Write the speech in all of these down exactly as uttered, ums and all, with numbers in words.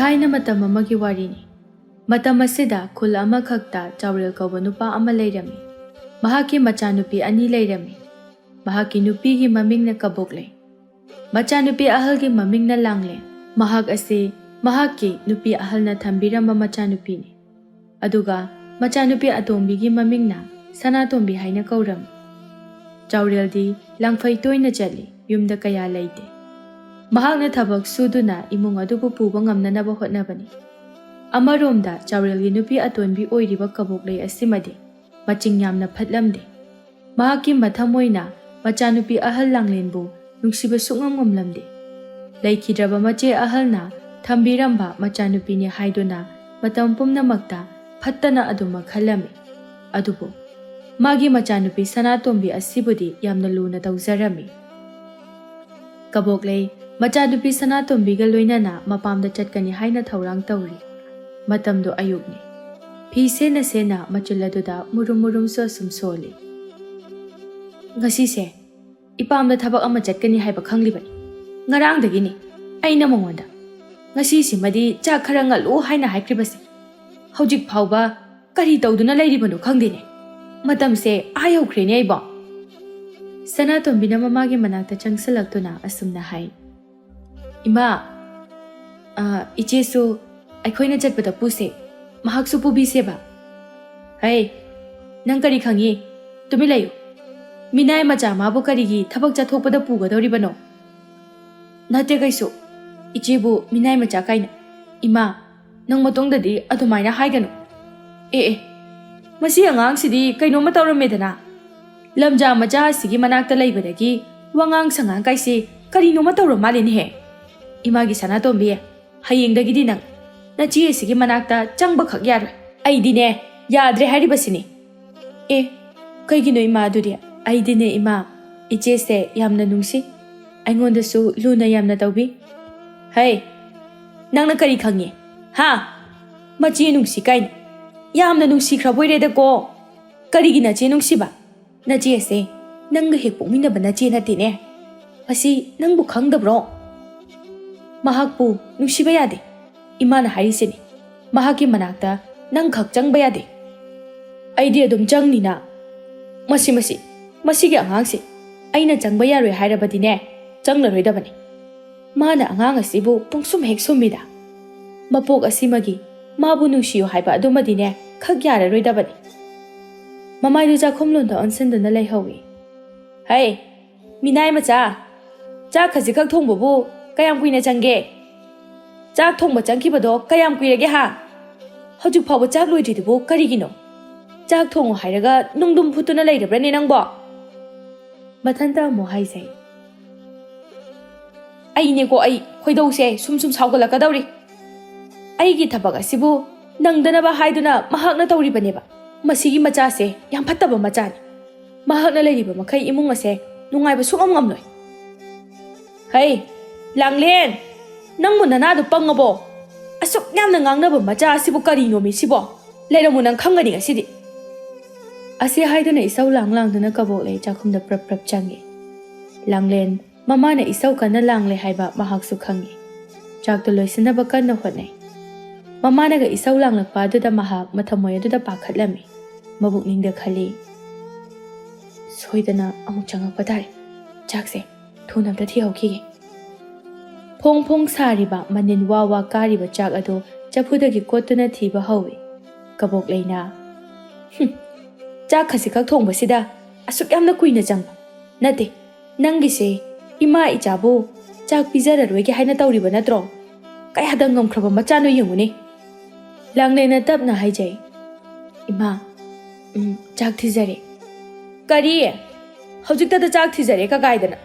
ꯊꯥꯏꯅ ꯃꯇꯝ ꯑꯃꯒꯤ ꯋꯥꯔꯤꯅꯤ꯫ ꯃꯇꯝ ꯑꯁꯤꯗ ꯈꯨꯜ ꯑꯃꯈꯛꯇ ꯆꯥꯎꯔꯦꯜ ꯀꯧꯕ ꯅꯨꯄꯥ ꯑꯃ ꯂꯩꯔꯝꯃꯤ꯫ ꯃꯍꯥꯛꯀꯤ ꯃꯆꯥꯅꯨꯄꯤ ꯑꯅꯤ ꯂꯩꯔꯝꯃꯤ꯫ ꯃꯍꯥꯛꯀꯤ ꯅꯨꯄꯤꯒꯤ ꯃꯃꯤꯡꯅ ꯀꯕꯣꯛꯂꯩ꯫ ꯃꯆꯥꯅꯨꯄꯤ ꯑꯍꯜꯒꯤ ꯃꯃꯤꯡꯅ ꯂꯥꯡꯂꯦꯟ꯫ ꯃꯍꯥꯛ ꯑꯁꯤ ꯃꯍꯥꯛꯀꯤ ꯅꯨꯄꯤ ꯑꯍꯜꯅ ꯊꯝꯕꯤꯔꯝꯕ ꯃꯆꯥꯅꯨꯄꯤꯅꯤ꯫ ꯑꯗꯨꯒ ꯃꯆꯥꯅꯨꯄꯤ ꯑꯇꯣꯝꯕꯤꯒꯤ ꯃꯃꯤꯡꯅ ꯁꯅꯥꯇꯣꯝꯕꯤ ꯍꯥꯏꯅ ꯀꯧꯔꯝꯃꯤ꯫ ꯆꯥꯎꯔꯦꯜꯗꯤ ꯂꯥꯡꯐꯩ ꯇꯣꯏꯅ ꯆꯠꯂꯤ, ꯌꯨꯝꯗ ꯀꯌꯥ ꯂꯩꯇꯦ꯫ ꯃꯍꯥꯛꯅ ꯊꯕꯛ ꯁꯨꯗꯨꯅ ꯏꯃꯨꯡ ꯑꯗꯨꯕꯨ ꯄꯨꯕ ꯉꯝꯅꯅꯕ ꯍꯣꯠꯅꯕꯅꯤ꯫ ꯑꯃꯔꯣꯝꯗ ꯆꯥꯎꯔꯦꯜꯒꯤ ꯅꯨꯄꯤ ꯑꯇꯣꯟꯕꯤ ꯑꯣꯏꯔꯤꯕ ꯀꯕꯣꯛꯂꯩ ꯑꯁꯤꯃꯗꯤ ꯃꯆꯤꯡ ꯌꯥꯝꯅ ꯐꯠꯂꯝꯗꯦ꯫ ꯃꯍꯥꯛꯀꯤ ꯃꯊꯃꯣꯏꯅ ꯃꯆꯥꯅꯨꯄꯤ ꯑꯍꯜ ꯂꯥꯡꯂꯦꯟꯕꯨ ꯅꯨꯡꯁꯤꯕ ꯁꯨꯛꯉꯝ ꯉꯝꯂꯝꯗꯦ꯫ ꯂꯩꯈꯤꯗ꯭ꯔꯕ ꯃꯆꯦ ꯑꯍꯜꯅ ꯊꯝꯕꯤꯔꯝꯕ ꯃꯆꯥꯅꯨꯄꯤꯅꯤ ꯍꯥꯏꯗꯨꯅ ꯃꯇꯝ ꯄꯨꯝꯅꯃꯛꯇ ꯐꯠꯇꯅ ꯑꯗꯨꯃꯛ ꯈꯜꯂꯝꯃꯤ꯫ ꯑꯗꯨꯕꯨ ꯃꯥꯒꯤ ꯃꯆꯥꯅꯨꯄꯤ ꯁꯅꯥꯇꯣꯝꯕꯤ ꯑꯁꯤꯕꯨꯗꯤ ꯌꯥꯝꯅ ꯂꯨꯅ ꯇꯧꯖꯔꯝꯃꯤ꯫ ꯀꯕꯣꯛꯂꯩ ꯃꯆꯥꯅꯨꯄꯤ ꯁꯅꯥꯇꯣꯝꯕꯤꯒ ꯂꯣꯏꯅꯅ ꯃꯄꯥꯝꯗ ꯆꯠꯀꯅꯤ ꯍꯥꯏꯅ ꯊꯧꯔꯥꯡ ꯇꯧꯔꯤ꯫ ꯃꯇꯝꯗꯨ ꯑꯌꯨꯛꯅꯤ꯫ ꯐꯤ ꯁꯦꯠꯅ ꯁꯦꯠꯅ ꯃꯆꯨꯜ ꯑꯗꯨꯗ ꯃꯨꯔꯨꯝ ꯃꯨꯔꯨꯝꯁꯨ ꯑꯁꯨꯝ ꯁꯣꯜꯂꯤ꯫ "ꯉꯁꯤꯁꯦ ꯏꯄꯥꯝꯗ ꯊꯕꯛ ꯑꯃ ꯆꯠꯀꯅꯤ ꯍꯥꯏꯕ ꯈꯪꯂꯤꯕꯅꯤ꯫ ꯉꯔꯥꯡꯗꯒꯤꯅꯤ ꯑꯩꯅ ꯃꯉꯣꯟꯗ ꯉꯁꯤꯁꯤꯃꯗꯤ ꯆꯥꯛ ꯈꯔ ꯉꯜꯂꯨ ꯍꯥꯏꯅ ꯍꯥꯏꯈ꯭ꯔꯤꯕꯁꯦ꯫ ꯍꯧꯖꯤꯛ ꯐꯥꯎꯕ ꯀꯔꯤ ꯇꯧꯗꯨꯅ ꯂꯩꯔꯤꯕꯅꯣ ꯈꯪꯗꯦꯅꯦ꯫ ꯃꯇꯝꯁꯦ ꯑꯥ ꯌꯧꯈ꯭ꯔꯦꯅꯦ ꯑꯩꯕꯣ꯫" ꯁꯅꯥꯇꯣꯝꯕꯤꯅ ꯃꯃꯥꯒꯤ ꯃꯅꯥꯛꯇ ꯆꯪꯁꯤꯜꯂꯛꯇꯨꯅ ꯑꯁꯨꯝꯅ ꯍꯥꯏ, "ꯏꯃꯥ, ꯑ, ꯏꯆꯦꯁꯨ ꯑꯩꯈꯣꯏꯅ ꯆꯠꯄꯗ ꯄꯨꯁꯦ, ꯃꯍꯥꯛꯁꯨ ꯄꯨꯕꯤꯁꯦꯕ꯫" "ꯍꯩ, ꯅꯪ ꯀꯔꯤ ꯈꯪꯉꯤ? ꯇꯨꯃꯤꯟ ꯂꯩꯌꯨ꯫ ꯃꯤꯅꯥꯏ ꯃꯆꯥ ꯃꯥꯕꯨ ꯀꯔꯤꯒꯤ ꯊꯕꯛ ꯆꯠꯊꯣꯛꯄꯗ ꯄꯨꯒꯗꯧꯔꯤꯕꯅꯣ?" "ꯅꯠꯇꯦ ꯀꯩꯁꯨ, ꯏꯆꯦꯕꯨ ꯃꯤꯅꯥꯏ ꯃꯆꯥ ꯀꯥꯏꯅ꯫ ꯏꯃꯥ, ꯅꯪ ꯃꯇꯨꯡꯗꯗꯤ ꯑꯗꯨꯃꯥꯏꯅ ꯍꯥꯏꯒꯅꯨ꯫ ꯑꯦ ꯑꯦ, ꯃꯁꯤ ꯑꯉꯥꯡꯁꯤꯗꯤ ꯀꯩꯅꯣꯝꯃ ꯇꯧꯔꯝꯃꯦꯗꯅ꯫ ꯂꯝꯖꯥ ꯃꯆꯥ ꯑꯁꯤꯒꯤ ꯃꯅꯥꯛꯇ ꯂꯩꯕꯗꯒꯤ ꯋꯥꯉꯥꯡ ꯁꯉꯥꯡ ꯀꯥꯏꯁꯤ ꯀꯔꯤꯅꯣꯝꯃ ꯇꯧꯔ ꯃꯥꯜꯂꯦꯅꯦꯍꯦ꯫ ꯏꯃꯥꯒꯤ ꯁꯅꯥꯇꯣꯝꯕꯤ, ꯍꯌꯦꯡꯗꯒꯤꯗꯤ ꯅꯪ ꯅꯆꯦ ꯑꯁꯤꯒꯤ ꯃꯅꯥꯛꯇ ꯆꯪꯕꯈꯛ ꯌꯥꯔꯣꯏ꯫" "ꯑꯩꯗꯤꯅꯦ ꯌꯥꯗ꯭ꯔꯦ ꯍꯥꯏꯔꯤꯕꯁꯤꯅꯤ꯫" "ꯑꯦ, ꯀꯩꯒꯤꯅꯣ ꯏꯃꯥ ꯑꯗꯨꯗꯤ?" "ꯑꯩꯗꯤꯅꯦ ꯏꯃꯥ, ꯏꯆꯦꯁꯦ ꯌꯥꯝꯅ ꯅꯨꯡꯁꯤ, ꯑꯩꯉꯣꯟꯗꯁꯨ ꯂꯨꯅ ꯌꯥꯝꯅ ꯇꯧꯕꯤ꯫" "ꯍꯩ, ꯅꯪꯅ ꯀꯔꯤ ꯈꯪꯉꯤ? ꯍꯥ? ꯃꯆꯦ ꯅꯨꯡꯁꯤ ꯀꯥꯏꯅ꯫ ꯌꯥꯝꯅ ꯅꯨꯡꯁꯤꯈ꯭ꯔꯕꯣꯏꯔꯦꯗꯀꯣ꯫ ꯀꯔꯤꯒꯤ ꯅꯆꯦ ꯅꯨꯡꯁꯤꯕ? ꯅꯆꯦ ꯑꯁꯦ ꯅꯪꯒ ꯍꯦꯛ ꯄꯣꯛꯃꯤꯟꯅꯕ ꯅꯆꯦ ꯅꯠꯇꯦꯅꯦ꯫ ꯃꯁꯤ ꯅꯪꯕꯨ ꯈꯪꯗꯕ꯭ꯔꯣ? ꯃꯍꯥꯛꯄꯨ ꯅꯨꯡꯁꯤꯕ ꯌꯥꯗꯦ꯫ ꯏꯃꯥꯅ ꯍꯥꯏꯔꯤꯁꯤꯅꯤ, ꯃꯍꯥꯛꯀꯤ ꯃꯅꯥꯛꯇ ꯅꯪ ꯈꯛ ꯆꯪꯕ ꯌꯥꯗꯦ꯫ ꯑꯩꯗꯤ ꯑꯗꯨꯝ ꯆꯪꯅꯤꯅ꯫ ꯃꯁꯤ, ꯃꯁꯤ, ꯃꯁꯤꯒꯤ ꯑꯉꯥꯡꯁꯤ ꯑꯩꯅ ꯆꯪꯕ ꯌꯥꯔꯣꯏ ꯍꯥꯏꯔꯕꯗꯤꯅꯦ, ꯆꯪꯂꯔꯣꯏꯗꯕꯅꯤ꯫ ꯃꯥꯅ ꯑꯉꯥꯡ ꯑꯁꯤꯕꯨ ꯄꯨꯡꯁꯨꯝ ꯍꯦꯛ ꯁꯨꯝꯃꯤꯗ꯫ ꯃꯄꯣꯛ ꯑꯁꯤꯃꯒꯤ ꯃꯥꯕꯨ ꯅꯨꯡꯁꯤꯌꯨ ꯍꯥꯏꯕ ꯑꯗꯨꯃꯗꯤꯅꯦ, ꯈꯛ ꯌꯥꯔꯔꯣꯏꯗꯕꯅꯤ꯫ ꯃꯃꯥꯏꯗꯨ ꯆꯥꯛꯈꯨꯝꯂꯣꯝꯗ ꯑꯣꯟꯁꯤꯟꯗꯨꯅ ꯂꯩꯍꯧꯏ꯫ ꯍꯩ, ꯃꯤꯅꯥꯏ ꯃꯆꯥ, ꯆꯥꯛ ꯈꯖꯤꯛꯈꯛ ꯊꯣꯡꯕꯕꯨ ꯀꯌꯥꯝ ꯀꯨꯏꯅ ꯆꯪꯒꯦ? ꯆꯥꯛ ꯊꯣꯡꯕ ꯆꯪꯈꯤꯕꯗꯣ ꯀꯌꯥꯝ ꯀꯨꯏꯔꯒꯦ ꯍꯥ? ꯍꯧꯖꯤꯛ ꯐꯥꯎꯕ ꯆꯥꯛ ꯂꯣꯏꯗ꯭ꯔꯤꯗꯨꯕꯨ ꯀꯔꯤꯒꯤꯅꯣ? ꯆꯥꯛ ꯊꯣꯡꯉꯣ ꯍꯥꯏꯔꯒ ꯅꯨꯡꯗꯨꯝ ꯐꯨꯠꯇꯨꯅ ꯂꯩꯔꯕ꯭ꯔꯅꯦ ꯅꯪꯕꯣ? ꯃꯊꯟꯇ ꯑꯃꯨꯛ ꯍꯥꯏꯖꯩ꯫ ꯑꯩꯅꯦꯀꯣ, ꯑꯩ ꯈꯣꯏꯗꯧꯁꯦ ꯁꯨꯝ ꯁꯨꯝ ꯁꯥꯎꯒꯠꯂꯛꯀꯗꯧꯔꯤ꯫ ꯑꯩꯒꯤ ꯊꯕꯛ ꯑꯁꯤꯕꯨ ꯅꯪꯗꯅꯕ ꯍꯥꯏꯗꯨꯅ ꯃꯍꯥꯛꯅ ꯇꯧꯔꯤꯕꯅꯦꯕ꯫ ꯃꯁꯤꯒꯤ ꯃꯆꯥꯁꯦ ꯌꯥꯝ ꯐꯠꯇꯕ ꯃꯆꯥꯅꯤ꯫ ꯃꯍꯥꯛꯅ ꯂꯩꯔꯤꯕ ꯃꯈꯩ ꯏꯃꯨꯡ ꯑꯁꯦ ꯅꯨꯡꯉꯥꯏꯕ ꯁꯨꯡꯉꯝ ꯉꯝꯂꯣꯏ꯫ ꯍꯩ, ꯂꯥꯡꯂꯦꯟ! ꯅꯪꯕꯨ ꯅꯅꯥꯗꯨ ꯄꯪꯉꯕꯣ? ꯑꯁꯨꯛ ꯌꯥꯝꯅ ꯉꯥꯡꯅꯕ ꯃꯆꯥ ꯑꯁꯤꯕꯨ ꯀꯔꯤꯅꯣꯃꯤ ꯁꯤꯕꯣ? ꯂꯩꯔꯝꯃꯨ, ꯅꯪ ꯈꯪꯒꯅꯤ ꯉꯁꯤꯗꯤ꯫ ꯑꯁꯤ ꯍꯥꯏꯗꯨꯅ ꯏꯁꯧ ꯂꯥꯡ ꯂꯥꯡꯗꯨꯅ ꯀꯕꯣꯛꯂꯩ ꯆꯥꯛꯈꯨꯝꯗ ꯄ꯭ꯔꯞ ꯄ꯭ꯔꯞ ꯆꯪꯉꯤ꯫ ꯂꯥꯡꯂꯦꯟ, ꯃꯃꯥꯅ ꯏꯁꯧ ꯀꯟꯅ ꯂꯥꯡꯂꯦ ꯍꯥꯏꯕ ꯃꯍꯥꯛꯁꯨ ꯈꯪꯉꯤ꯫ ꯆꯥꯛꯇꯨ ꯂꯣꯏꯁꯤꯟꯅꯕ ꯀꯟꯅ ꯍꯣꯠꯅꯩ꯫ ꯃꯃꯥꯅꯒ ꯏꯁꯧ ꯂꯥꯡꯂꯛꯄ ꯑꯗꯨꯗ ꯃꯍꯥꯛ ꯃꯊꯃꯣꯏ ꯑꯗꯨꯗ ꯄꯥꯈꯠꯂꯝꯃꯤ꯫ ꯃꯕꯨꯛꯅꯤꯡꯗ ꯈꯜꯂꯤ, "ꯁꯣꯏꯗꯅ ꯑꯃꯨꯛ ꯆꯪꯉꯛꯄ ꯇꯥꯔꯦ꯫ ꯆꯥꯛꯁꯦ ꯊꯨꯅ ꯑꯝꯇ ꯊꯤꯍꯧꯈꯤꯒꯦ"꯫ ꯐꯣꯡ ꯐꯣꯡ ꯁꯥꯔꯤꯕ ꯃꯅꯤꯟ ꯋꯥ ꯋꯥ ꯀꯥꯔꯤꯕ ꯆꯥꯛ ꯑꯗꯨ ꯆꯐꯨꯗꯒꯤ ꯀꯣꯠꯇꯨꯅ ꯊꯤꯕ ꯍꯧꯏ꯫ ꯀꯕꯣꯛꯂꯩꯅ, "ꯍꯨꯝ, ꯆꯥꯛ ꯈꯖꯤꯛꯈꯛ ꯊꯣꯡꯕꯁꯤꯗ ꯑꯁꯨꯛ ꯌꯥꯝꯅ ꯀꯨꯏꯅ ꯆꯪꯕ? ꯅꯠꯇꯦ, ꯅꯪꯒꯤꯁꯦ ꯏꯃꯥ ꯏꯆꯥꯕꯨ ꯆꯥꯛ ꯄꯤꯖꯔꯔꯣꯏꯒꯦ ꯍꯥꯏꯅ ꯇꯧꯔꯤꯕ ꯅꯠꯇ꯭ꯔꯣ? ꯀꯌꯥꯗ ꯉꯝꯈ꯭ꯔꯕ ꯃꯆꯥꯅꯣ ꯌꯦꯡꯉꯨꯅꯦ"꯫ ꯂꯥꯡꯂꯦꯟꯅ ꯇꯞꯅ ꯍꯥꯏꯖꯩ, "ꯏꯃꯥ, ꯎꯝ, ꯆꯥꯛ ꯊꯤꯖꯔꯦ"꯫ "ꯀꯔꯤ? ꯍꯧꯖꯤꯛꯇꯗ ꯆꯥꯛ ꯊꯤꯖꯔꯦ ꯀꯀꯥꯏꯗꯅ?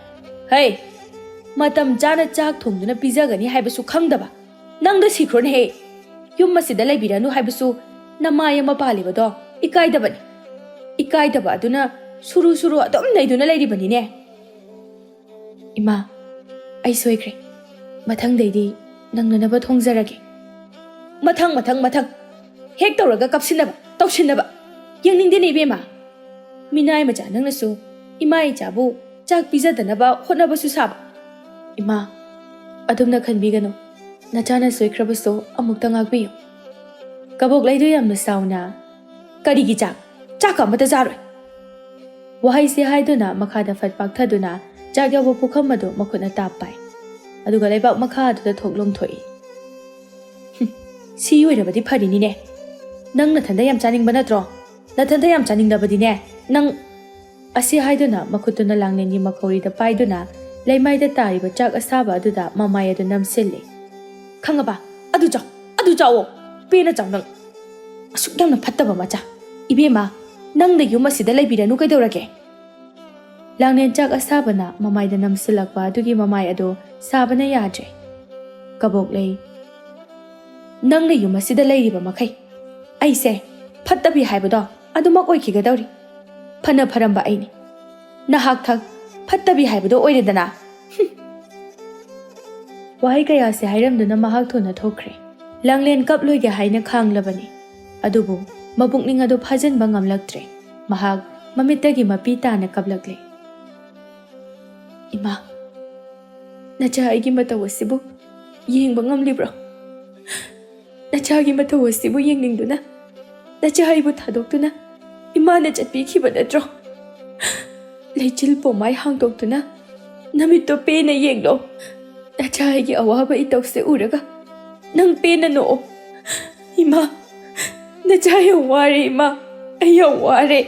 ꯍꯩ, ꯃꯇꯝ ꯆꯥꯅ ꯆꯥꯛ ꯊꯣꯡꯗꯨꯅ ꯄꯤꯖꯒꯅꯤ ꯍꯥꯏꯕꯁꯨ ꯈꯪꯗꯕ꯫ ꯅꯪꯗ ꯁꯤꯈ꯭ꯔꯣꯅꯦꯍꯦ꯫ ꯌꯨꯝ ꯑꯁꯤꯗ ꯂꯩꯕꯤꯔꯅꯨ ꯍꯥꯏꯕꯁꯨ ꯅꯃꯥꯏ ꯑꯃ ꯄꯥꯜꯂꯤꯕꯗꯣ ꯏꯀꯥꯏꯗꯕꯅꯤ꯫ ꯏꯀꯥꯏꯗꯕ ꯑꯗꯨꯅ ꯁꯨꯔꯨ ꯁꯨꯔꯨ ꯑꯗꯨꯝ ꯅꯩꯗꯨꯅ ꯂꯩꯔꯤꯕꯅꯤꯅꯦ"꯫ "ꯏꯃꯥ, ꯑꯩ ꯁꯣꯏꯈ꯭ꯔꯦ꯫ ꯃꯊꯪꯗꯩꯗꯤ ꯅꯪꯅꯅꯕ ꯊꯣꯡꯖꯔꯒꯦ"꯫ "ꯃꯊꯪ, ꯃꯊꯪ, ꯃꯊꯪ꯫ ꯍꯦꯛ ꯇꯧꯔꯒ ꯀꯞꯁꯤꯟꯅꯕ, ꯇꯧꯁꯤꯟꯅꯕ꯫ ꯌꯦꯡꯅꯤꯡꯗꯦꯅꯦ ꯏꯕꯦꯝꯃ꯫ ꯃꯤꯅꯥꯏ ꯃꯆꯥ ꯅꯪꯅꯁꯨ ꯏꯃꯥ ꯏꯆꯥꯕꯨ ꯆꯥꯛ ꯄꯤꯖꯗꯅꯕ ꯍꯣꯠꯅꯕꯁꯨ ꯁꯥꯕ꯫ ꯏꯃꯥ, ꯑꯗꯨꯝꯅ ꯈꯟꯕꯤꯒꯅꯨ꯫ "ꯅꯆꯥꯅ ꯁꯣꯏꯈ꯭ꯔꯕꯁꯨ ꯑꯃꯨꯛꯇ ꯉꯥꯛꯄꯤꯌꯨ꯫" ꯀꯕꯣꯛꯂꯩꯗꯨ ꯌꯥꯝꯅ ꯁꯥꯎꯅ, "ꯀꯔꯤꯒꯤ ꯆꯥꯛ? ꯆꯥꯛꯀ ꯑꯃꯠꯇ ꯆꯥꯔꯣꯏ!" ꯋꯥꯍꯩꯁꯤ ꯍꯥꯏꯗꯨꯅ ꯃꯈꯥꯗ ꯐꯠ ꯄꯥꯛꯊꯗꯨꯅ ꯆꯥꯛ ꯌꯥꯎꯕ ꯄꯨꯈꯝ ꯑꯗꯨ ꯃꯈꯨꯠꯅ ꯇꯥꯞ ꯄꯥꯏ꯫ ꯑꯗꯨꯒ ꯂꯩꯕꯥꯛ ꯃꯈꯥ ꯑꯗꯨꯗ ꯊꯣꯛ ꯂꯣꯡꯊꯣꯛꯏ꯫ "ꯍꯨꯝ, ꯁꯤ ꯑꯣꯏꯔꯕꯗꯤ ꯐꯔꯤꯅꯤꯅꯦ꯫ ꯅꯪ ꯅꯊꯟꯗ ꯌꯥꯝ ꯆꯥꯅꯤꯡꯕ ꯅꯠꯇ꯭ꯔꯣ? ꯅꯊꯟꯗ ꯌꯥꯝ ꯆꯥꯅꯤꯡꯂꯕꯗꯤꯅꯦ, ꯅꯪ" ꯑꯁꯤ ꯍꯥꯏꯗꯨꯅ ꯃꯈꯨꯠꯇꯨꯅ ꯂꯥꯡꯂꯦꯟꯒꯤ ꯃꯈꯧꯔꯤꯗ ꯄꯥꯏꯗꯨꯅ ꯂꯩꯃꯥꯏꯗ ꯇꯥꯔꯤꯕ ꯆꯥꯛ ꯑꯁꯥꯕ ꯑꯗꯨꯗ ꯃꯃꯥꯏ ꯑꯗꯨ ꯅꯝꯁꯤꯜꯂꯤ꯫ "ꯈꯪꯉꯕ? ꯑꯗꯨ ꯆꯥꯎ, ꯑꯗꯨ ꯆꯥꯎꯑꯣ꯫ ꯄꯦꯟꯅ ꯆꯥꯎ ꯅꯪ꯫ ꯑꯁꯨꯛ ꯌꯥꯝꯅ ꯐꯠꯇꯕ ꯃꯆꯥ꯫ ꯏꯕꯦꯝꯃ, ꯅꯪꯅ ꯌꯨꯝ ꯑꯁꯤꯗ ꯂꯩꯕꯤꯔꯅꯨ ꯀꯩꯗꯧꯔꯒꯦ?" ꯂꯥꯡꯂꯦꯟ ꯆꯥꯛ ꯑꯁꯥꯕꯅ ꯃꯃꯥꯏꯗ ꯅꯝꯁꯤꯜꯂꯛꯄ ꯑꯗꯨꯒꯤ ꯃꯃꯥꯏ ꯑꯗꯨ ꯁꯥꯕꯅ ꯌꯥꯗ꯭ꯔꯦ꯫ ꯀꯕꯣꯛꯂꯩ, "ꯅꯪꯅ ꯌꯨꯝ ꯑꯁꯤꯗ ꯂꯩꯔꯤꯕ ꯃꯈꯩ ꯑꯩꯁꯦ ꯐꯠꯇꯕꯤ ꯍꯥꯏꯕꯗꯣ ꯑꯗꯨꯃꯛ ꯑꯣꯏꯈꯤꯒꯗꯧꯔꯤ꯫ ꯐꯅ ꯐꯔꯝꯕ ꯑꯩꯅꯤ꯫ ꯅꯍꯥꯛ ꯊꯛ ꯐꯠꯇꯕꯤ ꯍꯥꯏꯕꯗꯣ ꯑꯣꯏꯔꯦꯗꯅ꯫" ꯍꯨꯝ꯫ ꯋꯥꯍꯩ ꯀꯌꯥꯁꯦ ꯍꯥꯏꯔꯝꯗꯨꯅ ꯃꯍꯥꯛ ꯊꯨꯅ ꯊꯣꯛꯈ꯭ꯔꯦ꯫ ꯂꯥꯡꯂꯦꯟ ꯀꯞꯂꯣꯏꯒꯦ ꯍꯥꯏꯅ ꯈꯥꯡꯂꯕꯅꯤ, ꯑꯗꯨꯕꯨ ꯃꯄꯨꯛꯅꯤꯡ ꯑꯗꯨ ꯐꯥꯖꯤꯟꯕ ꯉꯝꯂꯛꯇ꯭ꯔꯦ꯫ ꯃꯍꯥꯛ ꯃꯃꯤꯠꯇꯒꯤ ꯃꯄꯤ ꯇꯥꯅ ꯀꯞꯂꯛꯂꯦ꯫ "ꯏꯃꯥ, ꯅꯆꯥ ꯑꯩꯒꯤ ꯃꯇꯧ ꯑꯁꯤꯕꯨ ꯌꯦꯡꯕ ꯉꯝꯂꯤꯕ꯭ꯔꯣ? ꯅꯆꯥꯒꯤ ꯃꯇꯧ ꯑꯁꯤꯕꯨ ꯌꯦꯡꯅꯤꯡꯗꯨꯅ ꯅꯆꯥ ꯑꯩꯕꯨ ꯊꯥꯗꯣꯛꯇꯨꯅ ꯏꯃꯥꯅ ꯆꯠꯄꯤꯈꯤꯕ ꯅꯠꯇ꯭ꯔꯣ? ꯂꯩꯆꯤꯜ ꯄꯣꯝꯃꯥꯏ ꯍꯥꯡꯗꯣꯛꯇꯨꯅ ꯅꯃꯤꯠꯇꯣ ꯄꯦꯟꯅ ꯌꯦꯡꯂꯣ꯫ ꯅꯆꯥ ꯑꯩꯒꯤ ꯑꯋꯥꯕ ꯏꯇꯧꯁꯦ ꯎꯔꯒ ꯅꯪ ꯄꯦꯟꯅ ꯅꯣꯛꯑꯣ꯫ ꯏꯃꯥ, ꯅꯆꯥ ꯌꯥꯝ ꯋꯥꯔꯦ ꯏꯃꯥ, ꯑꯩ ꯌꯥꯝ ꯋꯥꯔꯦ꯫"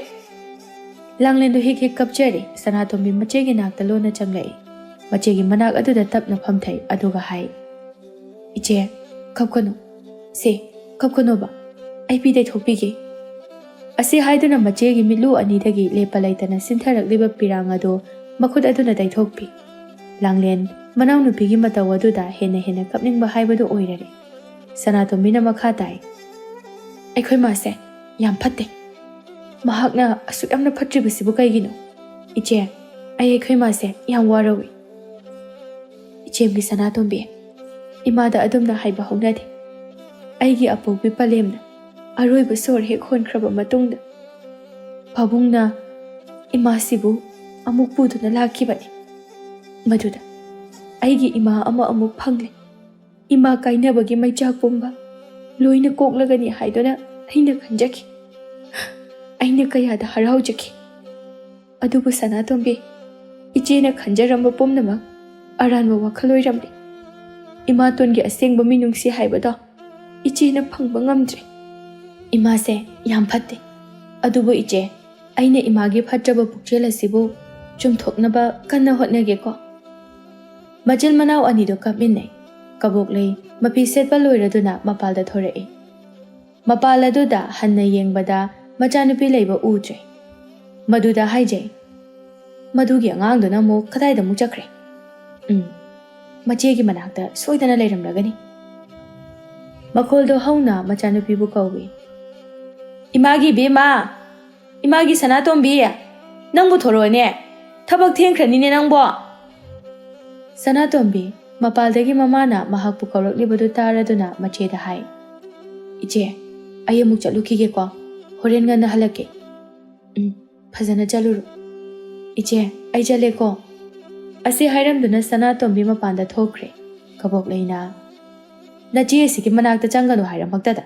ꯂꯥꯡꯂꯦꯟꯗꯨ ꯍꯤꯛ ꯍꯤꯛ ꯀꯞꯆꯔꯦ꯫ ꯁꯅꯥꯇꯣꯝꯕꯤ ꯃꯆꯦꯒꯤ ꯅꯥꯛꯇ ꯂꯣꯟꯅ ꯆꯪꯂꯛꯏ꯫ ꯃꯆꯦꯒꯤ ꯃꯅꯥꯛ ꯑꯗꯨꯗ ꯇꯞꯅ ꯐꯝꯊꯩ, ꯑꯗꯨꯒ ꯍꯥꯏ, "ꯏꯆꯦ, ꯀꯞꯀꯅꯨ꯫ ꯁꯦ, ꯀꯞꯀꯅꯣꯕ꯫ ꯑꯩ ꯄꯤ ꯇꯩꯊꯣꯛꯄꯤꯒꯦ꯫" ꯑꯁꯤ ꯍꯥꯏꯗꯨꯅ ꯃꯆꯦꯒꯤ ꯃꯤꯠꯂꯨ ꯑꯅꯤꯗꯒꯤ ꯂꯦꯞꯄ ꯂꯩꯇꯅ ꯁꯤꯟꯊꯔꯛꯂꯤꯕ ꯄꯤꯔꯥꯡ ꯑꯗꯨ ꯃꯈꯨꯠ ꯑꯗꯨꯅ ꯇꯩꯊꯣꯛꯄꯤ꯫ ꯂꯥꯡꯂꯦꯟ ꯃꯅꯥꯎꯅꯨꯄꯤꯒꯤ ꯃꯇꯧ ꯑꯗꯨꯗ ꯍꯦꯟꯅ ꯍꯦꯟꯅ ꯀꯞꯅꯤꯡꯕ ꯍꯥꯏꯕꯗꯨ ꯑꯣꯏꯔꯔꯦ꯫ ꯁꯅꯥꯇꯣꯝꯕꯤꯅ ꯃꯈꯥ ꯇꯥꯏ, "ꯑꯩꯈꯣꯏ ꯃꯥꯁꯦ ꯌꯥꯝ ꯐꯠꯇꯦ꯫ ꯃꯍꯥꯛꯅ ꯑꯁꯨꯛ ꯌꯥꯝꯅ ꯐꯠꯇ꯭ꯔꯤꯕꯁꯤꯕꯨ ꯀꯩꯒꯤꯅꯣ? ꯏꯆꯦ, ꯑꯩ ꯑꯩꯈꯣꯏ ꯃꯥꯁꯦ ꯌꯥꯝ ꯋꯥꯔꯧꯏ꯫" "ꯏꯆꯦꯝꯒꯤ ꯁꯅꯥꯇꯣꯝꯕꯤ, ꯏꯃꯥꯗ ꯑꯗꯨꯝꯅ ꯍꯥꯏꯕ ꯍꯧꯅꯗꯦ꯫ ꯑꯩꯒꯤ ꯑꯄꯣꯛꯄꯤ ꯄꯂꯦꯝꯅ ꯑꯔꯣꯏꯕ ꯁꯣꯔ ꯍꯦꯛ ꯍꯣꯟꯈ꯭ꯔꯕ ꯃꯇꯨꯡꯗ ꯄꯥꯕꯨꯡꯅ ꯏꯃꯥꯁꯤꯕꯨ ꯑꯃꯨꯛ ꯄꯨꯗꯨꯅ ꯂꯥꯛꯈꯤꯕꯅꯤ꯫ ꯃꯗꯨꯗ ꯑꯩꯒꯤ ꯏꯃꯥ ꯑꯃ ꯑꯃꯨꯛ ꯐꯪꯂꯦ꯫ ꯏꯃꯥ ꯀꯥꯏꯅꯕꯒꯤ ꯃꯩꯆꯥꯛ ꯄꯨꯝꯕ ꯂꯣꯏꯅ ꯀꯣꯛꯂꯒꯅꯤ ꯍꯥꯏꯗꯨꯅ ꯑꯩꯅ ꯈꯟꯖꯈꯤ꯫ ꯑꯩꯅ ꯀꯌꯥꯗ ꯍꯔꯥꯎꯖꯈꯤ꯫ ꯑꯗꯨꯕꯨ ꯁꯅꯥꯇꯣꯝꯕꯤ, ꯏꯆꯦꯅ ꯈꯟꯖꯔꯝꯕ ꯄꯨꯝꯅꯃꯛ ꯑꯔꯥꯟꯕ ꯋꯥꯈꯜ ꯑꯣꯏꯔꯝꯂꯦ꯫ ꯏꯃꯥꯇꯣꯟꯒꯤ ꯑꯁꯦꯡꯕ ꯃꯤꯅꯨꯡꯁꯤ ꯍꯥꯏꯕꯗꯣ ꯏꯆꯦꯅ ꯐꯪꯕ ꯉꯝꯗ꯭ꯔꯦ꯫ ꯏꯃꯥꯁꯦ ꯌꯥꯝ ꯐꯠꯇꯦ꯫ ꯑꯗꯨꯕꯨ ꯏꯆꯦ, ꯑꯩꯅ ꯏꯃꯥꯒꯤ ꯐꯠꯇ꯭ꯔꯕ ꯄꯨꯛꯆꯦꯜ ꯑꯁꯤꯕꯨ ꯆꯨꯝꯊꯣꯛꯅꯕ ꯀꯟꯅ ꯍꯣꯠꯅꯒꯦꯀꯣ꯫ ꯃꯆꯤꯟ ꯃꯅꯥꯎ ꯑꯅꯤꯗꯨ ꯀꯞꯃꯤꯟꯅꯩ꯫ ꯀꯕꯣꯛꯂꯩ ꯃꯐꯤ ꯁꯦꯠꯄ ꯂꯣꯏꯔꯗꯨꯅ ꯃꯄꯥꯜꯗ ꯊꯣꯔꯛꯏ꯫ ꯃꯄꯥꯜ ꯑꯗꯨꯗ ꯍꯟꯅ ꯌꯦꯡꯕꯗ ꯃꯆꯥꯅꯨꯄꯤ ꯂꯩꯕ ꯎꯗ꯭ꯔꯦ꯫ ꯃꯗꯨꯗ ꯍꯥꯏꯖꯩ, "ꯃꯗꯨꯒꯤ ꯑꯉꯥꯡꯗꯨꯅ ꯑꯃꯨꯛ ꯀꯗꯥꯏꯗ ꯑꯃꯨꯛ ꯆꯠꯈ꯭ꯔꯦ? ꯎꯝ, ꯃꯆꯦꯒꯤ ꯃꯅꯥꯛꯇ ꯁꯣꯏꯗꯅ ꯂꯩꯔꯝꯂꯒꯅꯤ꯫" ꯃꯈꯣꯜꯗꯣ ꯍꯧꯅ ꯃꯆꯥꯅꯨꯄꯤꯕꯨ ꯀꯧꯏ꯫ "ꯏꯃꯥꯒꯤ ꯏꯕꯦꯝꯃ! ꯏꯃꯥꯒꯤ ꯁꯅꯥꯇꯣꯝꯕꯤ! ꯅꯪꯕꯨ ꯊꯣꯔꯛꯑꯣꯅꯦ! ꯊꯕꯛ ꯊꯦꯡꯈ꯭ꯔꯅꯤꯅꯦ ꯅꯪꯕꯣ!" ꯁꯅꯥꯇꯣꯝꯕꯤ ꯃꯄꯥꯜꯗꯒꯤ ꯃꯃꯥꯅ ꯃꯍꯥꯛꯄꯨ ꯀꯧꯔꯛꯂꯤꯕꯗꯨ ꯇꯥꯔꯗꯨꯅ ꯃꯆꯦꯗ ꯍꯥꯏ, "ꯏꯆꯦ, ꯑꯩ ꯑꯃꯨꯛ ꯆꯠꯂꯨꯈꯤꯒꯦꯀꯣ꯫ ꯍꯣꯔꯦꯟ ꯉꯟꯅ ꯍꯜꯂꯛꯀꯦ꯫" "ꯎꯝ, ꯐꯖꯅ ꯆꯠꯂꯨꯔꯣ꯫" "ꯏꯆꯦ, ꯑꯩ ꯆꯠꯂꯦꯀꯣ꯫" ꯑꯁꯤ ꯍꯥꯏꯔꯝꯗꯨꯅ ꯁꯅꯥꯇꯣꯝꯕꯤ ꯃꯄꯥꯟꯗ ꯊꯣꯛꯈ꯭ꯔꯦ꯫ ꯀꯕꯣꯛꯂꯩꯅ, "ꯅꯆꯦ ꯑꯁꯤꯒꯤ ꯃꯅꯥꯛꯇ ꯆꯪꯒꯅꯨ ꯍꯥꯏꯔꯃꯛꯇꯗ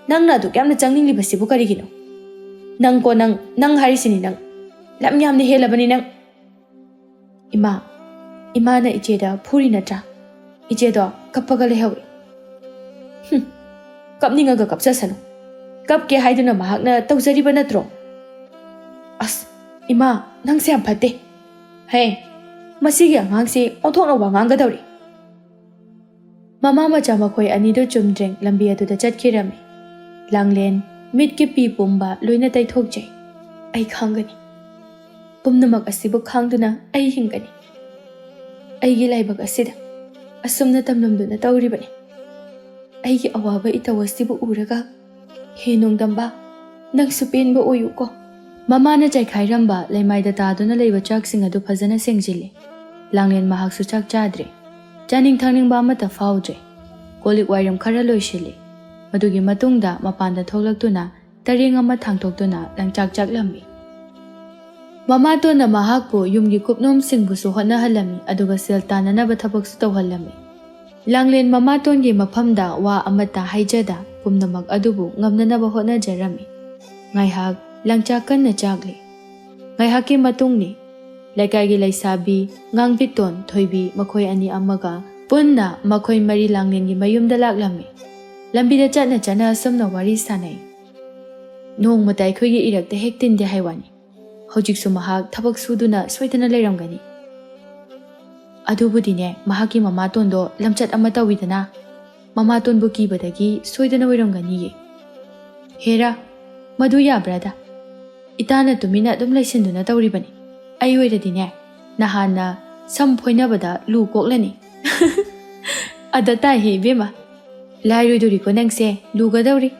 ꯅꯪꯅ ꯑꯗꯨꯛ ꯌꯥꯝꯅ ꯆꯪꯅꯤꯡꯂꯤꯕꯁꯤꯕꯨ ꯀꯔꯤꯒꯤꯅꯣ? ꯅꯪꯀꯣ ꯅꯪ, ꯅꯪ ꯍꯥꯏꯔꯤꯁꯤꯅꯤ ꯅꯪ꯫ ꯂꯝ ꯌꯥꯝꯅ ꯍꯦꯜꯂꯕꯅꯤ ꯅꯪ꯫" "ꯏꯃꯥ, ꯏꯃꯥꯅ ꯏꯆꯦꯗ ꯐꯨꯔꯤ ꯅꯠꯇ꯭ꯔꯥ? ꯏꯆꯦꯗꯣ ꯀꯞꯄꯒ ꯂꯩꯍꯧꯏ꯫" "ꯍꯨꯝ, ꯀꯞꯅꯤꯡꯉꯒ ꯀꯞꯆꯁꯅꯨ꯫ ꯀꯞꯀꯦ ꯍꯥꯏꯗꯨꯅ ꯃꯍꯥꯛꯅ ꯇꯧꯖꯔꯤꯕ ꯅꯠꯇ꯭ꯔꯣ? ꯑꯁ, ꯏꯃꯥ, ꯅꯪꯁꯦ ꯌꯥꯝ ꯐꯠꯇꯦ꯫ ꯍꯦ, ꯃꯁꯤꯒꯤ ꯑꯉꯥꯡꯁꯤ ꯑꯣꯟꯊꯣꯛꯅ ꯋꯥ ꯉꯥꯡꯒꯗꯧꯔꯤ꯫" ꯃꯃꯥ ꯃꯆꯥ ꯃꯈꯣꯏ ꯑꯅꯤꯗꯨ ꯆꯨꯝꯗ꯭ꯔꯤꯡ ꯂꯝꯕꯤ ꯑꯗꯨꯗ ꯆꯠꯈꯤꯔꯝꯃꯤ꯫ ꯂꯥꯡꯂꯦꯟ ꯃꯤꯠꯀꯤ ꯄꯤ ꯄꯨꯝꯕ ꯂꯣꯏꯅ ꯇꯩꯊꯣꯛꯆꯩ꯫ "ꯑꯩ ꯈꯥꯡꯒꯅꯤ꯫ ꯄꯨꯝꯅꯃꯛ ꯑꯁꯤꯕꯨ ꯈꯥꯡꯗꯨꯅ ꯑꯩ ꯍꯤꯡꯒꯅꯤ꯫ ꯑꯩꯒꯤ ꯂꯥꯏꯕꯛ ꯑꯁꯤꯗ ꯑꯁꯨꯝꯅ ꯇꯝꯂꯝꯗꯨꯅ ꯇꯧꯔꯤꯕꯅꯤ꯫ ꯑꯩꯒꯤ ꯑꯋꯥꯕ ꯏꯇꯧ ꯑꯁꯤꯕꯨ ꯎꯔꯒ, ꯍꯦ ꯅꯣꯡꯗꯝꯕ, ꯅꯪꯁꯨ ꯄꯦꯟꯕ ꯑꯣꯏꯌꯨꯀꯣ꯫" ꯃꯃꯥꯅ ꯆꯥꯏꯈꯥꯏꯔꯝꯕ ꯂꯩꯃꯥꯏꯗ ꯇꯥꯗꯨꯅ ꯂꯩꯕ ꯆꯥꯛꯁꯤꯡ ꯑꯗꯨ ꯐꯖꯅ ꯁꯦꯡꯖꯤꯜꯂꯤ꯫ ꯂꯥꯡꯂꯦꯟ ꯃꯍꯥꯛꯁꯨ ꯆꯥꯛ ꯆꯥꯗ꯭ꯔꯦ꯫ ꯆꯥꯅꯤꯡ ꯊꯛꯅꯤꯡꯕ ꯑꯃꯠꯇ ꯐꯥꯎꯗ꯭ꯔꯦ꯫ ꯀꯣꯜ ꯂꯤꯛ ꯋꯥꯏꯔꯝ ꯈꯔ ꯂꯣꯏꯁꯤꯜꯂꯤ꯫ ꯃꯗꯨꯒꯤ ꯃꯇꯨꯡꯗ ꯃꯄꯥꯟꯗ ꯊꯣꯛꯂꯛꯇꯨꯅ ꯇꯔꯦꯡ ꯑꯃ ꯊꯥꯡꯗꯣꯛꯇꯨꯅ ꯂꯪꯆꯥꯛ ꯆꯥꯛꯂꯝꯃꯤ꯫ ꯃꯃꯥꯇꯣꯟꯅ ꯃꯍꯥꯛꯄꯨ ꯌꯨꯝꯒꯤ ꯀꯨꯞꯅꯣꯝꯁꯤꯡꯕꯨꯁꯨ ꯍꯣꯠꯅꯍꯜꯂꯝꯃꯤ, ꯑꯗꯨꯒ ꯁꯦꯜ ꯇꯥꯟꯅꯅꯕ ꯊꯕꯛꯁꯨ ꯇꯧꯍꯜꯂꯝꯃꯤ꯫ ꯂꯥꯡꯂꯦꯟ ꯃꯃꯥꯇꯣꯟꯒꯤ ꯃꯐꯝꯗ ꯋꯥ ꯑꯃꯠꯇ ꯍꯥꯏꯖꯗ ꯄꯨꯝꯅꯃꯛ ꯑꯗꯨꯕꯨ ꯉꯝꯅꯅꯕ ꯍꯣꯠꯅꯖꯔꯝꯃꯤ꯫ ꯉꯥꯏꯍꯥꯛ ꯂꯪꯆꯥꯛ ꯀꯟꯅ ꯆꯥꯛꯂꯤ꯫ ꯉꯥꯏꯍꯥꯛꯀꯤ ꯃꯇꯨꯡꯅꯤ꯫ ꯂꯩꯀꯥꯏꯒꯤ ꯂꯩꯁꯥꯕꯤ ꯉꯥꯡꯕꯤꯇꯣꯟ, ꯊꯣꯏꯕꯤ ꯃꯈꯣꯏ ꯑꯅꯤ ꯑꯃꯒ ꯄꯨꯟꯅ ꯃꯈꯣꯏ ꯃꯔꯤ ꯂꯥꯡꯂꯦꯟꯒꯤ ꯃꯌꯨꯝꯗ ꯂꯥꯛꯂꯝꯃꯤ꯫ ꯂꯝꯕꯤꯗ ꯆꯠꯅ ꯆꯠꯅ ꯑꯁꯨꯝꯅ ꯋꯥꯔꯤ ꯁꯥꯟꯅꯩ꯫ ꯅꯣꯡꯃꯇ ꯑꯩꯈꯣꯏꯒꯤ ꯏꯔꯛꯇ ꯍꯦꯛ ꯇꯤꯟꯗꯦ ꯍꯥꯏ ꯋꯥꯅꯤ꯫ ꯍꯧꯖꯤꯛꯁꯨ ꯃꯍꯥꯛ ꯊꯕꯛ ꯁꯨꯗꯨꯅ ꯁꯣꯏꯗꯅ ꯂꯩꯔꯝꯒꯅꯤ꯫ ꯑꯗꯨꯕꯨꯗꯤꯅꯦ, ꯃꯍꯥꯛꯀꯤ ꯃꯃꯥꯇꯣꯟꯗꯣ ꯂꯝꯆꯠ ꯑꯃ ꯇꯧꯏꯗꯅ, ꯃꯃꯥꯇꯣꯟꯕꯨ ꯀꯤꯕꯗꯒꯤ ꯁꯣꯏꯗꯅ ꯑꯣꯏꯔꯝꯒꯅꯤꯌꯦ꯫ ꯍꯦꯔꯥ, ꯃꯗꯨ ꯌꯥꯕ꯭ꯔꯥꯗ? ꯏꯇꯥꯅ ꯇꯨꯃꯤꯟꯅ ꯑꯗꯨꯝ ꯂꯩꯁꯤꯟꯗꯨꯅ ꯇꯧꯔꯤꯕꯅꯤ꯫ ꯑꯩ ꯑꯣꯏꯔꯗꯤꯅꯦ, ꯅꯍꯥꯟꯅ ꯁꯝ ꯐꯣꯏꯅꯕꯗ ꯂꯨ ꯀꯣꯛꯂꯅꯤ꯫ ꯑꯗ ꯇꯥꯏꯍꯦ ꯏꯕꯦꯝꯃ, ꯂꯥꯏꯔꯣꯏꯗꯣꯔꯤꯀꯣ ꯅꯪꯁꯦ, ꯂꯨꯒꯗꯧꯔꯤ꯫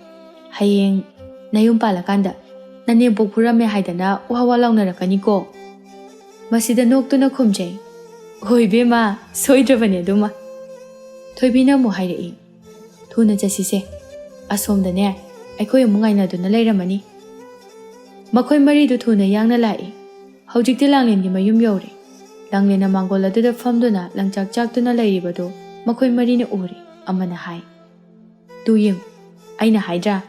ꯍꯌꯦꯡ ꯅꯌꯨꯝ ꯄꯥꯜꯂꯀꯥꯟꯗ ꯅꯅꯦꯝꯄꯣꯛ ꯐꯨꯔꯝꯃꯦ ꯍꯥꯏꯗꯅ ꯋꯥ ꯋꯥ ꯂꯥꯎꯅꯔꯛꯀꯅꯤꯀꯣ꯫ ꯃꯁꯤꯗ ꯅꯣꯛꯇꯨꯅ ꯈꯨꯝꯖꯩ, "ꯍꯣꯏ ꯏꯕꯦꯝꯃ, ꯁꯣꯏꯗ꯭ꯔꯕꯅꯦ ꯑꯗꯨꯃ"꯫ ꯊꯣꯏꯕꯤꯅ ꯑꯃꯨꯛ ꯍꯥꯏꯔꯛꯏ, "ꯊꯨꯅ ꯆꯠꯁꯤꯁꯦ, ꯑꯁꯣꯝꯗꯅꯦ ꯑꯩꯈꯣꯏ ꯑꯃꯨꯛ ꯉꯥꯏꯅꯗꯨꯅ ꯂꯩꯔꯝꯃꯅꯤ"꯫ ꯃꯈꯣꯏ ꯃꯔꯤꯗꯨ ꯊꯨꯅ ꯌꯥꯡꯅ ꯂꯥꯛꯏ꯫ ꯍꯧꯖꯤꯛꯇꯤ ꯂꯥꯡꯂꯦꯟꯒꯤ ꯃꯌꯨꯝ ꯌꯧꯔꯦ꯫ ꯂꯥꯡꯂꯦꯟꯅ ꯃꯥꯡꯒꯣꯜ ꯑꯗꯨꯗ ꯐꯝꯗꯨꯅ ꯂꯪꯆꯥꯛ ꯆꯥꯛꯇꯨꯅ ꯂꯩꯔꯤꯕꯗꯨ ꯃꯈꯣꯏ ꯃꯔꯤꯅ ꯎꯔꯤ꯫ ꯑꯃꯅ ꯍꯥꯏ, "ꯇꯨ ꯌꯦꯡꯉꯨ, ꯑꯩꯅ ꯍꯥꯏꯗ꯭ꯔꯥ?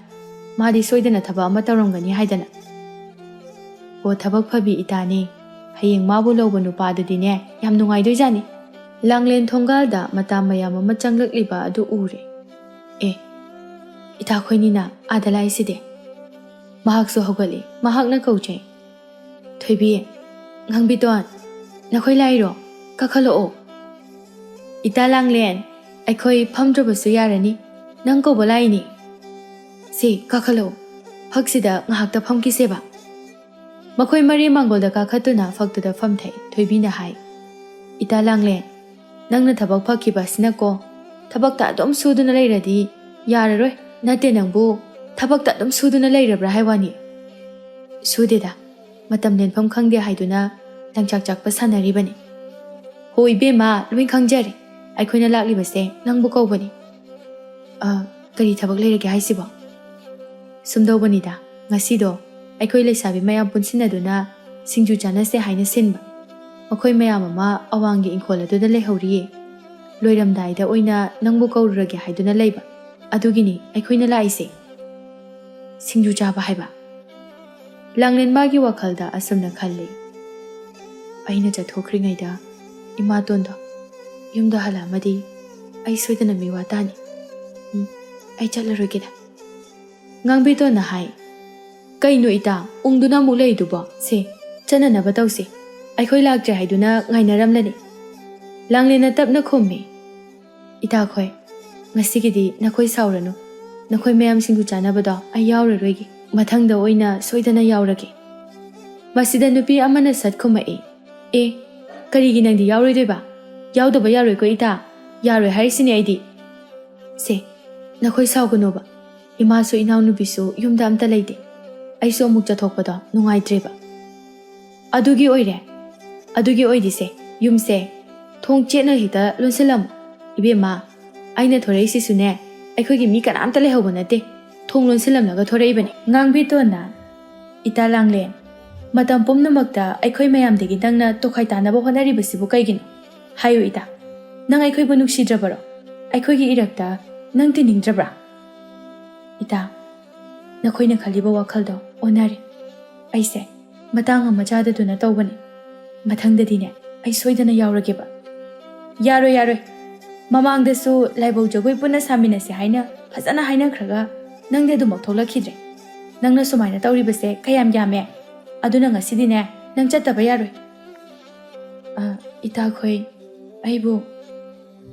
ꯃꯥꯗꯤ ꯁꯣꯏꯗꯅ ꯊꯕꯛ ꯑꯃ ꯇꯧꯔꯝꯒꯅꯤ ꯍꯥꯏꯗꯅ"꯫ ꯑꯣ, ꯊꯕꯛ ꯐꯕꯤ ꯏꯇꯥꯅꯦ꯫ ꯍꯌꯦꯡ ꯃꯥꯕꯨ ꯂꯧꯕ ꯅꯨꯄꯥꯗꯨꯗꯤꯅꯦ, ꯌꯥꯝ ꯅꯨꯡꯉꯥꯏꯗꯣꯏꯖꯥꯠꯅꯤ꯫ ꯂꯥꯡꯂꯦꯟ ꯊꯣꯡꯒꯥꯜꯗ ꯃꯇꯥ ꯃꯌꯥꯝ ꯑꯃ ꯆꯪꯂꯛꯂꯤꯕ ꯑꯗꯨ ꯎꯔꯦ꯫ ꯑꯦ, ꯏꯇꯥ ꯈꯣꯏꯅꯤꯅ ꯑꯥꯗ ꯂꯥꯛꯏꯁꯤꯗꯤ꯫ ꯃꯍꯥꯛꯁꯨ ꯍꯧꯒꯠꯂꯤ꯫ ꯃꯍꯥꯛꯅ ꯀꯧꯖꯩ, "ꯊꯣꯏꯕꯤ, ꯉꯥꯡꯕꯤꯇꯣꯟ, ꯅꯈꯣꯏ ꯂꯥꯛꯏꯔꯣ? ꯀꯥꯈꯠꯂꯛꯑꯣ"꯫ "ꯏꯇꯥ ꯂꯥꯡꯂꯦꯟ, ꯑꯩꯈꯣꯏ ꯐꯝꯗ꯭ꯔꯕꯁꯨ ꯌꯥꯔꯅꯤ, ꯅꯪ ꯀꯧꯕ ꯂꯥꯛꯏꯅꯤ꯫ ꯁꯦ, ꯀꯥꯈꯠꯂꯛꯑꯣ, ꯐꯛꯁꯤꯗ ꯉꯥꯏꯍꯥꯛꯇ ꯐꯝꯈꯤꯁꯦꯕ"꯫ ꯃꯈꯣꯏ ꯃꯔꯤ ꯃꯥꯡꯒꯣꯜꯗ ꯀꯥꯈꯠꯇꯨꯅ ꯐꯛꯇꯨꯗ ꯐꯝꯊꯩ꯫ ꯊꯣꯏꯕꯤꯅ ꯍꯥꯏ, "ꯏꯇꯥ ꯂꯥꯡꯂꯦꯟ, ꯅꯪꯅ ꯊꯕꯛ ꯐꯈꯤꯕ ꯑꯁꯤꯅꯀꯣ, ꯊꯕꯛꯇ ꯑꯗꯨꯝ ꯁꯨꯗꯨꯅ ꯂꯩꯔꯗꯤ ꯌꯥꯔꯔꯣꯏ꯫ ꯅꯠꯇꯦ ꯅꯪꯕꯨ, ꯊꯕꯛꯇ ꯑꯗꯨꯝ ꯁꯨꯗꯨꯅ ꯂꯩꯔꯕ꯭ꯔꯥ ꯍꯥꯏ ꯋꯥꯅꯤ?" "ꯁꯨꯗꯦꯗ, ꯃꯇꯝ ꯂꯦꯟꯐꯝ ꯈꯪꯗꯦ ꯍꯥꯏꯗꯨꯅ ꯂꯪꯆꯥꯛ ꯆꯥꯛꯄ ꯁꯥꯟꯅꯔꯤꯕꯅꯤ"꯫ "ꯍꯣ ꯏꯕꯦꯝꯃ, ꯂꯣꯏ ꯈꯪꯖꯔꯦ꯫ ꯑꯩꯈꯣꯏꯅ ꯂꯥꯛꯂꯤꯕꯁꯦ ꯅꯪꯕꯨ ꯀꯧꯕꯅꯤ"꯫ "ꯑ, ꯀꯔꯤ ꯊꯕꯛ ꯂꯩꯔꯒꯦ ꯍꯥꯏꯁꯤꯕꯣ?" "ꯁꯨꯝꯗꯧꯕꯅꯤꯗ, ꯉꯁꯤꯗꯣ ꯑꯩꯈꯣꯏ ꯂꯩꯁꯥꯕꯤ ꯃꯌꯥꯝ ꯄꯨꯟꯁꯤꯟꯅꯗꯨꯅ ꯁꯤꯡꯖꯨ ꯆꯥꯅꯁꯦ ꯍꯥꯏꯅ ꯁꯤꯟꯕ꯫ ꯃꯈꯣꯏ ꯃꯌꯥꯝ ꯑꯃ ꯑꯋꯥꯡꯒꯤ ꯏꯪꯈꯣꯜ ꯑꯗꯨꯗ ꯂꯩꯍꯧꯔꯤꯌꯦ꯫ ꯂꯣꯏꯔꯝꯗꯥꯏꯗ ꯑꯣꯏꯅ ꯅꯪꯕꯨ ꯀꯧꯔꯨꯔꯒꯦ ꯍꯥꯏꯗꯨꯅ ꯂꯩꯕ꯫ ꯑꯗꯨꯒꯤꯅꯤ ꯑꯩꯈꯣꯏꯅ ꯂꯥꯛꯏꯁꯦ꯫ ꯁꯤꯡꯖꯨ ꯆꯥꯕ ꯍꯥꯏꯕ꯫ ꯂꯥꯡꯂꯦꯟ ꯃꯥꯒꯤ ꯋꯥꯈꯜꯗ ꯑꯁꯨꯝꯅ ꯈꯜꯂꯤ, "ꯑꯩꯅ ꯆꯠꯊꯣꯛꯈ꯭ꯔꯤꯉꯩꯗ ꯏꯃꯥꯇꯣꯟꯗꯣ ꯌꯨꯝꯗ ꯍꯜꯂꯛꯑꯝꯃꯗꯤ ꯑꯩ ꯁꯣꯏꯗꯅ ꯃꯤꯋꯥ ꯇꯥꯅꯤ꯫ ꯎꯝ, ꯑꯩ ꯆꯠꯂꯔꯣꯏꯒꯦꯗ꯫" ꯉꯥꯡꯕꯤꯇꯣꯟꯅ ꯍꯥꯏ, "ꯀꯩꯅꯣ ꯏꯇꯥ, ꯎꯪꯗꯨꯅ ꯑꯃꯨꯛ ꯂꯩꯗꯨꯕꯣ? ꯁꯦ, ꯆꯠꯅꯅꯕ ꯇꯧꯁꯦ꯫ ꯑꯩꯈꯣꯏ ꯂꯥꯛꯇ꯭ꯔꯦ ꯍꯥꯏꯗꯨꯅ ꯉꯥꯏꯅꯔꯝꯂꯅꯤ꯫" ꯂꯥꯡꯂꯦꯟꯅ ꯇꯞꯅ ꯈꯨꯝꯃꯤ, "ꯏꯇꯥꯈꯣꯏ, ꯉꯁꯤꯒꯤꯗꯤ ꯅꯈꯣꯏ ꯁꯥꯎꯔꯅꯨ꯫ ꯅꯈꯣꯏ ꯃꯌꯥꯝ ꯁꯤꯡꯖꯨ ꯆꯥꯅꯕꯗꯣ ꯑꯩ ꯌꯥꯎꯔꯔꯣꯏꯒꯦ꯫ ꯃꯊꯪꯗ ꯑꯣꯏꯅ ꯁꯣꯏꯗꯅ ꯌꯥꯎꯔꯒꯦ꯫" ꯃꯁꯤꯗ ꯅꯨꯄꯤ ꯑꯃꯅ ꯁꯠ ꯈꯨꯝꯃꯛꯏ, "ꯑꯦ, ꯀꯔꯤꯒꯤ ꯅꯪꯗꯤ ꯌꯥꯎꯔꯣꯏꯗꯣꯏꯕ? ꯌꯥꯎꯗꯕ ꯌꯥꯔꯣꯏꯀꯣ ꯏꯇꯥ, ꯌꯥꯔꯣꯏ ꯍꯥꯏꯔꯤꯁꯤꯅꯦ ꯑꯩꯗꯤ꯫" "ꯁꯦ, ꯅꯈꯣꯏ ꯁꯥꯎꯒꯅꯣꯕ꯫ ꯏꯃꯥꯁꯨ ꯏꯅꯥꯎꯅꯨꯄꯤꯁꯨ ꯌꯨꯝꯗ ꯑꯝꯇ ꯂꯩꯇꯦ꯫ ꯑꯩꯁꯨ ꯑꯃꯨꯛ ꯆꯠꯊꯣꯛꯄꯗꯣ ꯅꯨꯡꯉꯥꯏꯇ꯭ꯔꯦꯕ꯫" "ꯑꯗꯨꯒꯤ ꯑꯣꯏꯔꯦ? ꯑꯗꯨꯒꯤ ꯑꯣꯏꯗꯤꯁꯦ, ꯌꯨꯝꯁꯦ ꯊꯣꯡ ꯆꯦꯠꯅ ꯍꯦꯛꯇ ꯂꯣꯟꯁꯤꯜꯂꯝꯃꯨ꯫ ꯏꯕꯦꯝꯃ, ꯑꯩꯅ ꯊꯣꯔꯛꯏꯁꯤꯁꯨꯅꯦ, ꯑꯩꯈꯣꯏꯒꯤ ꯃꯤ ꯀꯅꯥꯝꯇ ꯂꯩꯍꯧꯕ ꯅꯠꯇꯦ꯫ ꯊꯣꯡ ꯂꯣꯟꯁꯤꯜꯂꯝꯂꯒ ꯊꯣꯔꯛꯏꯕꯅꯤ꯫" ꯉꯥꯡꯕꯤꯇꯣꯟꯅ, "ꯏꯇꯥ ꯂꯥꯡꯂꯦꯟ, ꯃꯇꯝ ꯄꯨꯝꯅꯃꯛꯇ ꯑꯩꯈꯣꯏ ꯃꯌꯥꯝꯗꯒꯤ ꯅꯪꯅ ꯇꯣꯈꯥꯏ ꯇꯥꯅꯕ ꯍꯣꯠꯅꯔꯤꯕꯁꯤꯕꯨ ꯀꯩꯒꯤꯅꯣ? ꯍꯥꯏꯌꯨ ꯏꯇꯥ, ꯅꯪ ꯑꯩꯈꯣꯏꯕꯨ ꯅꯨꯡꯁꯤꯗ꯭ꯔꯕꯔꯣ? ꯑꯩꯈꯣꯏꯒꯤ ꯏꯔꯛꯇ ꯅꯪ ꯇꯤꯟꯅꯤꯡꯗ꯭ꯔꯕ꯭ꯔꯥ?" "ꯏꯇꯥ, ꯅꯈꯣꯏꯅ ꯈꯜꯂꯤꯕ ꯋꯥꯈꯜꯗꯣ ꯑꯣꯟꯅꯔꯦ꯫ ꯑꯩꯁꯦ ꯃꯇꯥꯡ ꯑꯃ ꯆꯥꯗꯗꯨꯅ ꯇꯧꯕꯅꯤ꯫ ꯃꯊꯪꯗꯗꯤꯅꯦ, ꯑꯩ ꯁꯣꯏꯗꯅ ꯌꯥꯎꯔꯒꯦꯕ꯫" "ꯌꯥꯔꯣꯏ, ꯌꯥꯔꯣꯏ꯫ ꯃꯃꯥꯡꯗꯁꯨ ꯂꯥꯏꯕꯧ ꯖꯒꯣꯏ ꯄꯨꯟꯅ ꯁꯥꯃꯤꯟꯅꯁꯦ ꯍꯥꯏꯅ ꯐꯖꯅ ꯍꯥꯏꯅꯈ꯭ꯔꯒ ꯅꯪꯗꯤ ꯑꯗꯨꯃꯛ ꯊꯣꯛꯂꯛꯈꯤꯗ꯭ꯔꯦ꯫ ꯅꯪꯅ ꯁꯨꯃꯥꯏꯅ ꯇꯧꯔꯤꯕꯁꯦ ꯀꯌꯥꯝ ꯌꯥꯝꯃꯦ꯫ ꯑꯗꯨꯅ ꯉꯁꯤꯗꯤꯅꯦ, ꯅꯪ ꯆꯠꯇꯕ ꯌꯥꯔꯣꯏ꯫" "ꯑ, ꯏꯇꯥꯈꯣꯏ, ꯑꯩꯕꯨ..."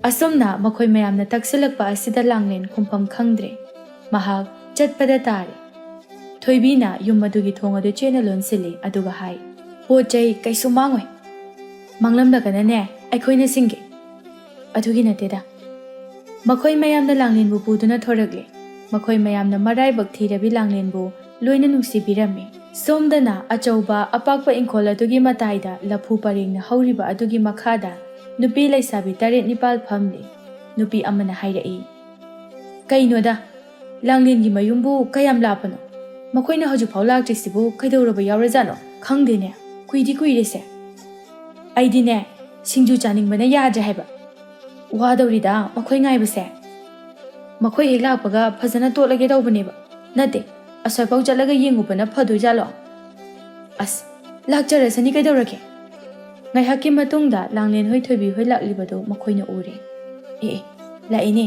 ꯑꯁꯨꯝꯅ ꯃꯈꯣꯏ ꯃꯌꯥꯝꯅ ꯇꯛꯁꯤꯜꯂꯛꯄ ꯑꯁꯤꯗ ꯂꯥꯡꯂꯦꯟ ꯈꯨꯝꯐꯝ ꯈꯪꯗ꯭ꯔꯦ꯫ ꯃꯍꯥꯛ ꯆꯠꯄꯗ ꯇꯥꯔꯦ꯫ ꯊꯣꯏꯕꯤꯅ ꯌꯨꯝ ꯑꯗꯨꯒꯤ ꯊꯣꯡ ꯑꯗꯨ ꯆꯦꯠꯅ ꯂꯣꯟꯁꯤꯜꯂꯤ, ꯑꯗꯨꯒ ꯍꯥꯏ, "ꯄꯣꯠ ꯆꯩ ꯀꯩꯁꯨ ꯃꯥꯡꯉꯣꯏ꯫ ꯃꯥꯡꯂꯝꯂꯒꯅꯅꯦ, ꯑꯩꯈꯣꯏꯅ ꯁꯤꯡꯒꯦ꯫" "ꯑꯗꯨꯒꯤ ꯅꯠꯇꯦꯗ꯫" ꯃꯈꯣꯏ ꯃꯌꯥꯝꯅ ꯂꯥꯡꯂꯦꯟꯕꯨ ꯄꯨꯗꯨꯅ ꯊꯣꯔꯛꯂꯦ꯫ ꯃꯈꯣꯏ ꯃꯌꯥꯝꯅ ꯃꯔꯥꯏꯕꯛ ꯊꯤꯔꯕꯤ ꯂꯥꯡꯂꯦꯟꯕꯨ ꯂꯣꯏꯅ ꯅꯨꯡꯁꯤꯕꯤꯔꯝꯃꯤ꯫ ꯁꯣꯝꯗꯅ ꯑꯆꯧꯕ ꯑꯄꯥꯛꯄ ꯏꯪꯈꯣꯜ ꯑꯗꯨꯒꯤ ꯃꯇꯥꯏꯗ ꯂꯐꯨ ꯄꯔꯦꯡꯅ ꯍꯧꯔꯤꯕ ꯑꯗꯨꯒꯤ ꯃꯈꯥꯗ ꯅꯨꯄꯤ ꯂꯩꯁꯥꯕꯤ ꯇꯔꯦꯠ ꯅꯤꯄꯥꯜ ꯐꯝꯂꯤ꯫ ꯅꯨꯄꯤ ꯑꯃꯅ ꯍꯥꯏꯔꯛꯏ, "ꯀꯩꯅꯣꯗ, ꯂꯥꯡꯂꯦꯟꯒꯤ ꯃꯌꯨꯝꯕꯨ ꯀꯌꯥꯝ ꯂꯥꯞꯄꯅꯣ? ꯃꯈꯣꯏꯅ ꯍꯧꯖꯤꯛꯐꯥꯎ ꯂꯥꯛꯇ꯭ꯔꯤꯁꯤꯕꯨ ꯀꯩꯗꯧꯔꯕ ꯌꯥꯎꯔꯖꯥꯠꯅꯣ? ꯈꯪꯗꯦꯅꯦ, ꯀꯨꯏꯗꯤ ꯀꯨꯏꯔꯦꯁꯦ꯫ ꯑꯩꯗꯤꯅꯦ, ꯁꯤꯡꯖꯨ ꯆꯥꯅꯤꯡꯕꯅ ꯌꯥꯗ꯭ꯔꯦ ꯍꯥꯏꯕ꯫" ꯋꯥꯗꯧꯔꯤꯗ ꯃꯈꯣꯏ ꯉꯥꯏꯕꯁꯦ꯫ ꯃꯈꯣꯏ ꯍꯦꯛ ꯂꯥꯛꯄꯒ ꯐꯖꯅ ꯇꯣꯠꯂꯒꯦ ꯇꯧꯕꯅꯦꯕ꯫ ꯅꯠꯇꯦ, ꯑꯁ꯭ꯋꯥꯏꯐꯥꯎ ꯆꯠꯂꯒ ꯌꯦꯡꯉꯨꯕꯅ ꯐꯗꯣꯏꯖꯥꯠꯂꯣ? ꯑꯁ, ꯂꯥꯛꯆꯔꯁꯅꯤ ꯀꯩꯗꯧꯔꯒꯦ꯫ ꯉꯥꯏꯍꯥꯛꯀꯤ ꯃꯇꯨꯡꯗ ꯂꯥꯡꯂꯦꯟ ꯍꯣꯏ ꯊꯣꯏꯕꯤ ꯍꯣꯏ ꯂꯥꯛꯂꯤꯕꯗꯨ ꯃꯈꯣꯏꯅ ꯎꯔꯦ꯫ ꯑꯦ, ꯑꯦ, ꯂꯥꯛꯑꯦꯅꯦ꯫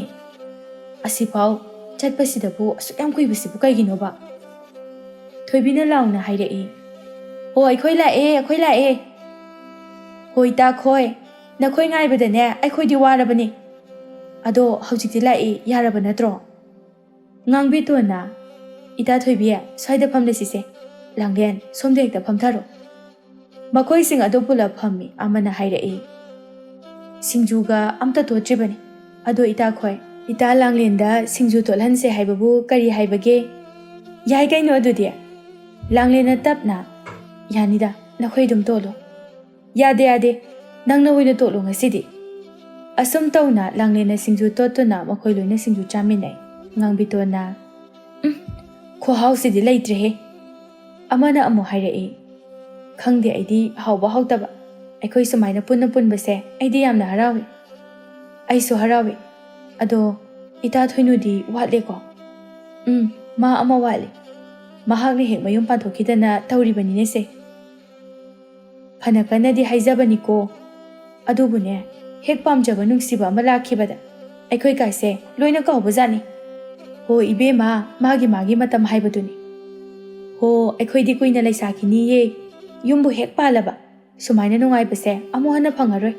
ꯑꯁꯤꯐꯥꯎ ꯆꯠꯄꯁꯤꯗꯕꯨ ꯑꯁꯨꯛ ꯌꯥꯝ ꯀꯨꯏꯕꯁꯤꯕꯨ ꯀꯩꯒꯤꯅꯣꯕ? ꯊꯣꯏꯕꯤꯅ ꯂꯥꯎꯅ ꯍꯥꯏꯔꯛꯏ꯫ "ꯍꯣ, ꯑꯩꯈꯣꯏ ꯂꯥꯛꯑꯦ, ꯑꯩꯈꯣꯏ ꯂꯥꯛꯑꯦ꯫ ꯍꯣꯏ, ꯇꯥꯈꯣꯏ, ꯅꯈꯣꯏ ꯉꯥꯏꯕꯗꯅꯦ ꯑꯩꯈꯣꯏꯗꯤ ꯋꯥꯔꯕꯅꯤ꯫ ꯑꯗꯣ ꯍꯧꯖꯤꯛꯇꯤ ꯂꯥꯛꯑꯦ, ꯌꯥꯔꯕ ꯅꯠꯇ꯭ꯔꯣ?" ꯉꯥꯡꯕꯤꯇꯣꯟꯅ, "ꯏꯇꯥ ꯊꯣꯏꯕꯤ, ꯁ꯭ꯋꯥꯏꯗ ꯐꯝꯂꯁꯤꯁꯦ꯫ ꯂꯥꯡꯂꯦꯟ, ꯁꯣꯝꯗ ꯍꯦꯛꯇ ꯐꯝꯊꯔꯣ꯫ ꯃꯈꯣꯏꯁꯤꯡ ꯑꯗꯨ ꯄꯨꯂꯞ ꯐꯝꯃꯤ꯫ ꯑꯃꯅ ꯍꯥꯏꯔꯛꯏ, "ꯁꯤꯡꯖꯨꯒ ꯑꯝꯇ ꯇꯣꯠꯇ꯭ꯔꯤꯕꯅꯤ꯫ ꯑꯗꯣ ꯏꯇꯥꯈꯣꯏ, ꯏꯇꯥ ꯂꯥꯡꯂꯦꯟꯗ ꯁꯤꯡꯖꯨ ꯇꯣꯠꯍꯟꯁꯦ ꯍꯥꯏꯕꯕꯨ ꯀꯔꯤ ꯍꯥꯏꯕꯒꯦ?" "ꯌꯥꯏ ꯀꯩꯅꯣ ꯑꯗꯨꯗꯤ꯫" ꯂꯥꯡꯂꯦꯟꯅ ꯇꯞꯅ, "ꯌꯥꯅꯤꯗ, ꯅꯈꯣꯏ ꯑꯗꯨꯝ ꯇꯣꯠꯂꯣ꯫" "ꯌꯥꯗꯦ, ꯌꯥꯗꯦ, ꯅꯪꯅ ꯑꯣꯏꯅ ꯇꯣꯠꯂꯣ ꯉꯁꯤꯗꯤ꯫" ꯑꯁꯨꯝ ꯇꯧꯅ ꯂꯥꯡꯂꯦꯟꯅ ꯁꯤꯡꯖꯨ ꯇꯣꯠꯇꯨꯅ ꯃꯈꯣꯏ ꯂꯣꯏꯅ ꯁꯤꯡꯖꯨ ꯆꯥꯃꯤꯟꯅꯩ꯫ ꯉꯥꯡꯕꯤꯇꯣꯟꯅ, "ꯎꯝ, ꯈꯨꯍꯥꯎꯁꯤꯗꯤ ꯂꯩꯇ꯭ꯔꯦꯍꯦ꯫" ꯑꯃꯅ ꯑꯃꯨꯛ ꯍꯥꯏꯔꯛꯏ, "ꯈꯪꯗꯦ ꯑꯩꯗꯤ ꯍꯥꯎꯕ ꯍꯥꯎꯇꯕ, ꯑꯩꯈꯣꯏ ꯁꯨꯃꯥꯏꯅ ꯄꯨꯟꯅ ꯄꯨꯟꯕꯁꯦ ꯑꯩꯗꯤ ꯌꯥꯝꯅ ꯍꯔꯥꯎꯏ꯫" "ꯑꯩꯁꯨ ꯍꯔꯥꯎꯏ꯫ ꯑꯗꯣ ꯏꯇꯥ ꯊꯣꯏꯅꯨꯗꯤ ꯋꯥꯠꯂꯦꯀꯣ?" "ꯎꯝ, ꯃꯥ ꯑꯃ ꯋꯥꯠꯂꯤ꯫ ꯃꯍꯥꯛꯅ ꯍꯦꯛ ꯃꯌꯨꯝ ꯄꯥꯟꯊꯣꯛꯈꯤꯗꯅ ꯇꯧꯔꯤꯕꯅꯤꯅꯦꯁꯦ꯫ ꯐꯅ ꯀꯟꯅꯗꯤ ꯍꯥꯏꯖꯕꯅꯤꯀꯣ꯫ ꯑꯗꯨꯕꯨꯅꯦ, ꯍꯦꯛ ꯄꯥꯝꯖꯕ ꯅꯨꯡꯁꯤꯕ ꯑꯃ ꯂꯥꯛꯈꯤꯕꯗ ꯑꯩꯈꯣꯏ ꯀꯥꯏꯁꯦ ꯂꯣꯏꯅ ꯀꯥꯎꯕꯖꯥꯠꯅꯤ꯫ ꯍꯣ ꯏꯕꯦꯝꯃ, ꯃꯥꯒꯤ ꯃꯥꯒꯤ ꯃꯇꯝ ꯍꯥꯏꯕꯗꯨꯅꯤ꯫ ꯍꯣ, ꯑꯩꯈꯣꯏꯗꯤ ꯀꯨꯏꯅ ꯂꯩꯁꯥꯈꯤꯅꯤꯌꯦ꯫ ꯌꯨꯝꯕꯨ ꯍꯦꯛ ꯄꯥꯜꯂꯕ ꯁꯨꯃꯥꯏꯅ ꯅꯨꯡꯉꯥꯏꯕꯁꯦ ꯑꯃꯨꯛ ꯍꯟꯅ ꯐꯪꯉꯔꯣꯏ꯫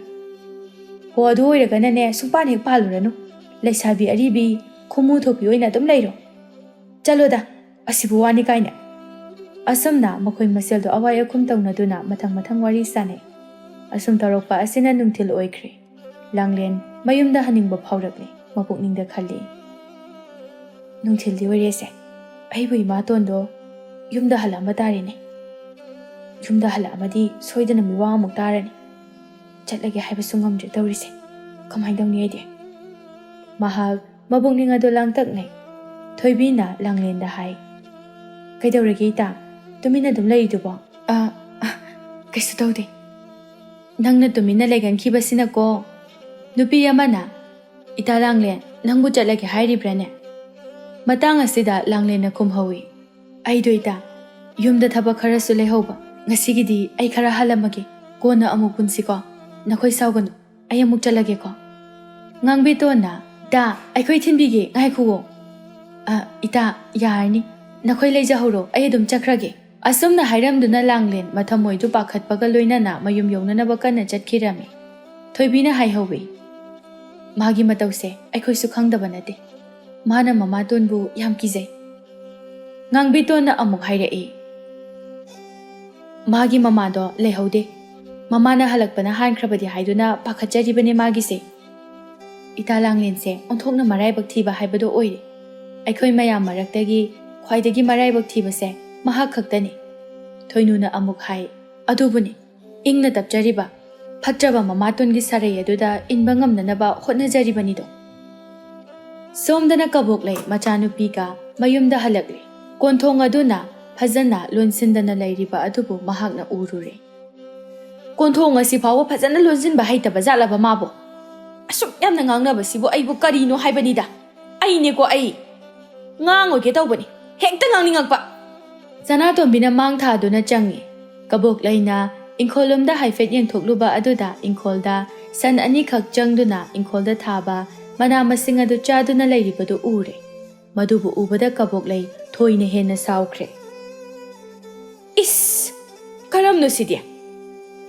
ꯍꯣ, ꯑꯗꯨ ꯑꯣꯏꯔꯒꯅꯅꯦ, ꯁꯨꯡꯄꯥꯟ ꯍꯦꯛ ꯄꯥꯜꯂꯨꯔꯅꯨ꯫ ꯂꯩꯁꯥꯕꯤ ꯑꯔꯤꯕꯤ, ꯈꯨꯃꯨ ꯊꯣꯛꯄꯤ ꯑꯣꯏꯅ ꯑꯗꯨꯝ ꯂꯩꯔꯣ꯫ ꯆꯠꯂꯣꯗ, ꯑꯁꯤꯕꯨ ꯋꯥꯅꯤ ꯀꯥꯏꯅ꯫" ꯑꯁꯨꯝꯅ ꯃꯈꯣꯏ ꯃꯁꯦꯜꯗꯣ ꯑꯋꯥꯏ ꯑꯈꯨꯝ ꯇꯧꯅꯗꯨꯅ ꯃꯊꯪ ꯃꯊꯪ ꯋꯥꯔꯤ ꯁꯥꯟꯅꯩ꯫ ꯑꯁꯨꯝ ꯇꯧꯔꯛꯄ ꯑꯁꯤꯅ ꯅꯨꯡꯊꯤꯜ ꯑꯣꯏꯈ꯭ꯔꯦ꯫ ꯂꯥꯡꯂꯦꯟ ꯃꯌꯨꯝꯗ ꯍꯟꯅꯤꯡꯕ ꯐꯥꯎꯔꯛꯂꯦ꯫ ꯃꯄꯨꯛꯅꯤꯡꯗ ꯈꯜꯂꯤ, "ꯅꯨꯡꯊꯤꯜꯗꯤ ꯑꯣꯏꯔꯦꯁꯦ, ꯑꯩꯕꯨ ꯏꯃꯥꯇꯣꯟꯗꯣ ꯌꯨꯝꯗ ꯍꯜꯂꯛꯑꯝꯕ ꯇꯥꯔꯦꯅꯦ꯫ ꯌꯨꯝꯗ ꯍꯜꯂꯛꯑꯝꯃꯗꯤ ꯁꯣꯏꯗꯅ ꯃꯤꯋꯥ ꯑꯃꯨꯛ ꯇꯥꯔꯅꯤ꯫ ꯆꯠꯂꯒꯦ ꯍꯥꯏꯕꯁꯨ ꯉꯝꯗ꯭ꯔꯦ ꯇꯧꯔꯤꯁꯦ꯫ ꯀꯃꯥꯏꯅ ꯇꯧꯅꯤ ꯑꯩꯗꯤ?" ꯃꯍꯥꯛ ꯃꯄꯨꯛꯅꯤꯡ ꯑꯗꯣ ꯂꯥꯡꯇꯛꯅꯩ꯫ ꯊꯣꯏꯕꯤꯅ ꯂꯥꯡꯂꯦꯟꯗ ꯍꯥꯏ, "ꯀꯩꯗꯧꯔꯒꯦ ꯏꯇꯥ? ꯇꯨꯃꯤꯟꯅ ꯑꯗꯨꯝ ꯂꯩꯔꯤꯗꯨꯕꯣ?" "ꯑ, ꯑ, ꯀꯩꯁꯨ ꯇꯧꯗꯦ꯫ ꯅꯪꯅ ꯇꯨꯃꯤꯟꯅ ꯂꯩꯒꯟꯈꯤꯕꯁꯤꯅꯀꯣ, ꯅꯨꯄꯤ ꯑꯃꯅ, "ꯏꯇꯥ ꯂꯥꯡꯂꯦꯟ, ꯅꯪꯕꯨ ꯆꯠꯂꯒꯦ ꯍꯥꯏꯔꯤꯕ꯭ꯔꯥꯅꯦ?" ꯃꯇꯥꯡ ꯑꯁꯤꯗ ꯂꯥꯡꯂꯦꯟꯅ ꯈꯨꯝꯍꯧꯏ, "ꯑꯩꯗꯣ ꯏꯇꯥ, ꯌꯨꯝꯗ ꯊꯕꯛ ꯈꯔꯁꯨ ꯂꯩꯍꯧꯕ, ꯉꯁꯤꯒꯤꯗꯤ ꯑꯩ ꯈꯔ ꯍꯜꯂꯝꯃꯒꯦ, ꯀꯣꯟꯅ ꯑꯃꯨꯛ ꯄꯨꯟꯁꯤꯀꯣ꯫ ꯅꯈꯣꯏ ꯁꯥꯎꯒꯅꯨ, ꯑꯩ ꯑꯃꯨꯛ ꯆꯠꯂꯒꯦꯀꯣ꯫" ꯉꯥꯡꯕꯤꯇꯣꯟꯅ, "ꯏꯇꯥ, ꯑꯩꯈꯣꯏ ꯊꯤꯟꯕꯤꯒꯦ, ꯉꯥꯏꯈꯨꯋꯣ꯫" "ꯑ, ꯏꯇꯥ, ꯌꯥꯔꯅꯤ, ꯅꯈꯣꯏ ꯂꯩꯖꯍꯧꯔꯣ, ꯑꯩ ꯑꯗꯨꯝ ꯆꯠꯈ꯭ꯔꯒꯦ꯫" ꯑꯁꯨꯝꯅ ꯍꯥꯏꯔꯝꯗꯨꯅ ꯂꯥꯡꯂꯦꯟ ꯃꯊꯃꯣꯏꯗꯨ ꯄꯥꯈꯠꯄꯒ ꯂꯣꯏꯅꯅ ꯃꯌꯨꯝ ꯌꯧꯅꯅꯕ ꯀꯟꯅ ꯆꯠꯈꯤꯔꯝꯃꯤ꯫ ꯊꯣꯏꯕꯤꯅ ꯍꯥꯏꯍꯧꯏ, "ꯃꯥꯒꯤ ꯃꯇꯧꯁꯦ ꯑꯩꯈꯣꯏꯁꯨ ꯈꯪꯗꯕ ꯅꯠꯇꯦ꯫ ꯃꯥꯅ ꯃꯃꯥꯇꯣꯟꯕꯨ ꯌꯥꯝ ꯀꯤꯖꯩ꯫" ꯉꯥꯡꯕꯤꯇꯣꯟꯅ ꯑꯃꯨꯛ ꯍꯥꯏꯔꯛꯏ, "ꯃꯥꯒꯤ ꯃꯃꯥꯗꯣ ꯂꯩꯍꯧꯗꯦ꯫ ꯃꯃꯥꯅ ꯍꯜꯂꯛꯄꯅ ꯍꯥꯟꯈ꯭ꯔꯕꯗꯤ ꯍꯥꯏꯗꯨꯅ ꯄꯥꯈꯠꯆꯔꯤꯕꯅꯦ ꯃꯥꯒꯤꯁꯦ꯫" ꯏꯇꯥ ꯂꯥꯡꯂꯦꯟꯁꯦ ꯑꯣꯟꯊꯣꯛꯅ ꯃꯔꯥꯏꯕꯛ ꯊꯤꯕ ꯍꯥꯏꯕꯗꯣ ꯑꯣꯏꯔꯦ꯫ ꯑꯩꯈꯣꯏ ꯃꯌꯥꯝ ꯃꯔꯛꯇꯒꯤ ꯈ꯭ꯋꯥꯏꯗꯒꯤ ꯃꯔꯥꯏꯕꯛ ꯊꯤꯕꯁꯦ ꯃꯍꯥꯛ ꯈꯛꯇꯅꯤ꯫ ꯊꯣꯏꯅꯨꯅ ꯑꯃꯨꯛ ꯍꯥꯏ, "ꯑꯗꯨꯕꯨꯅꯤ, ꯏꯪꯅ ꯇꯞꯆꯔꯤꯕ ꯐꯠꯇ꯭ꯔꯕ ꯃꯃꯥꯇꯣꯟꯒꯤ ꯁꯥꯔꯩ ꯑꯗꯨꯗ ꯏꯟꯕ ꯉꯝꯅꯅꯕ ꯍꯣꯠꯅꯖꯔꯤꯕꯅꯤꯗꯣ꯫" ꯁꯣꯝꯗꯅ ꯀꯕꯣꯛꯂꯩ ꯃꯆꯥꯅꯨꯄꯤꯒ ꯃꯌꯨꯝꯗ ꯍꯜꯂꯛꯂꯦ꯫ ꯀꯣꯟꯊꯣꯡ ꯑꯗꯨꯅ ꯐꯖꯅ ꯂꯣꯟꯁꯤꯟꯗꯅ ꯂꯩꯔꯤꯕ ꯑꯗꯨꯕꯨ ꯃꯍꯥꯛꯅ ꯎꯔꯨꯔꯦ꯫ "ꯀꯣꯟꯊꯣꯡ ꯑꯁꯤ ꯐꯥꯎꯕ ꯐꯖꯅ ꯂꯣꯟꯁꯤꯟꯕ ꯍꯩꯇꯕ ꯖꯥꯠꯂꯕ ꯃꯥꯕꯨ? ꯑꯁꯨꯛ ꯌꯥꯝꯅ ꯉꯥꯡꯅꯕꯁꯤꯕꯨ ꯑꯩꯕꯨ ꯀꯔꯤꯅꯣ ꯍꯥꯏꯕꯅꯤꯗ꯫ ꯑꯩꯅꯦꯀꯣ ꯑꯩ꯫ ꯉꯥꯡꯉꯣꯏꯒꯦ ꯇꯧꯕꯅꯤ꯫ ꯍꯦꯛꯇ ꯉꯥꯡꯅꯤꯡꯉꯛꯄ꯫" ꯁꯅꯥꯇꯣꯝꯕꯤꯅ ꯃꯥꯡ ꯊꯥꯗꯨꯅ ꯆꯪꯉꯤ꯫ ꯀꯕꯣꯛꯂꯩꯅ ꯏꯪꯈꯣꯜꯂꯣꯝꯗ ꯍꯥꯏꯐꯦꯠ ꯌꯦꯡꯊꯣꯛꯂꯨꯕ ꯑꯗꯨꯗ ꯏꯪꯈꯣꯜꯗ ꯁꯟ ꯑꯅꯤꯈꯛ ꯆꯪꯗꯨꯅ ꯏꯪꯈꯣꯜꯗ ꯊꯥꯕ ꯃꯅꯥ ꯃꯁꯤꯡ ꯑꯗꯨ ꯆꯥꯗꯨꯅ ꯂꯩꯔꯤꯕꯗꯨ ꯎꯔꯦ꯫ ꯃꯗꯨꯕꯨ ꯎꯕꯗ ꯀꯕꯣꯛꯂꯩ ꯊꯣꯏꯅ ꯍꯦꯟꯅ ꯁꯥꯎꯈ꯭ꯔꯦ꯫ "ꯏꯁ! ꯀꯔꯝꯅꯣ ꯁꯤꯗꯤ?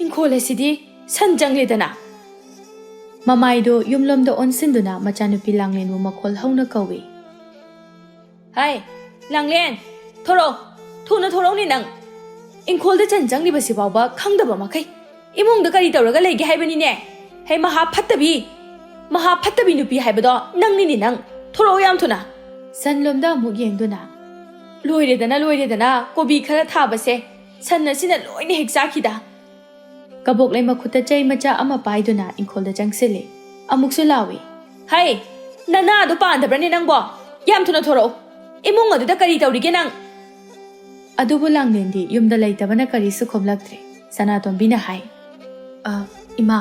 ꯏꯪꯈꯣꯜ ꯑꯁꯤꯗꯤ ꯁꯟ ꯆꯪꯂꯦꯗꯅ!" ꯃꯃꯥꯏꯗꯣ ꯌꯨꯝꯂꯣꯝꯗ ꯑꯣꯟꯁꯤꯟꯗꯨꯅ ꯃꯆꯥꯅꯨꯄꯤ ꯂꯥꯡꯂꯦꯟꯕꯨ ꯃꯈꯣꯜ ꯍꯧꯅ ꯀꯧꯏ꯫ "ꯍꯥꯏ, ꯂꯥꯡꯂꯦꯟ, ꯊꯣꯔꯛꯑꯣ, ꯊꯨꯅ ꯊꯣꯔꯛꯎꯅꯦ ꯅꯪ꯫ ꯏꯪꯈꯣꯜꯗ ꯁꯟ ꯆꯪꯂꯤꯕꯁꯤ ꯐꯥꯎꯕ ꯈꯪꯗꯕ ꯃꯈꯩ꯫ ꯏꯃꯨꯡꯗ ꯀꯔꯤ ꯇꯧꯔꯒ ꯂꯩꯒꯦ ꯍꯥꯏꯕꯅꯤꯅꯦ? ꯍꯦ, ꯃꯍꯥ ꯐꯠꯇꯕꯤ! ꯃꯍꯥ ꯐꯠꯇꯕꯤ ꯅꯨꯄꯤ ꯍꯥꯏꯕꯗꯣ ꯅꯪꯅꯤꯅꯦ ꯅꯪ꯫ ꯊꯣꯔꯛꯑꯣ ꯌꯥꯝ ꯊꯨꯅ꯫" ꯁꯟꯂꯣꯝꯗ ꯑꯃꯨꯛ ꯌꯦꯡꯗꯨꯅ, "ꯂꯣꯏꯔꯦꯗꯅ, ꯂꯣꯏꯔꯦꯗꯅ, ꯀꯣꯕꯤ ꯈꯔ ꯊꯥꯕꯁꯦ ꯁꯟ ꯑꯁꯤꯅ ꯂꯣꯏꯅ ꯍꯦꯛ ꯆꯥꯈꯤꯗ꯫" ꯀꯕꯣꯛꯂꯩ ꯃꯈꯨꯠꯇ ꯆꯩ ꯃꯆꯥ ꯑꯃ ꯄꯥꯏꯗꯨꯅ ꯏꯪꯈꯣꯜꯗ ꯆꯪꯁꯤꯜꯂꯤ꯫ ꯑꯃꯨꯛꯁꯨ ꯂꯥꯎꯏ, "ꯍꯩ, ꯅꯅꯥꯗꯣ ꯄꯥꯟꯗꯕ꯭ꯔꯅꯦ ꯅꯪꯕꯣ? ꯌꯥꯝ ꯊꯨꯅ ꯊꯣꯔꯛꯎ꯫ ꯏꯃꯨꯡ ꯑꯗꯨꯗ ꯀꯔꯤ ꯇꯧꯔꯤꯒꯦ ꯅꯪ?" ꯑꯗꯨꯕꯨ ꯂꯥꯡꯂꯦꯟꯗꯤ ꯌꯨꯝꯗ ꯂꯩꯇꯕꯅ ꯀꯔꯤꯁꯨ ꯈꯨꯝꯂꯛꯇ꯭ꯔꯦ꯫ ꯁꯅꯥꯇꯣꯝꯕꯤꯅ ꯍꯥꯏ, "ꯑ, ꯏꯃꯥ,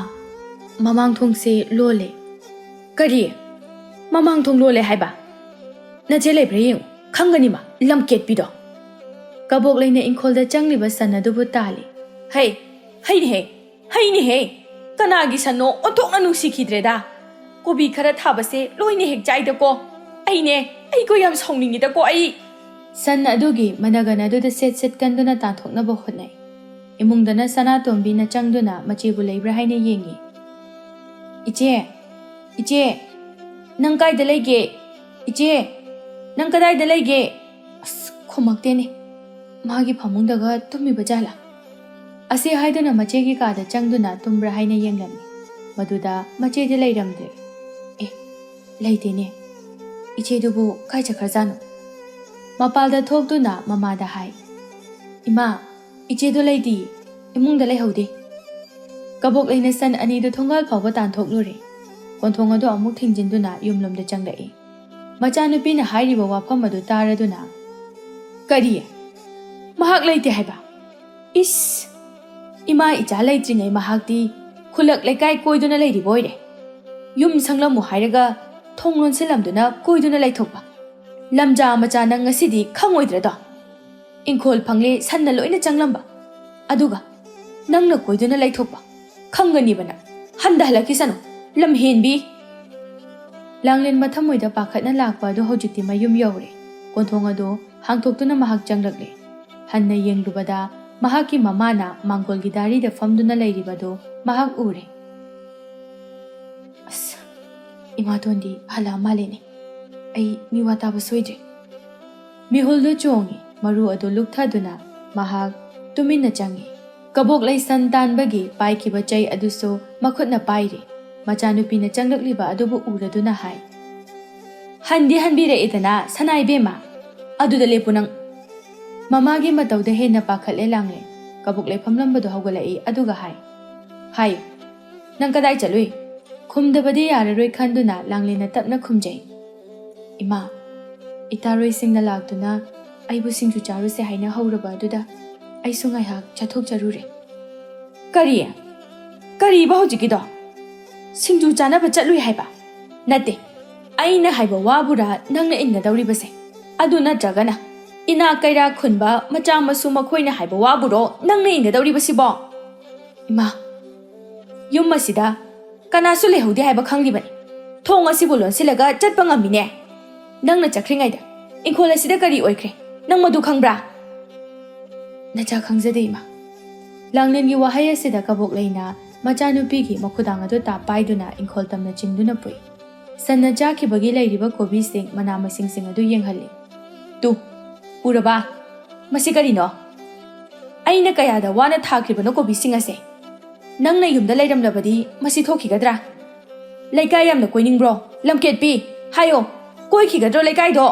"ꯃꯃꯥꯡ ꯊꯣꯡꯁꯦ ꯂꯣꯜꯂꯦ꯫" "ꯀꯔꯤ? ꯃꯃꯥꯡ ꯊꯣꯡ ꯂꯣꯜꯂꯦ ꯍꯥꯏꯕ? ꯅꯆꯦ ꯂꯩꯕ꯭ꯔꯥ ꯌꯦꯡꯉꯨ, ꯈꯪꯒꯅꯤ ꯃꯥ, ꯂꯝꯀꯦꯠꯄꯤꯗꯣ!" ꯀꯕꯣꯛ ꯂꯩꯅ ꯏꯪꯈꯣꯜꯗ ꯆꯪꯂꯤꯕ ꯁꯟ ꯑꯗꯨꯕꯨ ꯇꯥꯜꯂꯤ꯫ "ꯍꯩ, ꯍꯩꯅꯦꯍꯦ, ꯍꯩꯅꯦꯍꯦ! ꯀꯅꯥꯒꯤ ꯁꯟꯅꯣ ꯑꯣꯟꯊꯣꯛꯅ ꯅꯨꯡꯁꯤꯈꯤꯗ꯭ꯔꯦꯗ! ꯀꯣꯕꯤ ꯈꯔ ꯊꯥꯕꯁꯦ ꯂꯣꯏꯅ ꯍꯦꯛ ꯆꯥꯏꯗꯀꯣ! ꯑꯩꯅꯦ, ꯑꯩꯀꯣ ꯌꯥꯝ ꯁꯥꯎꯅꯤꯡꯉꯤꯗꯀꯣ ꯑꯩ!" ꯁꯟ ꯑꯗꯨꯒꯤ ꯃꯅꯒꯟ ꯑꯗꯨꯗ ꯁꯦꯠ ꯁꯦꯠ ꯀꯟꯗꯨꯅ ꯇꯥꯟꯊꯣꯛꯅꯕ ꯍꯣꯠꯅꯩ꯫ ꯏꯃꯨꯡꯗꯅ ꯁꯅꯥꯇꯣꯝꯕꯤꯅ ꯆꯪꯗꯨꯅ ꯃꯆꯦꯕꯨ ꯂꯩꯕ꯭ꯔꯥ ꯍꯥꯏꯅ ꯌꯦꯡꯉꯤ꯫ "ꯏꯆꯦ, ꯏꯆꯦ, ꯅꯪ ꯀꯥꯏꯗ ꯂꯩꯒꯦ? ꯏꯆꯦ, ꯅꯪ ꯀꯗꯥꯏꯗ ꯂꯩꯒꯦ?" ꯑꯁ, ꯈꯨꯝꯃꯛꯇꯦꯅꯦ꯫ ꯃꯥꯒꯤ ꯐꯃꯨꯡꯗꯒ ꯇꯨꯝꯃꯤꯕ ꯖꯥꯠꯂꯥ? ꯑꯁꯤ ꯍꯥꯏꯗꯨꯅ ꯃꯆꯦꯒꯤ ꯀꯥꯗ ꯆꯪꯗꯨꯅ ꯇꯨꯝꯕ꯭ꯔꯥ ꯍꯥꯏꯅ ꯌꯦꯡꯂꯝꯃꯤ꯫ ꯃꯗꯨꯗ ꯃꯆꯦꯗꯤ ꯂꯩꯔꯝꯗ꯭ꯔꯦ꯫ "ꯑꯦ, ꯂꯩꯇꯦꯅꯦ꯫ ꯏꯆꯦꯗꯨꯕꯨ ꯀꯥꯏ ꯆꯠꯈ꯭ꯔꯖꯥꯠꯅꯣ?" ꯃꯄꯥꯜꯗ ꯊꯣꯛꯇꯨꯅ ꯃꯃꯥꯗ ꯍꯥꯏ, "ꯏꯃꯥ, ꯏꯆꯦꯗꯣ ꯂꯩꯇꯦ, ꯏꯃꯨꯡꯗ ꯂꯩꯍꯧꯗꯦ꯫" ꯀꯕꯣꯛ ꯂꯩꯅ ꯁꯟ ꯑꯅꯤꯗꯨ ꯊꯣꯡꯒꯥꯜ ꯐꯥꯎꯕ ꯇꯥꯟꯊꯣꯛꯂꯨꯔꯦ꯫ ꯀꯣꯟꯊꯣꯡ ꯑꯗꯨ ꯑꯃꯨꯛ ꯊꯤꯡꯖꯤꯟꯗꯨꯅ ꯌꯨꯝꯂꯣꯝꯗ ꯆꯪꯂꯛꯏ꯫ ꯃꯆꯥꯅꯨꯄꯤꯅ ꯍꯥꯏꯔꯤꯕ ꯋꯥꯐꯝ ꯑꯗꯨ ꯇꯥꯔꯗꯨꯅ, "ꯀꯔꯤ? ꯃꯍꯥꯛ ꯂꯩꯇꯦ ꯍꯥꯏꯕ? ꯏꯁ! ꯏꯃꯥ ꯏꯆꯥ ꯂꯩꯇ꯭ꯔꯤꯉꯩ ꯃꯍꯥꯛꯇꯤ ꯈꯨꯜꯂꯛ ꯂꯩꯀꯥꯏ ꯀꯣꯏꯗꯨꯅ ꯂꯩꯔꯤꯕ ꯑꯣꯏꯔꯦ꯫ ꯌꯨꯝ ꯁꯪꯂꯝꯃꯨ ꯍꯥꯏꯔꯒ ꯊꯣꯡ ꯂꯣꯟꯁꯤꯜꯂꯝꯗꯨꯅ ꯀꯣꯏꯗꯨꯅ ꯂꯩꯊꯣꯛꯄ꯫ ꯂꯝꯖꯥ ꯃꯆꯥ ꯅꯪ ꯉꯁꯤꯗꯤ ꯈꯪꯉꯣꯏꯗ꯭ꯔꯗꯣ? ꯏꯪꯈꯣꯜ ꯐꯪꯂꯦ ꯁꯟꯅ ꯂꯣꯏꯅ ꯆꯪꯂꯝꯕ꯫ ꯑꯗꯨꯒ ꯅꯪꯅ ꯀꯣꯏꯗꯨꯅ ꯂꯩꯊꯣꯛꯄ꯫ ꯈꯪꯒꯅꯤꯕ ꯅꯪ꯫ ꯍꯟꯗ ꯍꯜꯂꯛꯈꯤꯁꯅꯨ, ꯂꯝ ꯍꯦꯟꯕꯤ!" ꯂꯥꯡꯂꯦꯟ ꯃꯊꯃꯣꯏꯗ ꯄꯥꯈꯠꯅ ꯂꯥꯛꯄ ꯑꯗꯨ ꯍꯧꯖꯤꯛꯇꯤ ꯃꯌꯨꯝ ꯌꯧꯔꯦ꯫ ꯀꯣꯟꯊꯣꯡ ꯑꯗꯨ ꯍꯥꯡꯇꯣꯛꯇꯨꯅ ꯃꯍꯥꯛ ꯆꯪꯂꯛꯂꯦ꯫ ꯍꯟꯅ ꯌꯦꯡꯂꯨꯕꯗ ꯃꯍꯥꯛꯀꯤ ꯃꯃꯥꯅ ꯃꯥꯡꯒꯣꯜꯒꯤ ꯗꯥꯔꯤꯗ ꯐꯝꯗꯨꯅ ꯂꯩꯔꯤꯕꯗꯨ ꯃꯍꯥꯛ ꯎꯔꯦ꯫ "ꯑꯁ, ꯏꯃꯥꯇꯣꯟꯗꯤ ꯍꯜꯂꯛꯑ ꯃꯥꯜꯂꯦꯅꯦ꯫ ꯑꯩ ꯃꯤꯋꯥ ꯇꯥꯕ ꯁꯣꯏꯗ꯭ꯔꯦ꯫" ꯃꯤꯍꯨꯜꯗꯨ ꯆꯣꯡꯉꯤ, ꯃꯔꯨ ꯑꯗꯨ ꯂꯨꯛꯊꯗꯨꯅ ꯃꯍꯥꯛ ꯇꯨꯃꯤꯟꯅ ꯆꯪꯉꯤ꯫ ꯀꯕꯣꯛ ꯂꯩ ꯁꯟ ꯇꯥꯟꯕꯒꯤ ꯄꯥꯏꯈꯤꯕ ꯆꯩ ꯑꯗꯨꯁꯨ ꯃꯈꯨꯠꯅ ꯄꯥꯏꯔꯤ꯫ ꯃꯆꯥꯅꯨꯄꯤꯅ ꯆꯪꯂꯛꯂꯤꯕ ꯑꯗꯨꯕꯨ ꯎꯔꯗꯨꯅ ꯍꯥꯏ, "ꯍꯟꯗꯤ ꯍꯟꯕꯤꯔꯛꯑꯦꯗꯅ, ꯁꯅꯥ ꯏꯕꯦꯝꯃ꯫ ꯑꯗꯨꯗ ꯂꯦꯞꯄꯨ ꯅꯪ꯫" ꯃꯃꯥꯒꯤ ꯃꯇꯧꯗ ꯍꯦꯟꯅ ꯄꯥꯈꯠꯂꯦ ꯂꯥꯡꯂꯦ꯫ ꯀꯕꯣꯛ ꯂꯩ ꯐꯝꯂꯝꯕꯗꯨ ꯍꯧꯒꯠꯂꯛꯏ, ꯑꯗꯨꯒ ꯍꯥꯏ, "ꯍꯥꯏ, ꯅꯪ ꯀꯗꯥꯏ ꯆꯠꯂꯨꯏ?" ꯈꯨꯝꯗꯕꯗꯤ ꯌꯥꯔꯔꯣꯏ ꯈꯟꯗꯨꯅ ꯂꯥꯡꯂꯦꯟꯅ ꯇꯞꯅ ꯈꯨꯝꯖꯩ, "ꯏꯃꯥ, ꯏꯇꯥꯔꯣꯏꯁꯤꯡꯅ ꯂꯥꯛꯇꯨꯅ ꯑꯩꯕꯨ ꯁꯤꯡꯖꯨ ꯆꯥꯔꯨꯁꯦ ꯍꯥꯏꯅ ꯍꯧꯔꯕ ꯑꯗꯨꯗ ꯑꯩꯁꯨ ꯉꯥꯏꯍꯥꯛ ꯆꯠꯊꯣꯛꯆꯔꯨꯔꯦ꯫" "ꯀꯔꯤ? ꯀꯔꯤꯕ ꯍꯧꯖꯤꯛꯀꯤꯗꯣ?" ꯁꯤꯡꯖꯨ ꯆꯥꯅꯕ ꯆꯠꯂꯨꯏ ꯍꯥꯏꯕ? ꯅꯠꯇꯦ, ꯑꯩꯅ ꯍꯥꯏꯕ ꯋꯥꯕꯨꯔꯥ ꯅꯪꯅ ꯏꯟꯒꯗꯧꯔꯤꯕꯁꯦ? ꯑꯗꯨ ꯅꯠꯇ꯭ꯔꯒꯅ ꯏꯅꯥꯛ ꯀꯩꯔꯥꯛ ꯈꯨꯟꯕ ꯃꯆꯥ ꯃꯁꯨ ꯃꯈꯣꯏꯅ ꯍꯥꯏꯕ ꯋꯥꯕꯨꯔꯣ ꯅꯪꯅ ꯏꯟꯒꯗꯧꯔꯤꯕꯁꯤꯕꯣ? ꯏꯃꯥ, ꯌꯨꯝ ꯑꯁꯤꯗ ꯀꯅꯥꯁꯨ ꯂꯩꯍꯧꯗꯦ ꯍꯥꯏꯕ ꯈꯪꯂꯤꯕꯅꯤ꯫ ꯊꯣꯡ ꯑꯁꯤꯕꯨ ꯂꯣꯟꯁꯤꯜꯂꯒ ꯆꯠꯄ ꯉꯝꯃꯤꯅꯦ꯫ ꯅꯪꯅ ꯆꯠꯈ꯭ꯔꯤꯉꯩꯗ ꯏꯪꯈꯣꯜ ꯑꯁꯤꯗ ꯀꯔꯤ ꯑꯣꯏꯈ꯭ꯔꯦ, ꯅꯪ ꯃꯗꯨ ꯈꯪꯕ꯭ꯔꯥ? ꯅꯆꯥ ꯈꯪꯖꯗꯦ, ꯏꯃꯥ꯫ ꯂꯥꯡꯂꯦꯟꯒꯤ ꯋꯥꯍꯩ ꯑꯁꯤꯗ ꯀꯕꯣꯛꯂꯩꯅ ꯃꯆꯥꯅꯨꯄꯤꯒꯤ ꯃꯈꯨꯗꯥꯡ ꯑꯗꯨ ꯇꯥꯞ ꯄꯥꯏꯗꯨꯅ ꯏꯪꯈꯣꯜ ꯇꯝꯅ ꯆꯤꯡꯗꯨꯅ ꯄꯨꯏ꯫ ꯁꯟꯅ ꯆꯥꯈꯤꯕꯒꯤ ꯂꯩꯔꯤꯕ ꯀꯣꯕꯤꯁꯤꯡ, ꯃꯅꯥ ꯃꯁꯤꯡꯁꯤꯡ ꯑꯗꯨ ꯌꯦꯡꯍꯜꯂꯤ꯫ "ꯇꯨ, ꯎꯔꯕ? ꯃꯁꯤ ꯀꯔꯤꯅꯣ? ꯑꯩꯅ ꯀꯌꯥꯗ ꯋꯥꯅ ꯊꯥꯈ꯭ꯔꯤꯕꯅꯣ ꯀꯣꯕꯤꯁꯤꯡ ꯑꯁꯦ꯫ ꯅꯪꯅ ꯌꯨꯝꯗ ꯂꯩꯔꯝꯂꯕꯗꯤ ꯃꯁꯤ ꯊꯣꯛꯈꯤꯒꯗ꯭ꯔꯥ? ꯂꯩꯀꯥꯏ ꯌꯥꯝꯅ ꯀꯣꯏꯅꯤꯡꯕ꯭ꯔꯣ? ꯂꯝꯀꯦꯠꯄꯤ, ꯍꯥꯏꯌꯣ, ꯀꯣꯏꯈꯤꯒꯗ꯭ꯔꯣ ꯂꯩꯀꯥꯏꯗꯣ?"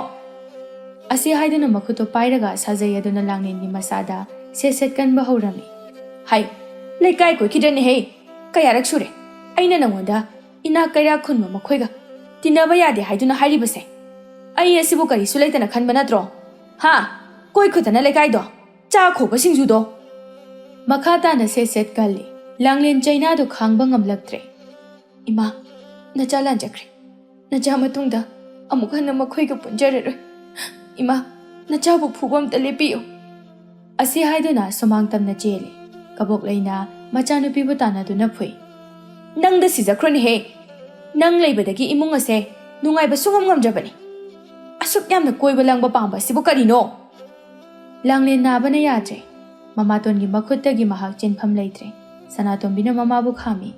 ꯑꯁꯤ ꯍꯥꯏꯗꯨꯅ ꯃꯈꯨꯠꯇꯣ ꯄꯥꯏꯔꯒ ꯁꯥꯖꯩ ꯑꯗꯨꯅ ꯂꯥꯡꯂꯦꯟꯒꯤ ꯃꯁꯥꯗ ꯁꯦꯠ ꯁꯦꯠ ꯀꯟꯕ ꯍꯧꯔꯝꯃꯤ꯫ "ꯍꯥꯏ, ꯂꯩꯀꯥꯏ ꯀꯣꯏꯈꯤꯗ꯭ꯔꯅꯦꯍꯦ? ꯀꯌꯥꯔꯛ ꯁꯨꯔꯦ ꯑꯩꯅ ꯅꯪꯉꯣꯟꯗ ꯏꯅꯥꯛ ꯀꯩꯔꯥꯛ ꯈꯨꯟꯕ ꯃꯈꯣꯏꯒ ꯇꯤꯟꯅꯕ ꯌꯥꯗꯦ ꯍꯥꯏꯗꯨꯅ ꯍꯥꯏꯔꯤꯕꯁꯦ? ꯑꯩ ꯑꯁꯤꯕꯨ ꯀꯔꯤꯁꯨ ꯂꯩꯇꯅ ꯈꯟꯕ ꯅꯠꯇ꯭ꯔꯣ? ꯍꯥ? ꯀꯣꯏ ꯈꯨꯠꯇꯅ ꯂꯩꯀꯥꯏꯗꯣ, ꯆꯥ ꯈꯣꯕ ꯁꯤꯡꯖꯨꯗꯣ?" ꯃꯈꯥ ꯇꯥꯅ ꯁꯦꯠ ꯁꯦꯠ ꯀꯜꯂꯤ꯫ ꯂꯥꯡꯂꯦꯟ ꯆꯩꯅꯥꯗꯨ ꯈꯥꯡꯕ ꯉꯝꯂꯛꯇ꯭ꯔꯦ꯫ "ꯏꯃꯥ, ꯅꯆꯥ ꯂꯥꯟꯖꯈ꯭ꯔꯦ꯫ ꯅꯆꯥ ꯃꯇꯨꯡꯗ ꯑꯃꯨꯛ ꯍꯟꯅ ꯃꯈꯣꯏꯒ ꯄꯨꯟꯖꯔꯔꯣꯏ꯫ ꯏꯃꯥ, ꯅꯆꯥꯕꯨ ꯐꯨꯕ ꯑꯝꯇ ꯂꯦꯞꯄꯤꯌꯨ꯫" ꯑꯁꯤ ꯍꯥꯏꯗꯨꯅ ꯁꯨꯃꯥꯡ ꯇꯝꯅ ꯆꯦꯜꯂꯤ꯫ ꯀꯕꯣꯛꯂꯩꯅ ꯃꯆꯥꯅꯨꯄꯤꯕꯨ ꯇꯥꯟꯅꯗꯨꯅ ꯐꯨꯏ꯫ "ꯅꯪꯗ ꯁꯤꯖꯈ꯭ꯔꯣꯅꯦꯍꯦ꯫ ꯅꯪ ꯂꯩꯕꯗꯒꯤ ꯏꯃꯨꯡ ꯑꯁꯦ ꯅꯨꯡꯉꯥꯏꯕ ꯁꯨꯡꯉꯝ ꯉꯝꯗ꯭ꯔꯕꯅꯤ꯫ ꯑꯁꯨꯛ ꯌꯥꯝꯅ ꯀꯣꯏꯕ ꯂꯪꯕ ꯄꯥꯝꯕ ꯑꯁꯤꯕꯨ ꯀꯔꯤꯅꯣ?" ꯂꯥꯡꯂꯦꯟ ꯅꯥꯕꯅ ꯌꯥꯗ꯭ꯔꯦ꯫ ꯃꯃꯥꯇꯣꯟꯒꯤ ꯃꯈꯨꯠꯇꯒꯤ ꯃꯍꯥꯛ ꯆꯦꯟꯐꯝ ꯂꯩꯇ꯭ꯔꯦ꯫ ꯁꯅꯥꯇꯣꯝꯕꯤꯅ ꯃꯃꯥꯕꯨ ꯈꯥꯝꯃꯤ꯫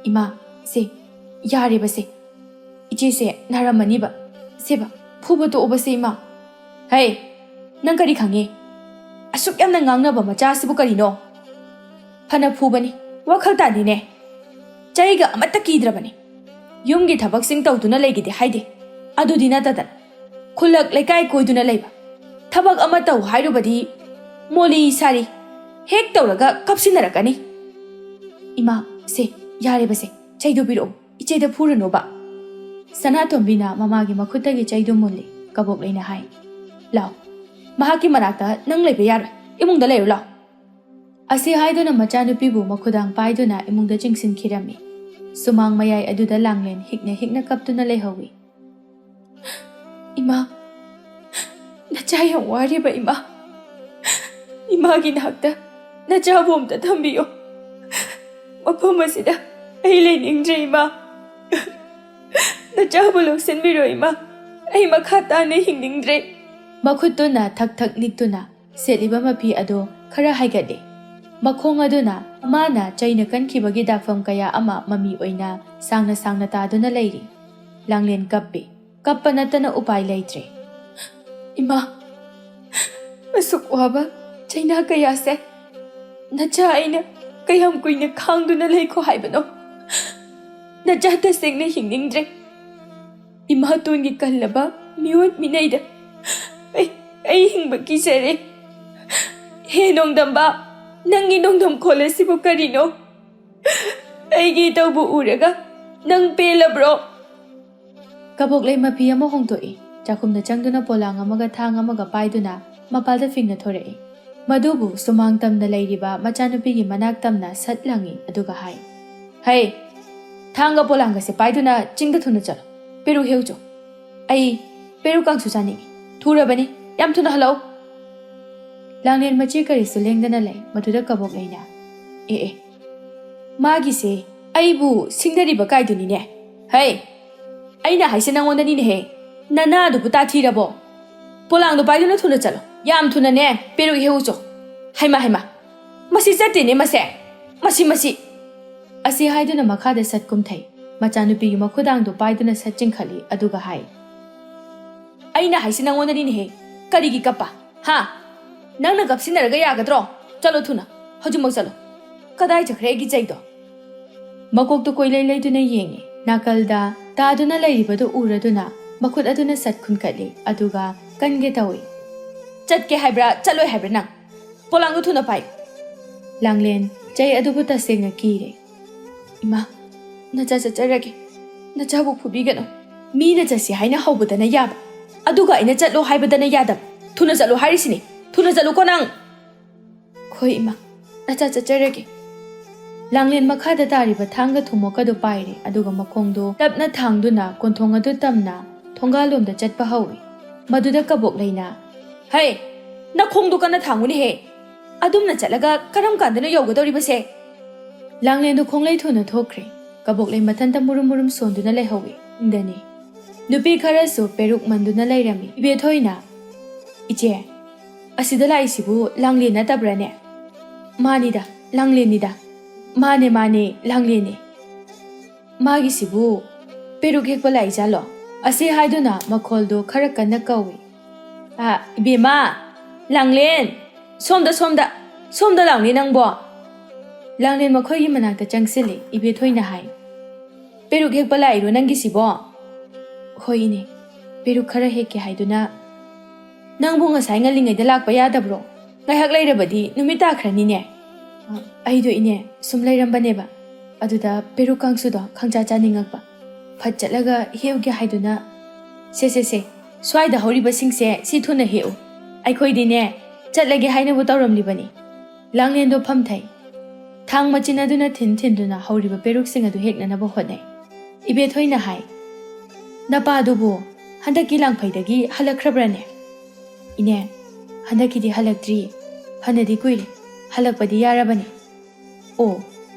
"ꯏꯃꯥ, ꯁꯦ, ꯌꯥꯔꯦꯕꯁꯦ꯫ ꯏꯆꯦꯁꯦ ꯅꯥꯔꯝꯃꯅꯤꯕ꯫ ꯁꯦꯕ, ꯐꯨꯕ ꯇꯣꯛꯎꯕꯁꯦ, ꯏꯃꯥ꯫" "ꯍꯩ, ꯅꯪ ꯀꯔꯤ ꯈꯪꯉꯤ? ꯑꯁꯨꯛ ꯌꯥꯝꯅ ꯉꯥꯡꯅꯕ ꯃꯆꯥ ꯑꯁꯤꯕꯨ ꯀꯔꯤꯅꯣ? ꯐꯅ ꯐꯨꯕꯅꯤ, ꯋꯥꯈꯜ ꯇꯥꯗꯦꯅꯦ꯫ ꯆꯩꯒ ꯑꯃꯠꯇ ꯀꯤꯗ꯭ꯔꯕꯅꯤ꯫ ꯌꯨꯝꯒꯤ ꯊꯕꯛꯁꯤꯡ ꯇꯧꯗꯨꯅ ꯂꯩꯒꯦꯗꯤ ꯍꯥꯏꯗꯦ꯫ ꯑꯗꯨꯗꯤ ꯅꯠꯇꯗꯅ ꯈꯨꯜꯂꯛ ꯂꯩꯀꯥꯏ ꯀꯣꯏꯗꯨꯅ ꯂꯩꯕ꯫ ꯊꯕꯛ ꯑꯃ ꯇꯧ ꯍꯥꯏꯔꯨꯕꯗꯤ ꯃꯣꯂꯤ ꯁꯥꯔꯤ꯫ ꯍꯦꯛ ꯇꯧꯔꯒ ꯀꯞꯁꯤꯟꯅꯔꯛꯀꯅꯤ꯫" "ꯏꯃꯥ, ꯁꯦ, ꯌꯥꯔꯦꯕꯁꯦ, ꯆꯩꯗꯨ ꯄꯤꯔꯛꯑꯣ, ꯏꯆꯦꯗ ꯐꯨꯔꯨꯅꯣꯕ꯫" ꯁꯅꯥꯇꯣꯝꯕꯤꯅ ꯃꯃꯥꯒꯤ ꯃꯈꯨꯠꯇꯒꯤ ꯆꯩꯗꯨ ꯃꯨꯜꯂꯤ꯫ ꯀꯕꯣꯛꯂꯩꯅ ꯍꯥꯏ, "ꯂꯥꯎ, ꯃꯍꯥꯛꯀꯤ ꯃꯅꯥꯛꯇ ꯅꯪ ꯂꯩꯕ ꯌꯥꯔꯣꯏ, ꯏꯃꯨꯡꯗ ꯂꯩꯔꯨ ꯂꯥꯎ꯫" ꯑꯁꯤ ꯍꯥꯏꯗꯨꯅ ꯃꯆꯥꯅꯨꯄꯤꯕꯨ ꯃꯈꯨꯗꯥꯡ ꯄꯥꯏꯗꯨꯅ ꯏꯃꯨꯡꯗ ꯆꯤꯡꯁꯤꯟꯈꯤꯔꯝꯃꯤ꯫ ꯁꯨꯃꯥꯡ ꯃꯌꯥꯏ ꯑꯗꯨꯗ ꯂꯥꯡꯂꯦꯟ ꯍꯤꯛꯅ ꯍꯤꯛꯅ ꯀꯞꯇꯨꯅ ꯂꯩꯍꯧꯏ꯫ "ꯏꯃꯥ, ꯅꯆꯥ ꯌꯥꯝ ꯋꯥꯔꯤꯕ ꯏꯃꯥ꯫ ꯏꯃꯥꯒꯤ ꯅꯥꯛꯇ ꯅꯆꯥꯕꯨ ꯑꯝꯇ ꯊꯝꯕꯤꯌꯨ꯫ ꯃꯐꯝ ꯑꯁꯤꯗ ꯑꯩ ꯂꯩꯅꯤꯡꯗ꯭ꯔꯦ ꯏꯃꯥ꯫ ꯅꯆꯥꯕꯨ ꯂꯧꯁꯤꯟꯕꯤꯔꯣ ꯏꯃꯥ꯫ ꯑꯩ ꯃꯈꯥ ꯇꯥꯅ ꯍꯤꯡꯅꯤꯡꯗ꯭ꯔꯦ"꯫ ꯃꯈꯨꯠꯇꯨꯅ ꯊꯛ ꯊꯛ ꯅꯤꯛꯇꯨꯅ ꯁꯦꯠꯂꯤꯕ ꯃꯐꯤ ꯑꯗꯨ ꯈꯔ ꯍꯥꯏꯒꯠꯂꯤ꯫ ꯃꯈꯣꯡ ꯑꯗꯨꯅ ꯃꯥꯅ ꯆꯩꯅ ꯀꯟꯈꯤꯕꯒꯤ ꯗꯥꯛꯐꯝ ꯀꯌꯥ ꯑꯃ ꯃꯃꯤ ꯑꯣꯏꯅ ꯁꯥꯡꯅ ꯁꯥꯡꯅ ꯇꯥꯗꯨꯅ ꯂꯩꯔꯤ꯫ ꯂꯥꯡꯂꯦꯟ ꯀꯞꯄꯤ꯫ ꯀꯞꯄ ꯅꯠꯇꯅ ꯎꯄꯥꯏ ꯂꯩꯇ꯭ꯔꯦ꯫ "ꯏꯃꯥ, ꯑꯁꯨꯛ ꯋꯥꯕ ꯆꯩꯅꯥ ꯀꯌꯥꯁꯦ ꯅꯆꯥ ꯑꯩꯅ ꯀꯌꯥꯝ ꯀꯨꯏꯅ ꯈꯥꯡꯗꯨꯅ ꯂꯩꯈꯣ ꯍꯥꯏꯕꯅꯣ? ꯅꯆꯥ ꯇꯁꯦꯡꯅ ꯍꯤꯡꯅꯤꯡꯗ꯭ꯔꯦ꯫ ꯏꯃꯥꯇꯣꯟꯒꯤ ꯀꯜꯂꯕ ꯃꯤꯑꯣꯠ ꯃꯤꯅꯩꯗ ꯑꯩ, ꯑꯩ ꯍꯤꯡꯕ ꯀꯤꯖꯔꯦ꯫ ꯍꯦ ꯅꯣꯡꯗꯝꯕ, ꯅꯪꯒꯤ ꯅꯣꯡꯗꯝ ꯈꯣꯜ ꯑꯁꯤꯕꯨ ꯀꯔꯤꯅꯣ? ꯑꯩꯒꯤ ꯏꯇꯧꯕꯨ ꯎꯔꯒ ꯅꯪ ꯄꯦꯜꯂꯕ꯭ꯔꯣ?" ꯀꯕꯣꯛꯂꯩ ꯃꯐꯤ ꯑꯃ ꯍꯣꯡꯗꯣꯛꯏ꯫ ꯆꯥꯛꯈꯨꯝꯗ ꯆꯪꯗꯨꯅ ꯄꯣꯂꯥꯡ ꯑꯃꯒ ꯊꯥꯡ ꯑꯃꯒ ꯄꯥꯏꯗꯨꯅ ꯃꯄꯥꯜꯗ ꯐꯤꯡꯅ ꯊꯣꯔꯛꯏ꯫ ꯃꯗꯨꯕꯨ ꯁꯨꯃꯥꯡ ꯇꯝꯅ ꯂꯩꯔꯤꯕ ꯃꯆꯥꯅꯨꯄꯤꯒꯤ ꯃꯅꯥꯛ ꯇꯝꯅ ꯁꯠ ꯂꯪꯏ, ꯑꯗꯨꯒ ꯍꯥꯏ, "ꯍꯩ, ꯊꯥꯡꯒ ꯄꯣꯂꯥꯡꯒꯁꯦ ꯄꯥꯏꯗꯨꯅ ꯆꯤꯡꯗ ꯊꯨꯅ ꯆꯠꯂꯣ꯫ ꯄꯦꯔꯨꯛ ꯍꯦꯛꯎꯆꯣ꯫ ꯑꯩ ꯄꯦꯔꯨꯛ ꯀꯥꯡꯁꯨ ꯆꯥꯅꯤꯡꯏ꯫ ꯊꯨꯔꯕꯅꯤ, ꯌꯥꯝ ꯊꯨꯅ ꯍꯜꯂꯛꯎ"꯫ ꯂꯥꯡꯂꯦꯟ ꯃꯆꯦ ꯀꯔꯤꯁꯨ ꯂꯦꯡꯗꯅ ꯂꯩ꯫ ꯃꯗꯨꯗ ꯀꯕꯣꯛꯂꯩꯅ, "ꯑꯦ ꯑꯦ, ꯃꯥꯒꯤꯁꯦ ꯑꯩꯕꯨ ꯁꯤꯡꯅꯔꯤꯕ ꯀꯥꯏꯗꯨꯅꯤꯅꯦ꯫ ꯍꯩ, ꯑꯩꯅ ꯍꯥꯏꯁꯦ ꯅꯪꯉꯣꯟꯗꯅꯤꯅꯦꯍꯦ꯫ ꯅꯅꯥꯗꯨꯕꯨ ꯇꯥꯊꯤꯔꯕꯣ? ꯄꯣꯂꯥꯡꯗꯣ ꯄꯥꯏꯗꯨꯅ ꯊꯨꯅ ꯆꯠꯂꯣ꯫ ꯌꯥꯝ ꯊꯨꯅꯅꯦ, ꯄꯦꯔꯨꯛ ꯍꯦꯛꯎꯆꯣ꯫ ꯍꯩꯃꯥ, ꯍꯩꯃꯥ, ꯃꯁꯤ ꯆꯠꯇꯦꯅꯦ ꯃꯁꯦ꯫ ꯃꯁꯤ, ꯃꯁꯤ"꯫ ꯑꯁꯤ ꯍꯥꯏꯗꯨꯅ ꯃꯈꯥꯗ ꯁꯠ ꯀꯨꯝꯊꯩ꯫ ꯃꯆꯥꯅꯨꯄꯤꯒꯤ ꯃꯈꯨꯗꯥꯡꯗꯨ ꯄꯥꯏꯗꯨꯅ ꯁꯠ ꯆꯤꯡꯈꯠꯂꯤ, ꯑꯗꯨꯒ ꯍꯥꯏ, "ꯑꯩꯅ ꯍꯥꯏꯁꯤ ꯅꯪꯉꯣꯟꯗꯅꯤꯅꯦꯍꯦ꯫ ꯀꯔꯤꯒꯤ ꯀꯞꯄ? ꯍꯥ? ꯅꯪꯅ ꯀꯞꯁꯤꯟꯅꯔꯒ ꯌꯥꯒꯗ꯭ꯔꯣ? ꯆꯠꯂꯣ ꯊꯨꯅ꯫ ꯍꯧꯖꯤꯛꯃꯛ ꯆꯠꯂꯣ꯫ ꯀꯗꯥꯏ ꯆꯠꯈ꯭ꯔꯦ ꯑꯩꯒꯤ ꯆꯩꯗꯣ?" ꯃꯀꯣꯛꯇꯨ ꯀꯣꯏꯂꯩ ꯂꯩꯗꯨꯅ ꯌꯦꯡꯉꯤ꯫ ꯅꯥꯀꯜꯗ ꯇꯥꯗꯨꯅ ꯂꯩꯔꯤꯕꯗꯨ ꯎꯔꯗꯨꯅ ꯃꯈꯨꯠ ꯑꯗꯨꯅ ꯁꯠ ꯈꯨꯟꯀꯠꯂꯤ, ꯑꯗꯨꯒ ꯀꯟꯒꯦ ꯇꯧꯏ꯫ "ꯆꯠꯀꯦ ꯍꯥꯏꯕ꯭ꯔꯥ, ꯆꯠꯂꯣꯏ ꯍꯥꯏꯕ꯭ꯔꯥ ꯅꯪ? ꯄꯣꯂꯥꯡꯗꯣ ꯊꯨꯅ ꯄꯥꯏꯌꯨ"꯫ ꯂꯥꯡꯂꯦꯟ ꯆꯩ ꯑꯗꯨꯕꯨ ꯇꯁꯦꯡꯅ ꯀꯤꯔꯦ꯫ "ꯏꯃꯥ, ꯅꯆꯥ ꯆꯠꯆꯔꯒꯦ꯫ ꯅꯆꯥꯕꯨ ꯐꯨꯕꯤꯒꯅꯨ꯫ ꯃꯤꯅ ꯆꯠꯁꯤ ꯍꯥꯏꯅ ꯍꯧꯕꯗꯅ ꯌꯥꯕ, ꯑꯗꯨꯒ ꯑꯩꯅ ꯆꯠꯂꯣ ꯍꯥꯏꯕꯗꯅ ꯌꯥꯗꯕ꯫ ꯊꯨꯅ ꯆꯠꯂꯣ ꯍꯥꯏꯔꯤꯁꯤꯅꯤ꯫ ꯊꯨꯅ ꯆꯠꯂꯨꯀꯣ ꯅꯪ"꯫ "ꯍꯣꯏ ꯏꯃꯥ, ꯅꯆꯥ ꯆꯠꯆꯔꯒꯦ"꯫ ꯂꯥꯡꯂꯦꯟ ꯃꯈꯥꯗ ꯇꯥꯔꯤꯕ ꯊꯥꯡꯒ ꯊꯨꯝꯃꯣꯛꯀꯗꯨ ꯄꯥꯏꯔꯦ, ꯑꯗꯨꯒ ꯃꯈꯣꯡꯗꯨ ꯇꯞꯅ ꯊꯥꯡꯗꯨꯅ ꯀꯣꯟꯊꯣꯡ ꯑꯗꯨ ꯇꯝꯅ ꯊꯣꯡꯒꯥꯜꯂꯣꯝꯗ ꯆꯠꯄ ꯍꯧꯏ꯫ ꯃꯗꯨꯗ ꯀꯕꯣꯛꯂꯩꯅ, "ꯍꯩ! ꯅꯈꯣꯡꯗꯨ ꯀꯟꯅ ꯊꯥꯡꯉꯨꯅꯦꯍꯦ! ꯑꯗꯨꯝꯅ ꯆꯠꯂꯒ ꯀꯔꯝ ꯀꯥꯟꯗꯅꯣ ꯌꯧꯒꯗꯧꯔꯤꯕꯁꯦ?" ꯂꯥꯡꯂꯦꯟꯗꯨ ꯈꯣꯡꯂꯩ ꯊꯨꯅ ꯊꯣꯛꯈ꯭ꯔꯦ꯫ ꯀꯕꯣꯛꯂꯩ ꯃꯊꯟꯇ ꯃꯨꯔꯨꯝ ꯃꯨꯔꯨꯝ ꯁꯣꯟꯗꯨꯅ ꯂꯩꯍꯧꯏ꯫ ꯏꯪꯗꯅꯤ꯫ ꯅꯨꯄꯤ ꯈꯔꯁꯨ ꯄꯦꯔꯨꯛ ꯃꯟꯗꯨꯅ ꯂꯩꯔꯝꯃꯤ꯫ ꯏꯕꯦꯊꯣꯏꯅ, "ꯏꯆꯦ, ꯑꯁꯤꯗ ꯂꯥꯛꯏꯁꯤꯕꯨ ꯂꯥꯡꯂꯦꯟ ꯅꯠꯇꯕ꯭ꯔꯥꯅꯦ?" "ꯃꯥꯅꯤꯗ, ꯂꯥꯡꯂꯦꯟꯅꯤꯗ꯫ ꯃꯥꯅꯦ, ꯃꯥꯅꯦ, ꯂꯥꯡꯂꯦꯟꯅꯦ꯫ ꯃꯥꯒꯤꯁꯤꯕꯨ ꯄꯦꯔꯨꯛ ꯍꯦꯛꯄ ꯂꯥꯛꯏꯖꯥꯠꯂꯣ?" ꯑꯁꯤ ꯍꯥꯏꯗꯨꯅ ꯃꯈꯣꯜꯗꯨ ꯈꯔ ꯀꯟꯅ ꯀꯧꯏ꯫ "ꯑ, ꯏꯕꯦꯝꯃ, ꯂꯥꯡꯂꯦꯟ, ꯁꯣꯝꯗ, ꯁꯣꯝꯗ, ꯁꯣꯝꯗ ꯂꯥꯎꯅꯦ ꯅꯪꯕꯣ!" ꯂꯥꯡꯂꯦꯟ ꯃꯈꯣꯏꯒꯤ ꯃꯅꯥꯛꯇ ꯆꯪꯁꯤꯜꯂꯤ꯫ ꯏꯕꯦꯊꯣꯏꯅ ꯍꯥꯏ, "ꯄꯦꯔꯨꯛ ꯍꯦꯛꯄ ꯂꯥꯛꯏꯔꯣ ꯅꯪꯒꯤꯁꯤꯕꯣ?" "ꯍꯣꯏ ꯏꯅꯦ, ꯄꯦꯔꯨꯛ ꯈꯔ ꯍꯦꯛꯀꯦ ꯍꯥꯏꯗꯨꯅ꯫ ꯅꯪꯕꯨ ꯉꯁꯥꯏ ꯉꯜꯂꯤꯉꯩꯗ ꯂꯥꯛꯄ ꯌꯥꯗꯕ꯭ꯔꯣ? ꯉꯥꯏꯍꯥꯛ ꯂꯩꯔꯕꯗꯤ ꯅꯨꯃꯤꯠ ꯇꯥꯈ꯭ꯔꯅꯤꯅꯦ꯫" "ꯑꯩꯗꯣ ꯏꯅꯦ, ꯁꯨꯝ ꯂꯩꯔꯝꯕꯅꯦꯕ꯫ ꯑꯗꯨꯗ ꯄꯦꯔꯨꯛ ꯀꯥꯡꯁꯨꯗꯣ ꯈꯪꯆꯥ ꯆꯥꯅꯤꯡꯉꯛꯄ꯫ ꯐꯠ ꯆꯠꯂꯒ ꯍꯦꯛꯎꯒꯦ ꯍꯥꯏꯗꯨꯅ꯫" "ꯁꯦ, ꯁꯦ, ꯁꯦ, ꯁ꯭ꯋꯥꯏꯗ ꯍꯧꯔꯤꯕꯁꯤꯡꯁꯦ ꯁꯤ ꯊꯨꯅ ꯍꯦꯛꯎ꯫ ꯑꯩꯈꯣꯏꯗꯤꯅꯦ, ꯆꯠꯂꯒꯦ ꯍꯥꯏꯅꯕꯨ ꯇꯧꯔꯝꯂꯤꯕꯅꯤ꯫" ꯂꯥꯡꯂꯦꯟꯗꯣ ꯐꯝꯊꯩ꯫ ꯊꯥꯡ ꯃꯆꯤꯟ ꯑꯗꯨꯅ ꯊꯤꯟ ꯊꯤꯟꯗꯨꯅ ꯍꯧꯔꯤꯕ ꯄꯦꯔꯨꯛꯁꯤꯡ ꯑꯗꯨ ꯍꯦꯛꯅꯅꯕ ꯍꯣꯠꯅꯩ꯫ ꯏꯕꯦꯊꯣꯏꯅ ꯍꯥꯏ, "ꯅꯄꯥꯗꯨꯕꯨ ꯍꯟꯗꯛꯀꯤ ꯂꯥꯡꯐꯩꯗꯒꯤ ꯍꯜꯂꯛꯈ꯭ꯔꯕ꯭ꯔꯅꯦ?" "ꯏꯅꯦ, ꯍꯟꯗꯛꯀꯤꯗꯤ ꯍꯜꯂꯛꯇ꯭ꯔꯤ꯫ ꯐꯅꯗꯤ ꯀꯨꯏꯔꯦ꯫ ꯍꯜꯂꯛꯄꯗꯤ ꯌꯥꯔꯕꯅꯤ꯫" "ꯑꯣ,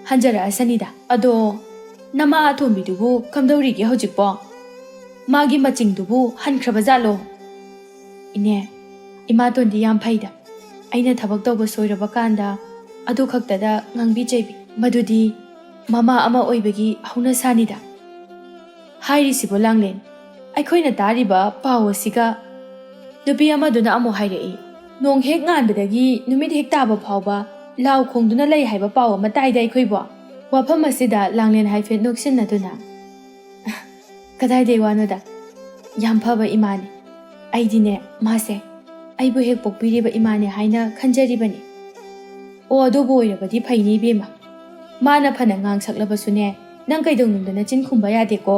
ꯍꯟꯖꯔꯛꯑꯁꯅꯤꯗ꯫ ꯑꯗꯣ, ꯅꯃꯥ ꯑꯇꯣꯝꯕꯤꯗꯨꯕꯨ ꯀꯝꯗꯧꯔꯤꯒꯦ ꯍꯧꯖꯤꯛꯄꯣ? ꯃꯥꯒꯤ ꯃꯆꯤꯡꯗꯨꯕꯨ ꯍꯟꯈ꯭ꯔꯕ ꯖꯥꯠꯂꯣ?" "ꯏꯅꯦ, ꯏꯃꯥꯇꯣꯟꯗꯤ ꯌꯥꯝ ꯐꯩꯗ꯫ ꯑꯩꯅ ꯊꯕꯛ ꯇꯧꯕ ꯁꯣꯏꯔꯕ ꯀꯥꯟꯗ ꯑꯗꯨ ꯈꯛꯇꯗ ꯉꯥꯡꯕꯤ ꯆꯩꯕꯤ꯫ ꯃꯗꯨꯗꯤ ꯃꯃꯥ ꯑꯃ ꯑꯣꯏꯕꯒꯤ ꯍꯧꯅꯁꯥꯅꯤꯗ꯫" "ꯍꯥꯏꯔꯤꯁꯤꯕꯣ ꯂꯥꯡꯂꯦꯟ, ꯑꯩꯈꯣꯏꯅ ꯇꯥꯔꯤꯕ ꯄꯥꯎ ꯑꯁꯤꯒ?" ꯅꯨꯄꯤ ꯑꯃꯗꯨꯅ ꯑꯃꯨꯛ ꯍꯥꯏꯔꯛꯏ, "ꯅꯣꯡ ꯍꯦꯛ ꯉꯥꯟꯕꯗꯒꯤ ꯅꯨꯃꯤꯠ ꯍꯦꯛ ꯇꯥꯕ ꯐꯥꯎꯕ ꯂꯥꯎ ꯈꯣꯡꯗꯨꯅ ꯂꯩ ꯍꯥꯏꯕ ꯄꯥꯎ ꯑꯃ ꯇꯥꯏꯗ ꯑꯩꯈꯣꯏꯕꯣ?" ꯋꯥꯐꯝ ꯑꯁꯤꯗ ꯂꯥꯡꯂꯦꯟ ꯍꯥꯏꯐꯦꯠ ꯅꯣꯛꯁꯤꯟꯅꯗꯨꯅ, "ꯀꯗꯥꯏꯗꯩ ꯋꯥꯅꯣꯗ, ꯌꯥꯝ ꯐꯕ ꯏꯃꯥꯅꯤ꯫ ꯑꯩꯗꯤꯅꯦ, ꯃꯥꯁꯦ ꯑꯩꯕꯨ ꯍꯦꯛ ꯄꯣꯛꯄꯤꯔꯤꯕ ꯏꯃꯥꯅꯦ ꯍꯥꯏꯅ ꯈꯟꯖꯔꯤꯕꯅꯤ꯫" "ꯑꯣ, ꯑꯗꯨꯕꯨ ꯑꯣꯏꯔꯕꯗꯤ ꯐꯩꯅꯦ ꯏꯕꯦꯝꯃ꯫ ꯃꯥꯅ ꯐꯅ ꯉꯥꯡ ꯁꯛꯂꯕꯁꯨꯅꯦ, ꯅꯪ ꯀꯩꯗꯧꯅꯨꯡꯗ ꯅꯆꯤꯟ ꯈꯨꯝꯕ ꯌꯥꯗꯦꯀꯣ꯫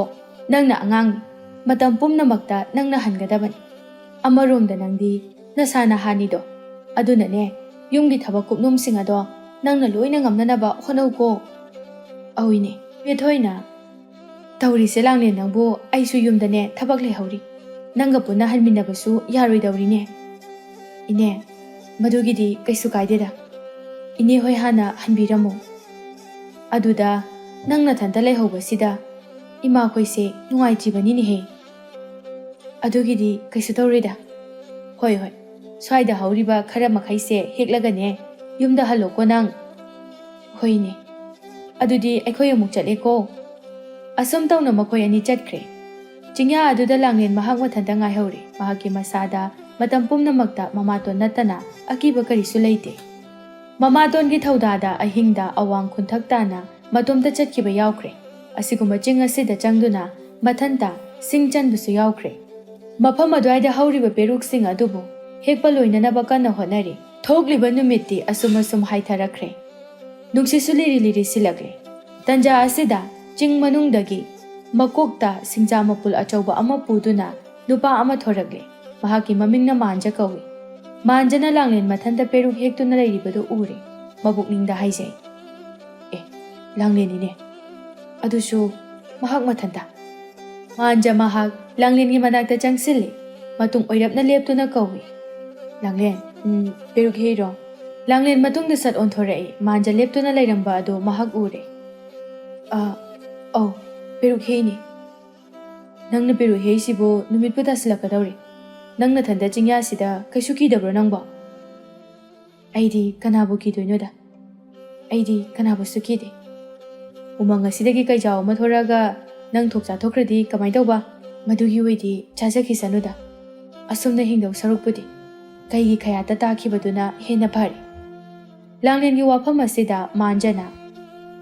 ꯅꯪꯅ ꯑꯉꯥꯡꯅꯤ꯫ ꯃꯇꯝ ꯄꯨꯝꯅꯃꯛꯇ ꯅꯪꯅ ꯍꯟꯒꯗꯕꯅꯤ꯫ ꯑꯃꯔꯣꯝꯗ ꯅꯪꯗꯤ ꯅꯁꯥ ꯅꯍꯥꯅꯤꯗꯣ꯫ ꯑꯗꯨꯅꯅꯦ, ꯌꯨꯝꯒꯤ ꯊꯕꯛ ꯀꯨꯞꯅꯣꯝꯁꯤꯡ ꯑꯗꯣ ꯅꯪꯅ ꯂꯣꯏꯅ ꯉꯝꯅꯅꯕ ꯍꯣꯠꯅꯧꯀꯣ꯫ ꯑꯧ ꯏꯅꯦ꯫ ꯕꯦꯊꯣꯏꯅ, "ꯇꯧꯔꯤꯁꯦ ꯂꯥꯡꯂꯦꯟ ꯅꯪꯕꯨ, ꯑꯩꯁꯨ ꯌꯨꯝꯗꯅꯦ ꯊꯕꯛ ꯂꯩꯍꯧꯔꯤ꯫ ꯅꯪꯒ ꯄꯨꯟꯅ ꯍꯟꯃꯤꯟꯅꯕꯁꯨ ꯌꯥꯔꯣꯏꯗꯧꯔꯤꯅꯦ꯫" "ꯏꯅꯦ, ꯃꯗꯨꯒꯤꯗꯤ ꯀꯩꯁꯨ ꯀꯥꯏꯗꯦꯗ꯫ ꯏꯅꯦ ꯍꯣꯏ ꯍꯥꯟꯅ ꯍꯟꯕꯤꯔꯝꯃꯨ꯫ ꯑꯗꯨꯗ ꯅꯪ ꯅꯊꯟꯇ ꯂꯩꯍꯧꯕꯁꯤꯗ ꯏꯃꯥꯈꯣꯏꯁꯦ ꯅꯨꯡꯉꯥꯏꯇ꯭ꯔꯤꯕꯅꯤꯅꯦꯍꯦ꯫" "ꯑꯗꯨꯒꯤꯗꯤ ꯀꯩꯁꯨ ꯇꯧꯔꯣꯏꯗ꯫ ꯍꯣꯏ, ꯍꯣꯏ, ꯁ꯭ꯋꯥꯏꯗ ꯍꯧꯔꯤꯕ ꯈꯔ ꯃꯈꯩꯁꯦ ꯍꯦꯛꯂꯒꯅꯦ ꯌꯨꯝꯗ ꯍꯜꯂꯣꯀꯣ ꯅꯪ꯫" "ꯍꯣꯏꯅꯦ꯫ ꯑꯗꯨꯗꯤ ꯑꯩꯈꯣꯏ ꯑꯃꯨꯛ ꯆꯠꯂꯦꯀꯣ꯫" ꯑꯁꯨꯝ ꯇꯧꯅ ꯃꯈꯣꯏ ꯑꯅꯤ ꯆꯠꯈ꯭ꯔꯦ꯫ ꯆꯤꯡꯌꯥ ꯑꯗꯨꯗ ꯂꯥꯡꯂꯦꯟ ꯃꯍꯥꯛ ꯃꯊꯟꯇ ꯉꯥꯏꯍꯧꯔꯦ꯫ ꯃꯍꯥꯛꯀꯤ ꯃꯁꯥꯗ ꯃꯇꯝ ꯄꯨꯝꯅꯃꯛꯇ ꯃꯃꯥꯇꯣꯟ ꯅꯠꯇꯅ ꯑꯀꯤꯕ ꯀꯔꯤꯁꯨ ꯂꯩꯇꯦ꯫ ꯃꯃꯥꯇꯣꯟꯒꯤ ꯊꯧꯗꯥꯗ ꯑꯍꯤꯡꯗ ꯑꯋꯥꯡ ꯈꯨꯟꯊꯛ ꯇꯥꯅ ꯃꯇꯣꯝꯇ ꯆꯠꯈꯤꯕ ꯌꯥꯎꯈ꯭ꯔꯦ꯫ ꯑꯁꯤꯒꯨꯝꯕ ꯆꯤꯡ ꯑꯁꯤꯗ ꯆꯪꯗꯨꯅ ꯃꯊꯟꯇ ꯁꯤꯡ ꯆꯟꯕꯁꯨ ꯌꯥꯎꯈ꯭ꯔꯦ꯫ ꯃꯐꯝ ꯑꯗꯨꯋꯥꯏꯗ ꯍꯧꯔꯤꯕ ꯄꯦꯔꯨꯛꯁꯤꯡ ꯑꯗꯨꯕꯨ ꯍꯦꯛꯄ ꯂꯣꯏꯅꯅꯕ ꯀꯟꯅ ꯍꯣꯠꯅꯔꯤ꯫ ꯊꯣꯛꯂꯤꯕ ꯅꯨꯃꯤꯠꯇꯤ ꯑꯁꯨꯝ ꯑꯁꯨꯝ ꯍꯥꯏꯊꯔꯛꯈ꯭ꯔꯦ꯫ ꯅꯨꯡꯁꯤꯠꯁꯨ ꯂꯤꯔꯤ ꯂꯤꯔꯤ ꯁꯤꯜꯂꯛꯂꯦ꯫ ꯇꯟꯖꯥ ꯑꯁꯤꯗ ꯆꯤꯡ ꯃꯅꯨꯡꯗꯒꯤ ꯃꯀꯣꯛꯇ ꯁꯤꯡꯖꯥ ꯃꯄꯨꯜ ꯑꯆꯧꯕ ꯑꯃ ꯄꯨꯗꯨꯅ ꯅꯨꯄꯥ ꯑꯃ ꯊꯣꯔꯛꯂꯦ꯫ ꯃꯍꯥꯛꯀꯤ ꯃꯃꯤꯡꯅ ꯃꯥꯟꯖ ꯀꯧꯏ꯫ ꯃꯥꯟꯖꯅ ꯂꯥꯡꯂꯦꯟ ꯃꯊꯟꯇ ꯄꯦꯔꯨꯛ ꯍꯦꯛꯇꯨꯅ ꯂꯩꯔꯤꯕꯗꯨ ꯎꯔꯦ꯫ ꯃꯕꯨꯛꯅꯤꯡꯗ ꯍꯥꯏꯖꯩ, "ꯑꯦ, ꯂꯥꯡꯂꯦꯟꯅꯤꯅꯦ꯫ ꯑꯗꯨꯁꯨ ꯃꯍꯥꯛ ꯃꯊꯟꯇ꯫" ꯃꯥꯟꯖ ꯃꯍꯥꯛ ꯂꯥꯡꯂꯦꯟꯒꯤ ꯃꯅꯥꯛꯇ ꯆꯪꯁꯤꯜꯂꯤ꯫ ꯃꯇꯨꯡ ꯑꯣꯏꯔꯞꯅ ꯂꯦꯞꯇꯨꯅ ꯀꯧꯏ, "ꯂꯥꯡꯂꯦꯟ, ꯎꯝ, ꯄꯦꯔꯨꯛ ꯍꯦꯛꯏꯔꯣ?" ꯂꯥꯡꯂꯦꯟ ꯃꯇꯨꯡꯗ ꯁꯠ ꯑꯣꯟꯊꯣꯔꯛꯏ꯫ ꯃꯥꯟꯖ ꯂꯦꯞꯇꯨꯅ ꯂꯩꯔꯝꯕ ꯑꯗꯨ ꯃꯍꯥꯛ ꯎꯔꯦ꯫ "ꯑ, ꯑꯧ, ꯄꯦꯔꯨꯛ ꯍꯦꯛꯏꯅꯦ꯫" "ꯅꯪꯅ ꯄꯦꯔꯨꯛ ꯍꯦꯛꯏꯁꯤꯕꯨ ꯅꯨꯃꯤꯠꯄꯨ ꯇꯥꯁꯤꯜꯂꯛꯀꯗꯧꯔꯦ꯫ ꯅꯪ ꯅꯊꯟꯇ ꯆꯤꯡꯌꯥꯁꯤꯗ ꯀꯩꯁꯨ ꯀꯤꯗꯕ꯭ꯔꯣ ꯅꯪꯕꯣ?" "ꯑꯩꯗꯤ ꯀꯅꯥꯕꯨ ꯀꯤꯗꯣꯏꯅꯣꯗ? ꯑꯩꯗꯤ ꯀꯅꯥꯕꯨꯁꯨ ꯀꯤꯗꯦ꯫ ꯎꯃꯪ ꯑꯁꯤꯗꯒꯤ ꯀꯩꯖꯥꯎ ꯑꯃ ꯊꯣꯔꯛꯑꯒ ꯅꯪ ꯊꯣꯛ ꯆꯥꯊꯣꯛꯈ꯭ꯔꯗꯤ ꯀꯃꯥꯏ ꯇꯧꯕ? ꯃꯗꯨꯒꯤ ꯑꯣꯏꯗꯤ ꯆꯥꯖꯈꯤꯁꯅꯨꯗ꯫ ꯑꯁꯨꯝꯅ ꯍꯤꯡꯗꯧ ꯁꯔꯨꯛꯄꯨꯗꯤ ꯀꯩꯒꯤ ꯈꯌꯥꯠꯇ ꯇꯥꯈꯤꯕꯗꯨꯅ ꯍꯦꯟꯅ ꯐꯔꯦ꯫" ꯂꯥꯡꯂꯦꯟꯒꯤ ꯋꯥꯐꯝ ꯑꯁꯤꯗ ꯃꯥꯟꯖꯅ,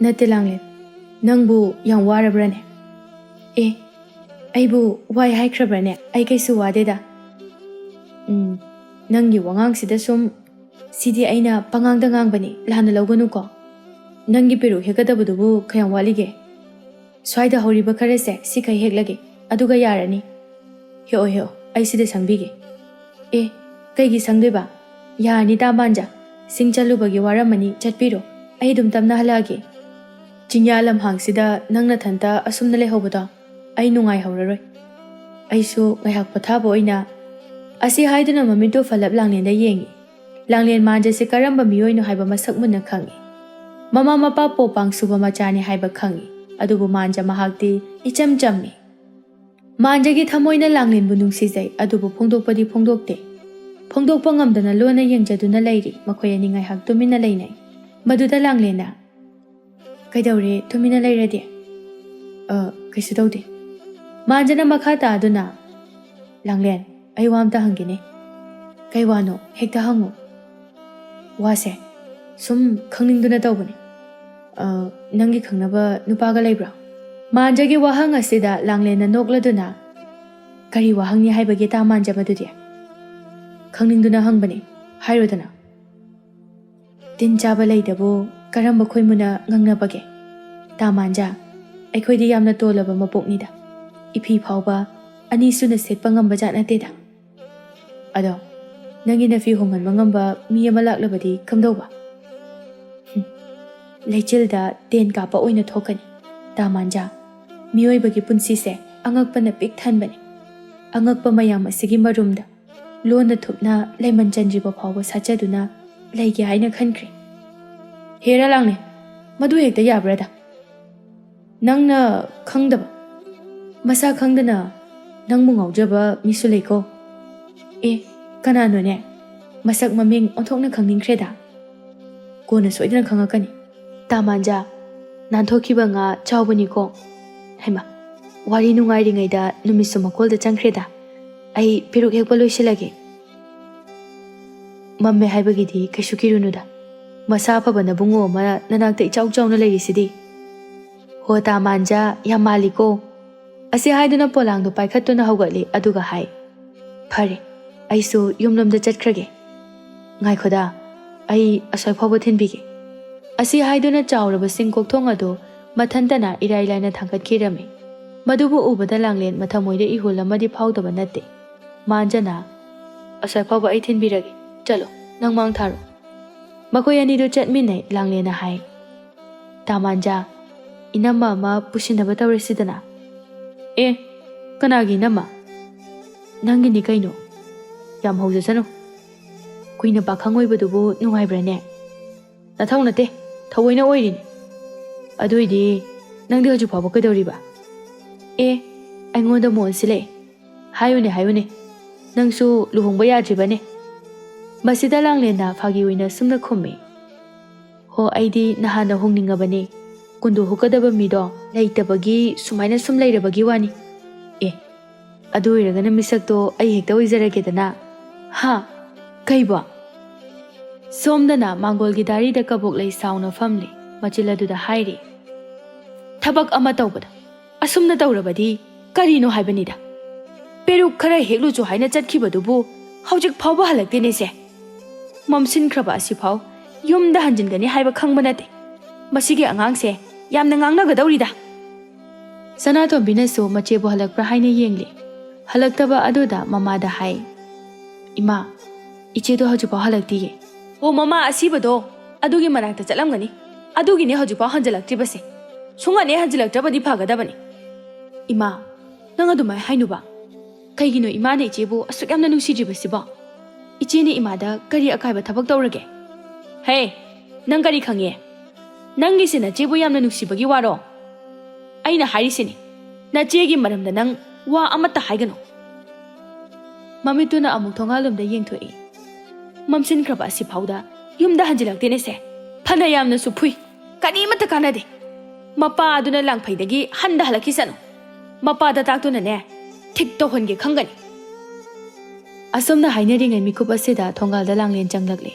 "ꯅꯠꯇꯦ ꯂꯥꯡꯂꯦꯟ, ꯅꯪꯕꯨ ꯌꯥꯝ ꯋꯥꯔꯕ꯭ꯔꯅꯦ?" "ꯑꯦ, ꯑꯩꯕꯨ ꯋꯥꯏ ꯍꯥꯏꯈ꯭ꯔꯕ꯭ꯔꯅꯦ? ꯑꯩ ꯀꯩꯁꯨ ꯋꯥꯗꯦꯗ꯫" "ꯎꯝ, ꯅꯪꯒꯤ ꯋꯥꯉꯥꯡꯁꯤꯗ ꯁꯨꯝ, ꯁꯤꯗꯤ ꯑꯩꯅ ꯄꯉꯥꯡꯗ ꯉꯥꯡꯕꯅꯤ, ꯂꯥꯟꯅ ꯂꯧꯒꯅꯨꯀꯣ꯫ ꯅꯪꯒꯤ ꯄꯦꯔꯨꯛ ꯍꯦꯛꯀꯗꯕꯗꯨꯕꯨ ꯀꯌꯥꯝ ꯋꯥꯠꯂꯤꯒꯦ? ꯁ꯭ꯋꯥꯏꯗ ꯍꯧꯔꯤꯕ ꯈꯔꯁꯦ ꯁꯤꯈꯩ ꯍꯦꯛꯂꯒꯦ, ꯑꯗꯨꯒ ꯌꯥꯔꯅꯤ꯫" "ꯍꯦꯛꯑꯣ, ꯍꯦꯛꯑꯣ, ꯑꯩ ꯁꯤꯗ ꯁꯪꯕꯤꯒꯦ꯫" "ꯑꯦ, ꯀꯩꯒꯤ ꯁꯪꯗꯣꯏꯕ? ꯌꯥꯔꯅꯤꯗ ꯃꯥꯟꯖ, ꯁꯤꯡ ꯆꯠꯂꯨꯕꯒꯤ ꯋꯥꯔꯝꯃꯅꯤ, ꯆꯠꯄꯤꯔꯣ꯫ ꯑꯩ ꯑꯗꯨꯝ ꯇꯞꯅ ꯍꯜꯂꯛꯑꯒꯦ꯫ ꯆꯤꯡꯌꯥ ꯂꯝꯍꯥꯡꯁꯤꯗ ꯅꯪ ꯅꯊꯟꯇ ꯑꯁꯨꯝꯅ ꯂꯩꯍꯧꯕꯗꯣ ꯑꯩ ꯅꯨꯡꯉꯥꯏꯍꯧꯔꯔꯣꯏ꯫ ꯑꯩꯁꯨ ꯉꯥꯏꯍꯥꯛ ꯄꯣꯊꯥꯕ ꯑꯣꯏꯅ꯫ ꯑꯁꯤ ꯍꯥꯏꯗꯨꯅ ꯃꯃꯤꯠꯇꯨ ꯐꯜꯂꯞ ꯂꯥꯡꯂꯦꯟꯗ ꯌꯦꯡꯉꯤ꯫ ꯂꯥꯡꯂꯦꯟ ꯃꯥꯟꯖꯁꯦ ꯀꯔꯝꯕ ꯃꯤꯑꯣꯏꯅꯣ ꯍꯥꯏꯕ ꯃꯁꯛ ꯃꯨꯟꯅ ꯈꯪꯉꯤ꯫ ꯃꯃꯥ ꯃꯄꯥ ꯄꯣꯄꯥꯡ ꯁꯨꯕ ꯃꯆꯥꯅꯤ ꯍꯥꯏꯕ ꯈꯪꯉꯤ꯫ ꯑꯗꯨꯕꯨ ꯃꯥꯟꯖ ꯃꯍꯥꯛꯇꯤ ꯏꯆꯝ ꯆꯝꯃꯤ꯫ ꯃꯥꯟꯖꯒꯤ ꯊꯃꯣꯏꯅ ꯂꯥꯡꯂꯦꯟꯕꯨ ꯅꯨꯡꯁꯤꯖꯩ, ꯑꯗꯨꯕꯨ ꯐꯣꯡꯗꯣꯛꯄꯗꯤ ꯐꯣꯡꯗꯣꯛꯇꯦ꯫ ꯐꯣꯡꯗꯣꯛꯄ ꯉꯝꯗꯅ ꯂꯣꯟꯅ ꯌꯦꯡꯖꯗꯨꯅ ꯂꯩꯔꯤ꯫ ꯃꯈꯣꯏ ꯑꯅꯤ ꯉꯥꯏꯍꯥꯛ ꯇꯨꯃꯤꯟꯅ ꯂꯩꯅꯩ꯫ ꯃꯗꯨꯗ ꯂꯥꯡꯂꯦꯟꯅ, "ꯀꯩꯗꯧꯔꯦ ꯇꯨꯃꯤꯟꯅ ꯂꯩꯔꯗꯤ?" "ꯑ, ꯀꯩꯁꯨ ꯇꯧꯗꯦ꯫" ꯃꯥꯟꯖꯅ ꯃꯈꯥ ꯇꯥꯗꯨꯅ, "ꯂꯥꯡꯂꯦꯟ, ꯑꯩ ꯋꯥ ꯑꯝꯇ ꯍꯪꯒꯦꯅꯦ꯫" "ꯀꯩ ꯋꯥꯅꯣ? ꯍꯦꯛꯇ ꯍꯪꯉꯨ꯫" "ꯋꯥꯁꯦ ꯁꯨꯝ ꯈꯪꯅꯤꯡꯗꯨꯅ ꯇꯧꯕꯅꯦ꯫ ꯑ, ꯅꯪꯒꯤ ꯈꯪꯅꯕ ꯅꯨꯄꯥꯒ ꯂꯩꯕ꯭ꯔꯣ?" ꯃꯥꯟꯖꯒꯤ ꯋꯥꯍꯪ ꯑꯁꯤꯗ ꯂꯥꯡꯂꯦꯟꯅ ꯅꯣꯛꯂꯗꯨꯅ, "ꯀꯔꯤ ꯋꯥꯍꯪꯅꯤ ꯍꯥꯏꯕꯒꯦ ꯇꯥ ꯃꯥꯟꯖ ꯃꯗꯨꯗꯤ? ꯈꯪꯅꯤꯡꯗꯨꯅ ꯍꯪꯕꯅꯦ, ꯍꯥꯏꯔꯣꯗꯅ꯫" "ꯇꯤꯟ ꯆꯥꯕ ꯂꯩꯗꯕꯨ ꯀꯔꯝꯕ ꯈꯣꯏꯃꯨꯅ ꯉꯥꯡꯅꯕꯒꯦ? ꯇꯥ ꯃꯥꯟꯖ, ꯑꯩꯈꯣꯏꯗꯤ ꯌꯥꯝꯅ ꯇꯣꯜꯂꯕ ꯃꯄꯣꯛꯅꯤꯗ꯫ ꯏꯐꯤ ꯐꯥꯎꯕ ꯑꯅꯤꯁꯨꯅ ꯁꯦꯠꯄ ꯉꯝꯕ ꯖꯥꯠ ꯅꯠꯇꯦꯗ꯫ ꯑꯗꯣ ꯅꯪꯒꯤ ꯅꯐꯤ ꯍꯣꯡꯍꯟꯕ ꯉꯝꯕ ꯃꯤ ꯑꯃ ꯂꯥꯛꯂꯕꯗꯤ ꯀꯝꯗꯧꯕ?" ꯍꯨꯝ, ꯂꯩꯆꯤꯜꯗ ꯇꯦꯟ ꯀꯥꯞꯄ ꯑꯣꯏꯅ ꯊꯣꯛꯀꯅꯤ꯫ ꯇꯥ ꯃꯥꯟꯖ, ꯃꯤꯑꯣꯏꯕꯒꯤ ꯄꯨꯟꯁꯤꯁꯦ ꯑꯉꯛꯄꯅ ꯄꯤꯛ ꯊꯟꯕꯅꯤ꯫ ꯑꯉꯛꯄ ꯃꯌꯥꯝ ꯑꯁꯤꯒꯤ ꯃꯔꯨꯝꯗ ꯂꯣꯟꯅ ꯊꯨꯞꯅ ꯂꯩꯃꯟ ꯆꯟꯗ꯭ꯔꯤꯕ ꯐꯥꯎꯕ ꯁꯥꯠꯆꯗꯨꯅ ꯂꯩꯒꯦ ꯍꯥꯏꯅ ꯈꯟꯈ꯭ꯔꯦ꯫ ꯍꯦꯔꯥ ꯂꯥꯡꯂꯦꯟ, ꯃꯗꯨ ꯍꯦꯛꯇ ꯌꯥꯕ꯭ꯔꯥꯗ? ꯅꯪꯅ ꯈꯪꯗꯕ, ꯃꯁꯥ ꯈꯪꯗꯅ ꯅꯪꯕꯨ ꯉꯥꯎꯖꯕ ꯃꯤꯁꯨ ꯂꯩꯀꯣ꯫ ꯑꯦ, ꯀꯅꯥꯅꯣꯅꯦ? ꯃꯁꯛ ꯃꯃꯤꯡ ꯑꯣꯟꯊꯣꯛꯅ ꯈꯪꯅꯤꯡꯈ꯭ꯔꯦꯗ꯫ ꯀꯣꯟꯅ ꯁꯣꯏꯗꯅ ꯈꯪꯉꯛꯀꯅꯤ꯫ ꯇꯥ ꯃꯥꯟꯖ, ꯅꯥꯟꯊꯣꯛꯈꯤꯕ ꯉꯥ ꯆꯥꯎꯕꯅꯤꯀꯣ꯫ ꯍꯩꯃꯥ, ꯋꯥꯔꯤ ꯅꯨꯡꯉꯥꯏꯔꯤꯉꯩꯗ ꯅꯨꯃꯤꯠꯁꯨ ꯃꯀꯣꯜꯗ ꯆꯪꯈ꯭ꯔꯦꯗ꯫ ꯑꯩ ꯄꯦꯔꯨꯛ ꯍꯦꯛꯄ ꯂꯣꯏꯁꯤꯜꯂꯒꯦ꯫ ꯃꯝꯃꯦ ꯍꯥꯏꯕꯒꯤꯗꯤ ꯀꯩꯁꯨ ꯀꯤꯔꯨꯅꯨꯗ꯫ ꯃꯁꯥ ꯐꯕ ꯅꯕꯨꯡꯉꯣ ꯑꯃ ꯅꯅꯥꯛꯇ ꯏꯆꯥꯎ ꯆꯥꯎꯅ ꯂꯩꯔꯤꯁꯤꯗꯤ꯫ ꯍꯣ ꯇꯥ ꯃꯥꯟꯖ, ꯌꯥꯝ ꯃꯥꯜꯂꯤꯀꯣ꯫ ꯑꯁꯤ ꯍꯥꯏꯗꯨꯅ ꯄꯣꯂꯥꯡꯗꯣ ꯄꯥꯏꯈꯠꯇꯨꯅ ꯍꯧꯒꯠꯂꯤ, ꯑꯗꯨꯒ ꯍꯥꯏ, "ꯐꯔꯦ, ꯑꯩꯁꯨ ꯌꯨꯝꯂꯣꯝꯗ ꯆꯠꯈ꯭ꯔꯒꯦ꯫ ꯉꯥꯏꯈꯣꯗ, ꯑꯩ ꯑꯁ꯭ꯋꯥꯏ ꯐꯥꯎꯕ ꯊꯤꯟꯕꯤꯒꯦ꯫" ꯑꯁꯤ ꯍꯥꯏꯗꯨꯅ ꯆꯥꯎꯔꯕ ꯁꯤꯡ ꯀꯣꯛꯊꯣꯡ ꯑꯗꯨ ꯃꯊꯟꯇꯅ ꯏꯔꯥꯏ ꯂꯥꯏꯅ ꯊꯥꯡꯒꯠꯈꯤꯔꯝꯃꯤ꯫ ꯃꯗꯨꯕꯨ ꯎꯕꯗ ꯂꯥꯡꯂꯦꯟ ꯃꯊꯃꯣꯏꯗ ꯏꯍꯨꯜ ꯑꯃꯗꯤ ꯐꯥꯎꯗꯕ ꯅꯠꯇꯦ꯫ ꯃꯥꯟꯖꯅ, "ꯑꯁ꯭ꯋꯥꯏ ꯐꯥꯎꯕ ꯑꯩ ꯊꯤꯟꯕꯤꯔꯒꯦ, ꯆꯠꯂꯣ, ꯅꯪ ꯃꯥꯡ ꯊꯥꯔꯣ꯫" ꯃꯈꯣꯏ ꯑꯅꯤꯗꯨ ꯆꯠꯃꯤꯟꯅꯩ꯫ ꯂꯥꯡꯂꯦꯟꯅ ꯍꯥꯏ, "ꯇꯥꯃꯥꯟꯖꯥ, ꯏꯅꯝꯃ ꯑꯃ ꯄꯨꯁꯤꯟꯅꯕ ꯇꯧꯔꯁꯤꯗꯅ?" "ꯑꯦ, ꯀꯅꯥꯒꯤ ꯏꯅꯝꯃ?" "ꯅꯪꯒꯤꯅꯤ ꯀꯩꯅꯣ꯫ ꯌꯥꯝ ꯍꯧꯖꯁꯅꯨ꯫ ꯀꯨꯏꯅ ꯄꯥꯈꯪ ꯑꯣꯏꯕꯗꯨꯕꯨ ꯅꯨꯡꯉꯥꯏꯕ꯭ꯔꯥꯅꯦ?" "ꯅꯊꯧ ꯅꯠꯇꯦ, ꯊꯑꯣꯏꯅ ꯑꯣꯏꯔꯤꯅꯤ꯫ ꯑꯗꯨꯏꯗꯤ ꯅꯪꯗꯤ ꯍꯧꯖꯤꯛ ꯐꯥꯎꯕ ꯀꯩꯗꯧꯔꯤꯕ?" "ꯑꯦ, ꯑꯩꯉꯣꯟꯗ ꯃꯣꯟ ꯁꯤꯜꯂꯛꯑꯦ꯫ ꯍꯥꯏꯌꯨꯅꯦ, ꯍꯥꯏꯌꯨꯅꯦ, ꯅꯪꯁꯨ ꯂꯨꯍꯣꯡꯕ ꯌꯥꯗ꯭ꯔꯤꯕꯅꯦ?" ꯃꯁꯤꯗ ꯂꯥꯡꯂꯦꯟꯅ ꯐꯥꯒꯤ ꯑꯣꯏꯅ ꯁꯨꯝꯅ ꯈꯨꯝꯃꯤ꯫ "ꯍꯣ, ꯑꯩꯗꯤ ꯅꯍꯥꯟꯅ ꯍꯣꯡꯅꯤꯡꯉꯕꯅꯦ꯫ ꯀꯨꯟꯗꯣ ꯍꯨꯛꯀꯗꯕ ꯃꯤꯗꯣ ꯂꯩꯇꯕꯒꯤ ꯁꯨꯃꯥꯏꯅ ꯁꯨꯝ ꯂꯩꯔꯕꯒꯤ ꯋꯥꯅꯤ꯫ ꯑꯦ, ꯑꯗꯨ ꯑꯣꯏꯔꯒꯅ ꯃꯤꯁꯛꯇꯣ ꯑꯩ ꯍꯦꯛꯇ ꯑꯣꯏꯖꯔꯒꯦꯗꯅ꯫ ꯍꯥ? ꯀꯩꯕꯣ?" ꯁꯣꯝꯗꯅ ꯃꯥꯡꯒꯣꯜꯒꯤ ꯗꯥꯔꯤꯗ ꯀꯕꯣꯛ ꯂꯩ ꯁꯥꯎꯅ ꯐꯝꯂꯤ꯫ ꯃꯆꯤꯜ ꯑꯗꯨꯗ ꯍꯥꯏꯔꯤ, "ꯊꯕꯛ ꯑꯃ ꯇꯧꯕꯗ ꯑꯁꯨꯝꯅ ꯇꯧꯔꯕꯗꯤ ꯀꯔꯤꯅꯣ ꯍꯥꯏꯕꯅꯤꯗ꯫ ꯄꯦꯔꯨꯛ ꯈꯔ ꯍꯦꯛꯂꯨꯆꯣ ꯍꯥꯏꯅ ꯆꯠꯈꯤꯕꯗꯨꯕꯨ ꯍꯧꯖꯤꯛ ꯐꯥꯎꯕ ꯍꯜꯂꯛꯇꯦꯅꯦꯁꯦ꯫ ꯃꯝꯁꯤꯟꯈ꯭ꯔꯕ ꯑꯁꯤꯐꯥꯎ ꯌꯨꯝꯗ ꯍꯟꯖꯤꯟꯒꯅꯤ ꯍꯥꯏꯕ ꯈꯪꯕ ꯅꯠꯇꯦ꯫ ꯃꯁꯤꯒꯤ ꯑꯉꯥꯡꯁꯦ ꯌꯥꯝꯅ ꯉꯥꯡꯅꯒꯗꯧꯔꯤꯗ꯫" ꯁꯅꯥꯇꯣꯝꯕꯤꯅꯁꯨ ꯃꯆꯦꯕꯨ ꯍꯜꯂꯛꯄ꯭ꯔꯥ ꯍꯥꯏꯅ ꯌꯦꯡꯂꯤ꯫ ꯍꯜꯂꯛꯇꯕ ꯑꯗꯨꯗ ꯃꯃꯥꯗ ꯍꯥꯏ, "ꯏꯃꯥ, ꯏꯆꯦꯗꯣ ꯍꯧꯖꯤꯛꯐꯥꯎ ꯍꯜꯂꯛꯇꯤꯌꯦ꯫" "ꯑꯣ, ꯃꯃꯥ ꯑꯁꯤꯕꯗꯣ ꯑꯗꯨꯒꯤ ꯃꯅꯥꯛꯇ ꯆꯠꯂꯝꯒꯅꯤ꯫ ꯑꯗꯨꯒꯤꯅꯦ ꯍꯧꯖꯤꯛꯐꯥꯎ ꯍꯟꯖꯤꯜꯂꯛꯇ꯭ꯔꯤꯕꯁꯦ꯫ ꯁꯨꯡꯍꯟ ꯍꯦꯛ ꯍꯟꯖꯤꯜꯂꯛꯇ꯭ꯔꯕꯗꯤ ꯐꯒꯗꯕꯅꯤ꯫" "ꯏꯃꯥ, ꯅꯪ ꯑꯗꯨꯃꯥꯏ ꯍꯥꯏꯅꯨꯕ꯫ ꯀꯩꯒꯤꯅꯣ ꯏꯃꯥꯅ ꯏꯆꯦꯕꯨ ꯑꯁꯨꯛ ꯌꯥꯝꯅ ꯅꯨꯡꯁꯤꯗ꯭ꯔꯤꯕꯁꯤꯕꯣ? ꯏꯆꯦꯅ ꯏꯃꯥꯗ ꯀꯔꯤ ꯑꯀꯥꯏꯕ ꯊꯕꯛ ꯇꯧꯔꯒꯦ?" "ꯍꯦ, ꯅꯪ ꯀꯔꯤ ꯈꯪꯉꯦ? ꯅꯪꯒꯤꯁꯦ ꯅꯆꯦꯕꯨ ꯌꯥꯝꯅ ꯅꯨꯡꯁꯤꯕꯒꯤ ꯋꯥꯔꯣ? ꯑꯩꯅ ꯍꯥꯏꯔꯤꯁꯤꯅꯤ, ꯅꯆꯦꯒꯤ ꯃꯔꯝꯗ ꯅꯪ ꯋꯥ ꯑꯃꯠꯇ ꯍꯥꯏꯒꯅꯨ꯫" ꯃꯃꯤꯠꯇꯨꯅ ꯑꯃꯨꯛ ꯊꯣꯡꯒꯥꯜꯂꯣꯝꯗ ꯌꯦꯡꯊꯣꯛꯏ꯫ "ꯃꯝꯁꯤꯟꯈ꯭ꯔꯕ ꯑꯁꯤꯐꯥꯎꯗ ꯌꯨꯝꯗ ꯍꯟꯖꯤꯜꯂꯛꯇꯦꯅꯦꯁꯦ꯫ ꯐꯅ ꯌꯥꯝꯅꯁꯨ ꯐꯨꯏ, ꯀꯔꯤꯃꯠꯇ ꯀꯥꯟꯅꯗꯦ꯫ ꯃꯄꯥ ꯑꯗꯨꯅ ꯂꯥꯡꯐꯩꯗꯒꯤ ꯍꯟꯗ ꯍꯜꯂꯛꯈꯤꯁꯅꯨ꯫ ꯃꯄꯥꯗ ꯇꯥꯛꯇꯨꯅꯅꯦ, ꯊꯤꯛ ꯇꯧꯍꯟꯒꯦ ꯈꯪꯒꯅꯤ꯫" ꯑꯁꯨꯝꯅ ꯍꯥꯏꯅꯔꯤꯉꯩ ꯃꯤꯀꯨꯞ ꯑꯁꯤꯗ ꯊꯣꯡꯒꯥꯜꯗ ꯂꯥꯡꯂꯦꯟ ꯆꯪꯂꯛꯂꯦ꯫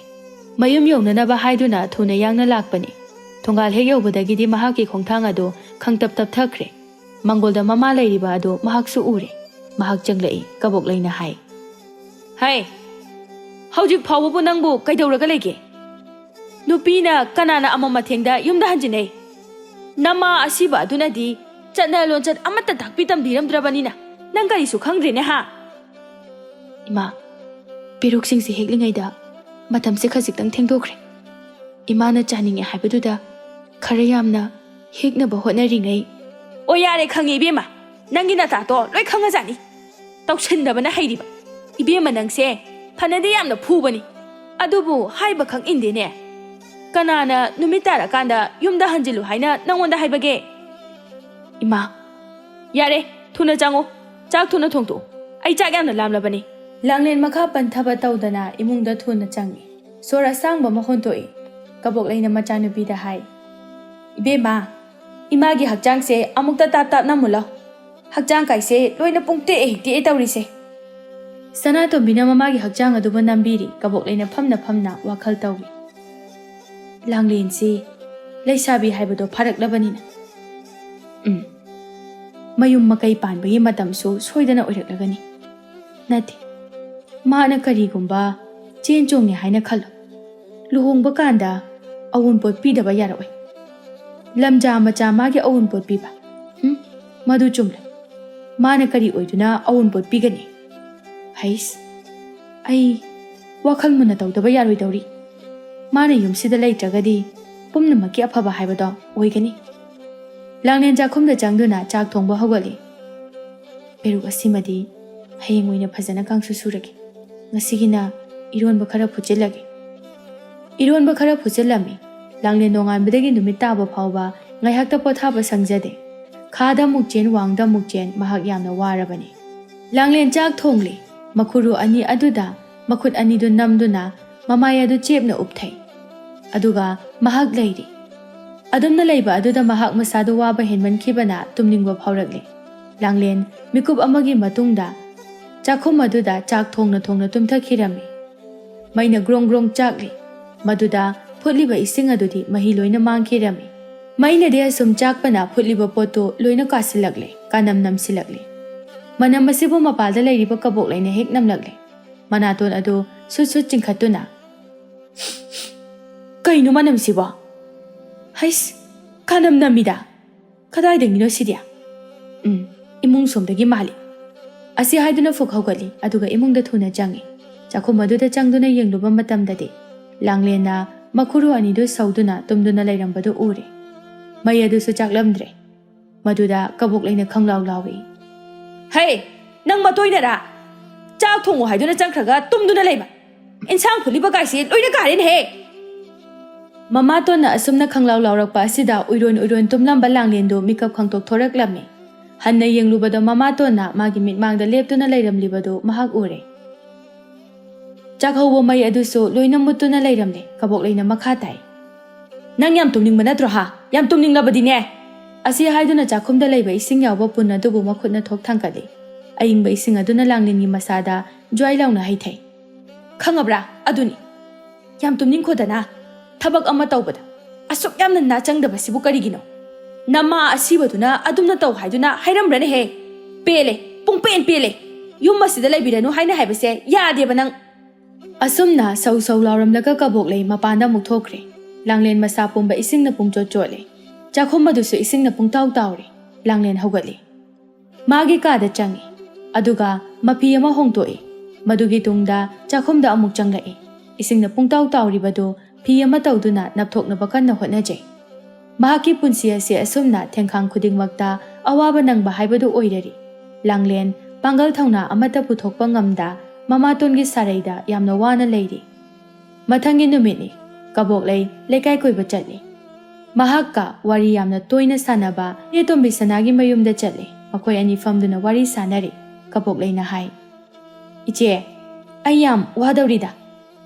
ꯃꯌꯨꯝ ꯌꯧꯅꯅꯕ ꯍꯥꯏꯗꯨꯅ ꯊꯨꯅ ꯌꯥꯡꯅ ꯂꯥꯛꯄꯅꯤ꯫ ꯊꯣꯡꯒꯥꯜ ꯍꯦꯛ ꯌꯧꯕꯗꯒꯤꯗꯤ ꯃꯍꯥꯛꯀꯤ ꯈꯣꯡꯊꯥꯡ ꯑꯗꯨ ꯈꯪꯇꯞ ꯇꯞꯊꯈ꯭ꯔꯦ꯫ ꯃꯪꯒꯣꯜꯗ ꯃꯃꯥ ꯂꯩꯔꯤꯕ ꯑꯗꯨ ꯃꯍꯥꯛꯁꯨ ꯎꯔꯦ꯫ ꯃꯍꯥꯛ ꯆꯪꯂꯛꯏ꯫ ꯀꯕꯣꯛ ꯂꯩꯅ ꯍꯥꯏ, "ꯍꯩ, ꯍꯧꯖꯤꯛ ꯐꯥꯎꯕꯕꯨ ꯅꯪꯕꯨ ꯀꯩꯗꯧꯔꯒ ꯂꯩꯒꯦ? ꯅꯨꯄꯤꯅ ꯀꯅꯥꯅ ꯑꯃꯝ ꯑꯊꯦꯡꯗ ꯌꯨꯝꯗ ꯍꯟꯖꯤꯟꯅꯩ? ꯅꯃꯥ ꯑꯁꯤꯕ ꯑꯗꯨꯅꯗꯤ ꯆꯠꯅ ꯂꯣꯟꯆꯠ ꯑꯃꯠꯇ ꯇꯥꯛꯄꯤ ꯇꯝꯕꯤꯔꯝꯗ꯭ꯔꯕꯅꯤꯅ ꯅꯪ ꯀꯔꯤꯁꯨ ꯈꯪꯗ꯭ꯔꯦꯅꯦ ꯍꯥ?" "ꯏꯃꯥ, ꯄꯦꯔꯨꯛꯁꯤꯡꯁꯦ ꯍꯦꯛꯂꯤꯉꯩꯗ ꯃꯇꯝꯁꯦ ꯈꯖꯤꯛꯇꯪ ꯊꯦꯡꯗꯣꯛꯈ꯭ꯔꯦ꯫ ꯏꯃꯥꯅ ꯆꯥꯅꯤꯡꯉꯦ ꯍꯥꯏꯕꯗꯨꯗ ꯈꯔ ꯌꯥꯝꯅ ꯍꯦꯛꯅꯕ ꯍꯣꯠꯅꯔꯤꯉꯩ꯫ "ꯑꯣ, ꯌꯥꯔꯦ, ꯈꯪꯉꯦ ꯏꯕꯦꯝꯃ, ꯅꯪꯒꯤ ꯅꯇꯥꯗꯣ ꯂꯣꯏ ꯈꯪꯉꯖꯥꯠꯅꯤ꯫ ꯇꯧꯁꯤꯟꯗꯕꯅ ꯍꯩꯔꯤꯕ꯫ ꯏꯕꯦꯝꯃ, ꯅꯪꯁꯦ ꯐꯅꯗꯤ ꯌꯥꯝꯅ ꯐꯨꯕꯅꯤ, ꯑꯗꯨꯕꯨ ꯍꯥꯏꯕ ꯈꯛ ꯏꯟꯗꯦꯅꯦ꯫ ꯀꯅꯥꯅ ꯅꯨꯃꯤꯠ ꯇꯥꯔꯀꯥꯟꯗ ꯌꯨꯝꯗ ꯍꯟꯖꯤꯜꯂꯨ ꯍꯥꯏꯅ ꯅꯪꯉꯣꯟꯗ ꯍꯥꯏꯕꯒꯦ?" "ꯏꯃꯥ, ꯌꯥꯔꯦ, ꯊꯨꯅ ꯆꯪꯉꯨ꯫ ꯆꯥꯛ ꯊꯨꯅ ꯊꯣꯡꯗꯣꯛꯎ꯫ ꯑꯩ ꯆꯥꯛ ꯌꯥꯝꯅ ꯂꯥꯝꯂꯕꯅꯤ꯫" ꯂꯥꯡꯂꯦꯟ ꯃꯈꯥ ꯄꯟꯊꯕ ꯇꯧꯗꯅ ꯏꯃꯨꯡꯗ ꯊꯨꯅ ꯆꯪꯉꯤ꯫ ꯁꯣꯔ ꯑꯁꯥꯡꯕ ꯑꯃ ꯍꯣꯟꯗꯣꯛꯏ꯫ ꯀꯕꯣꯛꯂꯩꯅ ꯃꯆꯥꯅꯨꯄꯤꯗ ꯍꯥꯏ, "ꯏꯕꯦꯝꯃ, ꯏꯃꯥꯒꯤ ꯍꯛꯆꯥꯡꯁꯦ ꯑꯃꯨꯛꯇ ꯇꯥꯞ ꯇꯥꯞ ꯅꯝꯃꯨ ꯂꯥꯎ꯫ ꯍꯛꯆꯥꯡ ꯀꯥꯏꯁꯦ ꯂꯣꯏꯅ ꯄꯨꯡꯇꯦꯛ ꯍꯦꯛ ꯇꯦꯛꯑꯦ ꯇꯧꯔꯤꯁꯦ꯫" ꯁꯅꯥꯇꯣꯝꯕꯤꯅ ꯃꯃꯥꯒꯤ ꯍꯛꯆꯥꯡ ꯑꯗꯨꯕꯨ ꯅꯝꯕꯤꯔꯤ꯫ ꯀꯕꯣꯛꯂꯩꯅ ꯐꯝꯅ ꯐꯝꯅ ꯋꯥꯈꯜ ꯇꯧꯏ꯫ ꯂꯥꯡꯂꯦꯟꯁꯤ ꯂꯩꯁꯥꯕꯤ ꯍꯥꯏꯕꯗꯣ ꯐꯥꯔꯛꯂꯕꯅꯤꯅ꯫ ꯎꯝ, ꯃꯌꯨꯝ ꯃꯀꯩ ꯄꯥꯟꯕꯒꯤ ꯃꯇꯝꯁꯨ ꯁꯣꯏꯗꯅ ꯑꯣꯏꯔꯛꯂꯒꯅꯤ꯫ ꯅꯠꯇꯦ, ꯃꯥꯅ ꯀꯔꯤꯒꯨꯝꯕ ꯆꯦꯟ ꯆꯣꯡꯉꯦ ꯍꯥꯏꯅ ꯈꯜꯂꯣ꯫ ꯂꯨꯍꯣꯡꯕ ꯀꯥꯟꯗ ꯑꯋꯨꯟꯄꯣꯠ ꯄꯤꯗꯕ ꯌꯥꯔꯛꯑꯣꯏ꯫ ꯂꯝꯖꯥ ꯃꯆꯥ ꯃꯥꯒꯤ ꯑꯋꯨꯟꯄꯣꯠ ꯄꯤꯕ꯫ ꯍꯨꯝ, ꯃꯗꯨ ꯆꯨꯝꯂꯣꯏ꯫ ꯃꯥꯅ ꯀꯔꯤ ꯑꯣꯏꯗꯨꯅ ꯑꯋꯨꯟꯄꯣꯠ ꯄꯤꯒꯅꯤ? ꯍꯩꯁ, ꯑꯩ ꯋꯥꯈꯜ ꯃꯨꯟꯅ ꯇꯧꯗꯕ ꯌꯥꯔꯣꯏꯗꯧꯔꯤ꯫ ꯃꯥꯅ ꯌꯨꯝꯁꯤꯗ ꯂꯩꯇ꯭ꯔꯒꯗꯤ ꯄꯨꯝꯅꯃꯛꯀꯤ ꯑꯐꯕ ꯍꯥꯏꯕꯗꯣ ꯑꯣꯏꯒꯅꯤ꯫ ꯂꯥꯡꯂꯦꯟ ꯆꯥꯛꯈꯨꯝꯗ ꯆꯪꯗꯨꯅ ꯆꯥꯛ ꯊꯣꯡꯕ ꯍꯧꯒꯠꯂꯤ꯫ "ꯄꯦꯔꯨꯛ ꯑꯁꯤꯃꯗꯤ ꯍꯌꯦꯡ ꯑꯣꯏꯅ ꯐꯖꯅ ꯀꯥꯡꯁꯨ ꯁꯨꯔꯒꯦ꯫ ꯉꯁꯤꯒꯤꯅ ꯏꯔꯣꯟꯕ ꯈꯔ ꯐꯨꯠꯆꯤꯜꯂꯒꯦ꯫" ꯏꯔꯣꯟꯕ ꯈꯔ ꯐꯨꯠꯆꯤꯜꯂꯝꯃꯤ꯫ ꯂꯥꯡꯂꯦꯟ ꯅꯣꯡꯉꯥꯟꯕꯗꯒꯤ ꯅꯨꯃꯤꯠ ꯇꯥꯕ ꯐꯥꯎꯕ ꯉꯥꯏꯍꯥꯛꯇ ꯄꯣꯊꯥꯕ ꯁꯪꯖꯗꯦ꯫ ꯈꯥꯗ ꯑꯃꯨꯛ ꯆꯦꯟ, ꯋꯥꯡꯗ ꯑꯃꯨꯛ ꯆꯦꯟ, ꯃꯍꯥꯛ ꯌꯥꯝꯅ ꯋꯥꯔꯕꯅꯤ꯫ ꯂꯥꯡꯂꯦꯟ ꯆꯥꯛ ꯊꯣꯡꯂꯤ꯫ ꯃꯈꯨꯔꯨ ꯑꯅꯤ ꯑꯗꯨꯗ ꯃꯈꯨꯠ ꯑꯅꯤꯗꯨ ꯅꯝꯗꯨꯅ ꯃꯃꯥꯏ ꯑꯗꯨ ꯆꯦꯞꯅ ꯎꯞꯊꯩ꯫ ꯑꯗꯨꯒ ꯃꯍꯥꯛ ꯂꯩꯔꯤ꯫ ꯑꯗꯨꯝꯅ ꯂꯩꯕ ꯑꯗꯨꯗ ꯃꯍꯥꯛ ꯃꯁꯥꯗꯨ ꯋꯥꯕ ꯍꯦꯟꯃꯟꯈꯤꯕꯅ ꯇꯨꯝꯅꯤꯡꯕ ꯐꯥꯎꯔꯛꯂꯤ꯫ ꯂꯥꯡꯂꯦꯟ ꯃꯤꯀꯨꯞ ꯑꯃꯒꯤ ꯃꯇꯨꯡꯗ ꯆꯥꯛꯈꯨꯝ ꯑꯗꯨꯗ ꯆꯥꯛ ꯊꯣꯡꯅ ꯊꯣꯡꯅ ꯇꯨꯝꯊꯈꯤꯔꯝꯃꯤ꯫ ꯃꯩꯅ ꯒ꯭ꯔꯣꯡ ꯒ꯭ꯔꯣꯡ ꯆꯥꯛꯂꯤ꯫ ꯃꯗꯨꯗ ꯐꯨꯠꯂꯤꯕ ꯏꯁꯤꯡ ꯑꯗꯨꯗꯤ ꯃꯍꯤ ꯂꯣꯏꯅ ꯃꯥꯡꯈꯤꯔꯝꯃꯤ꯫ ꯃꯩꯅꯗꯤ ꯑꯁꯨꯝ ꯆꯥꯛꯄꯅ ꯐꯨꯠꯂꯤꯕ ꯄꯣꯠꯇꯨ ꯂꯣꯏꯅ ꯀꯥꯁꯤꯜꯂꯛꯂꯦ, ꯀꯥꯅꯝ ꯅꯝꯁꯤꯜꯂꯛꯂꯦ꯫ ꯃꯅꯝ ꯑꯁꯤꯕꯨ ꯃꯄꯥꯜꯗ ꯂꯩꯔꯤꯕ ꯀꯕꯣꯛꯂꯩꯅ ꯍꯦꯛ ꯅꯝꯂꯛꯂꯦ꯫ ꯃꯅꯥꯇꯣꯟ ꯑꯗꯨ ꯁꯨꯠ ꯁꯨꯠ ꯆꯤꯡꯈꯠꯇꯨꯅ, "ꯀꯩꯅꯣ ꯃꯅꯝꯁꯤꯕꯣ? ꯍꯩꯁ, ꯀꯥꯅꯝ ꯅꯝꯃꯤꯗ! ꯀꯗꯥꯏꯗꯒꯤꯅꯣ ꯁꯤꯗꯤ? ꯎꯝ, ꯏꯃꯨꯡ ꯁꯣꯝꯗꯒꯤ ꯃꯥꯜꯂꯤ꯫" ꯑꯁꯤ ꯍꯥꯏꯗꯨꯅ ꯐꯨꯛ ꯍꯧꯒꯠꯂꯤ, ꯑꯗꯨꯒ ꯏꯃꯨꯡꯗ ꯊꯨꯅ ꯆꯪꯉꯤ꯫ ꯆꯥꯛꯈꯨꯝ ꯑꯗꯨꯗ ꯆꯪꯗꯨꯅ ꯌꯦꯡꯂꯨꯕ ꯃꯇꯝꯗꯗꯤ ꯂꯥꯡꯂꯦꯟꯅ ꯃꯈꯨꯔꯨ ꯑꯅꯤꯗꯨ ꯁꯧꯗꯨꯅ ꯇꯨꯝꯗꯨꯅ ꯂꯩꯔꯝꯕꯗꯨ ꯎꯔꯦ꯫ ꯃꯩ ꯑꯗꯨꯁꯨ ꯆꯥꯛꯂꯝꯗ꯭ꯔꯦ꯫ ꯃꯗꯨꯗ ꯀꯕꯣꯛꯂꯩꯅ ꯈꯪꯂꯥꯎ ꯂꯥꯎꯏ, "ꯍꯦ! ꯅꯪ ꯃꯇꯣꯏꯅꯔꯥ? ꯆꯥꯛ ꯊꯣꯡꯉꯨ ꯍꯥꯏꯗꯨꯅ ꯆꯪꯈ꯭ꯔꯒ ꯇꯨꯝꯗꯨꯅ ꯂꯩꯕ? ꯏꯟꯁꯥꯡ ꯐꯨꯠꯂꯤꯕ ꯀꯥꯏꯁꯦ ꯂꯣꯏꯅ ꯀꯥꯔꯦꯅꯦꯍꯦ!" ꯃꯃꯥꯇꯣꯟꯅ ꯑꯁꯨꯝꯅ ꯈꯪꯂꯥꯎ ꯂꯥꯎꯔꯛꯄ ꯑꯁꯤꯗ ꯎꯏꯔꯣꯟ ꯎꯏꯔꯣꯟ ꯇꯨꯝꯂꯝꯕ ꯂꯥꯡꯂꯦꯟꯗꯨ ꯃꯤꯀꯞ ꯈꯪꯇꯣꯛ ꯊꯣꯔꯛꯂꯝꯃꯤ꯫ ꯍꯟꯅ ꯌꯦꯡꯂꯨꯕꯗ ꯃꯃꯥꯇꯣꯟꯅ ꯃꯥꯒꯤ ꯃꯤꯠꯃꯥꯡꯗ ꯂꯦꯞꯇꯨꯅ ꯂꯩꯔꯝꯂꯤꯕꯗꯨ ꯃꯍꯥꯛ ꯎꯔꯦ꯫ ꯆꯥꯛꯍꯧꯕ ꯃꯩ ꯑꯗꯨꯁꯨ ꯂꯣꯏꯅ ꯃꯨꯠꯇꯨꯅ ꯂꯩꯔꯝꯂꯦ꯫ ꯀꯕꯣꯛꯂꯩꯅ ꯃꯈꯥ ꯇꯥꯏ, "ꯅꯪ ꯌꯥꯝ ꯇꯨꯝꯅꯤꯡꯕ ꯅꯠꯇ꯭ꯔꯣ ꯍꯥ? ꯌꯥꯝ ꯇꯨꯝꯅꯤꯡꯂꯕꯗꯤꯅꯦ!" ꯑꯁꯤ ꯍꯥꯏꯗꯨꯅ ꯆꯥꯛꯈꯨꯝꯗ ꯂꯩꯕ ꯏꯁꯤꯡ ꯌꯥꯎꯕ ꯄꯨꯟ ꯑꯗꯨꯕꯨ ꯃꯈꯨꯠꯅ ꯊꯣꯛ ꯊꯥꯡꯒꯠꯂꯤ꯫ ꯑꯏꯪꯕ ꯏꯁꯤꯡ ꯑꯗꯨꯅ ꯂꯥꯡꯂꯦꯟꯒꯤ ꯃꯁꯥꯗ ꯖ꯭ꯋꯥꯏ ꯂꯥꯎꯅ ꯍꯩꯊꯩ꯫ "ꯈꯪꯉꯕ꯭ꯔꯥ? ꯑꯗꯨꯅꯤ꯫ ꯌꯥꯝ ꯇꯨꯝꯅꯤꯡꯈꯣꯗꯅ꯫ ꯊꯕꯛ ꯑꯃ ꯇꯧꯕꯗ ꯑꯁꯨꯛ ꯌꯥꯝꯅ ꯅꯥ ꯆꯪꯗꯕꯁꯤꯕꯨ ꯀꯔꯤꯒꯤꯅꯣ? ꯅꯃꯥ ꯑꯁꯤꯕꯗꯨꯅ ꯑꯗꯨꯝꯅ ꯇꯧ ꯍꯥꯏꯗꯨꯅ ꯍꯥꯏꯔꯝꯕ꯭ꯔꯅꯦꯍꯦ? ꯄꯦꯜꯂꯦ, ꯄꯨꯡꯄꯦꯟ ꯄꯦꯜꯂꯦ꯫ ꯌꯨꯝ ꯑꯁꯤꯗ ꯂꯩꯕꯤꯔꯅꯨ ꯍꯥꯏꯅ ꯍꯥꯏꯕꯁꯦ ꯌꯥꯗꯦꯕ ꯅꯪ!" ꯑꯁꯨꯝꯅ ꯁꯧ ꯁꯧ ꯂꯥꯎꯔꯝꯂꯒ ꯀꯕꯣꯛꯂꯩ ꯃꯄꯥꯟꯗ ꯑꯃꯨꯛ ꯊꯣꯛꯈ꯭ꯔꯦ꯫ ꯂꯥꯡꯂꯦꯟ ꯃꯁꯥ ꯄꯨꯝꯕ ꯏꯁꯤꯡꯅ ꯄꯨꯡꯆꯣꯠ ꯆꯣꯠꯂꯦ꯫ ꯆꯥꯛꯈꯨꯝ ꯑꯗꯨꯁꯨ ꯏꯁꯤꯡꯅ ꯄꯨꯡꯇꯥꯎ ꯇꯥꯎꯔꯦ꯫ ꯂꯥꯡꯂꯦꯟ ꯍꯧꯒꯠꯂꯦ꯫ ꯃꯥꯒꯤ ꯀꯥꯗ ꯆꯪꯉꯤ꯫ ꯑꯗꯨꯒ ꯃꯐꯤ ꯑꯃ ꯍꯣꯡꯗꯣꯛꯏ꯫ ꯃꯗꯨꯒꯤ ꯇꯨꯡꯗ ꯆꯥꯛꯈꯨꯝꯗ ꯑꯃꯨꯛ ꯆꯪꯂꯛꯏ꯫ ꯏꯁꯤꯡꯅ ꯄꯨꯡꯇꯥꯎ ꯇꯥꯎꯔꯤꯕꯗꯨ ꯐꯤ ꯑꯃ ꯇꯧꯗꯨꯅ ꯅꯞꯊꯣꯛꯅꯕ ꯀꯟꯅ ꯍꯣꯠꯅꯖꯩ꯫ ꯃꯍꯥꯛꯀꯤ ꯄꯨꯟꯁꯤ ꯑꯁꯤ ꯑꯁꯨꯝꯅ ꯊꯦꯡꯈꯥꯡ ꯈꯨꯗꯤꯡꯃꯛꯇ ꯑꯋꯥꯕ ꯅꯪꯕ ꯍꯥꯏꯕꯗꯨ ꯑꯣꯏꯔꯔꯤ꯫ ꯂꯥꯡꯂꯦꯟ ꯄꯥꯡꯒꯜ ꯊꯧꯅꯥ ꯑꯃꯠꯇ ꯄꯨꯊꯣꯛꯄ ꯉꯝꯗ ꯃꯃꯥꯇꯣꯟꯒꯤ ꯁꯥꯔꯩꯗ ꯌꯥꯝꯅ ꯋꯥꯅ ꯂꯩꯔꯤ꯫ ꯃꯊꯪꯒꯤ ꯅꯨꯃꯤꯠꯅꯤ꯫ ꯀꯕꯣꯛꯂꯩ ꯂꯩꯀꯥꯏ ꯀꯣꯏꯕ ꯆꯠꯂꯤ꯫ ꯃꯍꯥꯛꯀ ꯋꯥꯔꯤ ꯌꯥꯝꯅ ꯇꯣꯏꯅ ꯁꯥꯟꯅꯕ ꯏꯆꯦ ꯇꯣꯝꯕꯤ ꯁꯅꯥꯒꯤ ꯃꯌꯨꯝꯗ ꯆꯠꯂꯤ꯫ ꯃꯈꯣꯏ ꯑꯅꯤ ꯐꯝꯗꯨꯅ ꯋꯥꯔꯤ ꯁꯥꯟꯅꯔꯤ꯫ ꯀꯕꯣꯛꯂꯩꯅ ꯍꯥꯏ, "ꯏꯆꯦ, ꯑꯩ ꯌꯥꯝ ꯋꯥꯗꯧꯔꯤꯗ꯫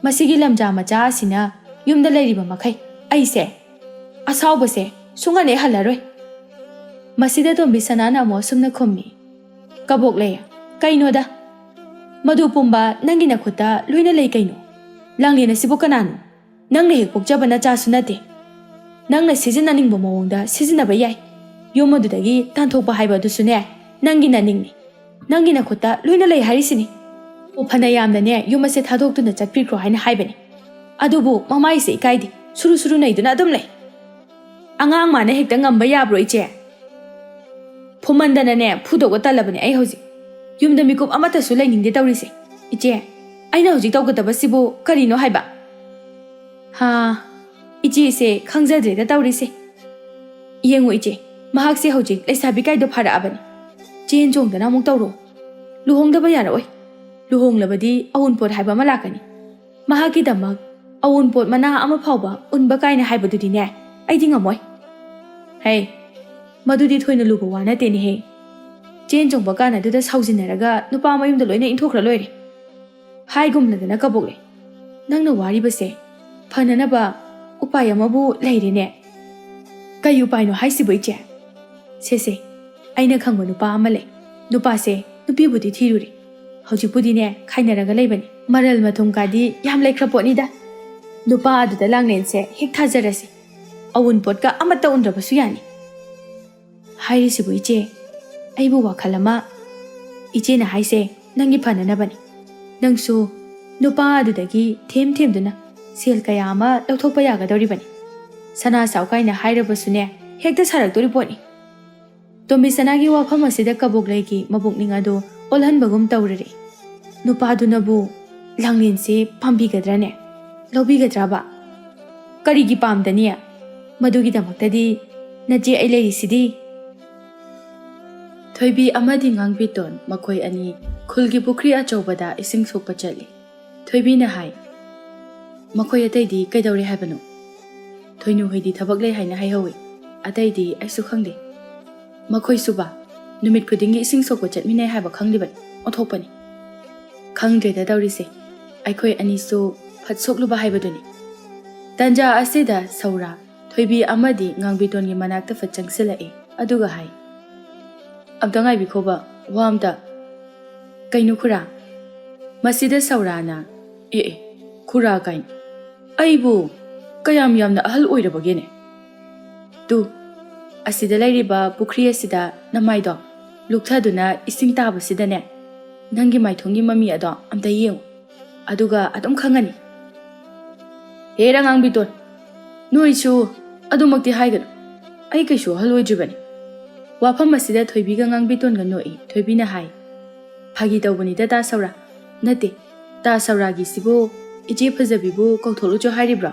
ꯃꯁꯤꯒꯤ ꯂꯝꯖꯥ ꯃꯆꯥ ꯑꯁꯤꯅ ꯌꯨꯝꯗ ꯂꯩꯔꯤꯕ ꯃꯈꯩ ꯑꯩꯁꯦ ꯑꯁꯥꯎꯕꯁꯦ ꯁꯨꯡꯍꯟ ꯍꯦꯛ ꯍꯜꯂꯔꯣꯏ꯫" ꯃꯁꯤꯗ ꯇꯣꯝꯕꯤ ꯁꯅꯥꯅ ꯑꯃꯨꯛ ꯑꯁꯨꯝꯅ ꯈꯨꯝꯃꯤ, "ꯀꯕꯣꯛꯂꯩ, ꯀꯩꯅꯣꯗ? ꯃꯗꯨ ꯄꯨꯝꯕ ꯅꯪꯒꯤ ꯅꯈꯨꯠꯇ ꯂꯣꯏꯅ ꯂꯩ ꯀꯩꯅꯣ? ꯂꯥꯡꯂꯦꯟ ꯑꯁꯤꯕꯨ ꯀꯅꯥꯅꯣ? ꯅꯪꯅ ꯍꯦꯛ ꯄꯣꯛꯆꯕ ꯅꯆꯥꯁꯨ ꯅꯠꯇꯦ꯫ ꯅꯪꯅ ꯁꯤꯖꯤꯟꯅꯅꯤꯡꯕ ꯃꯑꯣꯡꯗ ꯁꯤꯖꯤꯟꯅꯕ ꯌꯥꯏ꯫ ꯌꯨꯝ ꯑꯗꯨꯗꯒꯤ ꯇꯥꯟꯊꯣꯛꯄ ꯍꯥꯏꯕ ꯑꯗꯨꯁꯨꯅꯦ, ꯅꯪꯒꯤ ꯅꯅꯤꯡꯅꯤ꯫ ꯅꯪꯒꯤ ꯅꯈꯨꯠꯇ ꯂꯣꯏꯅ ꯂꯩ ꯍꯥꯏꯔꯤꯁꯤꯅꯤ꯫ ꯑꯣ, ꯐꯅ ꯌꯥꯝꯅꯅꯦ ꯌꯨꯝ ꯑꯁꯦ ꯊꯥꯗꯣꯛꯇꯨꯅ ꯆꯠꯄꯤꯈ꯭ꯔꯣ ꯍꯥꯏꯅ ꯍꯥꯏꯕꯅꯤ꯫ ꯑꯗꯨꯕꯨ ꯃꯃꯥꯏꯁꯦ ꯏꯀꯥꯏꯗꯦ, ꯁꯨꯔꯨ ꯁꯨꯔꯨ ꯅꯩꯗꯨꯅ ꯑꯗꯨꯝ ꯂꯩ꯫ ꯑꯉꯥꯡ ꯃꯥꯅ ꯍꯦꯛꯇ ꯉꯝꯕ ꯌꯥꯕ꯭ꯔꯣ, ꯏꯆꯦ? ꯐꯨꯃꯟꯗꯅꯅꯦ ꯐꯨꯗꯧꯕ ꯇꯜꯂꯕꯅꯦ ꯑꯩ ꯍꯧꯖꯤꯛ꯫ ꯌꯨꯝꯗ ꯃꯤꯀꯨꯞ ꯑꯃꯠꯇꯁꯨ ꯂꯩꯅꯤꯡꯗꯦ ꯇꯧꯔꯤꯁꯦ꯫ ꯏꯆꯦ, ꯑꯩꯅ ꯍꯧꯖꯤꯛ ꯇꯧꯒꯗꯕꯁꯤꯕꯨ ꯀꯔꯤꯅꯣ ꯍꯥꯏꯕ?" ꯑꯥ, ꯏꯆꯦꯁꯦ ꯈꯪꯖꯗ꯭ꯔꯦꯗ ꯇꯧꯔꯤꯁꯦ꯫ ꯌꯦꯡꯉꯨ ꯏꯆꯦ, ꯃꯍꯥꯛꯁꯦ ꯍꯧꯖꯤꯛ ꯂꯩꯁꯥꯕꯤ ꯀꯥꯏꯗꯣ ꯐꯥꯔꯛꯑꯕꯅꯤ꯫ ꯆꯦꯟ ꯆꯣꯡꯗꯅ ꯑꯃꯨꯛ ꯇꯧꯔꯣ꯫ ꯂꯨꯍꯣꯡꯗꯕ ꯌꯥꯔꯛꯑꯣꯏ꯫ ꯂꯨꯍꯣꯡꯂꯕꯗꯤ ꯑꯎꯟꯄꯣꯠ ꯍꯥꯏꯕ ꯑꯃ ꯂꯥꯛꯀꯅꯤ꯫ ꯃꯍꯥꯛꯀꯤꯗꯃꯛ ꯑꯎꯟꯄꯣꯠ ꯃꯅꯥ ꯑꯃ ꯐꯥꯎꯕ ꯎꯟꯕ ꯀꯥꯏꯅ ꯍꯥꯏꯕꯗꯨꯗꯤꯅꯦ, ꯑꯩꯗꯤ ꯉꯝꯃꯣꯏ꯫ ꯍꯩ, ꯃꯗꯨꯗꯤ ꯊꯣꯏꯅ ꯂꯨꯕ ꯋꯥ ꯅꯠꯇꯦꯅꯦꯍꯦ꯫ ꯆꯦꯟ ꯆꯣꯡꯕ ꯀꯥꯟꯅꯗꯨꯗ ꯁꯥꯎꯖꯤꯟꯅꯔꯒ ꯅꯨꯄꯥ ꯃꯌꯨꯝꯗ ꯂꯣꯏꯅ ꯏꯟꯊꯣꯛꯈ꯭ꯔ ꯂꯣꯏꯔꯦ꯫ ꯍꯥꯏꯒꯨꯝꯂꯗꯅ ꯀꯕꯣꯛꯂꯦ, ꯅꯪꯅ ꯋꯥꯔꯤꯕꯁꯦ ꯐꯅꯅꯕ ꯎꯄꯥꯏ ꯑꯃꯕꯨ ꯂꯩꯔꯦꯅꯦ꯫ ꯀꯩ ꯎꯄꯥꯏꯅꯣ ꯍꯥꯏꯁꯤꯕꯨ ꯏꯆꯦ? ꯁꯦꯁꯦ, ꯑꯩꯅ ꯈꯪꯕ ꯅꯨꯄꯥ ꯑꯃ ꯂꯩ꯫ ꯅꯨꯄꯥꯁꯦ ꯅꯨꯄꯤꯕꯨꯗꯤ ꯊꯤꯔꯨꯔꯦ꯫ ꯍꯧꯖꯤꯛꯄꯨꯗꯤꯅꯦ ꯈꯥꯏꯅꯔꯒ ꯂꯩꯕꯅꯤ꯫ ꯃꯔꯜ ꯃꯊꯨꯝ ꯀꯥꯗꯤ ꯌꯥꯝ ꯂꯩꯈ꯭ꯔ ꯄꯣꯠꯅꯤꯗ꯫ ꯅꯨꯄꯥ ꯑꯗꯨꯗ ꯂꯥꯡꯂꯦꯟꯁꯦ ꯍꯦꯛ ꯊꯥꯖꯔꯁꯤ꯫ ꯑꯋꯨꯟꯄꯣꯠꯀ ꯑꯃꯠꯇ ꯎꯟꯗ꯭ꯔꯕꯁꯨ ꯌꯥꯅꯤ꯫ ꯍꯥꯏꯔꯤꯁꯤꯕꯨ ꯏꯆꯦ, ꯑꯩꯕꯨ ꯋꯥꯈꯜ ꯑꯃ꯫ ꯏꯆꯦꯅ ꯍꯥꯏꯁꯦ ꯅꯪꯒꯤ ꯐꯅꯅꯕꯅꯤ꯫ ꯅꯪꯁꯨ ꯅꯨꯄꯥ ꯑꯗꯨꯗꯒꯤ ꯊꯦꯝ ꯊꯦꯝꯗꯨꯅ ꯁꯦꯜ ꯀꯌꯥ ꯑꯃ ꯂꯧꯊꯣꯛꯄ ꯌꯥꯒꯗꯧꯔꯤꯕꯅꯤ꯫ ꯁꯅꯥ ꯁꯥꯎ ꯀꯥꯏꯅ ꯍꯥꯏꯔꯕꯁꯨꯅꯦ, ꯍꯦꯛꯇ ꯁꯥꯔꯛꯇꯣꯔꯤ ꯄꯣꯠꯅꯤ꯫ ꯇꯣꯝꯕꯤꯁꯅꯥꯒꯤ ꯋꯥꯐꯝ ꯑꯁꯤꯗ ꯀꯕꯣꯛꯂꯩꯒꯤ ꯃꯕꯨꯛꯅꯤꯡ ꯑꯗꯨ ꯑꯣꯜꯍꯟꯕꯒꯨꯝ ꯇꯧꯔꯔꯦ꯫ ꯅꯨꯄꯥꯗꯨꯅꯕꯨ ꯂꯥꯡꯂꯦꯟꯁꯦ ꯄꯥꯝꯕꯤꯒꯗ꯭ꯔꯅꯦ? ꯂꯧꯕꯤꯒꯗ꯭ꯔꯕ? ꯀꯔꯤꯒꯤ ꯄꯥꯝꯗꯅꯤ? ꯃꯗꯨꯒꯤꯗꯃꯛꯇꯗꯤ ꯅꯆꯦ ꯑꯩ ꯂꯩꯔꯤꯁꯤꯗꯤ꯫ ꯊꯣꯏꯕꯤ ꯑꯃꯗꯤ ꯉꯥꯡꯕꯤꯇꯣꯟ ꯃꯈꯣꯏ ꯑꯅꯤ ꯈꯨꯜꯒꯤ ꯄꯨꯈ꯭ꯔꯤ ꯑꯆꯧꯕꯗ ꯏꯁꯤꯡ ꯁꯣꯛꯄ ꯆꯠꯂꯤ꯫ ꯊꯣꯏꯕꯤꯅ ꯍꯥꯏ, "ꯃꯈꯣꯏ ꯑꯇꯩꯗꯤ ꯀꯩꯗꯧꯔꯦ ꯍꯥꯏꯕꯅꯣ? ꯊꯣꯏꯅꯨ ꯍꯣꯏꯗꯤ ꯊꯕꯛ ꯂꯩ ꯍꯥꯏꯅ ꯍꯥꯏꯍꯧꯋꯤ꯫ ꯑꯇꯩꯗꯤ ꯑꯩꯁꯨ ꯈꯪꯗꯦ꯫ ꯃꯈꯣꯏꯁꯨꯕ ꯅꯨꯃꯤꯠ ꯈꯨꯗꯤꯡꯒꯤ ꯏꯁꯤꯡ ꯁꯣꯛꯄ ꯆꯠꯃꯤꯟꯅꯩ ꯍꯥꯏꯕ ꯈꯪꯂꯤꯕꯅꯤ꯫ ꯑꯣꯟꯊꯣꯛꯄꯅꯤ꯫ ꯈꯪꯗ꯭ꯔꯦꯗ ꯇꯧꯔꯤꯁꯦ꯫ ꯑꯩꯈꯣꯏ ꯑꯅꯤꯁꯨ ꯐꯠ ꯁꯣꯛꯂꯨꯕ ꯍꯥꯏꯕꯗꯨꯅꯤ꯫" ꯇꯟꯖꯥ ꯑꯁꯤꯗ ꯁꯧꯔꯥ, ꯊꯣꯏꯕꯤ ꯑꯃꯗꯤ ꯉꯥꯡꯕꯤꯇꯣꯟꯒꯤ ꯃꯅꯥꯛꯇ ꯐꯠ ꯆꯪꯁꯤꯜꯂꯛꯏ꯫ ꯑꯗꯨꯒ ꯍꯥꯏ, "ꯑꯝꯇ ꯉꯥꯏꯕꯤꯈꯣꯕ, ꯋꯥ ꯑꯝꯇ꯫" "ꯀꯩꯅꯣ ꯈꯨꯔꯥ?" ꯃꯁꯤꯗ ꯁꯧꯔꯥꯅ, "ꯑꯦ ꯑꯦ, ꯈꯨꯔꯥ ꯀꯥꯏꯅ꯫ ꯑꯩꯕꯨ ꯀꯌꯥꯝ ꯌꯥꯝꯅ ꯑꯍꯜ ꯑꯣꯏꯔꯕꯒꯦꯅꯦ? ꯇꯨ, ꯑꯁꯤꯗ ꯂꯩꯔꯤꯕ ꯄꯨꯈ꯭ꯔꯤ ꯑꯁꯤꯗ ꯅꯃꯥꯏꯗꯣ ꯂꯨꯛꯊꯗꯨꯅ ꯏꯁꯤꯡ ꯇꯥꯕꯁꯤꯗꯅꯦ, ꯅꯪꯒꯤ ꯃꯥꯏꯊꯣꯡꯒꯤ ꯃꯃꯤ ꯑꯗꯣ ꯑꯝꯇ ꯌꯦꯡꯉꯨ꯫ ꯑꯗꯨꯒ ꯑꯗꯨꯝ ꯈꯪꯉꯅꯤ꯫" "ꯍꯦ ꯑꯉꯥꯡꯕꯤꯇꯣꯟ, ꯅꯣꯏꯁꯨ ꯑꯗꯨꯃꯛꯇꯤ ꯍꯥꯏꯒꯅꯨ꯫ ꯑꯩ ꯀꯩꯁꯨ ꯑꯍꯜ ꯑꯣꯏꯗ꯭ꯔꯤꯕꯅꯤ꯫" ꯋꯥꯐꯝ ꯑꯁꯤꯗ ꯊꯣꯏꯕꯤꯒ ꯉꯥꯡꯕꯤꯇꯣꯟꯒ ꯅꯣꯛꯏ꯫ ꯊꯣꯏꯕꯤꯅ ꯍꯥꯏ, "ꯐꯥꯒꯤ ꯇꯧꯕꯅꯤꯗ ꯇꯥ ꯁꯧꯔꯥ꯫ ꯅꯠꯇꯦ, ꯇꯥ ꯁꯧꯔꯥꯒꯤꯁꯤꯕꯨ ꯏꯆꯦ ꯐꯖꯕꯤꯕꯨ ꯀꯧꯊꯣꯛꯂꯨꯆꯣ ꯍꯥꯏꯔꯤꯕ꯭ꯔꯣ?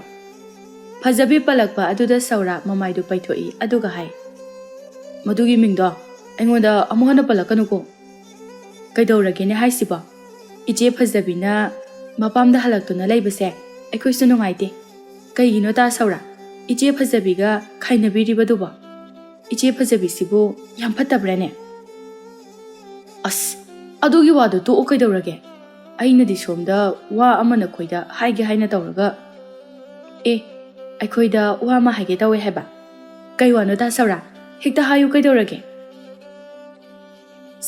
ꯐꯖꯕꯤ ꯄꯜꯂꯛꯄ ꯑꯗꯨꯗ ꯁꯧꯔꯥ ꯃꯃꯥꯏꯗꯨ ꯄꯩꯊꯣꯛꯏ, ꯑꯗꯨꯒ ꯍꯥꯏ, "ꯃꯗꯨꯒꯤ ꯃꯤꯡꯗꯣ ꯑꯩꯉꯣꯟꯗ ꯑꯃꯨꯛ ꯍꯟꯅ ꯄꯜꯂꯛꯀꯅꯨꯀꯣ꯫ ꯀꯩꯗꯧꯔꯒꯦꯅꯦ ꯍꯥꯏꯁꯤꯕꯣ? ꯏꯆꯦ ꯐꯖꯕꯤꯅ ꯃꯄꯥꯝꯗ ꯍꯜꯂꯛꯇꯨꯅ ꯂꯩꯕꯁꯦ ꯑꯩꯈꯣꯏꯁꯨ ꯅꯨꯡꯉꯥꯏꯇꯦ꯫ ꯀꯩꯒꯤꯅꯣ ꯇꯥ ꯁꯧꯔꯥ? ꯏꯆꯦ ꯐꯖꯕꯤꯒ ꯈꯥꯏꯅꯕꯤꯔꯤꯕꯗꯨꯕꯣ? ꯏꯆꯦ ꯐꯖꯕꯤꯁꯤꯕꯨ ꯌꯥꯝ ꯐꯠꯇꯕ꯭ꯔꯥꯅꯦ?" "ꯑꯁ, ꯑꯗꯨꯒꯤ ꯋꯥꯗꯣ ꯇꯣꯛꯑꯣ, ꯀꯩꯗꯧꯔꯒꯦ? ꯑꯩꯅꯗꯤ ꯁꯣꯝꯗ ꯋꯥ ꯑꯃ ꯅꯈꯣꯏꯗ ꯍꯥꯏꯒꯦ ꯍꯥꯏꯅ ꯇꯧꯔꯒ꯫ ꯑꯦ, ꯑꯩꯈꯣꯏꯗ ꯋꯥ ꯑꯃ ꯍꯥꯏꯒꯦ ꯇꯧꯋꯦ ꯍꯥꯏꯕ꯫ ꯀꯩ ꯋꯥꯅꯣ ꯇꯥ ꯁꯧꯔꯥ? ꯍꯦꯛꯇ ꯍꯥꯏꯌꯨ, ꯀꯩꯗꯧꯔꯒꯦ?"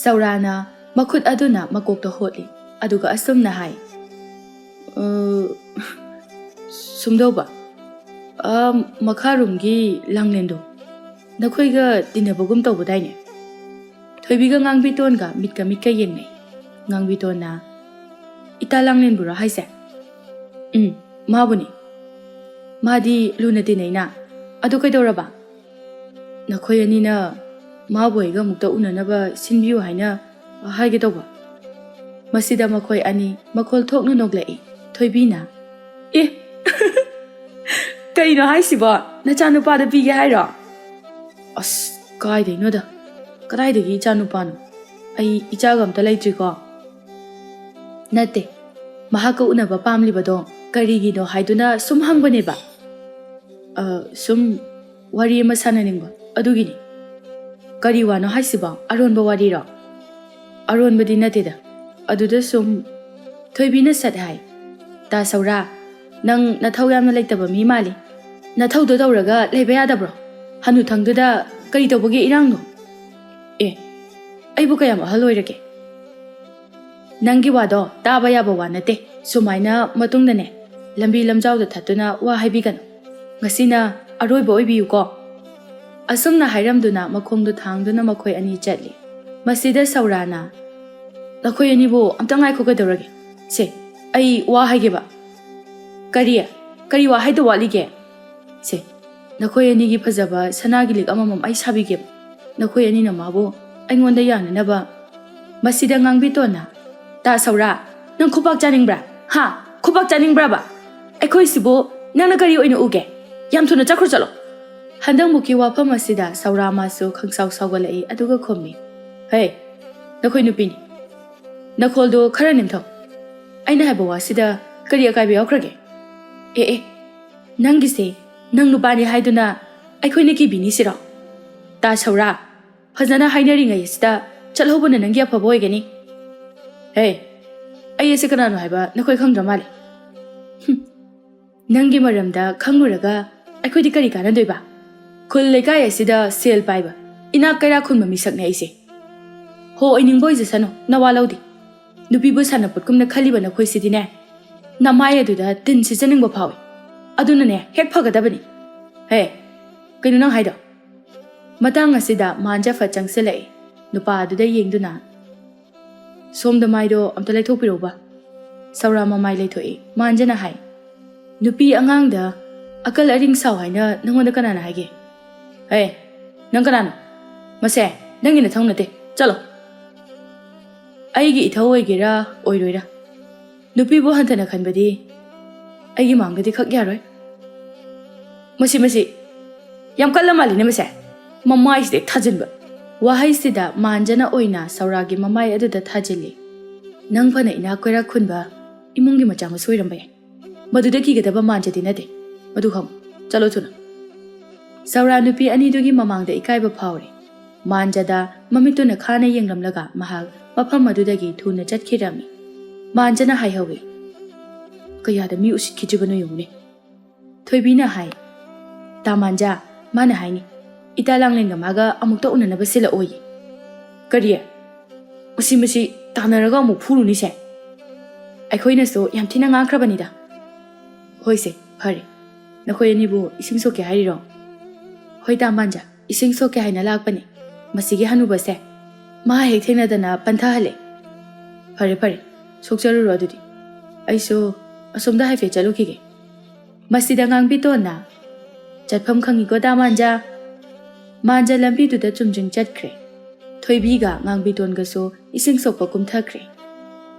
ꯁꯧꯔꯥꯅ ꯃꯈꯨꯠ ꯑꯗꯨꯅ ꯃꯀꯣꯛꯇ ꯍꯣꯠꯂꯤ, ꯑꯗꯨꯒ ꯑꯁꯨꯝꯅ ꯍꯥꯏ, "ꯑ, ꯁꯨꯝꯗꯧꯕ, ꯑ, ꯃꯈꯥꯔꯣꯝꯒꯤ ꯂꯥꯡꯂꯦꯟꯗꯣ ꯅꯈꯣꯏꯒ ꯇꯤꯟꯅꯕꯒꯨꯝ ꯇꯧꯕꯗꯥꯏꯅꯦ?" ꯊꯣꯏꯕꯤꯒ ꯉꯥꯡꯕꯤꯇꯣꯟꯒ ꯃꯤꯠꯀ ꯃꯤꯠꯀ ꯌꯦꯡꯅꯩ꯫ ꯉꯥꯡꯕꯤꯇꯣꯟꯅ, "ꯏꯇꯥ ꯂꯥꯡꯂꯦꯟꯕꯨꯔꯣ ꯍꯥꯏꯁꯦ?" "ꯎꯝ, ꯃꯥꯕꯨꯅꯤ꯫ ꯃꯥꯗꯤ ꯂꯨꯅ ꯇꯤꯟꯅꯩꯅ꯫ ꯑꯗꯨ ꯀꯩꯗꯧꯔꯕ?" "ꯅꯈꯣꯏ ꯑꯅꯤꯅ ꯃꯥꯕꯨ ꯑꯩꯒ ꯑꯃꯨꯛꯇ ꯎꯅꯅꯕ ꯁꯤꯟꯕꯤꯌꯨ ꯍꯥꯏꯅ ꯍꯥꯏꯒꯦ ꯇꯧꯕ꯫" ꯃꯁꯤꯗ ꯃꯈꯣꯏ ꯑꯅꯤ ꯃꯈꯣꯜ ꯊꯣꯛꯅ ꯅꯣꯛꯂꯛꯏ꯫ ꯊꯣꯏꯕꯤꯅ, "ꯑꯦ, ꯀꯩꯅꯣ ꯍꯥꯏꯁꯤꯕꯣ? ꯅꯆꯥꯅꯨꯄꯥꯗ ꯄꯤꯒꯦ ꯍꯥꯏꯔꯣ?" "ꯑꯁ, ꯀꯥꯏꯗꯩꯅꯣꯗ, ꯀꯗꯥꯏꯗꯒꯤ ꯏꯆꯥꯅꯨꯄꯥꯅꯣ? ꯑꯩ ꯏꯆꯥꯒ ꯑꯝꯇ ꯂꯩꯇ꯭ꯔꯤꯀꯣ꯫" "ꯅꯠꯇꯦ, ꯃꯍꯥꯛꯀ ꯎꯅꯕ ꯄꯥꯝꯂꯤꯕꯗꯣ ꯀꯔꯤꯒꯤꯅꯣ ꯍꯥꯏꯗꯨꯅ ꯁꯨꯝ ꯍꯪꯕꯅꯦꯕ꯫ ꯑ, ꯁꯨꯝ ꯋꯥꯔꯤ ꯑꯃ ꯁꯥꯟꯅꯅꯤꯡꯕ, ꯑꯗꯨꯒꯤꯅꯤ꯫" "ꯀꯔꯤ ꯋꯥꯅꯣ ꯍꯥꯏꯁꯤꯕꯣ? ꯑꯔꯣꯟꯕ ꯋꯥꯔꯤꯔꯣ?" "ꯑꯔꯣꯟꯕꯗꯤ ꯅꯠꯇꯦꯗ, ꯑꯗꯨꯗ ꯁꯨꯝ꯫" ꯊꯣꯏꯕꯤꯅ ꯁꯠ ꯍꯥꯏ, "ꯇꯥ ꯁꯧꯔꯥ, ꯅꯪ ꯅꯊꯧ ꯌꯥꯝꯅ ꯂꯩꯇꯕ ꯃꯤ ꯃꯥꯜꯂꯤ꯫ ꯅꯊꯧꯗꯣ ꯇꯧꯔꯒ ꯂꯩꯕ ꯌꯥꯗꯕ꯭ꯔꯣ? ꯍꯅꯨꯊꯪꯗꯨꯗ ꯀꯔꯤ ꯇꯧꯕꯒꯤ ꯏꯔꯥꯡꯅꯣ? ꯑꯦ, ꯑꯩꯕꯨ ꯀꯌꯥꯝ ꯑꯍꯜ ꯑꯣꯏꯔꯒꯦ?" "ꯅꯪꯒꯤ ꯋꯥꯗꯣ ꯇꯥꯕ ꯌꯥꯕ ꯋꯥ ꯅꯠꯇꯦ꯫ ꯁꯨꯃꯥꯏꯅ ꯃꯇꯨꯡꯗꯅꯦ, ꯂꯝꯕꯤ ꯂꯝꯖꯥꯎꯗ ꯊꯠꯇꯨꯅ ꯋꯥ ꯍꯥꯏꯕꯤꯒꯅꯨ꯫ ꯉꯁꯤꯅ ꯑꯔꯣꯏꯕ ꯑꯣꯏꯕꯤꯌꯨꯀꯣ꯫" ꯑꯁꯨꯝꯅ ꯍꯥꯏꯔꯝꯗꯨꯅ ꯃꯈꯣꯡꯗꯨ ꯊꯥꯡꯗꯨꯅ ꯃꯈꯣꯏ ꯑꯅꯤ ꯆꯠꯂꯤ꯫ ꯃꯁꯤꯗ ꯁꯧꯔꯥꯅ, "ꯅꯈꯣꯏ ꯑꯅꯤꯕꯨ ꯑꯝꯇ ꯉꯥꯏꯈꯣ, ꯀꯩꯗꯧꯔꯒꯦ? ꯁꯦ, ꯑꯩ ꯋꯥ ꯍꯥꯏꯒꯦꯕ꯫" "ꯀꯔꯤ? ꯀꯔꯤ ꯋꯥ ꯍꯥꯏꯗꯧ ꯋꯥꯠꯂꯤꯒꯦ?" "ꯁꯦ, ꯅꯈꯣꯏ ꯑꯅꯤꯒꯤ ꯐꯖꯕ ꯁꯅꯥꯒꯤ ꯂꯤꯛ ꯑꯃꯃꯝ ꯑꯩ ꯁꯥꯕꯤꯒꯦꯕ꯫ ꯅꯈꯣꯏ ꯑꯅꯤꯅ ꯃꯥꯕꯨ ꯑꯩꯉꯣꯟꯗ ꯌꯥꯅꯅꯕ꯫" ꯃꯁꯤꯗ ꯉꯥꯡꯕꯤꯇꯣꯟꯅ, "ꯇꯥ ꯁꯧꯔꯥ, ꯅꯪ ꯈꯨꯄꯥꯛ ꯆꯥꯅꯤꯡꯕ꯭ꯔꯥ? ꯍꯥ? ꯈꯨꯄꯥꯛ ꯆꯥꯅꯤꯡꯕ꯭ꯔꯕ? ꯑꯩꯈꯣꯏꯁꯤꯕꯨ ꯅꯪꯅ ꯀꯔꯤ ꯑꯣꯏꯅ ꯎꯒꯦ? ꯌꯥꯝ ꯊꯨꯅ ꯆꯠꯈ꯭ꯔꯣ, ꯆꯠꯂꯣ꯫ ꯍꯟꯗꯛꯃꯨꯛꯀꯤ ꯋꯥꯐꯝ ꯑꯁꯤꯗ ꯁꯧꯔꯥ ꯃꯥꯁꯨ ꯈꯪꯁꯥꯎ ꯁꯥꯎꯒꯠꯂꯛꯏ, ꯑꯗꯨꯒ ꯈꯨꯝꯃꯤ, "ꯍꯦ, ꯅꯈꯣꯏ ꯅꯨꯄꯤꯅꯤ, ꯅꯈꯣꯜꯗꯣ ꯈꯔ ꯅꯦꯝꯊꯧ꯫ ꯑꯩꯅ ꯍꯥꯏꯕ ꯋꯥꯁꯤꯗ ꯀꯔꯤ ꯑꯀꯥꯏꯕ ꯌꯥꯎꯈ꯭ꯔꯒꯦ? ꯑꯦ ꯑꯦ, ꯅꯪꯒꯤꯁꯦ ꯅꯪ ꯅꯨꯄꯥꯅꯤ ꯍꯥꯏꯗꯨꯅ ꯑꯩꯈꯣꯏꯅ ꯀꯤꯕꯤꯅꯤꯁꯤꯔꯣ? ꯇꯥ ꯁꯧꯔꯥ, ꯐꯖꯅ ꯍꯥꯏꯅꯔꯤꯉꯩ ꯑꯁꯤꯗ ꯆꯠꯍꯧꯕꯅ ꯅꯪꯒꯤ ꯑꯐꯕ ꯑꯣꯏꯒꯅꯤ꯫ ꯍꯦ, ꯑꯩ ꯑꯁꯤ ꯀꯅꯥꯅꯣ ꯍꯥꯏꯕ ꯅꯈꯣꯏ ꯈꯪꯗ꯭ꯔ ꯃꯥꯜꯂꯦ꯫ ꯍꯨꯝ, ꯅꯪꯒꯤ ꯃꯔꯝꯗ ꯈꯪꯂꯨꯔꯒ ꯑꯩꯈꯣꯏꯗꯤ ꯀꯔꯤ ꯀꯥꯟꯅꯗꯣꯏꯕ? ꯈꯨꯜ ꯂꯩꯀꯥꯏ ꯑꯁꯤꯗ ꯁꯦꯜ ꯄꯥꯏꯕ, ꯏꯅꯥꯛ ꯀꯩꯔꯥꯛ ꯈꯨꯟꯕ ꯃꯤꯁꯛꯅꯦ ꯑꯩꯁꯦ꯫ ꯍꯣ, ꯑꯣꯏꯅꯤꯡꯕ ꯑꯣꯏꯖꯁꯅꯨ, ꯅꯋꯥ ꯂꯧꯗꯦ꯫ ꯅꯨꯄꯤꯕꯨ ꯁꯥꯟꯅꯄꯣꯠꯀꯨꯝꯅ ꯈꯜꯂꯤꯕ ꯅꯈꯣꯏꯁꯤꯗꯤꯅꯦ, ꯅꯃꯥꯏ ꯑꯗꯨꯗ ꯇꯤꯟ ꯁꯤꯠꯆꯅꯤꯡꯕ ꯐꯥꯎꯏ꯫ ꯑꯗꯨꯅꯅꯦ, ꯍꯦꯛ ꯐꯒꯗꯕꯅꯤ꯫ ꯍꯦ, ꯀꯩꯅꯣ ꯅꯪ ꯍꯥꯏꯗꯣ?" ꯃꯇꯥꯡ ꯑꯁꯤꯗ ꯃꯥꯟꯖ ꯐꯠ ꯆꯪꯁꯤꯜꯂꯛꯏ꯫ ꯅꯨꯄꯥ ꯑꯗꯨꯗ ꯌꯦꯡꯗꯨꯅ, "ꯁꯣꯝꯗ ꯃꯥꯏꯗꯣ ꯑꯝꯇ ꯂꯩꯊꯣꯛꯄꯤꯔꯛꯎꯕ꯫" ꯁꯧꯔꯥ ꯃꯃꯥꯏ ꯂꯩꯊꯣꯛꯏ꯫ ꯃꯥꯟꯖꯅ ꯍꯥꯏ, "ꯅꯨꯄꯤ ꯑꯉꯥꯡꯗ ꯑꯀꯜ ꯑꯔꯤꯡ ꯁꯥꯎ ꯍꯥꯏꯅ ꯅꯪꯉꯣꯟꯗ ꯀꯅꯥꯅ ꯍꯥꯏꯒꯦ? ꯍꯦ, ꯅꯪ ꯀꯅꯥꯅꯣ? ꯃꯁꯦ ꯅꯪꯒꯤ ꯅꯊꯧ ꯅꯠꯇꯦ, ꯆꯠꯂꯣ꯫" ꯑꯩꯒꯤ ꯏꯊꯧ ꯑꯣꯏꯒꯦꯔꯥ ꯑꯣꯏꯔꯣꯏꯔꯥ, ꯅꯨꯄꯤꯕꯨ ꯍꯟꯊꯅ ꯈꯟꯕꯗꯤ ꯑꯩꯒꯤ ꯃꯥꯡꯗꯗꯤ ꯈꯛ ꯌꯥꯔꯣꯏ꯫ "ꯃꯁꯤ, ꯃꯁꯤ ꯌꯥꯝ ꯀꯜꯂ ꯃꯥꯜꯂꯤꯅꯦ ꯃꯁꯦ꯫ ꯃꯃꯥꯏꯁꯤꯗ ꯊꯥꯖꯤꯟꯕ꯫" ꯋꯥꯍꯩꯁꯤꯗ ꯃꯥꯟꯖꯅ ꯑꯣꯏꯅ ꯁꯧꯔꯥꯒꯤ ꯃꯃꯥꯏ ꯑꯗꯨꯗ ꯊꯥꯖꯤꯜꯂꯤ꯫ "ꯅꯪ ꯐꯅ ꯏꯅꯥꯛ ꯀꯣꯏꯔꯥꯛ ꯈꯨꯟꯕ ꯏꯃꯨꯡꯒꯤ ꯃꯆꯥ ꯃꯁꯨ ꯑꯣꯏꯔꯝꯕ ꯌꯥꯏ꯫ ꯃꯗꯨꯗ ꯀꯤꯒꯗꯕ ꯃꯥꯟꯖꯗꯤ ꯅꯠꯇꯦ꯫ ꯃꯗꯨ ꯈꯪꯉꯨ꯫ ꯆꯠꯂꯣ ꯊꯨꯅ꯫" ꯁꯧꯔꯥ ꯅꯨꯄꯤ ꯑꯅꯤꯗꯨꯒꯤ ꯃꯃꯥꯡꯗ ꯏꯀꯥꯏꯕ ꯐꯥꯎꯔꯤ꯫ ꯃꯥꯟꯖꯗ ꯃꯃꯤꯠꯇꯨꯅ ꯈꯥꯅ ꯌꯦꯡꯂꯝꯂꯒ ꯃꯍꯥꯛ ꯃꯐꯝ ꯑꯗꯨꯗꯒꯤ ꯊꯨꯅ ꯆꯠꯈꯤꯔꯝꯃꯤ꯫ ꯃꯥꯟꯖꯅ ꯍꯥꯏꯍꯧꯏ, "ꯀꯌꯥꯗ ꯃꯤ ꯎꯁꯤꯠꯈꯤꯗ꯭ꯔꯤꯕꯅꯣ ꯌꯦꯡꯉꯨꯅꯦ꯫" ꯊꯣꯏꯕꯤꯅ ꯍꯥꯏ, "ꯇꯥ ꯃꯥꯟꯖꯥ, ꯃꯥꯅ ꯍꯥꯏꯅꯤ, ꯏꯇꯥ ꯂꯥꯡꯂꯦꯟꯒ ꯃꯥꯒ ꯑꯃꯨꯛꯇ ꯎꯅꯅꯕ ꯁꯤꯜꯂꯛꯑꯣꯌꯦ꯫" "ꯀꯔꯤ? ꯃꯁꯤ, ꯃꯁꯤ ꯇꯥꯟꯅꯔꯒ ꯑꯃꯨꯛ ꯐꯨꯔꯨꯅꯤꯁꯦ?" "ꯑꯩꯈꯣꯏꯅꯁꯨ ꯌꯥꯝ ꯊꯤꯅ ꯉꯥꯡꯈ꯭ꯔꯕꯅꯤꯗ꯫" "ꯍꯣꯏꯁꯦ, ꯐꯔꯦ, ꯅꯈꯣꯏ ꯑꯅꯤꯕꯨ ꯏꯁꯤꯡ ꯁꯣꯛꯀꯦ ꯍꯥꯏꯔꯤꯔꯣ?" "ꯍꯣꯏ ꯇꯥ ꯃꯥꯟꯖꯥ, ꯏꯁꯤꯡ ꯁꯣꯛꯀꯦ ꯍꯥꯏꯅ ꯂꯥꯛꯄꯅꯤ꯫ ꯃꯁꯤꯒꯤ ꯍꯅꯨꯕꯁꯦ ꯃꯥ ꯍꯦꯛ ꯊꯦꯡꯅꯗꯅ ꯄꯟꯊꯍꯜꯂꯦ꯫" "ꯐꯔꯦ, ꯐꯔꯦ, ꯁꯣꯛꯆꯔꯨꯔꯣ ꯑꯗꯨꯗꯤ꯫ ꯑꯩꯁꯨ ꯑꯁꯣꯝꯗ ꯍꯥꯏꯐꯦꯠ ꯆꯠꯂꯨꯈꯤꯒꯦ꯫" ꯃꯁꯤꯗ ꯉꯥꯡꯕꯤꯇꯣꯟꯅ, "ꯆꯠꯐꯝ ꯈꯪꯉꯤꯀꯣ ꯇꯥ ꯃꯥꯟꯖꯥ꯫" ꯃꯥꯟꯖꯥ ꯂꯝꯕꯤꯗꯨꯗ ꯆꯨꯝꯗ꯭ꯔꯤꯡ ꯆꯠꯈ꯭ꯔꯦ꯫ ꯊꯣꯏꯕꯤꯒ ꯉꯥꯡꯕꯤꯇꯣꯟꯒꯁꯨ ꯏꯁꯤꯡ ꯁꯣꯛꯄ ꯀꯨꯝꯊꯈ꯭ꯔꯦ꯫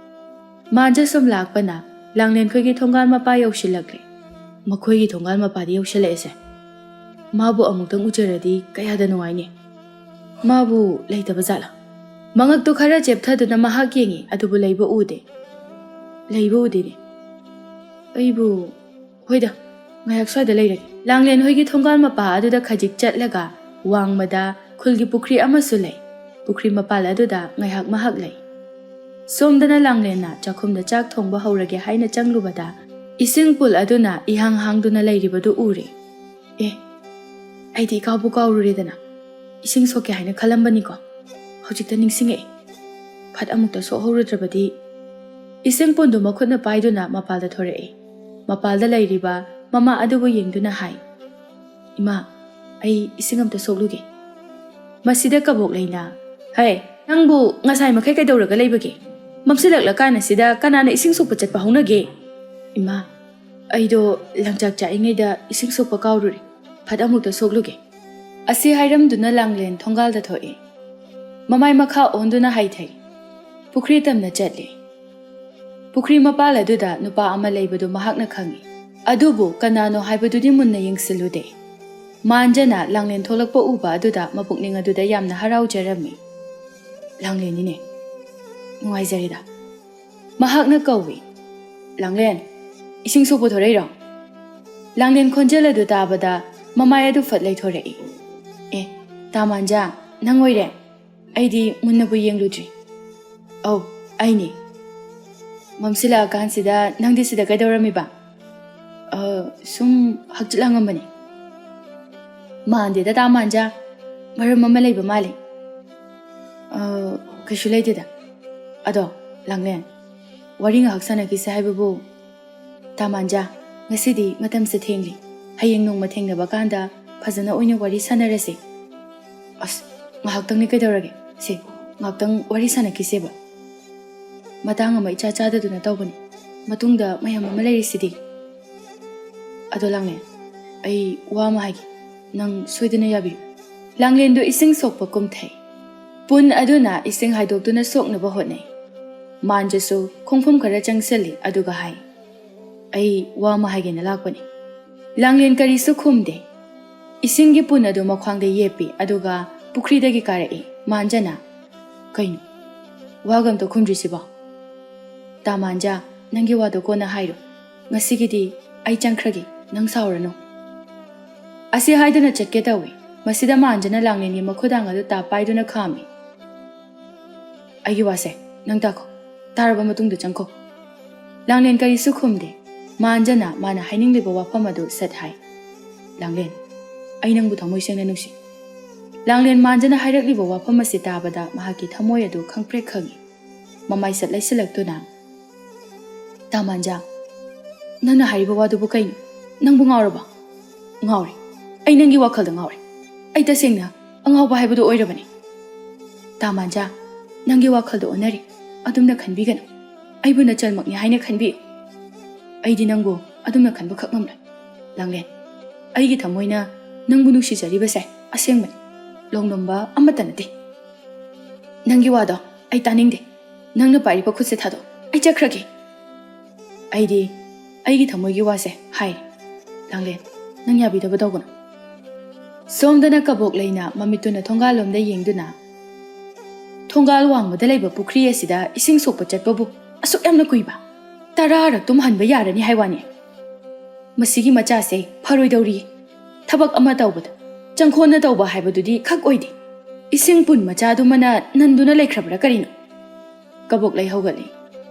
ꯃꯥꯟꯖꯥ ꯁꯨꯝ ꯂꯥꯛꯄꯅ ꯂꯥꯡꯂꯦꯟꯈꯣꯏꯒꯤ ꯊꯣꯡꯒꯥꯟ ꯃꯄꯥ ꯌꯧꯁꯤꯜꯂꯛꯂꯦ꯫ ꯃꯈꯣꯏꯒꯤ ꯊꯣꯡꯒꯥꯜ ꯃꯄꯥꯗ ꯌꯧꯁꯤꯜꯂꯛꯑꯦꯁꯦ꯫ ꯃꯥꯕꯨ ꯑꯃꯨꯛꯇꯪ ꯎꯖꯔꯗꯤ ꯀꯌꯥꯗ ꯅꯨꯡꯉꯥꯏꯅꯤ꯫ ꯃꯥꯕꯨ ꯂꯩꯇꯕ ꯖꯥꯠꯂꯥ? ꯃꯉꯛꯇꯨ ꯈꯔ ꯆꯦꯞꯊꯗꯨꯅ ꯃꯍꯥꯛ ꯌꯦꯡꯉꯤ, ꯑꯗꯨꯕꯨ ꯂꯩꯕ ꯎꯗꯦ꯫ ꯂꯩꯕ ꯎꯗꯦꯅꯦ꯫ ꯑꯩꯕꯨ, ꯍꯣꯏꯗ, ꯉꯥꯏꯍꯥꯛ ꯁ꯭ꯋꯥꯏꯗ ꯂꯩꯔꯒꯦ꯫ ꯂꯥꯡꯂꯦꯟ ꯍꯣꯏꯒꯤ ꯊꯣꯡꯒꯥꯜ ꯃꯄꯥ ꯑꯗꯨꯗ ꯈꯖꯤꯛ ꯆꯠꯂꯒ ꯋꯥꯡꯃꯗ ꯈꯨꯜꯒꯤ ꯄꯨꯈ꯭ꯔꯤ ꯑꯃꯁꯨ ꯂꯩ꯫ ꯄꯨꯈ꯭ꯔꯤ ꯃꯄꯥꯜ ꯑꯗꯨꯗ ꯉꯥꯏꯍꯥꯛ ꯃꯍꯥꯛ ꯂꯩ꯫ ꯁꯣꯝꯗꯅ ꯂꯥꯡꯂꯦꯟꯅ ꯆꯥꯛꯈꯨꯝꯗ ꯆꯥꯛ ꯊꯣꯡꯕ ꯍꯧꯔꯒꯦ ꯍꯥꯏꯅ ꯆꯪꯂꯨꯕꯗ, ꯏꯁꯤꯡ ꯄꯨꯜ ꯑꯗꯨꯅ ꯏꯍꯥꯡ ꯍꯥꯡꯗꯨꯅ ꯂꯩꯔꯤꯕꯗꯨ ꯎꯔꯦ꯫ ꯑꯦ, ꯑꯩꯗꯤ ꯏꯀꯥꯎꯕꯨ ꯀꯥꯎꯔꯨꯔꯦꯗꯅ꯫ ꯏꯁꯤꯡ ꯁꯣꯛꯀꯦ ꯍꯥꯏꯅ ꯈꯜꯂꯝꯕꯅꯤꯀꯣ꯫ ꯍꯧꯖꯤꯛꯇ ꯅꯤꯡꯁꯤꯡꯉꯛꯑꯦ꯫ ꯐꯠ ꯑꯃꯨꯛꯇ ꯁꯣꯛꯍꯧꯔꯨꯗ꯭ꯔꯕꯗꯤ꯫ ꯏꯁꯤꯡ ꯄꯨꯟꯗꯨ ꯃꯈꯨꯠꯅ ꯄꯥꯏꯗꯨꯅ ꯃꯄꯥꯜꯗ ꯊꯣꯔꯛꯏ꯫ ꯃꯄꯥꯜꯗ ꯂꯩꯔꯤꯕ ꯃꯃꯥ ꯑꯗꯨꯕꯨ ꯌꯦꯡꯗꯨꯅ ꯍꯥꯏ, "ꯏꯃꯥ, ꯑꯩ ꯏꯁꯤꯡ ꯑꯝꯇ ꯁꯣꯛꯂꯨꯒꯦ꯫" ꯃꯁꯤꯗ ꯀꯕꯣꯛ ꯂꯩꯅ, "ꯍꯩ, ꯅꯪꯕꯨ ꯉꯁꯥꯏ ꯃꯈꯩ ꯀꯩꯗꯧꯔꯒ ꯂꯩꯕꯒꯦ? ꯃꯝꯁꯤꯜꯂꯛꯂꯀꯥꯟ ꯑꯁꯤꯗ ꯀꯅꯥꯅ ꯏꯁꯤꯡ ꯁꯣꯛꯄ ꯆꯠꯄ ꯍꯧꯅꯒꯦ?" "ꯏꯃꯥ, ꯑꯩꯗꯣ ꯂꯪꯆꯥꯛ ꯆꯥꯛꯏꯉꯩꯗ ꯏꯁꯤꯡ ꯁꯣꯛꯄ ꯀꯥꯎꯔꯨꯔꯦ꯫ ꯐꯠ ꯑꯃꯨꯛꯇ ꯁꯣꯛꯂꯨꯒꯦ꯫" ꯑꯁꯤ ꯍꯥꯏꯔꯝꯗꯨꯅ ꯂꯥꯡꯂꯦꯟ ꯊꯣꯡꯒꯥꯜꯗ ꯊꯣꯛꯏ꯫ ꯃꯃꯥꯏ ꯃꯈꯥ ꯑꯣꯟꯗꯨꯅ ꯍꯥꯏꯊꯩ꯫ ꯄꯨꯈ꯭ꯔꯤ ꯇꯝꯅ ꯆꯠꯂꯤ꯫ ꯄꯨꯈ꯭ꯔꯤ ꯃꯄꯥꯜ ꯑꯗꯨꯗ ꯅꯨꯄꯥ ꯑꯃ ꯂꯩꯕꯗꯨ ꯃꯍꯥꯛꯅ ꯈꯪꯏ꯫ ꯑꯗꯨꯕꯨ ꯀꯅꯥꯅꯣ ꯍꯥꯏꯕꯗꯨꯗꯤ ꯃꯨꯟꯅ ꯌꯦꯡꯁꯤꯜꯂꯨꯗꯦ꯫ ꯃꯥꯟꯖꯅ ꯂꯥꯡꯂꯦꯟ ꯊꯣꯛꯂꯛꯄ ꯎꯕ ꯑꯗꯨꯗ ꯃꯄꯨꯛꯅꯤꯡ ꯑꯗꯨꯗ ꯌꯥꯝꯅ ꯍꯔꯥꯎꯖꯔꯝꯃꯤ꯫ "ꯂꯥꯡꯂꯦꯟꯅꯤꯅꯦ꯫ ꯅꯨꯡꯉꯥꯏꯖꯔꯦꯗ꯫" ꯃꯍꯥꯛꯅ ꯀꯧꯏ, "ꯂꯥꯡꯂꯦꯟ, ꯏꯁꯤꯡ ꯁꯣꯛꯄ ꯊꯣꯔꯛꯏꯔꯣ?" ꯂꯥꯡꯂꯦꯟ ꯈꯣꯟꯖꯦꯜ ꯑꯗꯨ ꯇꯥꯕꯗ ꯃꯃꯥꯏ ꯑꯗꯨ ꯐꯠ ꯂꯩꯊꯣꯔꯛꯏ꯫ "ꯑꯦ, ꯇꯥ ꯃꯥꯟꯖꯥ, ꯅꯪ ꯑꯣꯏꯔꯦ? ꯑꯩꯗꯤ ꯃꯨꯟꯅꯕꯨ ꯌꯦꯡꯂꯨꯗ꯭ꯔꯤ꯫" "ꯑꯧ, ꯑꯩꯅꯤ꯫" "ꯃꯝꯁꯤꯜꯂꯛꯑꯀꯥꯟꯁꯤꯗ ꯅꯪꯗꯤ ꯁꯤꯗ ꯀꯩꯗꯧꯔꯝꯃꯤꯕ?" "ꯑ, ꯁꯨꯝ ꯍꯛꯆꯤꯠ ꯂꯥꯡꯉꯝꯕꯅꯤ꯫" "ꯃꯥꯟꯗꯦꯗ, ꯇꯥ ꯃꯥꯟꯖꯥ, ꯃꯔꯝ ꯑꯃ ꯂꯩꯕ ꯃꯥꯜꯂꯤ꯫" "ꯑ, ꯀꯩꯁꯨ ꯂꯩꯇꯦꯗ꯫ ꯑꯗꯣ, ꯂꯥꯡꯂꯦꯟ, ꯋꯥꯔꯤ ꯉꯥꯏꯍꯥꯛ ꯁꯥꯟꯅꯈꯤꯁꯦ ꯍꯥꯏꯕꯕꯨ꯫" "ꯇꯥ ꯃꯥꯟꯖꯥ, ꯉꯁꯤꯗꯤ ꯃꯇꯝꯁꯦ ꯊꯦꯡꯂꯤ꯫ ꯍꯌꯦꯡ ꯅꯣꯡꯃ ꯊꯦꯡꯅꯕ ꯀꯥꯟꯗ ꯐꯖꯅ ꯑꯣꯏꯅ ꯋꯥꯔꯤ ꯁꯥꯟꯅꯔꯁꯦ꯫" "ꯑꯁ, ꯉꯥꯏꯍꯥꯛꯇꯪꯅꯤ ꯀꯩꯗꯧꯔꯒꯦ? ꯁꯦ, ꯉꯥꯏꯍꯥꯛꯇꯪ ꯋꯥꯔꯤ ꯁꯥꯟꯅꯈꯤꯁꯦꯕ꯫ ꯃꯇꯥꯡ ꯑꯃ ꯏꯆꯥ ꯆꯥꯗꯗꯨꯅ ꯇꯧꯕꯅꯤ꯫ ꯃꯇꯨꯡꯗ ꯃꯌꯥꯝ ꯑꯃ ꯂꯩꯔꯤꯁꯤꯗꯤ꯫" "ꯑꯗꯣ ꯂꯥꯡꯂꯦꯟ, ꯑꯩ ꯋꯥ ꯑꯃ ꯍꯥꯏꯒꯦ꯫ ꯅꯪ ꯁꯣꯏꯗꯅ ꯌꯥꯕꯤꯌꯨ꯫" ꯂꯥꯡꯂꯦꯟꯗꯨ ꯏꯁꯤꯡ ꯁꯣꯛꯄ ꯀꯨꯝꯊꯩ꯫ ꯄꯨꯟ ꯑꯗꯨꯅ ꯏꯁꯤꯡ ꯍꯥꯏꯗꯣꯛꯇꯨꯅ ꯁꯣꯛꯅꯕ ꯍꯣꯠꯅꯩ꯫ ꯃꯥꯟꯖꯁꯨ ꯈꯣꯡꯐꯝ ꯈꯔ ꯆꯪꯁꯤꯜꯂꯤ, ꯑꯗꯨꯒ ꯍꯥꯏ, "ꯑꯩ ꯋꯥ ꯑꯃ ꯍꯥꯏꯒꯦꯅ ꯂꯥꯛꯄꯅꯤ꯫" ꯂꯥꯡꯂꯦꯟ ꯀꯔꯤꯁꯨ ꯈꯨꯝꯗꯦ꯫ ꯏꯁꯤꯡꯒꯤ ꯄꯨꯟ ꯑꯗꯨ ꯃꯈ꯭ꯋꯥꯡꯗ ꯌꯦꯞꯄꯤ, ꯑꯗꯨꯒ ꯄꯨꯈ꯭ꯔꯤꯗꯒꯤ ꯀꯥꯔꯛꯏ꯫ ꯃꯥꯟꯖꯅ, "ꯀꯩꯅꯣ? ꯋꯥꯒ ꯑꯝꯇ ꯈꯨꯝꯗ꯭ꯔꯤꯁꯤꯕꯣ?" "ꯇꯥ ꯃꯥꯟꯖ, ꯅꯪꯒꯤ ꯋꯥꯗꯣ ꯀꯣꯟꯅ ꯍꯥꯏꯔꯣ꯫ ꯉꯁꯤꯒꯤꯗꯤ ꯑꯩ ꯆꯪꯈ꯭ꯔꯒꯦ, ꯅꯪ ꯁꯥꯎꯔꯅꯨ꯫" ꯑꯁꯤ ꯍꯥꯏꯗꯨꯅ ꯆꯠꯀꯦ ꯇꯧꯏ꯫ ꯃꯁꯤꯗ ꯃꯥꯟꯖꯅ ꯂꯥꯡꯂꯦꯟꯒꯤ ꯃꯈꯨꯗꯥꯡ ꯑꯗꯨ ꯇꯥꯞ ꯄꯥꯏꯗꯨꯅ ꯈꯥꯝꯃꯤ꯫ "ꯑꯩꯒꯤ ꯋꯥꯁꯦ ꯅꯪ ꯇꯥꯈꯣ, ꯇꯥꯔꯕ ꯃꯇꯨꯡꯗ ꯆꯪꯈꯣ꯫" ꯂꯥꯡꯂꯦꯟ ꯀꯔꯤꯁꯨ ꯈꯨꯝꯗꯦ꯫ ꯃꯥꯟꯖꯅ ꯃꯥꯅ ꯍꯥꯏꯅꯤꯡꯂꯤꯕ ꯋꯥꯐꯝ ꯑꯗꯨ ꯁꯠ ꯍꯥꯏ꯫ "ꯂꯥꯡꯂꯦꯟ, ꯑꯩ ꯅꯪꯕꯨ ꯊꯃꯣꯏ ꯁꯦꯡꯅ ꯅꯨꯡꯁꯤ꯫" ꯂꯥꯡꯂꯦꯟ ꯃꯥꯟꯖꯅ ꯍꯥꯏꯔꯛꯂꯤꯕ ꯋꯥꯐꯝ ꯑꯁꯤ ꯇꯥꯕꯗ ꯃꯍꯥꯛꯀꯤ ꯊꯃꯣꯏ ꯑꯗꯨ ꯈꯪꯄ꯭ꯔꯦꯛ ꯈꯪꯏ꯫ ꯃꯃꯥꯏ ꯁꯠ ꯂꯩꯁꯤꯜꯂꯛꯇꯨꯅ, "ꯇꯥ ꯃꯥꯟꯖ, ꯅꯪꯅ ꯍꯥꯏꯔꯤꯕ ꯋꯥꯗꯨꯕꯨ ꯀꯩꯅꯣ? ꯅꯪꯕꯨ ꯉꯥꯎꯔꯕ?" "ꯉꯥꯎꯔꯦ꯫ ꯑꯩ ꯅꯪꯒꯤ ꯋꯥꯈꯜꯗ ꯉꯥꯎꯔꯦ꯫ ꯑꯩ ꯇꯁꯦꯡꯅ ꯑꯉꯥꯎꯕ ꯍꯥꯏꯕꯗꯨ ꯑꯣꯏꯔꯕꯅꯤ꯫" "ꯇꯥ ꯃꯥꯟꯖ, ꯅꯪꯒꯤ ꯋꯥꯈꯜꯗꯣ ꯑꯣꯟꯅꯔꯦ꯫ ꯑꯗꯨꯝꯅ ꯈꯟꯕꯤꯒꯅꯨ꯫ ꯑꯩꯕꯨ ꯅꯆꯜꯃꯛꯅꯤ ꯍꯥꯏꯅ ꯈꯟꯕꯤꯌꯨ꯫ ꯑꯩꯗꯤ ꯅꯪꯕꯨ ꯑꯗꯨꯝꯅ ꯈꯟꯕꯈꯛ ꯉꯝꯂꯣꯏ꯫ ꯂꯥꯡꯂꯦꯟ, ꯑꯩꯒꯤ ꯊꯃꯣꯏꯅ ꯅꯪꯕꯨ ꯅꯨꯡꯁꯤꯖꯔꯤꯕꯁꯦ ꯑꯁꯦꯡꯕꯅꯤ꯫ ꯂꯣꯡꯂꯣꯝꯕ ꯑꯃꯠꯇ ꯅꯠꯇꯦ꯫ ꯅꯪꯒꯤ ꯋꯥꯗꯣ ꯑꯩ ꯇꯥꯅꯤꯡꯗꯦ꯫ ꯅꯪꯅ ꯄꯥꯏꯔꯤꯕ ꯈꯨꯠꯁꯦ ꯊꯥꯗꯣꯛ꯫ ꯑꯩ ꯆꯠꯈ꯭ꯔꯒꯦ꯫" "ꯑꯩꯗꯤ ꯑꯩꯒꯤ ꯊꯃꯣꯏꯒꯤ ꯋꯥꯁꯦ ꯍꯥꯏꯔꯦ꯫ ꯂꯥꯡꯂꯦꯟ, ꯅꯪ ꯌꯥꯕꯤꯗꯕ ꯇꯧꯒꯅꯨ꯫" ꯁꯣꯝꯗꯅ ꯀꯕꯣꯛ ꯂꯩꯅ ꯃꯃꯤꯠꯇꯨꯅ ꯊꯣꯡꯒꯥꯜꯂꯣꯝꯗ ꯌꯦꯡꯗꯨꯅ, "ꯊꯣꯡꯒꯥꯜ ꯋꯥꯡꯃꯗ ꯂꯩꯕ ꯄꯨꯈ꯭ꯔꯤ ꯑꯁꯤꯗ ꯏꯁꯤꯡ ꯁꯣꯛꯄ ꯆꯠꯄꯕꯨ ꯑꯁꯨꯛ ꯌꯥꯝꯅ ꯀꯨꯏꯕ? ꯇꯔꯥꯔꯛ ꯇꯨꯝꯍꯟꯕ ꯌꯥꯔꯅꯤ ꯍꯥꯏ ꯋꯥꯅꯤ꯫ ꯃꯁꯤꯒꯤ ꯃꯆꯥꯁꯦ ꯐꯔꯣꯏꯗꯧꯔꯤ꯫ ꯊꯕꯛ ꯑꯃ ꯇꯧꯕꯗ ꯆꯪꯈꯣꯟꯅ ꯇꯧꯕ ꯍꯥꯏꯕꯗꯨꯗꯤ ꯈꯛ ꯑꯣꯏꯗꯦ꯫ ꯏꯁꯤꯡ ꯄꯨꯟ ꯃꯆꯥꯗꯨꯃꯅ ꯅꯟꯗꯨꯅ ꯂꯩꯈ꯭ꯔꯕ꯭ꯔꯥ ꯀꯔꯤꯅꯣ?" ꯀꯕꯣꯛꯂꯩ ꯍꯧꯒꯠꯂꯤ꯫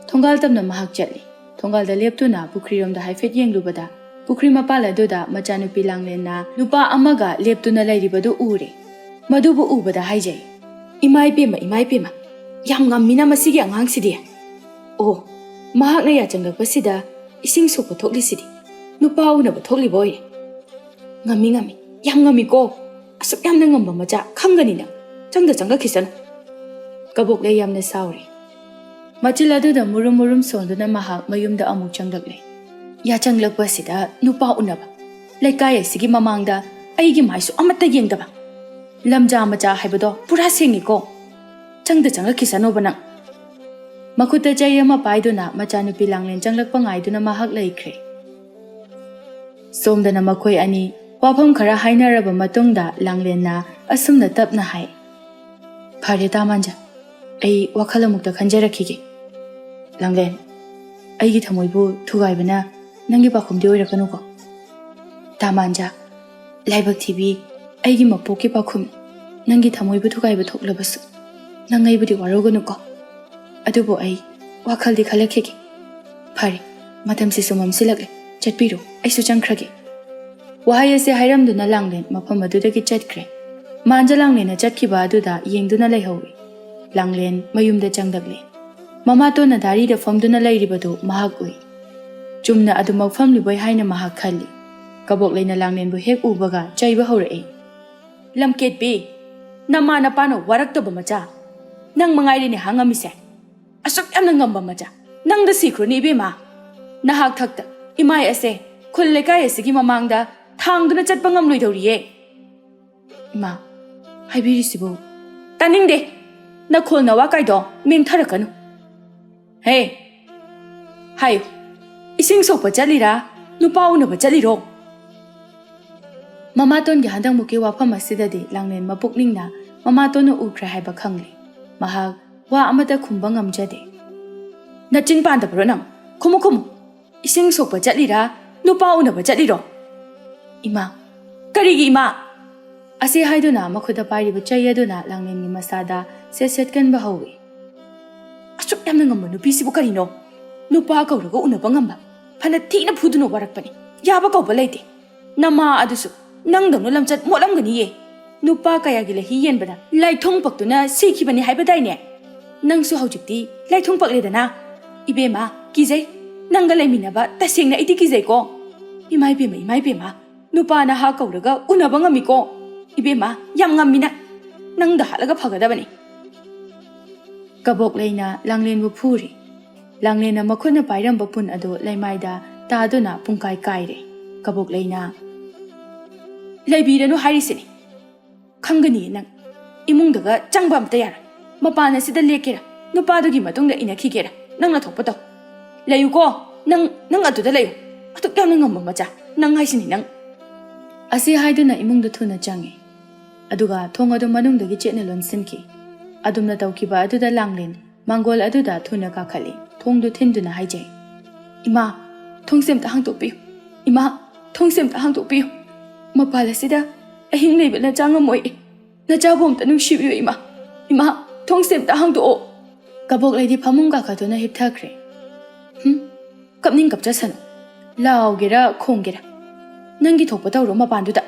ꯊꯣꯡꯒꯥꯜ ꯇꯝꯅ ꯃꯍꯥꯛ ꯆꯠꯂꯤ꯫ ꯊꯣꯡꯒꯥꯜꯗ ꯂꯦꯞꯇꯨꯅ ꯄꯨꯈ꯭ꯔꯤꯔꯣꯝꯗ ꯍꯥꯏꯐꯦꯠ ꯌꯦꯡꯂꯨꯕꯗ, ꯄꯨꯈ꯭ꯔꯤ ꯃꯄꯥꯜ ꯑꯗꯨꯗ ꯃꯆꯥꯅꯨꯄꯤ ꯂꯥꯡꯂꯦꯟꯅ ꯅꯨꯄꯥ ꯑꯃꯒ ꯂꯦꯞꯇꯨꯅ ꯂꯩꯔꯤꯕꯗꯨ ꯎꯔꯦ꯫ ꯃꯗꯨꯕꯨ ꯎꯕꯗ ꯍꯥꯏꯖꯩ, "ꯏꯃꯥ ꯏꯄꯦꯝꯃ, ꯏꯃꯥ ꯏꯄꯦꯝꯃ, ꯌꯥꯝ ꯉꯝꯃꯤꯅ ꯃꯁꯤꯒꯤ ꯑꯉꯥꯡꯁꯤꯗꯤ꯫ ꯑꯣ, ꯃꯍꯥꯛꯅ ꯌꯥꯆꯪꯂꯛꯄꯁꯤꯗ ꯏꯁꯤꯡ ꯁꯣꯛꯄ ꯊꯣꯛꯂꯤꯁꯤꯗꯤ ꯅꯨꯄꯥ ꯎꯅꯕ ꯊꯣꯛꯂꯤꯕ ꯑꯣꯏꯔꯦ꯫ ꯉꯝꯃꯤ, ꯉꯝꯃꯤ, ꯌꯥꯝ ꯉꯝꯃꯤꯀꯣ꯫ ꯑꯁꯨꯛ ꯌꯥꯝꯅ ꯉꯝꯕ ꯃꯆꯥ ꯈꯪꯒꯅꯤ ꯅꯪ꯫ ꯆꯪꯗ ꯆꯪꯂꯛꯈꯤꯁꯅꯨ꯫" ꯀꯕꯣꯛꯂꯩ ꯌꯥꯝꯅ ꯁꯥꯎꯔꯤ꯫ ꯃꯆꯤꯜ ꯑꯗꯨꯗ ꯃꯨꯔꯨꯝ ꯃꯨꯔꯨꯝ ꯁꯣꯟꯗꯨꯅ ꯃꯍꯥꯛ ꯃꯌꯨꯝꯗ ꯑꯃꯨꯛ ꯆꯪꯂꯛꯂꯦ꯫ ꯌꯥꯆꯪꯂꯛꯄ ꯑꯁꯤꯗ ꯅꯨꯄꯥ ꯎꯅꯕ, ꯂꯩꯀꯥꯏ ꯑꯁꯤꯒꯤ ꯃꯃꯥꯡꯗ ꯑꯩꯒꯤ ꯃꯥꯏꯁꯨ ꯑꯃꯠꯇ ꯌꯦꯡꯗꯕ, ꯂꯝꯖꯥ ꯃꯆꯥ ꯍꯥꯏꯕꯗꯣ ꯄꯨꯔꯥ ꯁꯦꯡꯉꯤꯀꯣ꯫ ꯆꯪꯗ ꯆꯪꯂꯛꯈꯤꯁꯅꯣꯕ ꯅꯪ꯫ ꯃꯈꯨꯠꯇ ꯆꯩ ꯑꯃ ꯄꯥꯏꯗꯨꯅ ꯃꯆꯥꯅꯨꯄꯤ ꯂꯥꯡꯂꯦꯟ ꯆꯪꯂꯛꯄ ꯉꯥꯏꯗꯨꯅ ꯃꯍꯥꯛ ꯂꯩꯈ꯭ꯔꯦ꯫ ꯁꯣꯝꯗꯅ ꯃꯈꯣꯏ ꯑꯅꯤ ꯋꯥꯐꯝ ꯈꯔ ꯍꯥꯏꯅꯔꯕ ꯃꯇꯨꯡꯗ ꯂꯥꯡꯂꯦꯟꯅ ꯑꯁꯨꯝꯅ ꯇꯞꯅ ꯍꯥꯏ, "ꯐꯔꯦ ꯇꯥꯃꯥꯟꯖ, ꯑꯩ ꯋꯥꯈꯜ ꯑꯃꯨꯛꯇ ꯈꯟꯖꯔꯛꯈꯤꯒꯦ꯫ ꯂꯥꯡꯂꯦꯟ, ꯑꯩꯒꯤ ꯊꯃꯣꯏꯕꯨ ꯊꯨꯒꯥꯏꯕꯅ ꯅꯪꯒꯤ ꯄꯥꯈꯨꯝꯗꯤ ꯑꯣꯏꯔꯛꯀꯅꯨꯀꯣ꯫ ꯇꯥꯃꯥꯟꯖ, ꯂꯥꯏꯕꯛ ꯊꯤꯕꯤ, ꯑꯩꯒꯤ ꯃꯄꯣꯛꯀꯤ ꯄꯥꯈꯨꯝ, ꯅꯪꯒꯤ ꯊꯃꯣꯏꯕꯨ ꯊꯨꯒꯥꯏꯕ ꯊꯣꯛꯂꯕꯁꯨ ꯅꯪ ꯑꯩꯕꯨꯗꯤ ꯋꯥꯔꯧꯒꯅꯨꯀꯣ꯫ ꯑꯗꯨꯕꯨ ꯑꯩ ꯋꯥꯈꯜꯗꯤ ꯈꯜꯂꯛꯈꯤꯒꯦ꯫ ꯐꯔꯦ, ꯃꯇꯝꯁꯤꯁꯨ ꯃꯝꯁꯤꯜꯂꯛꯂꯦ, ꯆꯠꯄꯤꯔꯣ, ꯑꯩꯁꯨ ꯆꯪꯈ꯭ꯔꯒꯦ"꯫ ꯋꯥꯍꯩ ꯑꯁꯤ ꯍꯥꯏꯔꯝꯗꯨꯅ ꯂꯥꯡꯂꯦꯟ ꯃꯐꯝ ꯑꯗꯨꯗꯒꯤ ꯆꯠꯈ꯭ꯔꯦ꯫ ꯃꯥꯟꯖ ꯂꯥꯡꯂꯦꯟꯅ ꯆꯠꯈꯤꯕ ꯑꯗꯨꯗ ꯌꯦꯡꯗꯨꯅ ꯂꯩꯍꯧꯏ꯫ ꯂꯥꯡꯂꯦꯟ ꯃꯌꯨꯝꯗ ꯆꯪꯂꯛꯂꯦ꯫ ꯃꯃꯥꯇꯣꯟꯅ ꯗꯥꯔꯤꯗ ꯐꯝꯗꯨꯅ ꯂꯩꯔꯤꯕꯗꯨ ꯃꯍꯥꯛ ꯎꯏ꯫ ꯆꯨꯝꯅ ꯑꯗꯨꯃꯛ ꯐꯝꯂꯤꯕꯣꯏ ꯍꯥꯏꯅ ꯃꯍꯥꯛ ꯈꯜꯂꯤ꯫ ꯀꯕꯣꯛꯂꯩꯅ ꯂꯥꯡꯂꯦꯟꯕꯨ ꯍꯦꯛ ꯎꯕꯒ ꯆꯩꯕ ꯍꯧꯔꯛꯏ꯫ "ꯂꯝꯀꯦꯠꯄꯤ, ꯅꯃꯥ ꯅꯄꯥꯅ ꯋꯥꯔꯛꯇꯕ ꯃꯆꯥ, ꯅꯪ ꯃꯉꯥꯏꯔꯦꯅꯦ ꯍꯥ ꯉꯝꯃꯤꯁꯦ꯫ ꯑꯁꯨꯛ ꯌꯥꯝꯅ ꯉꯝꯕ ꯃꯆꯥ, ꯅꯪꯗ ꯁꯤꯈ꯭ꯔꯣꯅꯦ ꯏꯕꯦꯝꯃ꯫ ꯅꯍꯥꯛ ꯊꯛꯇ ꯏꯃꯥꯏ ꯑꯁꯦ ꯈꯨꯜ ꯂꯩꯀꯥꯏ ꯑꯁꯤꯒꯤ ꯃꯃꯥꯡꯗ ꯊꯥꯡꯗꯨꯅ ꯆꯠꯄ ꯉꯝꯂꯣꯏꯗꯧꯔꯤꯌꯦ"꯫ "ꯏꯃꯥ, ꯍꯥꯏꯕꯤꯔꯤꯁꯤꯕꯨ?" "ꯇꯥꯅꯤꯡꯗꯦ꯫ ꯅꯈꯣꯜ ꯅꯋꯥ ꯀꯥꯏꯗꯣ ꯃꯦꯟꯊꯔꯛꯀꯅꯨ꯫ ꯍꯦ, ꯍꯥꯏꯌꯨ, ꯏꯁꯤꯡ ꯁꯣꯛꯄ ꯆꯠꯂꯤꯔꯥ, ꯅꯨꯄꯥ ꯎꯅꯕ ꯆꯠꯂꯤꯔꯣ?" ꯃꯃꯥꯇꯣꯟꯒꯤ ꯍꯟꯗꯛꯃꯨꯛꯀꯤ ꯋꯥꯐꯝ ꯑꯁꯤꯗꯗꯤ ꯂꯥꯡꯂꯦꯟ ꯃꯄꯨꯛꯅꯤꯡꯅ ꯃꯃꯥꯇꯣꯟꯅ ꯎꯈ꯭ꯔꯦ ꯍꯥꯏꯕ ꯈꯪꯂꯦ꯫ ꯃꯍꯥꯛ ꯋꯥ ꯑꯃꯠꯇ ꯈꯨꯝꯕ ꯉꯝꯖꯗꯦ꯫ "ꯅꯆꯤꯟ ꯄꯥꯟꯗꯕ꯭ꯔꯣ ꯅꯪ? ꯈꯨꯝꯃꯨ, ꯈꯨꯝꯃꯨ꯫ ꯏꯁꯤꯡ ꯁꯣꯛꯄ ꯆꯠꯂꯤꯔꯥ, ꯅꯨꯄꯥ ꯎꯅꯕ ꯆꯠꯂꯤꯔꯣ?" "ꯏꯃꯥ"꯫ "ꯀꯔꯤꯒꯤ ꯏꯃꯥ?" ꯑꯁꯤ ꯍꯥꯏꯗꯨꯅ ꯃꯈꯨꯠꯇ ꯄꯥꯏꯔꯤꯕ ꯆꯩ ꯑꯗꯨꯅ ꯂꯥꯡꯂꯦꯟꯒꯤ ꯃꯁꯥꯗ ꯁꯦꯠ ꯁꯦꯠ ꯀꯟꯕ ꯍꯧꯏ꯫ "ꯑꯁꯨꯛ ꯌꯥꯝꯅ ꯉꯝꯕ ꯅꯨꯄꯤꯁꯤꯕꯨ ꯀꯔꯤꯅꯣ? ꯅꯨꯄꯥ ꯀꯧꯔꯒ ꯎꯅꯕ ꯉꯝꯕ? ꯐꯅ ꯊꯤꯅ ꯐꯨꯗꯨꯅ ꯋꯥꯔꯛꯄꯅꯤ꯫ ꯌꯥꯕ ꯀꯧꯕ ꯂꯩꯇꯦ꯫ ꯅꯃꯥ ꯑꯗꯨꯁꯨ ꯅꯪꯗꯧꯅ ꯂꯝꯆꯠ ꯃꯣꯠꯂꯝꯒꯅꯤꯌꯦ꯫ ꯅꯨꯄꯥ ꯀꯌꯥꯒꯤ ꯂꯩꯍꯤ ꯌꯦꯟꯕꯗ ꯂꯥꯏꯊꯣꯡ ꯄꯛꯇꯨꯅ ꯁꯤꯈꯤꯕꯅꯤ ꯍꯥꯏꯕꯗꯥꯏꯅꯦ? ꯅꯪꯁꯨ ꯍꯧꯖꯤꯛꯇꯤ ꯂꯥꯏꯊꯣꯡ ꯄꯛꯂꯦꯗꯅ꯫ ꯏꯕꯦꯝꯃ, ꯀꯤꯖꯩ꯫ ꯅꯪꯒ ꯂꯩꯃꯤꯟꯅꯕ ꯇꯁꯦꯡꯅ ꯑꯩꯗꯤ ꯀꯤꯖꯩꯀꯣ꯫ ꯏꯃꯥ ꯏꯕꯦꯝꯃ, ꯏꯃꯥ ꯏꯕꯦꯝꯃ, ꯅꯨꯄꯥ ꯅꯍꯥ ꯀꯧꯔꯒ ꯎꯅꯕ ꯉꯝꯃꯤꯀꯣ꯫ ꯏꯕꯦꯝꯃ, ꯌꯥꯝ ꯉꯝꯃꯤ ꯅꯪ꯫ ꯅꯪꯗ ꯍꯥꯠꯂꯒ ꯐꯒꯗꯕꯅꯤ"꯫ ꯀꯕꯣꯛꯂꯩꯅ ꯂꯥꯡꯂꯦꯟꯕꯨ ꯐꯨꯔꯤ꯫ ꯂꯥꯡꯂꯦꯟꯅ ꯃꯈꯨꯠꯅ ꯄꯥꯏꯔꯝꯕ ꯄꯨꯟ ꯑꯗꯨ ꯂꯩꯃꯥꯏꯗ ꯇꯥꯗꯨꯅ ꯄꯨꯡꯀꯥꯏ ꯀꯥꯏꯔꯦ꯫ ꯀꯕꯣꯛꯂꯩꯅ, "ꯂꯩꯕꯤꯔꯅꯨ ꯍꯥꯏꯔꯤꯁꯤꯅꯤ꯫ ꯈꯪꯒꯅꯤ ꯅꯪ꯫ ꯏꯃꯨꯡꯗꯒ ꯆꯪꯕ ꯑꯝꯇ ꯌꯥꯔꯣꯏ꯫ ꯃꯄꯥꯟ ꯑꯁꯤꯗ ꯂꯦꯛꯀꯦꯔꯥ, ꯅꯨꯄꯥꯗꯨꯒꯤ ꯃꯇꯨꯡꯗ ꯏꯟꯅꯈꯤꯒꯦꯔꯥ, ꯅꯪꯅ ꯊꯣꯛꯄ ꯇꯧ꯫ ꯂꯩꯌꯨꯀꯣ, ꯅꯪ, ꯅꯪ ꯑꯗꯨꯗ ꯂꯩꯌꯨ꯫ ꯑꯗꯨꯛ ꯌꯥꯝꯅ ꯉꯝꯕ ꯃꯆꯥ꯫ ꯅꯪ ꯍꯥꯏꯁꯤꯅꯤ ꯅꯪ꯫ ꯑꯁꯤ ꯍꯥꯏꯗꯨꯅ ꯏꯃꯨꯡꯗ ꯊꯨꯅ ꯆꯪꯉꯤ꯫ ꯑꯗꯨꯒ ꯊꯣꯡ ꯑꯗꯨ ꯃꯅꯨꯡꯗꯒꯤ ꯆꯦꯠꯅ ꯂꯣꯟꯁꯤꯟꯈꯤ꯫ ꯑꯗꯨꯝꯅ ꯇꯧꯈꯤꯕ ꯑꯗꯨꯗ ꯂꯥꯡꯂꯦꯟ ꯃꯥꯡꯒꯣꯜ ꯑꯗꯨꯗ ꯊꯨꯅ ꯀꯥꯈꯠꯂꯤ꯫ ꯊꯣꯡꯗꯨ ꯊꯤꯟꯗꯨꯅ ꯍꯥꯏꯖꯩ, "ꯏꯃꯥ, ꯊꯣꯡꯁꯦ ꯑꯝꯇ ꯍꯥꯡꯗꯣꯛꯄꯤꯌꯨ꯫ ꯏꯃꯥ, ꯊꯣꯡꯁꯦ ꯑꯝꯇ ꯍꯥꯡꯗꯣꯛꯄꯤꯌꯨ꯫ ꯃꯄꯥꯜ ꯑꯁꯤꯗ ꯑꯍꯤꯡ ꯂꯩꯕ ꯅꯆꯥ ꯉꯝꯃꯣꯏ꯫ ꯅꯆꯥꯕꯨ ꯑꯝꯇ ꯅꯨꯡꯁꯤꯕꯤꯌꯨ ꯏꯃꯥ꯫ ꯏꯃꯥ, ꯊꯣꯡꯁꯦ ꯑꯝꯇ ꯍꯥꯡꯗꯣꯛꯑꯣ꯫" ꯀꯕꯣꯛꯂꯩꯗꯤ ꯐꯃꯨꯡ ꯀꯥꯈꯠꯇꯨꯅ ꯍꯤꯞꯊꯈ꯭ꯔꯦ꯫ "ꯍꯨꯝ, ꯀꯞꯅꯤꯡ ꯀꯞꯆꯁꯅꯨ꯫ ꯂꯥꯎꯒꯦꯔꯥ ꯈꯣꯡꯒꯦꯔꯥ, ꯅꯪꯒꯤ ꯊꯣꯛꯄ ꯇꯧꯔꯣ ꯃꯄꯥꯟꯗꯨꯗ꯫"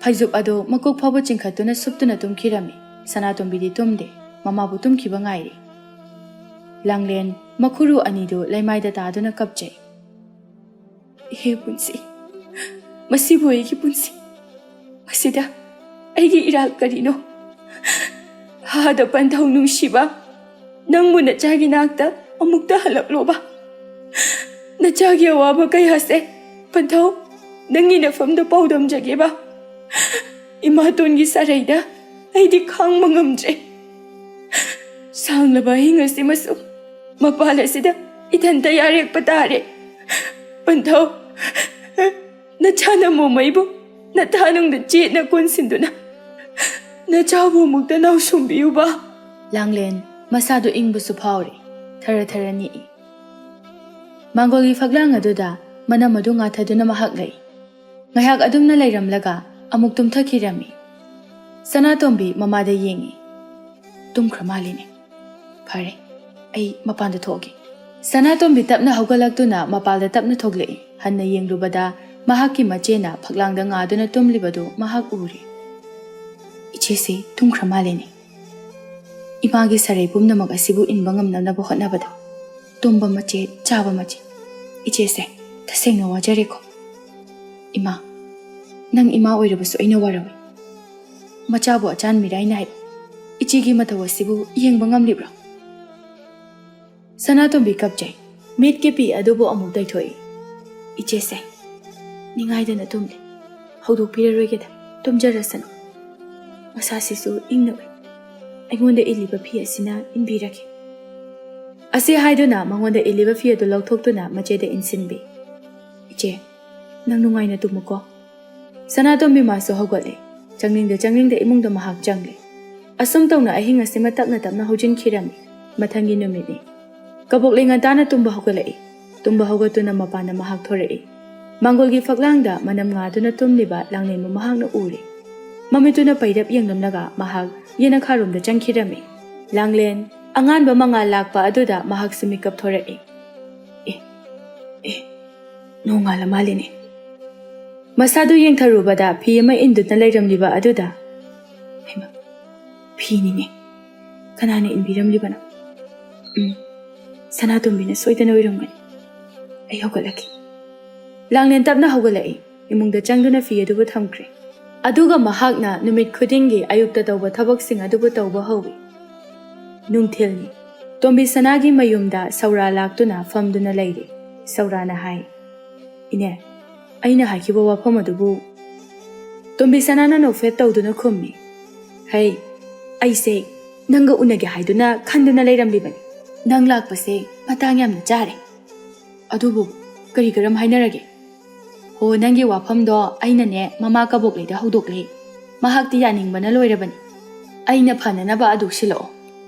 ꯐꯩꯖꯨꯞ ꯑꯗꯨ ꯃꯀꯣꯛ ꯐꯥꯎꯕ ꯆꯤꯡꯈꯠꯇꯨꯅ ꯁꯨꯞꯇꯨꯅ ꯇꯨꯝꯈꯤꯔꯝꯃꯤ꯫ ꯁꯅꯥꯇꯣꯝꯕꯤꯗꯤ ꯇꯨꯝꯗꯦ, ꯃꯃꯥꯕꯨ ꯇꯨꯝꯈꯤꯕ ꯉꯥꯏꯔꯤ꯫ ꯂꯥꯡꯂꯦꯟ ꯃꯈꯨꯔꯨ ꯑꯅꯤꯗꯨ ꯂꯩꯃꯥꯏꯗ ꯇꯥꯗꯨꯅ ꯀꯞꯆꯩ꯫ "ꯏꯍꯦ ꯄꯨꯟꯁꯤ, ꯃꯁꯤꯕꯨ ꯑꯩꯒꯤ ꯄꯨꯟꯁꯤ, ꯃꯁꯤꯗ ꯑꯩꯒꯤ ꯏꯔꯥꯜ ꯀꯔꯤꯅꯣ? ꯍꯥꯗ ꯄꯟꯊꯧ ꯅꯨꯡꯁꯤꯕ, ꯅꯪꯕꯨ ꯅꯆꯥꯒꯤ ꯅꯥꯛꯇ ꯑꯃꯨꯛꯇ ꯍꯜꯂꯛꯂꯣꯕ꯫ ꯅꯆꯥꯒꯤ ꯑꯋꯥꯕ ꯀꯌꯥꯁꯦ ꯄꯟꯊꯧ, ꯅꯪꯒꯤ ꯅꯐꯝꯗ ꯄꯥꯎꯗꯝꯖꯒꯦꯕ꯫ ꯏꯃꯥꯇꯣꯟꯒꯤ ꯁꯥꯔꯩꯗ ꯑꯩꯗꯤ ꯈꯥꯡꯕ ꯉꯝꯗ꯭ꯔꯦ꯫ ꯁꯥꯡꯂꯕ ꯑꯍꯤꯡ ꯑꯁꯤꯃꯁꯨ ꯃꯄꯥꯜ ꯑꯁꯤꯗ ꯏꯊꯟꯇ ꯌꯥꯔꯦꯛꯄ ꯇꯥꯔꯦ꯫ ꯄꯟꯊꯧ, ꯅꯆꯥꯅ ꯃꯣꯃꯩꯕꯨ ꯅꯊꯥꯅꯨꯡꯗ ꯆꯦꯠꯅ ꯀꯣꯟꯁꯤꯟꯗꯨꯅ ꯅꯆꯥꯕꯨ ꯑꯃꯨꯛꯇ ꯅꯥꯎꯁꯨꯝꯕꯤꯌꯨꯕ꯫" ꯂꯥꯡꯂꯦꯟ ꯃꯁꯥꯗꯨ ꯏꯪꯕꯁꯨ ꯐꯥꯎꯔꯤ꯫ ꯊꯔ ꯊꯔ ꯅꯤꯛꯏ꯫ ꯃꯥꯡꯒꯣꯜꯒꯤ ꯐꯛꯂꯥꯡ ꯑꯗꯨꯗ ꯃꯅꯝ ꯑꯗꯨ ꯉꯥꯊꯗꯨꯅ ꯃꯍꯥꯛ ꯂꯩ꯫ ꯉꯥꯏꯍꯥꯛ ꯑꯗꯨꯝꯅ ꯂꯩꯔꯝꯂꯒ ꯑꯃꯨꯛ ꯇꯨꯝꯊꯈꯤꯔꯝꯃꯤ꯫ ꯁꯅꯥꯇꯣꯝꯕꯤ ꯃꯃꯥꯗ ꯌꯦꯡꯉꯤ꯫ "ꯇꯨꯝꯈ꯭ꯔ ꯃꯥꯜꯂꯤꯅꯦ꯫ ꯐꯔꯦ, ꯑꯩ ꯃꯄꯥꯟꯗ ꯊꯣꯛꯑꯒꯦ꯫" ꯁꯅꯥꯇꯣꯝꯕꯤ ꯇꯞꯅ ꯍꯧꯒꯠꯂꯛꯇꯨꯅ ꯃꯄꯥꯜꯗ ꯇꯞꯅ ꯊꯣꯛꯂꯛꯏ꯫ ꯍꯟꯅ ꯌꯦꯡꯂꯨꯕꯗ ꯃꯍꯥꯛꯀꯤ ꯃꯆꯦꯅ ꯐꯛꯂꯥꯡꯗ ꯉꯥꯗꯨꯅ ꯇꯨꯝꯂꯤꯕꯗꯨ ꯃꯍꯥꯛ ꯎꯔꯦ꯫ "ꯏꯆꯦꯁꯦ ꯇꯨꯝꯈ꯭ꯔ ꯃꯥꯜꯂꯤꯅꯦ꯫ ꯏꯃꯥꯒꯤ ꯁꯥꯔꯩ ꯄꯨꯝꯅꯃꯛ ꯑꯁꯤꯕꯨ ꯏꯟꯕ ꯉꯝꯅꯅꯕ ꯍꯣꯠꯅꯕꯗ ꯇꯨꯝꯕ ꯃꯆꯦꯠ, ꯆꯥꯕ ꯃꯆꯦꯠ꯫ ꯏꯆꯦꯁꯦ ꯇꯁꯦꯡꯅ ꯋꯥꯖꯔꯦꯀꯣ꯫ ꯏꯃꯥ, ꯅꯪ ꯏꯃꯥ ꯑꯣꯏꯔꯕꯁꯨ ꯑꯩꯅ ꯋꯥꯔꯧꯏ꯫ ꯃꯆꯥꯕꯨ ꯑꯆꯥꯟ ꯃꯤꯔꯥꯏ ꯅꯥꯏꯕ ꯏꯆꯦꯒꯤ ꯃꯇꯧ ꯑꯁꯤꯕꯨ ꯌꯦꯡꯕ ꯉꯝꯂꯤꯕ꯭ꯔꯣ?" ꯁꯅꯥꯇꯣꯝꯕꯤ ꯀꯞꯆꯩ꯫ ꯃꯤꯠꯀꯤ ꯄꯤ ꯑꯗꯨꯕꯨ ꯑꯃꯨꯛ ꯇꯩꯊꯣꯛꯏ꯫ "ꯏꯆꯦꯁꯦ ꯅꯤꯡꯉꯥꯏꯗꯅ ꯇꯨꯝꯂꯤ꯫ ꯍꯧꯗꯣꯛꯄꯤꯔꯔꯣꯏꯒꯦꯗ, ꯇꯨꯝꯖꯔꯁꯅꯨ꯫ ꯃꯁꯥꯁꯤꯁꯨ ꯏꯪꯅ ꯎꯏ꯫ ꯑꯩꯉꯣꯟꯗ ꯏꯜꯂꯤꯕ ꯐꯤ ꯑꯁꯤꯅ ꯏꯟꯕꯤꯔꯒꯦ꯫" ꯑꯁꯤ ꯍꯥꯏꯗꯨꯅ ꯃꯉꯣꯟꯗ ꯏꯜꯂꯤꯕ ꯐꯤ ꯑꯗꯨ ꯂꯧꯊꯣꯛꯇꯨꯅ ꯃꯆꯦꯗ ꯏꯟꯁꯤꯟꯕꯤ꯫ "ꯏꯆꯦ, ꯅꯪ ꯅꯨꯡꯉꯥꯏꯅ ꯇꯨꯝꯃꯨꯀꯣ꯫ ꯁꯅꯥꯇꯣꯝꯕꯤ ꯃꯥꯁꯨ ꯍꯧꯒꯠꯂꯦ꯫ ꯆꯪꯅꯤꯡꯗ ꯆꯪꯅꯤꯡꯗ ꯏꯃꯨꯡꯗ ꯃꯍꯥꯛ ꯆꯪꯂꯦ꯫ ꯑꯁꯨꯝ ꯇꯧꯅ ꯑꯍꯤꯡ ꯑꯁꯤꯃ ꯇꯞꯅ ꯇꯞꯅ ꯍꯧꯖꯤꯟꯈꯤꯔꯝꯃꯤ꯫ ꯃꯊꯪꯒꯤ ꯅꯨꯃꯤꯠꯅꯤ꯫ ꯀꯕꯣꯛꯂꯩ ꯉꯟꯇꯥꯅ ꯇꯨꯝꯕ ꯍꯧꯒꯠꯂꯛꯏ꯫ ꯇꯨꯝꯕ ꯍꯧꯒꯠꯇꯨꯅ ꯃꯄꯥꯟꯗ ꯃꯍꯥꯛ ꯊꯣꯔꯛꯏ꯫ ꯃꯥꯡꯒꯣꯜꯒꯤ ꯐꯛꯂꯥꯡꯗ ꯃꯅꯝ ꯉꯥꯗꯨꯅ ꯇꯨꯝꯂꯤꯕ ꯂꯥꯡꯂꯦꯟꯕꯨ ꯃꯍꯥꯛꯅ ꯎꯔꯦ꯫ ꯃꯃꯤꯠꯇꯨꯅ ꯄꯩꯔꯞ ꯌꯦꯡꯂꯝꯂꯒ ꯃꯍꯥꯛ ꯌꯦꯅꯈꯥꯔꯣꯝꯗ ꯆꯪꯈꯤꯔꯝꯃꯤ꯫ ꯂꯥꯡꯂꯦꯟ ꯑꯉꯥꯟꯕ ꯃꯉꯥꯜ ꯂꯥꯛꯄ ꯑꯗꯨꯗ ꯃꯍꯥꯛꯁꯨ ꯃꯤꯀꯞ ꯊꯣꯔꯛꯏ꯫ ꯑꯦ, ꯑꯦ, ꯅꯣꯡꯉꯥꯜꯂ ꯃꯥꯜꯂꯤꯅꯦ꯫ ꯃꯁꯥꯗꯨ ꯌꯦꯡꯊꯔꯨꯕꯗ ꯐꯤ ꯑꯃ ꯏꯟꯗꯨꯅ ꯂꯩꯔꯝꯂꯤꯕ ꯑꯗꯨꯗ, ꯍꯩꯃꯥ, ꯐꯤꯅꯤꯅꯦ꯫ ꯀꯅꯥꯅ ꯏꯟꯕꯤꯔꯝꯂꯤꯕꯅꯣ? ꯎꯝ, ꯁꯅꯥꯇꯣꯝꯕꯤꯅ ꯁꯣꯏꯗꯅ ꯑꯣꯏꯔꯝꯒꯅꯤ꯫ ꯑꯩ ꯍꯧꯒꯠꯂꯒꯦ꯫ ꯂꯥꯡꯂꯦꯟ ꯇꯞꯅ ꯍꯧꯒꯠꯂꯛꯏ꯫ ꯏꯃꯨꯡꯗ ꯆꯪꯗꯨꯅ ꯐꯤ ꯑꯗꯨꯕꯨ ꯊꯝꯈ꯭ꯔꯦ꯫ ꯑꯗꯨꯒ ꯃꯍꯥꯛꯅ ꯅꯨꯃꯤꯠ ꯈꯨꯗꯤꯡꯒꯤ ꯑꯌꯨꯛꯇ ꯇꯧꯕ ꯊꯕꯛꯁꯤꯡ ꯑꯗꯨꯕꯨ ꯇꯧꯕ ꯍꯧꯏ꯫ ꯅꯨꯡꯊꯤꯜꯅꯤ꯫ ꯇꯣꯝꯕꯤ ꯁꯅꯥꯒꯤ ꯃꯌꯨꯝꯗ ꯁꯧꯔꯥ ꯂꯥꯛꯇꯨꯅ ꯐꯝꯗꯨꯅ ꯂꯩꯔꯦ꯫ ꯁꯧꯔꯥꯅ ꯍꯥꯏ, "ꯏꯅꯦ, ꯑꯩꯅ ꯍꯥꯏꯈꯤꯕ ꯋꯥꯐꯝ ꯑꯗꯨꯕꯨ?" ꯇꯣꯝꯕꯤ ꯁꯅꯥꯅ ꯅꯣꯛꯐꯦꯠ ꯇꯧꯗꯨꯅ ꯈꯨꯝꯃꯤ, "ꯍꯩ, ꯑꯩꯁꯦ ꯅꯪꯒ ꯎꯅꯒꯦ ꯍꯥꯏꯗꯨꯅ ꯈꯟꯗꯨꯅ ꯂꯩꯔꯝꯂꯤꯕꯅꯤ꯫ ꯅꯪ ꯂꯥꯛꯄꯁꯦ ꯃꯇꯥꯡ ꯌꯥꯝꯅ ꯆꯥꯔꯦ꯫ ꯑꯗꯨꯕꯨ ꯀꯔꯤ ꯀꯔꯝ ꯍꯥꯏꯅꯔꯒꯦ?" "ꯍꯣ, ꯅꯪꯒꯤ ꯋꯥꯐꯝꯗꯣ ꯑꯩꯅꯅꯦ ꯃꯃꯥ ꯀꯕꯣꯛꯂꯩꯗ ꯍꯧꯗꯣꯛꯂꯦ꯫ ꯃꯍꯥꯛꯇꯤ ꯌꯥꯅꯤꯡꯕꯅ ꯂꯣꯏꯔꯕꯅꯤ꯫ ꯑꯩꯅ ꯐꯅꯅꯕ ꯑꯗꯨ ꯁꯤꯜꯂꯛꯑꯣ꯫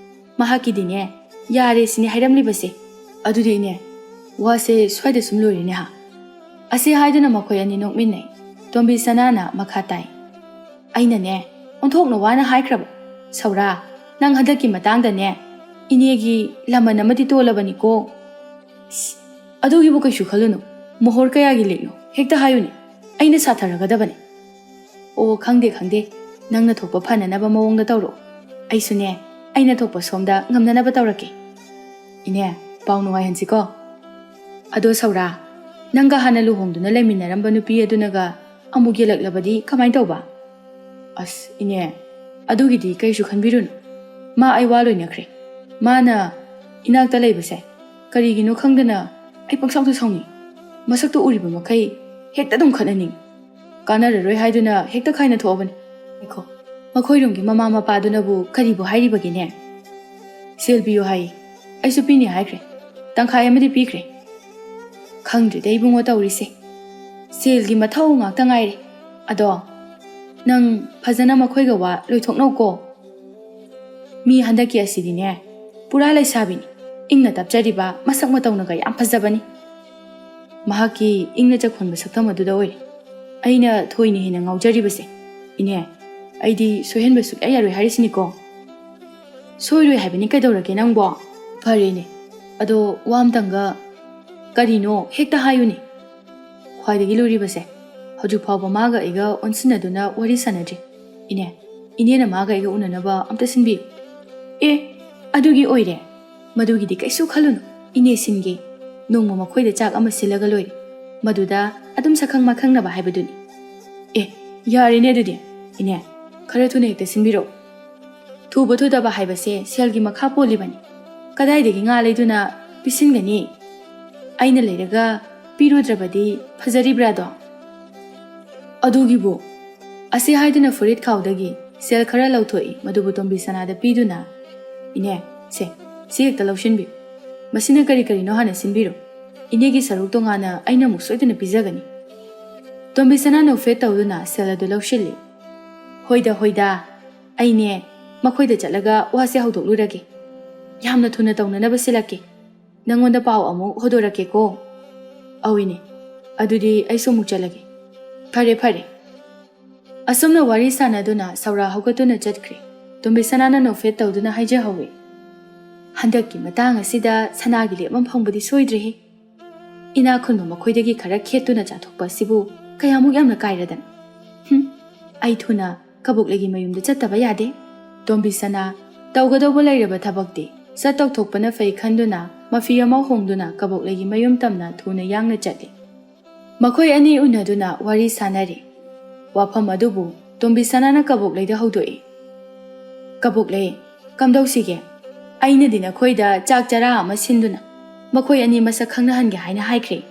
ꯃꯍꯥꯛꯀꯤꯗꯤꯅꯦ ꯌꯥꯔꯦ ꯁꯤꯅꯦ ꯍꯥꯏꯔꯝꯂꯤꯕꯁꯦ꯫ ꯑꯗꯨꯗꯤ ꯏꯅꯦ, ꯋꯥꯁꯦ ꯁ꯭ꯋꯥꯏꯗ ꯁꯨꯝ ꯂꯣꯏꯔꯦꯅꯦ ꯍꯥ?" ꯑꯁꯤ ꯍꯥꯏꯗꯨꯅ ꯃꯈꯣꯏ ꯑꯅꯤ ꯅꯣꯛꯃꯤꯟꯅꯩ꯫ ꯇꯣꯝꯕꯤ ꯁꯅꯥꯅ ꯃꯈꯥ ꯇꯥꯏ, "ꯑꯩꯅꯅꯦ ꯑꯣꯟꯊꯣꯛꯅ ꯋꯥꯅ ꯍꯥꯏꯈ꯭ꯔꯕ꯫ ꯁꯧꯔꯥ, ꯅꯪ ꯍꯟꯗꯛꯀꯤ ꯃꯇꯥꯡꯗꯅꯦ ꯏꯅꯦꯒꯤ ꯂꯃꯟ ꯑꯃꯗꯤ ꯇꯣꯜꯂꯕꯅꯤꯀꯣ?" "ꯏꯁ, ꯑꯗꯨꯒꯤꯕꯨ ꯀꯩꯁꯨ ꯈꯜꯂꯨꯅꯨ꯫ ꯃꯣꯍꯣꯔ ꯀꯌꯥꯒꯤ ꯂꯤꯛꯅꯣ? ꯍꯦꯛꯇ ꯍꯥꯏꯌꯨꯅꯦ꯫ ꯑꯩꯅ ꯁꯥꯊꯔꯒꯗꯕꯅꯤ꯫" "ꯑꯣ, ꯈꯪꯗꯦ, ꯈꯪꯗꯦ꯫ ꯅꯪꯅ ꯊꯣꯛꯄ ꯐꯅꯅꯕ ꯃꯑꯣꯡꯗ ꯇꯧꯔꯛꯑꯣ꯫ ꯑꯩꯁꯨꯅꯦ, ꯑꯩꯅ ꯊꯣꯛꯄ ꯁꯣꯝꯗ ꯉꯝꯅꯅꯕ ꯇꯧꯔꯛꯀꯦ꯫ ꯏꯅꯦ, ꯄꯥꯎ ꯅꯨꯡꯉꯥꯏꯍꯟꯁꯤꯀꯣ꯫ ꯑꯗꯣ ꯁꯧꯔꯥ, ꯅꯪꯒ ꯍꯥꯟꯅ ꯂꯨꯍꯣꯡꯗꯨꯅ ꯂꯩꯃꯤꯟꯅꯔꯝꯕ ꯅꯨꯄꯤ ꯑꯗꯨꯅꯒ ꯑꯃꯨꯛ ꯌꯦꯜꯂꯛꯂꯕꯗꯤ ꯀꯃꯥꯏ ꯇꯧꯕ?" "ꯑꯁ, ꯏꯅꯦ, ꯑꯗꯨꯒꯤꯗꯤ ꯀꯔꯤꯁꯨ ꯈꯟꯕꯤꯔꯨꯅꯨ꯫ ꯃꯥ ꯑꯩ ꯋꯥ ꯂꯣꯏꯅꯈ꯭ꯔꯦ꯫ ꯃꯥꯅ ꯏꯅꯥꯛꯇ ꯂꯩꯕꯁꯦ ꯀꯔꯤꯒꯤꯅꯣ ꯈꯪꯗꯅ ꯑꯩ ꯄꯪꯁꯥꯎꯗ ꯁꯥꯎꯅꯤꯡꯏ꯫ ꯃꯁꯛꯇꯨ ꯎꯔꯤꯕ ꯃꯈꯩ ꯍꯦꯛꯇ ꯑꯗꯨꯝ ꯈꯠꯅꯅꯤꯡꯏ꯫ ꯀꯥꯟꯅꯔꯔꯣꯏ ꯍꯥꯏꯗꯨꯅ ꯍꯦꯛꯇ ꯈꯥꯏꯅ ꯊꯣꯛꯑꯕꯅꯤ꯫ ꯉꯥꯏꯈꯣ, ꯃꯈꯣꯏꯔꯣꯝꯒꯤ ꯃꯃꯥ ꯃꯄꯥꯗꯨꯅꯕꯨ ꯀꯔꯤꯕꯨ ꯍꯥꯏꯔꯤꯕꯒꯦꯅꯦ?" "ꯁꯦꯜ ꯄꯤꯌꯨ ꯍꯥꯏ꯫ ꯑꯩꯁꯨ ꯄꯤꯅꯤ ꯍꯥꯏꯈ꯭ꯔꯦ꯫ ꯇꯪꯈꯥꯏ ꯑꯃꯗꯤ ꯄꯤꯈ꯭ꯔꯦ꯫ ꯈꯪꯗ꯭ꯔꯤꯗ ꯏꯕꯨꯡꯉꯣ ꯇꯧꯔꯤꯁꯦ꯫" ꯁꯦꯜꯒꯤ ꯃꯊꯧ ꯉꯥꯛꯇ ꯉꯥꯏꯔꯦ꯫ ꯑꯗꯣ ꯅꯪ ꯐꯖꯅ ꯃꯈꯣꯏꯒ ꯋꯥ ꯂꯣꯏꯊꯣꯛꯅꯧꯀꯣ꯫ ꯃꯤ ꯍꯟꯗꯛꯀꯤ ꯑꯁꯤꯗꯤꯅꯦ, ꯄꯨꯔꯥ ꯂꯩꯁꯥꯕꯤꯅꯤ, ꯏꯪꯅ ꯇꯞꯆꯔꯤꯕ, ꯃꯁꯛ ꯃꯇꯧꯅꯒ ꯌꯥꯝ ꯐꯖꯕꯅꯤ꯫ ꯃꯍꯥꯛꯀꯤ ꯏꯪꯅ ꯆꯈꯣꯟꯕ ꯁꯛꯇꯝ ꯑꯗꯨꯗ ꯑꯣꯏꯔꯦ ꯑꯩꯅ ꯊꯣꯏꯅ ꯍꯦꯟꯅ ꯉꯥꯎꯖꯔꯤꯕꯁꯦ꯫ ꯏꯅꯦ, ꯑꯩꯗꯤ ꯁꯣꯏꯍꯟꯕ ꯁꯨꯛꯌꯥ ꯌꯥꯔꯣꯏ ꯍꯥꯏꯔꯤꯁꯤꯅꯤꯀꯣ꯫ ꯁꯣꯏꯔꯣꯏ ꯍꯥꯏꯕꯅꯤ ꯀꯩꯗꯧꯔꯒꯦ ꯅꯪꯕꯣ? ꯐꯔꯦꯅꯦ, ꯑꯗꯣ ꯋꯥ ꯑꯝꯇꯪꯒ꯫ ꯀꯔꯤꯅꯣ? ꯍꯦꯛꯇ ꯍꯥꯏꯌꯨꯅꯦ꯫ ꯈ꯭ꯋꯥꯏꯗꯒꯤ ꯂꯨꯔꯤꯕꯁꯦ, ꯍꯧꯖꯤꯛ ꯐꯥꯎꯕ ꯃꯥꯒ ꯑꯩꯒ ꯑꯣꯟꯁꯤꯟꯅꯗꯨꯅ ꯋꯥꯔꯤ ꯁꯥꯟꯅꯗ꯭ꯔꯤ꯫ ꯏꯅꯦ, ꯏꯅꯦꯅ ꯃꯥꯒ ꯑꯩꯒ ꯎꯅꯅꯕ ꯑꯝꯇ ꯁꯤꯟꯕꯤꯌꯨ꯫ ꯑꯦ, ꯑꯗꯨꯒꯤ ꯑꯣꯏꯔꯦ? ꯃꯗꯨꯒꯤꯗꯤ ꯀꯩꯁꯨ ꯈꯜꯂꯨꯅꯨ, ꯏꯅꯦ ꯁꯤꯟꯒꯦ꯫ ꯅꯣꯡꯃ ꯃꯈꯣꯏꯗ ꯆꯥꯛ ꯑꯃ ꯁꯤꯜꯂꯒ ꯂꯣꯏꯔꯦ꯫ ꯃꯗꯨꯗ ꯑꯗꯨꯝ ꯁꯛꯈꯪ ꯃꯥꯏꯈꯪꯅꯕ ꯍꯥꯏꯕꯗꯨꯅꯤ꯫ ꯑꯦ, ꯌꯥꯔꯦꯅꯦ ꯑꯗꯨꯗꯤ꯫ ꯏꯅꯦ, ꯈꯔ ꯊꯨꯅ ꯍꯦꯛꯇ ꯁꯤꯟꯕꯤꯔꯛꯑꯣ꯫ ꯊꯨꯕ ꯊꯨꯗꯕ ꯍꯥꯏꯕꯁꯦ ꯁꯦꯜꯒꯤ ꯃꯈꯥ ꯄꯣꯜꯂꯤꯕꯅꯤ꯫ ꯀꯗꯥꯏꯗꯒꯤ ꯉꯥ ꯂꯩꯗꯨꯅ ꯄꯤꯁꯤꯟꯒꯅꯤ? ꯑꯩꯅ ꯂꯩꯔꯒ ꯄꯤꯔꯨꯗ꯭ꯔꯕꯗꯤ ꯐꯖꯔꯤꯕ꯭ꯔꯥꯗꯣ? ꯑꯗꯨꯒꯤꯕꯨ꯫ ꯑꯁꯤ ꯍꯥꯏꯗꯨꯅ ꯐꯨꯔꯤꯠ ꯈꯥꯎꯗꯒꯤ ꯁꯦꯜ ꯈꯔ ꯂꯧꯊꯣꯛꯏ, ꯃꯗꯨꯕꯨ ꯇꯣꯝꯕꯤ ꯁꯅꯥꯗ ꯄꯤꯗꯨꯅ, "ꯏꯅꯦ, ꯁꯦ, ꯁꯤ ꯍꯦꯛꯇ ꯂꯧꯁꯤꯟꯕꯤꯌꯨ꯫ ꯃꯁꯤꯅ ꯀꯔꯤ ꯀꯔꯤꯅꯣ ꯍꯥꯟꯅ ꯁꯤꯟꯕꯤꯔꯣ꯫ ꯏꯅꯦꯒꯤ ꯁꯔꯨꯛ ꯇꯣꯉꯥꯟꯅ ꯑꯩꯅ ꯑꯃꯨꯛ ꯁꯣꯏꯗꯅ ꯄꯤꯖꯒꯅꯤ"꯫ ꯇꯣꯝꯕꯤ ꯁꯅꯥ ꯅꯣꯛꯐꯦꯠ ꯇꯧꯗꯨꯅ ꯁꯦꯜ ꯑꯗꯨ ꯂꯧꯁꯤꯜꯂꯤ꯫ "ꯍꯣꯏꯗ, ꯍꯣꯏꯗ, ꯑꯩꯅꯦ ꯃꯈꯣꯏꯗ ꯆꯠꯂꯒ ꯋꯥꯁꯦ ꯍꯧꯗꯣꯛꯂꯨꯔꯒꯦ꯫ ꯌꯥꯝꯅ ꯊꯨꯅ ꯇꯧꯅꯅꯕ ꯁꯤꯜꯂꯛꯀꯦ꯫ ꯅꯪꯉꯣꯟꯗ ꯄꯥꯎ ꯑꯃꯨꯛ ꯍꯧꯗꯣꯔꯛꯀꯦꯀꯣ"꯫ "ꯑꯧ ꯏꯅꯦ, ꯑꯗꯨꯗꯤ ꯑꯩꯁꯨ ꯑꯃꯨꯛ ꯆꯠꯂꯒꯦ"꯫ "ꯐꯔꯦ, ꯐꯔꯦ"꯫ ꯑꯁꯨꯝꯅ ꯋꯥꯔꯤ ꯁꯥꯟꯅꯗꯨꯅ ꯁꯧꯔꯥ ꯍꯧꯒꯠꯇꯨꯅ ꯆꯠꯈ꯭ꯔꯦ꯫ ꯇꯣꯝꯕꯤ ꯁꯅꯥꯅ ꯅꯣꯛꯐꯦꯠ ꯇꯧꯗꯨꯅ ꯍꯥꯏꯖꯍꯧꯏ, "ꯍꯟꯗꯛꯀꯤ ꯃꯇꯥꯡ ꯑꯁꯤꯗ ꯁꯅꯥꯒꯤ ꯂꯦꯞ ꯑꯃ ꯐꯪꯕꯗꯤ ꯁꯣꯏꯗ꯭ꯔꯦꯍꯦ꯫ ꯏꯅꯥꯛ ꯈꯨꯟꯕ ꯃꯈꯣꯏꯗꯒꯤ ꯈꯔ ꯈꯦꯠꯇꯨꯅ ꯆꯥꯊꯣꯛꯄ ꯑꯁꯤꯕꯨ ꯀꯌꯥꯃꯨꯛ ꯌꯥꯝꯅ ꯀꯥꯏꯔꯗꯅ꯫ ꯍꯨꯝ, ꯑꯩ ꯊꯨꯅ ꯀꯕꯣꯛꯂꯩꯒꯤ ꯃꯌꯨꯝꯗ ꯆꯠꯇꯕ ꯌꯥꯗꯦ"꯫ ꯇꯣꯝꯕꯤ ꯁꯅꯥ ꯇꯧꯒꯗꯧꯕ ꯂꯩꯔꯕ ꯊꯕꯛꯇꯤ ꯁꯠ ꯇꯧꯊꯣꯛꯄꯅ ꯐꯩ ꯈꯟꯗꯨꯅ ꯃꯐꯤ ꯑꯃ ꯍꯣꯡꯗꯨꯅ ꯀꯕꯣꯛꯂꯩꯒꯤ ꯃꯌꯨꯝ ꯇꯝꯅ ꯊꯨꯅ ꯌꯥꯡꯅ ꯆꯠꯂꯤ꯫ ꯃꯈꯣꯏ ꯑꯅꯤ ꯎꯅꯗꯨꯅ ꯋꯥꯔꯤ ꯁꯥꯟꯅꯔꯤ꯫ ꯋꯥꯐꯝ ꯑꯗꯨꯕꯨ ꯇꯣꯝꯕꯤ ꯁꯅꯥꯅ ꯀꯕꯣꯛꯂꯩꯗ ꯍꯧꯗꯣꯛꯏ꯫ "ꯀꯕꯣꯛꯂꯩ, ꯀꯝꯗꯧꯁꯤꯒꯦ? ꯑꯩꯅꯗꯤ ꯅꯈꯣꯏꯗ ꯆꯥꯛ ꯆꯔꯥ ꯑꯃ ꯁꯤꯟꯗꯨꯅ ꯃꯈꯣꯏ ꯑꯅꯤ ꯃꯁꯛ ꯈꯪꯅꯍꯟꯒꯦ ꯍꯥꯏꯅ ꯍꯥꯏꯈ꯭ꯔꯦ"꯫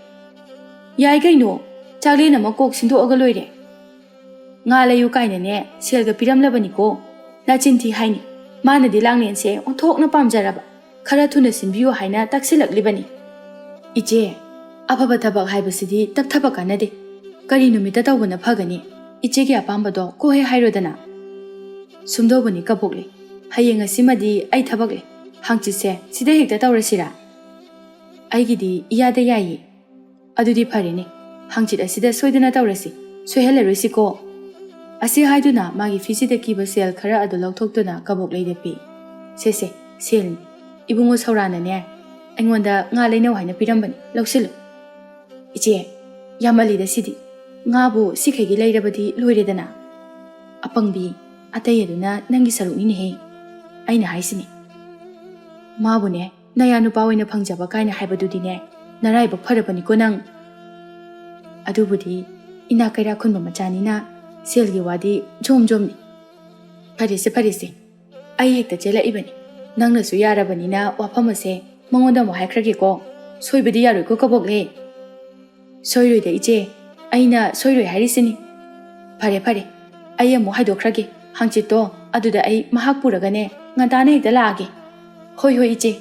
"ꯌꯥꯏ ꯀꯩꯅꯣ, ꯆꯥꯛꯂꯦꯟ ꯑꯃ ꯀꯣꯛ ꯁꯤꯟꯗꯣꯛꯑꯒ ꯂꯣꯏꯔꯦ"꯫ "ꯉꯥ ꯂꯩꯌꯨ ꯀꯥꯏꯅꯅꯦ ꯁꯦꯜꯒ ꯄꯤꯔꯝꯂꯕꯅꯤꯀꯣ꯫ ꯅꯆꯤꯟ ꯊꯤ ꯍꯥꯏꯅꯤ꯫ ꯃꯥꯅꯗꯤ ꯂꯥꯡꯂꯦꯟꯁꯦ ꯑꯣꯟꯊꯣꯛꯅ ꯄꯥꯝꯖꯔꯕ, ꯈꯔ ꯊꯨꯅ ꯁꯤꯟꯕꯤꯌꯨ ꯍꯥꯏꯅ ꯇꯛꯁꯤꯜꯂꯛꯂꯤꯕꯅꯤ"꯫ "ꯏꯆꯦ, ꯑꯐꯕ ꯊꯕꯛ ꯍꯥꯏꯕꯁꯤꯗꯤ ꯇꯞꯊꯕ ꯀꯥꯟꯅꯗꯦ꯫ ꯀꯔꯤ ꯅꯨꯃꯤꯠꯇ ꯇꯧꯕꯅ ꯐꯒꯅꯤ? ꯏꯆꯦꯒꯤ ꯑꯄꯥꯝꯕꯗꯣ ꯀꯣꯛ ꯍꯦꯛ ꯍꯥꯏꯔꯣꯗꯅ꯫ ꯁꯨꯝꯗꯧꯕꯅꯤ ꯀꯕꯣꯛꯂꯩ, ꯍꯌꯦꯡ ꯑꯁꯤꯃꯗꯤ ꯑꯩ ꯊꯕꯛ ꯂꯩ꯫ ꯍꯪꯆꯤꯠꯁꯦ ꯁꯤꯗ ꯍꯦꯛꯇ ꯇꯧꯔꯁꯤꯔꯥ? ꯑꯩꯒꯤꯗꯤ ꯏꯌꯥꯗ ꯌꯥꯏꯌꯦ꯫ ꯑꯗꯨꯗꯤ ꯐꯔꯦꯅꯦ, ꯍꯪꯆꯤꯠ ꯑꯁꯤꯗ ꯁꯣꯏꯗꯅ ꯇꯧꯔꯁꯤ, ꯁꯣꯏꯍꯜꯂꯔꯣꯏꯁꯤꯀꯣ꯫ ꯑꯁꯤ ꯍꯥꯏꯗꯨꯅ ꯃꯥꯒꯤ ꯐꯤꯖꯤꯗ ꯀꯤꯕ ꯁꯦꯜ ꯈꯔ ꯑꯗꯨ ꯂꯧꯊꯣꯛꯇꯨꯅ ꯀꯕꯣꯛꯂꯩꯗ ꯄꯤ꯫ "ꯁꯦ ꯁꯦ, ꯁꯦꯜꯅꯤ꯫ ꯏꯕꯨꯡꯉꯣ ꯁꯧꯔꯥꯅꯅꯦ ꯑꯩꯉꯣꯟꯗ ꯉꯥ ꯂꯩꯅꯧ ꯍꯥꯏꯅ ꯄꯤꯔꯝꯕꯅꯤ, ꯂꯧꯁꯤꯜꯂꯨ꯫" "ꯏꯆꯦ, ꯌꯥꯝꯃꯜꯂꯤꯗ ꯁꯤꯗꯤ꯫ ꯉꯥꯕꯨ ꯁꯤꯈꯩꯒꯤ ꯂꯩꯔꯕꯗꯤ ꯂꯣꯏꯔꯦꯗꯅ꯫" "ꯑꯄꯪꯕꯤ, ꯑꯇꯩ ꯑꯗꯨꯅ ꯅꯪꯒꯤ ꯁꯔꯨꯛꯅꯤꯅꯦꯍꯦ꯫ ꯑꯩꯅ ꯍꯥꯏꯁꯤꯅꯤ, ꯃꯥꯕꯨꯅꯦ ꯅꯌꯥ ꯅꯨꯄꯥ ꯑꯣꯏꯅ ꯐꯪꯖꯕ ꯀꯥꯏꯅ ꯍꯥꯏꯕꯗꯨꯗꯤꯅꯦ, ꯅꯔꯥꯏꯕꯛ ꯐꯔꯕꯅꯤꯀꯣ ꯅꯪ꯫ ꯑꯗꯨꯕꯨꯗꯤ ꯏꯅꯥꯛ ꯀꯩꯔꯥꯛ ꯈꯨꯟꯕ ꯃꯆꯥꯅꯤꯅ ꯁꯦꯜꯒꯤ ꯋꯥꯗꯤ ꯖꯣꯝ ꯖꯣꯝꯅꯤ꯫" "ꯐꯔꯦꯁꯦ, ꯐꯔꯦꯁꯦ, ꯑꯩ ꯍꯦꯛꯇ ꯆꯦꯜꯂꯛꯏꯕꯅꯤ꯫ ꯅꯪꯅꯁꯨ ꯌꯥꯔꯕꯅꯤꯅ ꯋꯥꯐꯝ ꯑꯁꯦ ꯃꯉꯣꯟꯗ ꯑꯃꯨꯛ ꯍꯥꯏꯈ꯭ꯔꯒꯦꯀꯣ꯫ ꯁꯣꯏꯕꯗꯤ ꯌꯥꯔꯣꯏꯀꯣ ꯀꯕꯣꯛꯂꯦ꯫" "ꯁꯣꯏꯔꯣꯏꯗ ꯏꯆꯦ, ꯑꯩꯅ ꯁꯣꯏꯔꯣꯏ ꯍꯥꯏꯔꯤꯁꯤꯅꯤ꯫" "ꯐꯔꯦ, ꯐꯔꯦ, ꯑꯩ ꯑꯃꯨꯛ ꯍꯥꯏꯗꯣꯛꯈ꯭ꯔꯒꯦ꯫ ꯍꯪꯆꯤꯠꯇꯣ ꯑꯗꯨꯗ ꯑꯩ ꯃꯍꯥꯛ ꯄꯨꯔꯒꯅꯦ ꯉꯟꯇꯥꯅ ꯍꯦꯛꯇ ꯂꯥꯛꯑꯒꯦ꯫" "ꯍꯣꯏ, ꯍꯣꯏ ꯏꯆꯦ꯫"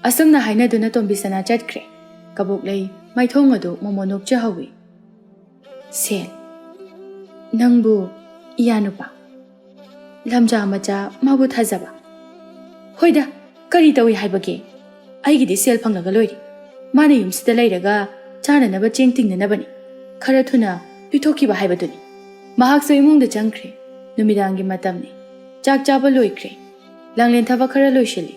ꯑꯁꯨꯝꯅ ꯍꯥꯏꯅꯗꯨꯅ ꯇꯣꯝꯕꯤꯁꯅꯥ ꯆꯠꯈ꯭ꯔꯦ꯫ ꯀꯕꯣꯛꯂꯩ ꯃꯥꯏꯊꯣꯡ ꯑꯗꯨ ꯃꯣꯃꯣꯟ ꯅꯣꯛꯆꯍꯧꯏ꯫ "ꯁꯦꯜ, ꯅꯪꯕꯨ ꯏꯌꯥ ꯅꯨꯄꯥ, ꯂꯝꯖꯥ ꯃꯆꯥ, ꯃꯥꯕꯨ ꯊꯥꯖꯕ꯫ ꯍꯣꯏꯗ, ꯀꯔꯤ ꯇꯧꯏ ꯍꯥꯏꯕꯒꯦ? ꯑꯩꯒꯤꯗꯤ ꯁꯦꯜ ꯐꯪꯂꯒ ꯂꯣꯏꯔꯦ꯫ ꯃꯥꯅ ꯌꯨꯝꯁꯤꯗ ꯂꯩꯔꯒ ꯆꯥꯅꯅꯕ ꯆꯦꯡ ꯇꯤꯡꯅꯅꯕꯅꯤ꯫ ꯈꯔ ꯊꯨꯅ ꯄꯤꯊꯣꯛꯈꯤꯕ ꯍꯥꯏꯕꯗꯨꯅꯤ꯫" ꯃꯍꯥꯛꯁꯨ ꯏꯃꯨꯡꯗ ꯆꯪꯈ꯭ꯔꯦ꯫ ꯅꯨꯃꯤꯗꯥꯡꯒꯤ ꯃꯇꯝꯅꯤ꯫ ꯆꯥꯛ ꯆꯥꯕ ꯂꯣꯏꯈ꯭ꯔꯦ꯫ ꯂꯥꯡꯂꯦꯟ ꯊꯕꯛ ꯈꯔ ꯂꯣꯏꯁꯤꯜꯂꯤ꯫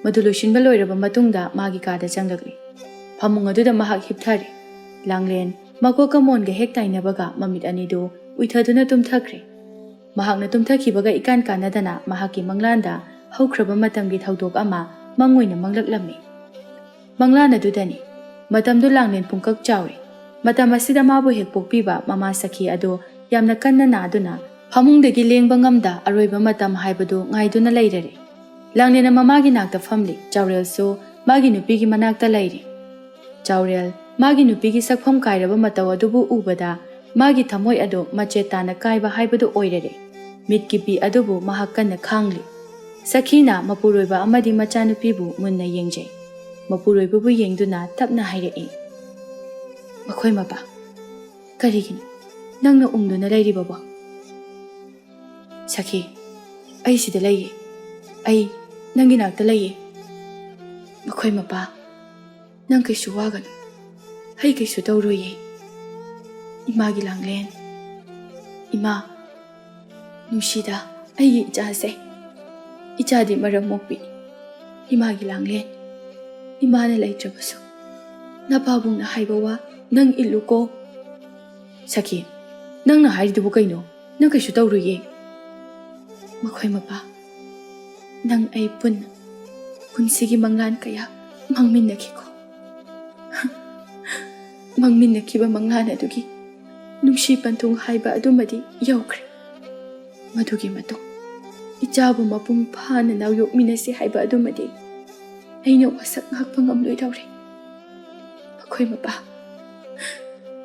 ꯃꯗꯨ ꯂꯣꯏꯁꯤꯟꯕ ꯂꯣꯏꯔꯕ ꯃꯇꯨꯡꯗ ꯃꯥꯒꯤ ꯀꯥꯗ ꯆꯪꯂꯛꯂꯤ꯫ ꯐꯃꯨꯡ ꯑꯗꯨꯗ ꯃꯍꯥꯛ ꯍꯤꯞꯊꯔꯦ꯫ ꯂꯥꯡꯂꯦꯟ ꯃꯀꯣꯛꯀ ꯃꯣꯟꯒ ꯍꯦꯛ ꯇꯥꯏꯅꯕꯒ ꯃꯃꯤꯠ ꯑꯅꯤꯗꯨ ꯎꯏꯊꯗꯨꯅ ꯇꯨꯝꯊꯈ꯭ꯔꯦ꯫ ꯃꯍꯥꯛꯅ ꯇꯨꯝꯊꯈꯤꯕꯒ ꯏꯀꯥꯟ ꯀꯥꯟꯅꯗꯅ ꯃꯍꯥꯛꯀꯤ ꯃꯪꯂꯥꯟꯗ ꯍꯧꯈ꯭ꯔꯕ ꯃꯇꯝꯒꯤ ꯊꯧꯗꯣꯛ ꯑꯃ ꯃꯪ ꯑꯣꯏꯅ ꯃꯪꯂꯛꯂꯝꯃꯤ꯫ ꯃꯪꯂꯥꯟ ꯑꯗꯨꯗꯅꯤ꯫ ꯃꯇꯝꯗꯨ ꯂꯥꯡꯂꯦꯟ ꯄꯨꯡꯀꯛ ꯆꯥꯎꯔꯦ꯫ ꯃꯇꯝ ꯑꯁꯤꯗ ꯃꯥꯕꯨ ꯍꯦꯛ ꯄꯣꯛꯄꯤꯕ ꯃꯃꯥ ꯁꯈꯤ ꯑꯗꯨ ꯌꯥꯝꯅ ꯀꯟꯅ ꯅꯥꯗꯨꯅ ꯐꯃꯨꯡꯗꯒꯤ ꯂꯦꯡꯕ ꯉꯝꯗ ꯑꯔꯣꯏꯕ ꯃꯇꯝ ꯍꯥꯏꯕꯗꯨ ꯉꯥꯏꯗꯨꯅ ꯂꯩꯔꯔꯦ꯫ ꯂꯥꯡꯂꯦꯟꯅ ꯃꯃꯥꯒꯤ ꯅꯥꯛꯇ ꯐꯝꯂꯤ꯫ ꯆꯥꯎꯔꯦꯜꯁꯨ ꯃꯥꯒꯤ ꯅꯨꯄꯤꯒꯤ ꯃꯅꯥꯛꯇ ꯂꯩꯔꯤ꯫ ꯆꯥꯎꯔꯦꯜ ꯃꯥꯒꯤ ꯅꯨꯄꯤꯒꯤ ꯁꯛꯐꯝ ꯀꯥꯏꯔꯕ ꯃꯇꯧ ꯑꯗꯨꯕꯨ ꯎꯕꯗ ꯃꯥꯒꯤ ꯊꯃꯣꯏ ꯑꯗꯨ ꯃꯆꯦꯠ ꯇꯥꯅ ꯀꯥꯏꯕ ꯍꯥꯏꯕꯗꯨ ꯑꯣꯏꯔꯔꯦ꯫ ꯃꯤꯠꯀꯤ ꯄꯤ ꯑꯗꯨꯕꯨ ꯃꯍꯥꯛ ꯀꯟꯅ ꯈꯥꯡꯂꯤ꯫ ꯁꯈꯤꯅ ꯃꯄꯨꯔꯣꯏꯕ ꯑꯃꯗꯤ ꯃꯆꯥꯅꯨꯄꯤꯕꯨ ꯃꯨꯟꯅ ꯌꯦꯡꯖꯩ꯫ ꯃꯄꯨꯔꯣꯏꯕꯕꯨ ꯌꯦꯡꯗꯨꯅ ꯇꯞꯅ ꯍꯥꯏꯔꯛꯏ, "ꯃꯈꯣꯏ ꯃꯄꯥ, "ꯀꯔꯤꯒꯤꯅꯣ ꯅꯪꯅ ꯎꯪꯗꯨꯅ ꯂꯩꯔꯤꯕꯕꯣ?" "ꯁꯈꯤ, ꯑꯩ ꯁꯤꯗ ꯂꯩꯌꯦ꯫ ꯑꯩ ꯅꯪꯒꯤ ꯅꯥꯛꯇ ꯂꯩꯌꯦ꯫ ꯃꯈꯣꯏ ꯃꯄꯥ, ꯅꯪ ꯀꯩꯁꯨ ꯋꯥꯒꯅꯨ꯫ ꯑꯩ ꯀꯩꯁꯨ ꯇꯧꯔꯣꯏꯌꯦ꯫ ꯏꯃꯥꯒꯤ ꯂꯥꯡꯂꯦꯟ, ꯏꯃꯥ, ꯅꯨꯡꯁꯤꯗ ꯑꯩꯒꯤ ꯏꯆꯥꯁꯦ꯫ ꯏꯆꯥꯗꯤ ꯃꯔꯝ ꯃꯣꯛꯄꯤꯅꯤ꯫ ꯏꯃꯥꯒꯤ ꯂꯥꯡꯂꯦꯟ, ꯏꯃꯥꯅ ꯂꯩꯇ꯭ꯔꯕꯁꯨ ꯅꯄꯥꯕꯨꯡꯅ ꯍꯥꯏꯕ ꯋꯥ ꯅꯪ ꯏꯜꯂꯨꯀꯣ꯫" "ꯁꯈꯤ, ꯅꯪꯅ ꯍꯥꯏꯔꯤꯗꯨꯕꯨ ꯀꯩꯅꯣ? ꯅꯪ ꯀꯩꯁꯨ ꯇꯧꯔꯣꯏꯌꯦ꯫" "ꯃꯈꯣꯏ ꯃꯄꯥ, ꯅꯪ ꯑꯩ ꯄꯨꯟꯅ ꯄꯨꯟꯁꯤꯒꯤ ꯃꯪꯂꯥꯟ ꯀꯌꯥ ꯃꯪꯃꯤꯟꯅꯈꯤꯀꯣ꯫ ꯃꯪꯃꯤꯟꯅꯈꯤꯕ ꯃꯪꯂꯥꯟ ꯑꯗꯨꯒꯤ ꯅꯨꯡꯁꯤ ꯄꯟꯊꯨꯡ ꯍꯥꯏꯕ ꯑꯗꯨꯃꯗꯤ ꯌꯧꯈ꯭ꯔꯦ꯫ ꯃꯗꯨꯒꯤ ꯃꯇꯨꯡ ꯏꯆꯥꯕꯨ ꯃꯄꯨꯡ ꯐꯥꯅ ꯅꯥꯎꯌꯣꯛꯃꯤꯟꯅꯁꯤ ꯍꯥꯏꯕ ꯑꯗꯨꯃꯗꯤ ꯑꯩꯅ ꯋꯥꯁꯛ ꯉꯥꯛꯄ ꯉꯝꯂꯣꯏꯗꯧꯔꯦ꯫ ꯃꯈꯣꯏ ꯃꯄꯥ,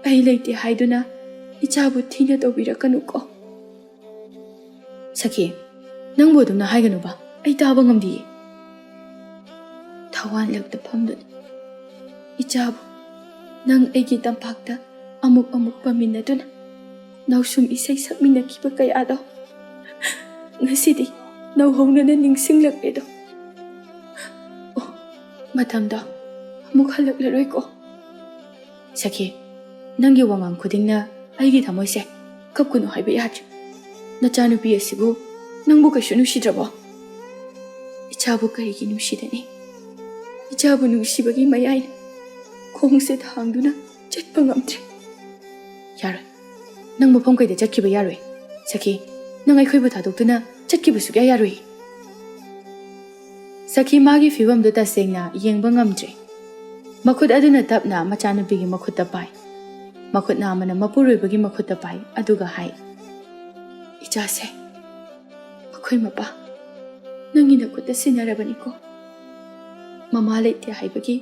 ꯑꯩ ꯂꯩꯇꯦ ꯍꯥꯏꯗꯨꯅ ꯏꯆꯥꯕꯨ ꯊꯤꯅ ꯇꯧꯕꯤꯔꯛꯀꯅꯨꯀꯣ꯫" "ꯁꯈꯤ, ꯅꯪꯕꯨ ꯑꯗꯨꯝꯅ ꯍꯥꯏꯒꯅꯨꯕ, ꯑꯩ ꯇꯥꯕ ꯉꯝꯗꯤꯌꯦ꯫" ꯊꯋꯥꯟꯂꯛꯇ ꯐꯝꯗꯨꯅ ꯏꯆꯥꯕꯨ ꯅꯪ ꯑꯩꯒꯤ ꯇꯝꯄꯥꯛꯇ ꯑꯃꯨꯛ ꯑꯃꯨꯛ ꯄꯥꯝꯃꯤꯟꯅꯗꯨꯅ ꯅꯥꯎꯁꯨꯝ ꯏꯁꯩ ꯁꯛꯃꯤꯟꯅꯈꯤꯕ ꯀꯌꯥꯗꯣ ꯉꯁꯤꯗꯤ ꯅꯧꯍꯧꯅꯅ ꯅꯤꯡꯁꯤꯡꯂꯛꯂꯦꯗꯣ꯫ ꯑꯣ, ꯃꯇꯝꯗꯣ ꯑꯃꯨꯛ ꯍꯜꯂꯛꯂꯔꯣꯏꯀꯣ꯫ "ꯁꯈꯤ, ꯅꯪꯒꯤ ꯋꯥꯉꯥꯡ ꯈꯨꯗꯤꯡꯅ ꯑꯩꯒꯤ ꯊꯃꯣꯏꯁꯦ ꯀꯞꯀꯅꯨ ꯍꯥꯏꯕ ꯌꯥꯗ꯭ꯔꯦ꯫ ꯅꯆꯥꯅꯨꯄꯤ ꯑꯁꯤꯕꯨ ꯅꯪꯕꯨ ꯀꯩꯁꯨ ꯅꯨꯡꯁꯤꯗ꯭ꯔꯕꯣ?" "ꯏꯆꯥꯕꯨ ꯀꯔꯤꯒꯤ ꯅꯨꯡꯁꯤꯗꯅꯤ? ꯏꯆꯥꯕꯨ ꯅꯨꯡꯁꯤꯕꯒꯤ ꯃꯌꯥꯏꯅ ꯈꯣꯡꯁꯦ ꯊꯥꯡꯗꯨꯅ ꯆꯠꯄ ꯉꯝꯗ꯭ꯔꯦ꯫" "ꯌꯥꯔꯣꯏ, ꯅꯪ ꯃꯐꯝ ꯀꯩꯗ ꯆꯠꯈꯤꯕ ꯌꯥꯔꯣꯏ꯫ ꯁꯈꯤ, ꯅꯪ ꯑꯩꯈꯣꯏꯕꯨ ꯊꯥꯗꯣꯛꯇꯨꯅ ꯆꯠꯈꯤꯕ ꯁꯨꯛꯌꯥ ꯌꯥꯔꯣꯏ꯫" ꯁꯈꯤ ꯃꯥꯒꯤ ꯐꯤꯕꯝꯗꯨ ꯇꯁꯦꯡꯅ ꯌꯦꯡꯕ ꯉꯝꯗ꯭ꯔꯦ꯫ ꯃꯈꯨꯠ ꯑꯗꯨꯅ ꯇꯞꯅ ꯃꯆꯥꯅꯨꯄꯤꯒꯤ ꯃꯈꯨꯠꯇ ꯄꯥꯏ꯫ ꯃꯈꯨꯠ ꯅꯥꯝꯃꯅ ꯃꯄꯨꯔꯣꯏꯕꯒꯤ ꯃꯈꯨꯠꯇ ꯄꯥꯏ, ꯑꯗꯨꯒ ꯍꯥꯏ, "ꯏꯆꯥꯁꯦ, ꯃꯈꯣꯏ ꯃꯄꯥ, ꯅꯪꯒꯤ ꯅꯈꯨꯠꯇ ꯁꯤꯟꯅꯔꯕꯅꯤꯀꯣ꯫ ꯃꯃꯥ ꯂꯩꯇꯦ ꯍꯥꯏꯕꯒꯤ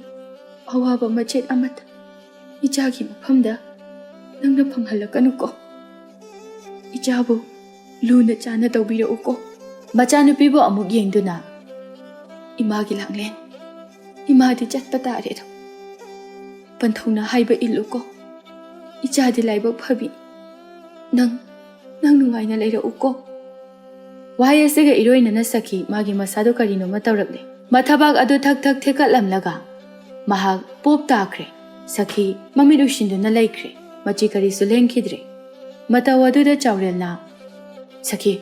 ꯑꯋꯥꯕ ꯃꯆꯦꯠ ꯑꯃꯠꯇ ꯏꯆꯥꯒꯤ ꯃꯐꯝꯗ ꯅꯪꯅ ꯐꯪꯍꯜꯂꯛꯀꯅꯨꯀꯣ꯫ ꯏꯆꯥꯕꯨ ꯂꯨꯅ ꯆꯥꯅ ꯇꯧꯕꯤꯔꯛꯎꯀꯣ꯫" ꯃꯆꯥꯅꯨꯄꯤꯕꯨ ꯑꯃꯨꯛ ꯌꯦꯡꯗꯨꯅ, "ꯏꯃꯥꯒꯤ ꯂꯥꯡꯂꯦꯟ, ꯏꯃꯥꯗꯤ ꯆꯠꯄ ꯇꯥꯔꯦꯗꯣ꯫ ꯄꯟꯊꯧꯅ ꯍꯥꯏꯕ ꯏꯜꯂꯨꯀꯣ꯫" ꯏꯆꯥꯗꯤ ꯂꯥꯏꯕꯛ ꯐꯕꯤ꯫ ꯅꯪ, ꯅꯪ ꯅꯨꯡꯉꯥꯏꯅ ꯂꯩꯔꯛꯎꯀꯣ꯫ ꯋꯥꯍꯩ ꯑꯁꯤꯒ ꯏꯔꯣꯏꯅꯅ ꯁꯈꯤ ꯃꯥꯒꯤ ꯃꯁꯥꯗꯣ ꯀꯔꯤꯅꯣꯃ ꯇꯧꯔꯛꯂꯦ꯫ ꯃꯊꯕꯥꯛ ꯑꯗꯨ ꯊꯛ ꯊꯛ ꯊꯦꯛꯀꯠꯂꯝꯂꯒ ꯃꯍꯥꯛ ꯄꯣꯞ ꯇꯥꯈ꯭ꯔꯦ꯫ ꯁꯈꯤ ꯃꯃꯤꯠ ꯎꯏꯁꯤꯟꯗꯨꯅ ꯂꯩꯈ꯭ꯔꯦ꯫ ꯃꯆꯤ ꯀꯔꯤꯁꯨ ꯂꯦꯡꯈꯤꯗ꯭ꯔꯦ꯫ ꯃꯇꯧ ꯑꯗꯨꯗ ꯆꯥꯎꯔꯦꯜꯅ, "ꯁꯈꯤ,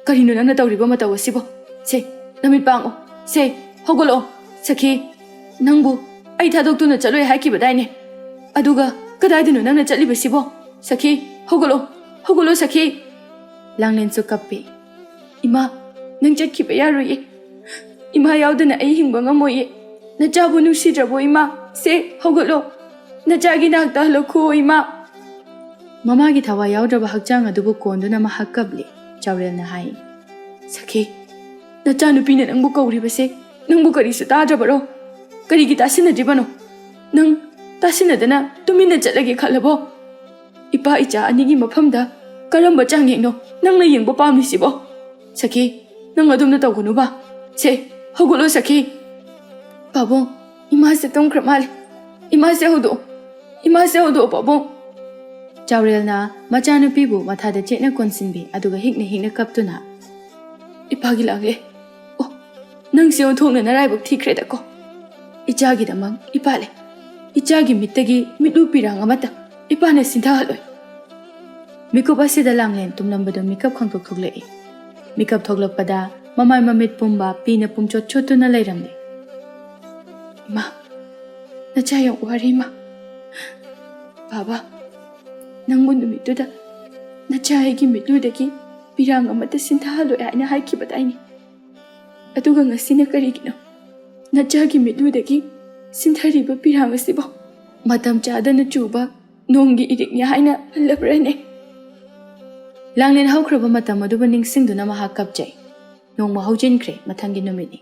ꯀꯔꯤꯅꯣ ꯅꯪꯅ ꯇꯧꯔꯤꯕ ꯃꯇꯧ ꯑꯁꯤꯕꯣ? ꯁꯦ, ꯅꯃꯤꯠ ꯄꯥꯡꯉꯣ꯫ ꯁꯦ, ꯍꯧꯒꯠꯂꯛꯑꯣ꯫ ꯁꯈꯤ, ꯅꯪꯕꯨ ꯑꯩ ꯊꯥꯗꯣꯛꯇꯨꯅ ꯆꯠꯂꯣꯏ ꯍꯥꯏꯈꯤꯕꯗꯥꯏꯅꯦ? ꯑꯗꯨꯒ ꯀꯗꯥꯏꯗꯅꯣ ꯅꯪꯅ ꯆꯠꯂꯤꯕꯁꯤꯕꯣ? ꯁꯈꯤ, ꯍꯧꯒꯠꯂꯣ, ꯍꯧꯒꯠꯂꯣ ꯁꯈꯤ!" ꯂꯥꯡꯂꯦꯟꯁꯨ ꯀꯞꯄꯤ꯫ "ꯏꯃꯥ, ꯅꯪ ꯆꯠꯈꯤꯕ ꯌꯥꯔꯣꯏꯌꯦ꯫ ꯏꯃꯥ ꯌꯥꯎꯗꯅ ꯑꯩ ꯍꯤꯡꯕ ꯉꯝꯃꯣꯏꯌꯦ꯫ ꯅꯆꯥꯕꯨ ꯅꯨꯡꯁꯤꯗ꯭ꯔꯕꯣ ꯏꯃꯥ? ꯁꯦ, ꯍꯧꯒꯠꯂꯣ꯫ ꯅꯆꯥꯒꯤ ꯅꯥꯛꯇ ꯍꯜꯂꯛꯈꯣ ꯏꯃꯥ!" ꯃꯃꯥꯒꯤ ꯊꯋꯥꯏ ꯌꯥꯎꯗ꯭ꯔꯕ ꯍꯛꯆꯥꯡ ꯑꯗꯨꯕꯨ ꯀꯣꯟꯗꯨꯅ ꯃꯍꯥꯛ ꯀꯞꯂꯤ꯫ ꯆꯥꯎꯔꯦꯜꯅ ꯍꯥꯏ, "ꯁꯈꯤ, ꯅꯆꯥꯅꯨꯄꯤꯅ ꯅꯪꯕꯨ ꯀꯧꯔꯤꯕꯁꯦ ꯅꯪꯕꯨ ꯀꯔꯤꯁꯨ ꯇꯥꯗ꯭ꯔꯕꯔꯣ? ꯀꯔꯤꯒꯤ ꯇꯥꯁꯤꯟꯅꯗ꯭ꯔꯤꯕꯅꯣ? ꯅꯪ ꯇꯥꯁꯤꯟꯅꯗꯅ ꯇꯨꯃꯤꯟꯅ ꯆꯠꯂꯒꯦ ꯈꯜꯂꯕꯣ? ꯏꯄꯥ ꯏꯆꯥ ꯑꯅꯤꯒꯤ ꯃꯐꯝꯗ ꯀꯔꯝꯕ ꯆꯥꯡꯌꯦꯡꯅꯣ ꯅꯪꯅ ꯌꯦꯡꯕ ꯄꯥꯝꯂꯤꯁꯤꯕꯣ? ꯁꯈꯤ, ꯅꯪ ꯑꯗꯨꯝꯅ ꯇꯧꯒꯅꯨꯕ꯫ ꯁꯦ, ꯍꯧꯒꯠꯂꯣ ꯁꯈꯤ!" "ꯄꯥꯕꯨꯡ, ꯏꯃꯥꯁꯦ ꯇꯨꯝꯈ꯭ꯔ ꯃꯥꯜꯂꯦ꯫ ꯏꯃꯥꯁꯦ ꯍꯧꯗꯣꯛꯑꯣ꯫ ꯏꯃꯥꯁꯦ ꯍꯧꯗꯣꯛꯑꯣ ꯄꯥꯕꯨꯡ!" ꯆꯥꯎꯔꯦꯜꯅ ꯃꯆꯥꯅꯨꯄꯤꯕꯨ ꯃꯊꯥꯗ ꯆꯦꯠꯅ ꯀꯣꯟꯁꯤꯟꯕꯤ, ꯑꯗꯨꯒ ꯍꯤꯛꯅ ꯍꯤꯛꯅ ꯀꯞꯇꯨꯅ, "ꯏꯄꯥꯒꯤ ꯂꯥꯡꯂꯦ꯫ ꯑꯣ, ꯅꯪꯁꯦ ꯑꯣꯟꯊꯣꯛꯅ ꯅꯔꯥꯏꯕꯛ ꯊꯤꯈ꯭ꯔꯦꯗꯀꯣ꯫ ꯏꯆꯥꯒꯤꯗꯃꯛ ꯏꯄꯥ ꯂꯩ꯫ ꯏꯆꯥꯒꯤ ꯃꯤꯠꯇꯒꯤ ꯃꯤꯠꯂꯨ ꯄꯤꯔꯥꯡ ꯑꯃꯠꯇ ꯏꯄꯥꯅ ꯁꯤꯟꯊꯍꯜꯂꯣꯏ꯫" ꯃꯤꯀꯨꯞ ꯑꯁꯤꯗ ꯂꯥꯡꯂꯦꯟ ꯇꯨꯝꯂꯝꯕꯗꯨ ꯃꯤꯀꯞ ꯈꯪꯇꯣꯛ ꯊꯣꯛꯂꯛꯏ꯫ ꯃꯤꯀꯞ ꯊꯣꯛꯂꯛꯄꯗ ꯃꯃꯥꯏ ꯃꯃꯤꯠ ꯄꯨꯝꯕ ꯄꯤꯅ ꯄꯨꯝꯆꯣꯠ ꯆꯣꯠꯇꯨꯅ ꯂꯩꯔꯝꯂꯦ꯫ "ꯏꯃꯥ, ꯅꯆꯥ ꯌꯥꯝ ꯋꯥꯔꯦ ꯏꯃꯥ꯫ ꯕꯥꯕꯥ, ꯅꯪꯕꯨ ꯅꯨꯃꯤꯠꯇꯨꯗ ꯅꯆꯥ ꯑꯩꯒꯤ ꯃꯤꯠꯂꯨꯗꯒꯤ ꯄꯤꯔꯥꯡ ꯑꯃꯠꯇ ꯁꯤꯟꯊꯍꯜꯂꯣꯏ ꯍꯥꯏꯅ ꯍꯥꯏꯈꯤꯕꯗꯥꯏꯅꯦ? ꯑꯗꯨꯒ ꯉꯁꯤꯅ ꯀꯔꯤꯒꯤꯅꯣ ꯅꯆꯥꯒꯤ ꯃꯤꯠꯂꯨꯗꯒꯤ ꯁꯤꯟꯊꯔꯤꯕ ꯄꯤꯔꯥꯡ ꯑꯁꯤꯕꯨ? ꯃꯇꯝ ꯆꯥꯗꯅ ꯆꯨꯕ ꯅꯣꯡꯒꯤ ꯏꯔꯤꯛꯅꯤ ꯍꯥꯏꯅ ꯍꯜꯂꯕ꯭ꯔꯅꯦ?" ꯂꯥꯡꯂꯦꯟ ꯍꯧꯈ꯭ꯔꯕ ꯃꯇꯝ ꯑꯗꯨꯕꯨ ꯅꯤꯡꯁꯤꯡꯗꯨꯅ ꯃꯍꯥꯛ ꯀꯞꯆꯩ꯫ ꯅꯣꯡꯃ ꯍꯧꯖꯤꯟꯈ꯭ꯔꯦ꯫ ꯃꯊꯪꯒꯤ ꯅꯨꯃꯤꯠꯅꯤ꯫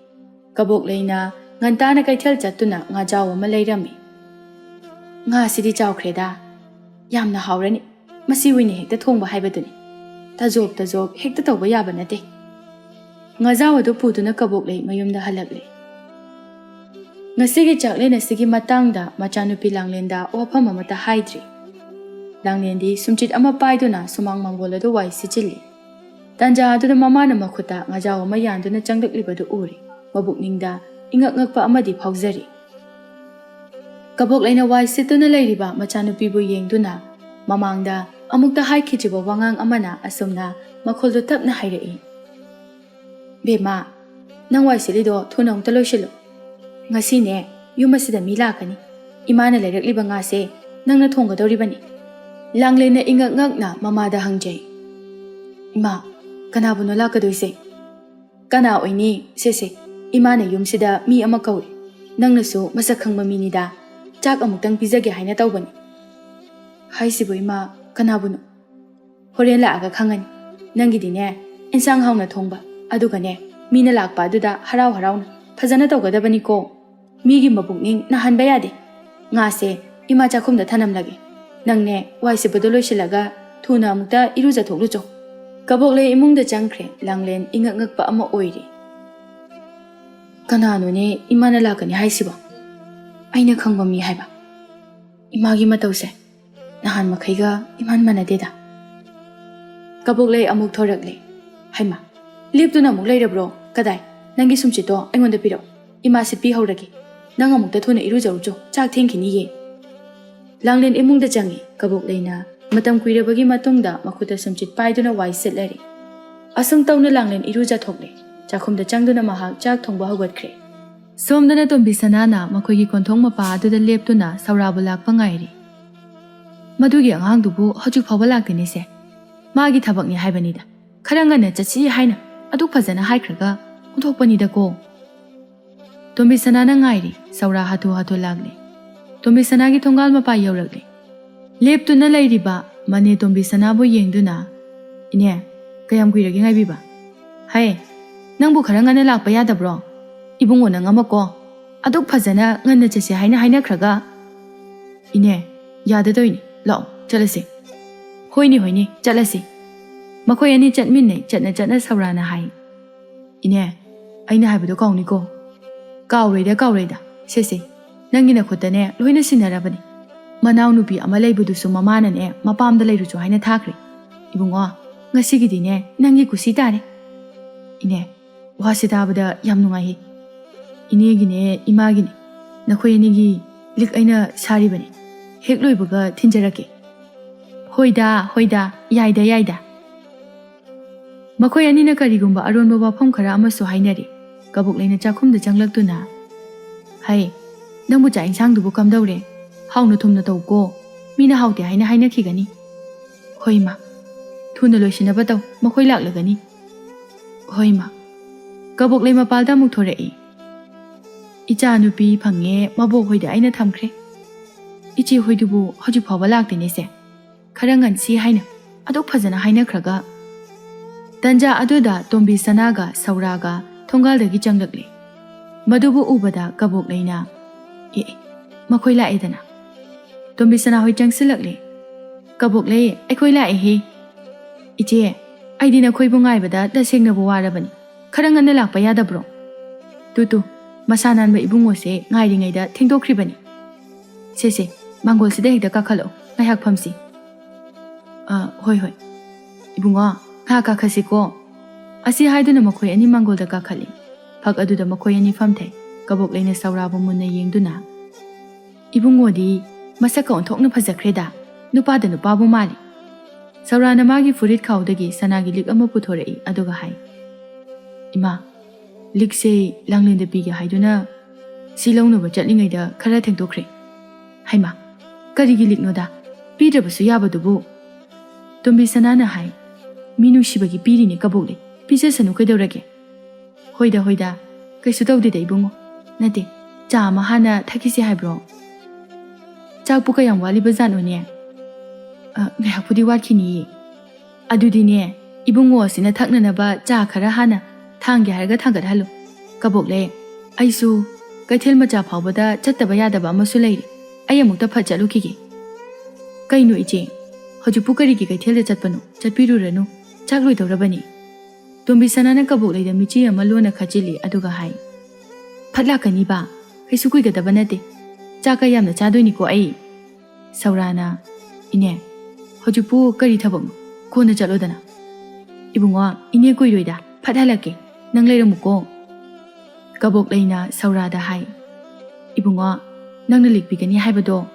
ꯀꯕꯣꯛ ꯂꯩꯅ ꯉꯟꯇꯥꯅ ꯀꯩꯊꯦꯜ ꯆꯠꯇꯨꯅ ꯉꯥꯖꯥꯎ ꯑꯃ ꯂꯩꯔꯝꯃꯤ꯫ "ꯉꯥꯁꯤꯗꯤ ꯆꯥꯎꯈ꯭ꯔꯦꯗ꯫ ꯌꯥꯝꯅ ꯍꯥꯎꯔꯅꯤ꯫ ꯃꯁꯤ ꯑꯣꯏꯅ ꯍꯦꯛꯇ ꯊꯣꯡꯕ ꯍꯥꯏꯕꯗꯨꯅꯤ꯫ ꯇꯖꯣꯞ ꯇꯖꯣꯞ ꯍꯦꯛꯇ ꯇꯧꯕ ꯌꯥꯕ ꯅꯠꯇꯦ꯫" ꯉꯥꯖꯥꯎ ꯑꯗꯨ ꯄꯨꯗꯨꯅ ꯀꯕꯣꯛ ꯂꯩ ꯃꯌꯨꯝꯗ ꯍꯜꯂꯛꯂꯦ꯫ ꯉꯁꯤꯒꯤ ꯆꯥꯛꯂꯦꯟ ꯑꯁꯤꯒꯤ ꯃꯇꯥꯡꯗ ꯃꯆꯥꯅꯨꯄꯤ ꯂꯥꯡꯂꯦꯟꯗ ꯋꯥꯐꯝ ꯑꯃꯠꯇ ꯍꯥꯏꯗ꯭ꯔꯤ꯫ ꯂꯥꯡꯂꯦꯟꯗꯤ ꯁꯨꯝꯆꯤꯠ ꯑꯃ ꯄꯥꯏꯗꯨꯅ ꯁꯨꯃꯥꯡ ꯃꯥꯡꯒꯣꯜ ꯑꯗꯨ ꯋꯥꯏ ꯁꯤꯠꯆꯤꯜꯂꯤ꯫ ꯇꯥꯟꯖꯥ ꯑꯗꯨꯗ ꯃꯃꯥꯅ ꯃꯈꯨꯠꯇ ꯉꯥꯖꯥꯎ ꯑꯃ ꯌꯥꯟꯗꯨꯅ ꯆꯪꯂꯛꯂꯤꯕꯗꯨ ꯎꯔꯦ꯫ ꯃꯕꯨꯛꯅꯤꯡꯗ ꯏꯉꯛ ꯉꯛꯄ ꯑꯃꯗꯤ ꯐꯥꯎꯖꯔꯤ꯫ ꯀꯕꯣꯛꯂꯩꯅ ꯋꯥꯏ ꯁꯤꯠꯇꯨꯅ ꯂꯩꯔꯤꯕ ꯃꯆꯥꯅꯨꯄꯤꯕꯨ ꯌꯦꯡꯗꯨꯅ ꯃꯃꯥꯡꯗ ꯑꯃꯨꯛꯇ ꯍꯥꯏꯈꯤꯗ꯭ꯔꯤꯕ ꯋꯥꯉꯥꯡ ꯑꯃꯅ ꯑꯁꯨꯝꯅ ꯃꯈꯣꯜꯗꯨ ꯇꯞꯅ ꯍꯥꯏꯔꯛꯏ, "ꯕꯦꯝꯃ, ꯅꯪ ꯋꯥꯏ ꯁꯤꯠꯂꯤꯗꯣ ꯊꯨꯅ ꯑꯃꯨꯛꯇ ꯂꯣꯏꯁꯤꯜꯂꯨ꯫ ꯉꯁꯤꯅꯦ, ꯌꯨꯝ ꯑꯁꯤꯗ ꯃꯤ ꯂꯥꯛꯀꯅꯤ꯫ ꯏꯃꯥꯅ ꯂꯩꯔꯛꯂꯤꯕ ꯉꯥꯁꯦ ꯅꯪꯅ ꯊꯣꯡꯒꯗꯧꯔꯤꯕꯅꯤ꯫ ꯂꯥꯡꯂꯦꯟꯅ ꯏꯉꯛ ꯉꯛꯅ ꯃꯃꯥꯗ ꯍꯪꯖꯩ, "ꯏꯃꯥ, ꯀꯅꯥꯕꯨꯅꯣ ꯂꯥꯛꯀꯗꯣꯏꯁꯦ?" "ꯀꯅꯥ ꯑꯣꯏꯅꯤ? ꯁꯦ ꯁꯦ, ꯏꯃꯥꯅ ꯌꯨꯝꯁꯤꯗ ꯃꯤ ꯑꯃ ꯀꯧꯔꯤ꯫ ꯅꯪꯅꯁꯨ ꯃꯁꯛ ꯈꯪꯕ ꯃꯤꯅꯤꯗ꯫ ꯆꯥꯛ ꯑꯃꯨꯛꯇꯪ ꯄꯤꯖꯒꯦ ꯍꯥꯏꯅ ꯇꯧꯕꯅꯤ꯫" "ꯍꯥꯏꯁꯤꯕꯨ ꯏꯃꯥ, ꯀꯅꯥꯕꯨꯅꯣ?" "ꯍꯣꯔꯦꯟ ꯂꯥꯛꯑꯒ ꯈꯪꯉꯅꯤ꯫ ꯅꯪꯒꯤꯗꯤꯅꯦ, ꯏꯟꯁꯥꯡ ꯍꯥꯎꯅ ꯊꯣꯡꯕ, ꯑꯗꯨꯒꯅꯦ, ꯃꯤꯅ ꯂꯥꯛꯄ ꯑꯗꯨꯗ ꯍꯔꯥꯎ ꯍꯔꯥꯎꯅ ꯐꯖꯅ ꯇꯧꯒꯗꯕꯅꯤꯀꯣ꯫ ꯃꯤꯒꯤ ꯃꯕꯨꯛꯅꯤꯡ ꯅꯥꯍꯟꯕ ꯌꯥꯗꯦ꯫ ꯉꯥꯁꯦ ꯏꯃꯥ ꯆꯥꯛꯈꯨꯝꯗ ꯊꯅꯝꯂꯒꯦ꯫ ꯅꯪꯅꯦ, ꯋꯥꯏ ꯁꯤꯠꯄꯗꯣ ꯂꯣꯏꯁꯤꯜꯂꯒ ꯊꯨꯅ ꯑꯃꯨꯛꯇ ꯏꯔꯨꯖꯊꯣꯛꯂꯨꯆꯣ꯫" ꯀꯕꯣꯛꯂꯩ ꯏꯃꯨꯡꯗ ꯆꯪꯈ꯭ꯔꯦ꯫ ꯂꯥꯡꯂꯦꯟ ꯏꯉꯛ ꯉꯛꯄ ꯑꯃ ꯑꯣꯏꯔꯤ꯫ "ꯀꯅꯥꯅꯣꯅꯦ ꯏꯃꯥꯅ ꯂꯥꯛꯀꯅꯤ ꯍꯥꯏꯁꯤꯕꯣ? ꯑꯩꯅ ꯈꯪꯕ ꯃꯤ ꯍꯥꯏꯕ? ꯏꯃꯥꯒꯤ ꯃꯇꯧꯁꯦ ꯅꯍꯥꯟ ꯃꯈꯩꯒ ꯏꯃꯥꯟ ꯃꯥꯟꯅꯗꯦꯗ꯫" ꯀꯕꯣꯛꯂꯩ ꯑꯃꯨꯛ ꯊꯣꯔꯛꯂꯦ꯫ "ꯍꯩꯃꯥ, ꯂꯦꯞꯇꯨꯅ ꯑꯃꯨꯛ ꯂꯩꯔꯕ꯭ꯔꯣ? ꯀꯗꯥꯏ? ꯅꯪꯒꯤ ꯁꯨꯝꯆꯤꯠꯇꯣ ꯑꯩꯉꯣꯟꯗ ꯄꯤꯔꯛꯑꯣ꯫ ꯏꯃꯥ ꯁꯤꯠꯄꯤꯍꯧꯔꯒꯦ꯫ ꯅꯪ ꯑꯃꯨꯛꯇ ꯊꯨꯅ ꯏꯔꯨꯖꯔꯨꯆꯣ, ꯆꯥꯛ ꯊꯦꯡꯈꯤꯅꯤꯌꯦ꯫" ꯂꯥꯡꯂꯦꯟ ꯏꯃꯨꯡꯗ ꯆꯪꯉꯤ꯫ ꯀꯕꯣꯛꯂꯩꯅ ꯃꯇꯝ ꯀꯨꯏꯔꯕꯒꯤ ꯃꯇꯨꯡꯗ ꯃꯈꯨꯠꯇ ꯁꯨꯝꯆꯤꯠ ꯄꯥꯏꯗꯨꯅ ꯋꯥꯏ ꯁꯤꯠꯂꯔꯦ꯫ ꯑꯁꯨꯝ ꯇꯧꯅ ꯂꯥꯡꯂꯦꯟ ꯏꯔꯨꯖꯊꯣꯛꯂꯦ꯫ ꯆꯥꯛꯈꯨꯝꯗ ꯆꯪꯗꯨꯅ ꯃꯍꯥꯛ ꯆꯥꯛ ꯊꯣꯡꯕ ꯍꯧꯒꯠꯈ꯭ꯔꯦ꯫ ꯁꯣꯝꯗꯅ ꯇꯣꯝꯕꯤ ꯁꯅꯥꯅ ꯃꯈꯣꯏꯒꯤ ꯀꯣꯟꯊꯣꯡ ꯃꯄꯥ ꯑꯗꯨꯗ ꯂꯦꯞꯇꯨꯅ ꯁꯧꯔꯥꯕꯨ ꯂꯥꯛꯄ ꯉꯥꯏꯔꯤ꯫ "ꯃꯗꯨꯒꯤ ꯑꯉꯥꯡꯗꯨꯕꯨ ꯍꯧꯖꯤꯛ ꯐꯥꯎꯕ ꯂꯥꯛꯇꯦꯅꯦꯁꯦ꯫ ꯃꯥꯒꯤ ꯊꯕꯛꯅꯤ ꯍꯥꯏꯕꯅꯤꯗ꯫ ꯈꯔ ꯉꯟꯅ ꯆꯠꯁꯤ ꯍꯥꯏꯅ ꯑꯗꯨꯛ ꯐꯖꯅ ꯍꯥꯏꯈ꯭ꯔꯒ ꯑꯣꯟꯊꯣꯛꯄꯅꯤꯗꯀꯣ꯫" ꯇꯣꯝꯕꯤ ꯁꯅꯥꯅ ꯉꯥꯏꯔꯤ꯫ ꯁꯧꯔꯥ ꯍꯥꯊꯨ ꯍꯥꯊꯨ ꯂꯥꯛꯂꯦ꯫ ꯇꯣꯝꯕꯤ ꯁꯅꯥꯒꯤ ꯊꯣꯡꯒꯥꯜ ꯃꯄꯥ ꯌꯧꯔꯛꯂꯦ꯫ ꯂꯦꯞꯇꯨꯅ ꯂꯩꯔꯤꯕ ꯃꯅꯦ ꯇꯣꯝꯕꯤ ꯁꯅꯥꯕꯨ ꯌꯦꯡꯗꯨꯅ, "ꯏꯅꯦ, ꯀꯌꯥꯝ ꯀꯨꯏꯔꯒꯦ ꯉꯥꯏꯕꯤꯕ? ꯍꯩ, ꯅꯪꯕꯨ ꯈꯔ ꯉꯟꯅ ꯂꯥꯛꯄ ꯌꯥꯗꯕ꯭ꯔꯣ? ꯏꯕꯨꯡꯉꯣ ꯅꯪ ꯑꯃꯀꯣ, ꯑꯗꯨꯛ ꯐꯖꯅ ꯉꯟꯅ ꯆꯠꯁꯦ ꯍꯥꯏꯅ ꯍꯥꯏꯅꯈ꯭ꯔꯒ꯫" "ꯏꯅꯦ, ꯌꯥꯗꯗꯣꯏꯅꯤ꯫ ꯂꯥꯛꯑꯣ, ꯆꯠꯂꯁꯤ꯫" "ꯍꯣꯏꯅꯦ, ꯍꯣꯏꯅꯦ, ꯆꯠꯂꯁꯤ꯫" ꯃꯈꯣꯏ ꯑꯅꯤ ꯆꯠꯃꯤꯟꯅꯩ꯫ ꯆꯠꯅ ꯆꯠꯅ ꯁꯧꯔꯥꯅ ꯍꯥꯏ, "ꯏꯅꯦ, ꯑꯩꯅ ꯍꯥꯏꯕꯗꯣ ꯀꯥꯎꯅꯤꯀꯣ?" "ꯀꯥꯎꯔꯣꯏꯗ, ꯀꯥꯎꯔꯣꯏꯗ꯫ ꯁꯦ, ꯁꯦ, ꯅꯪꯒꯤ ꯅꯈꯨꯠꯇꯅꯦ ꯂꯣꯏꯅ ꯁꯤꯟꯅꯔꯕꯅꯤ꯫ ꯃꯅꯥꯎꯅꯨꯄꯤ ꯑꯃ ꯂꯩꯕꯗꯨꯁꯨ ꯃꯃꯥꯅꯅꯦ ꯃꯄꯥꯝꯗ ꯂꯩꯔꯨꯆꯣ ꯍꯥꯏꯅ ꯊꯥꯈ꯭ꯔꯦ꯫ ꯏꯕꯨꯡꯉꯣ, ꯉꯁꯤꯒꯤꯗꯤꯅꯦ ꯅꯪꯒꯤ ꯀꯨꯁꯤ ꯇꯥꯔꯦ꯫ ꯏꯅꯦ, ꯋꯥꯁꯤ ꯇꯥꯕꯗ ꯌꯥꯝ ꯅꯨꯡꯉꯥꯏꯍꯦ꯫ ꯏꯅꯦꯒꯤꯅꯦ ꯏꯃꯥꯒꯤꯅꯦ, ꯅꯈꯣꯏ ꯑꯅꯤꯒꯤ ꯂꯤꯛ ꯑꯩꯅ ꯁꯥꯔꯤꯕꯅꯤ꯫ ꯍꯦꯛ ꯂꯣꯏꯕꯒ ꯊꯤꯟꯖꯔꯛꯀꯦ꯫ ꯍꯣꯏꯗ, ꯍꯣꯏꯗ, ꯌꯥꯏꯗ, ꯌꯥꯏꯗ꯫ ꯃꯈꯣꯏ ꯑꯅꯤꯅ ꯀꯔꯤꯒꯨꯝꯕ ꯑꯔꯣꯟꯕ ꯋꯥꯐꯝ ꯈꯔ ꯑꯃꯁꯨ ꯍꯥꯏꯅꯔꯤ꯫ ꯀꯕꯣꯛꯂꯩꯅ ꯆꯥꯛꯈꯨꯝꯗ ꯆꯪꯂꯛꯇꯨꯅ, "ꯍꯩ, ꯅꯪꯕꯨ ꯆꯥꯛ ꯏꯟꯁꯥꯡꯗꯨꯕꯨ ꯀꯝꯗꯧꯔꯦ? ꯍꯥꯎꯅ ꯊꯨꯝꯅ ꯇꯧꯀꯣ꯫ ꯃꯤꯅ ꯍꯥꯎꯇꯦ ꯍꯥꯏꯅ ꯍꯥꯏꯅꯈꯤꯒꯅꯤ꯫" "ꯍꯣꯏ ꯃꯥ, ꯊꯨꯅ ꯂꯣꯏꯁꯤꯟꯅꯕ ꯇꯧ, ꯃꯈꯣꯏ ꯂꯥꯛꯂꯒꯅꯤ꯫" "ꯍꯣꯏ ꯃꯥ꯫" ꯀꯕꯣꯛꯂꯩ ꯃꯄꯥꯜꯗ ꯑꯃꯨꯛ ꯊꯣꯔꯛꯏ꯫ "ꯏꯆꯥ ꯅꯨꯄꯤ ꯐꯪꯉꯦ, ꯃꯕꯣꯛ ꯍꯣꯏꯗ ꯑꯩꯅ ꯊꯝꯈ꯭ꯔꯦ꯫ ꯏꯆꯦ ꯍꯣꯏꯗꯨꯕꯨ ꯍꯧꯖꯤꯛ ꯐꯥꯎꯕ ꯂꯥꯛꯇꯦꯅꯦ ꯁꯦ꯫ ꯈꯔ ꯉꯟꯁꯤ ꯍꯥꯏꯅ ꯑꯗꯨꯛ ꯐꯖꯅ ꯍꯥꯏꯅꯈ꯭ꯔꯒ꯫" ꯇꯟꯖꯥ ꯑꯗꯨꯗ ꯇꯣꯝꯕꯤ ꯁꯅꯥꯒ ꯁꯧꯔꯥꯒ ꯊꯣꯡꯒꯥꯜꯗꯒꯤ ꯆꯪꯂꯛꯂꯦ꯫ ꯃꯗꯨꯕꯨ ꯎꯕꯗ ꯀꯕꯣꯛꯂꯩꯅ, "ꯑꯦ, ꯑꯦ, ꯃꯈꯣꯏ ꯂꯥꯛꯑꯦꯗꯅ꯫" ꯇꯣꯝꯕꯤ ꯁꯅꯥ ꯍꯣꯏ ꯆꯪꯁꯤꯜꯂꯛꯂꯦ꯫ "ꯀꯕꯣꯛꯂꯩ, ꯑꯩꯈꯣꯏ ꯂꯥꯛꯑꯦꯍꯦ꯫ ꯏꯆꯦ, ꯑꯩꯗꯤ ꯅꯈꯣꯏꯕꯨ ꯉꯥꯏꯕꯗ ꯇꯁꯦꯡꯅꯕꯨ ꯋꯥꯔꯕꯅꯤ꯫ ꯈꯔ ꯉꯟꯅ ꯂꯥꯛꯄ ꯌꯥꯗꯕ꯭ꯔꯣ? ꯇꯨ, ꯇꯨ, ꯃꯁꯥ ꯅꯥꯟꯕ ꯏꯕꯨꯡꯉꯣꯁꯦ ꯉꯥꯏꯔꯤꯉꯩꯗ ꯊꯦꯡꯗꯣꯛꯈ꯭ꯔꯤꯕꯅꯤ꯫ ꯁꯦ, ꯁꯦ, ꯃꯥꯡꯒꯣꯜꯁꯤꯗ ꯍꯦꯛꯇ ꯀꯥꯈꯠꯂꯛꯑꯣ, ꯉꯥꯏꯍꯥꯛ ꯐꯝꯁꯤ꯫" "ꯑ, ꯍꯣꯏ, ꯍꯣꯏ꯫ ꯏꯕꯨꯡꯉꯣ, ꯉꯥꯏꯍꯥꯛ ꯀꯥꯈꯠꯁꯤꯀꯣ꯫" ꯑꯁꯤ ꯍꯥꯏꯗꯨꯅ ꯃꯈꯣꯏ ꯑꯅꯤ ꯃꯥꯡꯒꯣꯜꯗ ꯀꯥꯈꯠꯂꯤ꯫ ꯐꯛ ꯑꯗꯨꯗ ꯃꯈꯣꯏ ꯑꯅꯤ ꯐꯝꯊꯩ꯫ ꯀꯕꯣꯛꯂꯩꯅ ꯁꯧꯔꯥꯕꯨ ꯃꯨꯟꯅ ꯌꯦꯡꯗꯨꯅ, "ꯏꯕꯨꯡꯉꯣꯗꯤ ꯃꯁꯛꯀ ꯑꯣꯟꯊꯣꯛꯅ ꯐꯖꯈ꯭ꯔꯦꯗ, ꯅꯨꯄꯥꯗ ꯅꯨꯄꯥꯕꯨ ꯃꯥꯜꯂꯤ꯫" ꯁꯧꯔꯥꯅ ꯃꯥꯒꯤ ꯐꯨꯔꯤꯠ ꯈꯥꯎꯗꯒꯤ ꯁꯅꯥꯒꯤ ꯂꯤꯛ ꯑꯃ ꯄꯨꯊꯣꯔꯛꯏ, ꯑꯗꯨꯒ ꯍꯥꯏ, "ꯏꯃꯥ, ꯂꯤꯛꯁꯦ ꯂꯥꯡꯂꯦꯟꯗ ꯄꯤꯒꯦ ꯍꯥꯏꯗꯨꯅ ꯁꯤ ꯂꯧꯅꯕ ꯆꯠꯂꯤꯉꯩꯗ ꯈꯔ ꯊꯦꯡꯗꯣꯛꯈ꯭ꯔꯦ꯫" "ꯍꯩꯃꯥ, ꯀꯔꯤꯒꯤ ꯂꯤꯛꯅꯣꯗ? ꯄꯤꯗ꯭ꯔꯕꯁꯨ ꯌꯥꯕꯗꯨꯕꯨ꯫" ꯇꯣꯝꯕꯤ ꯁꯅꯥꯅ ꯍꯥꯏ, "ꯃꯤ ꯅꯨꯡꯁꯤꯕꯒꯤ ꯄꯤꯔꯤꯅꯦ ꯀꯕꯣꯛꯂꯩ, ꯄꯤꯖꯁꯅꯨ ꯀꯩꯗꯧꯔꯒꯦ?" "ꯍꯣꯏꯗ, ꯍꯣꯏꯗ, ꯀꯩꯁꯨ ꯇꯧꯗꯦꯗ ꯏꯕꯨꯡꯉꯣ꯫ ꯅꯠꯇꯦ, ꯆꯥ ꯑꯃ ꯍꯥꯟꯅ ꯊꯛꯈꯤꯁꯤ ꯍꯥꯏꯕ꯭ꯔꯣ?" "ꯆꯥꯛꯄꯨ ꯀꯌꯥꯝ ꯋꯥꯠꯂꯤꯕ ꯖꯥꯠꯅꯣꯅꯦ?" "ꯑ, ꯉꯥꯏꯍꯥꯛꯄꯨꯗꯤ ꯋꯥꯠꯈꯤꯅꯤꯌꯦ꯫" "ꯑꯗꯨꯗꯤꯅꯦ, ꯏꯕꯨꯡꯉꯣ ꯑꯁꯤꯅ ꯊꯛꯅꯅꯕ ꯆꯥ ꯈꯔ ꯍꯥꯟꯅ ꯊꯥꯡꯒꯦ ꯍꯥꯏꯔꯒ ꯊꯥꯡꯒꯠꯍꯜꯂꯨ꯫ ꯀꯕꯣꯛꯂꯩ, ꯑꯩꯁꯨ ꯀꯩꯊꯦꯜ ꯃꯆꯥ ꯐꯥꯎꯕꯗ ꯆꯠꯇꯕ ꯌꯥꯗꯕ ꯑꯃꯁꯨ ꯂꯩꯔꯦ꯫ ꯑꯩ ꯑꯃꯨꯛꯇ ꯐꯠ ꯆꯠꯂꯨꯈꯤꯒꯦ꯫" "ꯀꯩꯅꯣ ꯏꯆꯦ, ꯍꯧꯖꯤꯛꯄꯨ ꯀꯔꯤꯒꯤ ꯀꯩꯊꯦꯜꯗ ꯆꯠꯄꯅꯣ? ꯆꯠꯄꯤꯔꯨꯔꯅꯨ, ꯆꯥꯛ ꯂꯣꯏꯗꯧꯔꯕꯅꯤ꯫" ꯇꯣꯝꯕꯤ ꯁꯅꯥꯅ ꯀꯕꯣꯛꯂꯩꯗ ꯃꯤꯆꯤ ꯑꯃ ꯂꯣꯟꯅ ꯈꯠꯆꯤꯜꯂꯤ, ꯑꯗꯨꯒ ꯍꯥꯏ, "ꯐꯠ ꯂꯥꯛꯀꯅꯤꯕ, ꯀꯩꯁꯨ ꯀꯨꯏꯒꯗꯕ ꯅꯠꯇꯦ꯫ ꯆꯥꯛꯀ ꯌꯥꯝꯅ ꯆꯥꯗꯣꯏꯅꯤꯀꯣ ꯑꯩ꯫" ꯁꯧꯔꯥꯅ, "ꯏꯅꯦ, ꯍꯧꯖꯤꯛꯄꯨ ꯀꯔꯤ ꯊꯕꯛꯅꯣ? ꯀꯣꯟꯅ ꯆꯠꯂꯣꯗꯅ꯫" "ꯏꯕꯨꯡꯉꯣ, ꯏꯅꯦ ꯀꯨꯏꯔꯣꯏꯗ, ꯐꯠ ꯍꯜꯂꯛꯀꯦ, ꯅꯪ ꯂꯩꯔꯝꯃꯨꯀꯣ꯫" ꯀꯕꯣꯛꯂꯩꯅ ꯁꯧꯔꯥꯗ ꯍꯥꯏ, "ꯏꯕꯨꯡꯉꯣ, ꯅꯪꯅ ꯂꯤꯛꯄꯤꯒꯅꯤ ꯍꯥꯏꯕꯗꯣ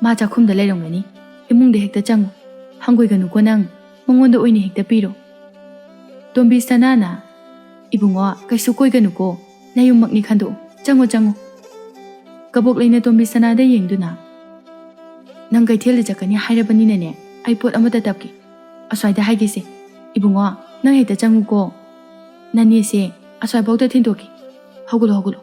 ꯃꯥ ꯆꯥꯛꯈꯨꯝꯗ ꯂꯩꯔꯝꯒꯅꯤ, ꯏꯃꯨꯡꯗ ꯍꯦꯛꯇ ꯆꯪꯉꯨ, ꯍꯪꯒꯣꯏꯒꯅꯨꯀꯣ ꯅꯪ, ꯃꯉꯣꯟꯗ ꯑꯣꯏꯅ ꯍꯦꯛꯇ ꯄꯤꯔꯣ꯫" ꯇꯣꯝꯕꯤ ꯁꯅꯥꯅ, "ꯏꯕꯨꯡꯉꯣ, ꯀꯩꯁꯨ ꯀꯣꯏꯒꯅꯨꯀꯣ, ꯅꯌꯨꯝꯃꯛꯅꯤ ꯈꯟꯗꯣꯛꯎ, ꯆꯪꯉꯨ, ꯆꯪꯉꯨ꯫" ꯀꯕꯣꯛꯂꯩꯅ ꯇꯣꯝꯕꯤ ꯁꯅꯥꯗ ꯌꯦꯡꯗꯨꯅ, "ꯅꯪ ꯀꯩꯊꯦꯜꯗ ꯆꯠꯀꯅꯤ ꯍꯥꯏꯔꯕꯅꯤꯅꯅꯦ, ꯑꯩ ꯄꯣꯠ ꯑꯃꯇ ꯇꯞꯀꯦ꯫ ꯑꯁ꯭ꯋꯥꯏꯗ ꯍꯥꯏꯒꯦꯁꯦ, ꯏꯕꯨꯡꯉꯣ, ꯅꯪ ꯍꯦꯛꯇ ꯆꯪꯉꯨꯀꯣ, ꯅꯅꯦꯁꯦ ꯑꯁ꯭ꯋꯥꯏꯐꯥꯎꯗ ꯊꯤꯟꯗꯣꯛꯀꯦ꯫ ꯍꯧꯒꯠꯂꯣ, ꯍꯧꯒꯠꯂꯣ꯫"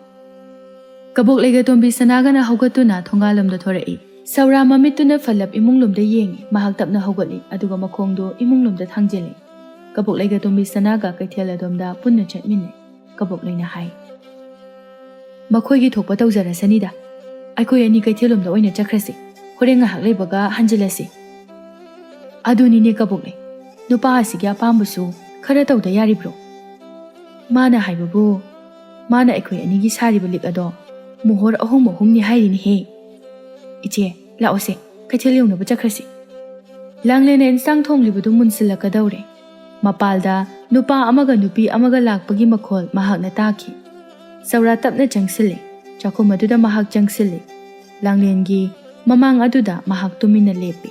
ꯀꯕꯣꯛꯂꯩꯒ ꯇꯣꯝꯕꯤ ꯁꯅꯥꯒꯅ ꯍꯧꯒꯠꯇꯨꯅ ꯊꯣꯡꯒꯥꯜꯂꯣꯝꯗ ꯊꯣꯔꯛꯏ꯫ ꯁꯧꯔꯥ ꯃꯃꯤꯠꯇꯨꯅ ꯐꯜꯂꯞ ꯏꯃꯨꯡꯂꯣꯝꯗ ꯌꯦꯡꯉꯤ꯫ ꯃꯍꯥꯛ ꯇꯞꯅ ꯍꯧꯒꯠꯂꯤ, ꯑꯗꯨꯒ ꯃꯈꯣꯡꯗꯣ ꯏꯃꯨꯡꯂꯣꯝꯗ ꯊꯥꯡꯖꯤꯜꯂꯤ꯫ ꯀꯕꯣꯛꯂꯩꯒ ꯇꯣꯝꯕꯤ ꯁꯅꯥꯒ ꯀꯩꯊꯦꯜ ꯑꯗꯣꯝꯗ ꯄꯨꯟꯅ ꯆꯠꯃꯤꯟꯅꯩ꯫ ꯀꯕꯣꯛꯂꯩꯅ ꯍꯥꯏ, "ꯃꯈꯣꯏꯒꯤ ꯊꯣꯛꯄ ꯇꯧꯖꯔꯁꯅꯤꯗ꯫ ꯑꯩꯈꯣꯏ ꯑꯅꯤ ꯀꯩꯊꯦꯜꯂꯣꯝꯗ ꯑꯣꯏꯅ ꯆꯠꯈ꯭ꯔꯁꯤ꯫ ꯍꯣꯔꯦꯟ ꯉꯥꯏꯍꯥꯛ ꯂꯩꯕꯒ ꯍꯟꯖꯤꯜꯂꯁꯤ꯫" "ꯑꯗꯨꯅꯤꯅꯦ ꯀꯕꯣꯛꯂꯩ, ꯅꯨꯄꯥ ꯑꯁꯤꯒꯤ ꯑꯄꯥꯝꯕꯁꯨ ꯈꯔ ꯇꯧꯗ ꯌꯥꯔꯤꯕ꯭ꯔꯣ? ꯃꯥꯅ ꯍꯥꯏꯕꯕꯨ, ꯃꯥꯅ ꯑꯩꯈꯣꯏ ꯑꯅꯤꯒꯤ ꯁꯥꯔꯤꯕ ꯂꯤꯛ ꯑꯗꯣ ꯃꯣꯍꯣꯔ ꯑꯍꯨꯝ ꯑꯍꯨꯝꯅꯤ ꯍꯥꯏꯔꯤꯅꯦꯍꯦ꯫ ꯏꯆꯦ, ꯂꯥꯛꯑꯣꯁꯦ, ꯀꯩꯊꯦꯜ ꯌꯧꯅꯕ ꯆꯠꯈ꯭ꯔꯁꯤ꯫" ꯂꯥꯡꯂꯦꯟꯅ ꯏꯟꯁꯥꯡ ꯊꯣꯡꯂꯤꯕꯗꯨ ꯃꯨꯟꯁꯤꯜꯂꯛꯀꯗꯧꯔꯦ꯫ ꯃꯄꯥꯜꯗ ꯅꯨꯄꯥ ꯑꯃꯒ ꯅꯨꯄꯤ ꯑꯃꯒ ꯂꯥꯛꯄꯒꯤ ꯃꯈꯣꯜ ꯃꯍꯥꯛꯅ ꯇꯥꯈꯤ꯫ ꯁꯧꯔꯥ ꯇꯞꯅ ꯆꯪꯁꯤꯜꯂꯤ꯫ ꯆꯥꯛꯈꯨꯝ ꯑꯗꯨꯗ ꯃꯍꯥꯛ ꯆꯪꯁꯤꯜꯂꯤ꯫ ꯂꯥꯡꯂꯦꯟꯒꯤ ꯃꯃꯥꯡ ꯑꯗꯨꯗ ꯃꯍꯥꯛ ꯇꯨꯃꯤꯟꯅ ꯂꯦꯞꯄꯤ꯫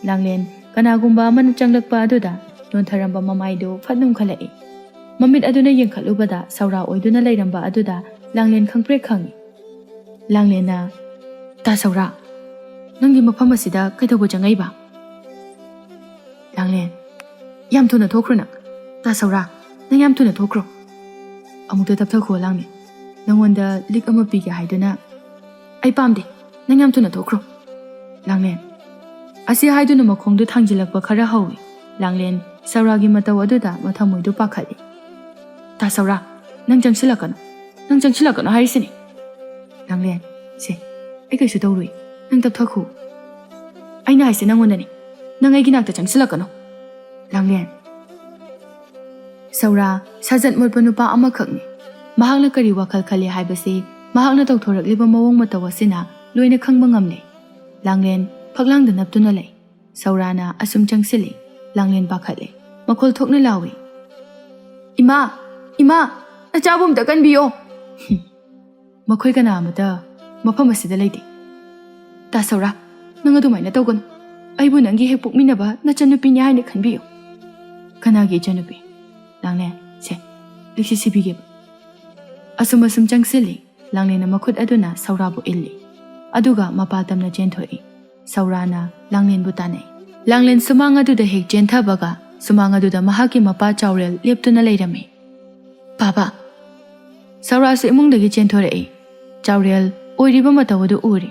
ꯂꯥꯡꯂꯦꯟ ꯀꯅꯥꯒꯨꯝꯕ ꯑꯃꯅ ꯆꯪꯂꯛꯄ ꯑꯗꯨꯗ ꯅꯣꯟꯊꯔꯝꯕ ꯃꯃꯥꯏꯗꯨ ꯐꯠ ꯅꯣꯝꯈꯠꯂꯛꯏ꯫ ꯃꯃꯤꯠ ꯑꯗꯨꯅ ꯌꯦꯡꯈꯠꯂꯨꯕꯗ ꯁꯧꯔꯥ ꯑꯣꯏꯗꯨꯅ ꯂꯩꯔꯝꯕ ꯑꯗꯨꯗ ꯂꯥꯡꯂꯦꯟ ꯈꯪꯄ꯭ꯔꯦꯛ ꯈꯪꯏ꯫ ꯂꯥꯡꯂꯦꯟꯅ, "ꯇꯥ ꯁꯧꯔꯥ, ꯅꯪꯒꯤ ꯃꯐꯝ ꯑꯁꯤꯗ ꯀꯩꯗꯧꯕ ꯆꯪꯉꯛꯏꯕ?" ꯂꯥꯡꯂꯦꯟ, "ꯌꯥꯝ ꯊꯨꯅ ꯊꯣꯛꯈ꯭ꯔꯣ ꯅꯪ꯫ ꯇꯥ ꯁꯧꯔꯥ, ꯅꯪ ꯌꯥꯝ ꯊꯨꯅ ꯊꯣꯛꯈ꯭ꯔꯣ꯫ ꯑꯃꯨꯛꯇ ꯇꯞꯊꯈꯣ ꯂꯥꯡꯂꯦꯟ꯫ ꯅꯪꯉꯣꯟꯗ ꯂꯤꯛ ꯑꯃ ꯄꯤꯒꯦ ꯍꯥꯏꯗꯨꯅ꯫ ꯑꯩ ꯄꯥꯝꯗꯦ, ꯅꯪ ꯌꯥꯝ ꯊꯨꯅ ꯊꯣꯛꯈ꯭ꯔꯣ꯫" ꯂꯥꯡꯂꯦꯟ, ꯑꯁꯤ ꯍꯥꯏꯗꯨꯅ ꯃꯈꯣꯡꯗꯨ ꯊꯥꯡꯖꯤꯜꯂꯛꯄ ꯈꯔ ꯍꯧꯏ꯫ ꯂꯥꯡꯂꯦꯟ ꯁꯧꯔꯥꯒꯤ ꯃꯇꯧ ꯑꯗꯨꯗ ꯃꯊꯃꯣꯏꯗꯨ ꯄꯥꯈꯠꯂꯤ꯫ "ꯇꯥ ꯁꯧꯔꯥ, ꯅꯪ ꯆꯪꯁꯤꯜꯂꯛꯀꯅꯨ, ꯅꯪ ꯆꯪꯁꯤꯜꯂꯛꯀꯅꯨ ꯍꯥꯏꯔꯤꯁꯤꯅꯤ꯫" ꯂꯥꯡꯂꯦꯟ, "ꯁꯦ, ꯑꯩ ꯀꯩꯁꯨ ꯇꯧꯔꯣꯏ, ꯅꯪ ꯇꯞꯊꯈꯣ꯫ ꯑꯩꯅ ꯍꯥꯏꯁꯦ ꯅꯪꯉꯣꯟꯗꯅꯤ, ꯅꯪ ꯑꯩꯒꯤ ꯅꯥꯛꯇ ꯆꯪꯁꯤꯜꯂꯛꯀꯅꯨ꯫" ꯂꯥꯡꯂꯦꯟ, ꯁꯧꯔꯥ ꯁꯥꯖꯠ ꯃꯣꯠꯄ ꯅꯨꯄꯥ ꯑꯃꯈꯛꯅꯤ꯫ ꯃꯍꯥꯛꯅ ꯀꯔꯤ ꯋꯥꯈꯜ ꯈꯜꯂꯤ ꯍꯥꯏꯕꯁꯤ ꯃꯍꯥꯛꯅ ꯇꯧꯊꯣꯔꯛꯂꯤꯕ ꯃꯑꯣꯡ ꯃꯇꯧ ꯑꯁꯤꯅ ꯂꯣꯏꯅ ꯈꯪꯕ ꯉꯝꯂꯦ꯫ ꯂꯥꯡꯂꯦꯟ ꯐꯛꯂꯥꯡꯗ ꯅꯞꯇꯨꯅ ꯂꯩ꯫ ꯁꯧꯔꯥꯅ ꯑꯁꯨꯝ ꯆꯪꯁꯤꯜꯂꯤ꯫ ꯂꯥꯡꯂꯦꯟ ꯄꯥꯈꯠꯂꯦ꯫ ꯃꯈꯣꯜ ꯊꯣꯛꯅ ꯂꯥꯎꯏ, "ꯏꯃꯥ! ꯏꯃꯥ! ꯅꯆꯥꯕꯨ ꯑꯝꯇ ꯀꯟꯕꯤꯌꯣ!" ꯃꯈꯣꯏ ꯀꯅꯥ ꯑꯃꯇ ꯃꯐꯝ ꯑꯁꯤꯗ ꯂꯩꯇꯦ꯫ "ꯇꯥ ꯁꯧꯔꯥ, ꯅꯪ ꯑꯗꯨꯃꯥꯏꯅ ꯇꯧꯒꯅꯨ꯫ ꯑꯩꯕꯨ ꯅꯪꯒꯤ ꯍꯦꯛ ꯄꯣꯛꯃꯤꯟꯅꯕ ꯅꯆꯟꯅꯨꯄꯤꯅꯤ ꯍꯥꯏꯅ ꯈꯟꯕꯤꯌꯨ꯫" "ꯀꯅꯥꯒꯤ ꯏꯆꯟꯅꯨꯄꯤ?" "ꯂꯥꯡꯂꯦꯟ, ꯁꯦ, ꯂꯤꯛꯁꯤ ꯁꯤꯕꯤꯒꯦꯕ꯫" ꯑꯁꯨꯝ ꯑꯁꯨꯝ ꯆꯪꯁꯤꯜꯂꯤ꯫ ꯂꯥꯡꯂꯦꯟꯅ ꯃꯈꯨꯠ ꯑꯗꯨꯅ ꯁꯧꯔꯥꯕꯨ ꯏꯜꯂꯤ꯫ ꯑꯗꯨꯒ ꯃꯄꯥ ꯇꯝꯅ ꯆꯦꯟꯊꯣꯛꯏ꯫ ꯁꯧꯔꯥꯅ ꯂꯥꯡꯂꯦꯟꯕꯨ ꯇꯥꯟꯅꯩ꯫ ꯂꯥꯡꯂꯦꯟ ꯁꯨꯃꯥꯡ ꯑꯗꯨꯗ ꯍꯦꯛ ꯆꯦꯟꯊꯕꯒ ꯁꯨꯃꯥꯡ ꯑꯗꯨꯗ ꯃꯍꯥꯛꯀꯤ ꯃꯄꯥ ꯆꯥꯎꯔꯦꯜ ꯂꯦꯞꯇꯨꯅ ꯂꯩꯔꯝꯃꯤ꯫ "ꯕꯥꯕꯥ!" ꯁꯧꯔꯥꯁꯨ ꯏꯃꯨꯡꯗꯒꯤ ꯆꯦꯟꯊꯣꯔꯛꯏ꯫ ꯆꯥꯎꯔꯦꯜ ꯑꯣꯏꯔꯤꯕ ꯃꯇꯧ ꯑꯗꯨ ꯎꯔꯦ꯫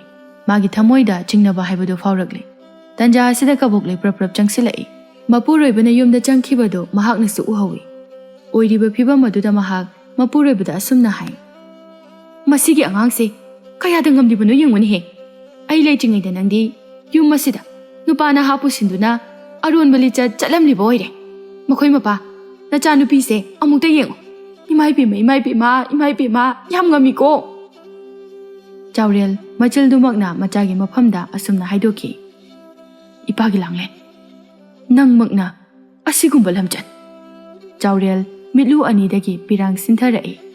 ꯃꯥꯒꯤ ꯊꯃꯣꯏꯗ ꯆꯤꯡꯅꯕ ꯍꯥꯏꯕꯗꯨ ꯐꯥꯎꯔꯛꯂꯦ꯫ ꯇꯟꯖꯥ ꯑꯁꯤꯗ ꯀꯕꯣꯛꯂꯩ ꯄ꯭ꯔꯞ ꯄ꯭ꯔꯞ ꯆꯪꯁꯤꯜꯂꯛꯏ꯫ ꯃꯄꯨꯔꯣꯏꯕꯅ ꯌꯨꯝꯗ ꯆꯪꯈꯤꯕꯗꯨ ꯃꯍꯥꯛꯅꯁꯨ ꯎꯍꯧꯏ꯫ ꯑꯣꯏꯔꯤꯕ ꯐꯤꯕꯝ ꯑꯗꯨꯗ ꯃꯍꯥꯛ ꯃꯄꯨꯔꯣꯏꯕꯗ ꯑꯁꯨꯝꯅ ꯍꯥꯏ, "ꯃꯁꯤꯒꯤ ꯑꯉꯥꯡꯁꯦ ꯀꯌꯥꯗ ꯉꯝꯂꯤꯕꯅꯣ ꯌꯦꯡꯉꯨꯅꯦꯍꯦ꯫ ꯑꯩ ꯂꯩꯇ꯭ꯔꯤꯉꯩꯗ ꯅꯪꯗꯤ ꯌꯨꯝ ꯑꯁꯤꯗ ꯅꯨꯄꯥ ꯅꯍꯥ ꯄꯨꯁꯤꯟꯗꯨꯅ ꯑꯔꯣꯟꯕ ꯂꯤꯆꯠ ꯆꯠꯂꯝꯂꯤꯕ ꯑꯣꯏꯔꯦ꯫ ꯃꯈꯣꯏ ꯃꯄꯥ, ꯅꯆꯥꯅꯨꯄꯤꯁꯦ ꯑꯃꯨꯛꯇ ꯌꯦꯡꯉꯨ꯫ ꯏꯃꯥ ꯏꯄꯦꯝꯃ, ꯏꯃꯥ ꯏꯄꯦꯝꯃ, ꯏꯃꯥ ꯏꯄꯦꯝꯃ, ꯌꯥꯝ ꯉꯝꯃꯤꯀꯣ!" ꯆꯥꯎꯔꯦꯜ ꯃꯆꯤꯜꯗꯨꯃꯛꯅ ꯃꯆꯥꯒꯤ ꯃꯐꯝꯗ ꯑꯁꯨꯝꯅ ꯍꯥꯏꯗꯣꯛꯈꯤ, "ꯏꯄꯥꯒꯤ ꯂꯥꯡꯂꯦꯟ, ꯅꯪꯃꯛꯅ ꯑꯁꯤꯒꯨꯝꯕ ꯂꯝꯆꯠ!" ꯆꯥꯎꯔꯦꯜ ꯃꯤꯠꯂꯨ ꯑꯅꯤꯗꯒꯤ ꯄꯤꯔꯥꯡ ꯁꯤꯟꯊꯔꯛꯏ꯫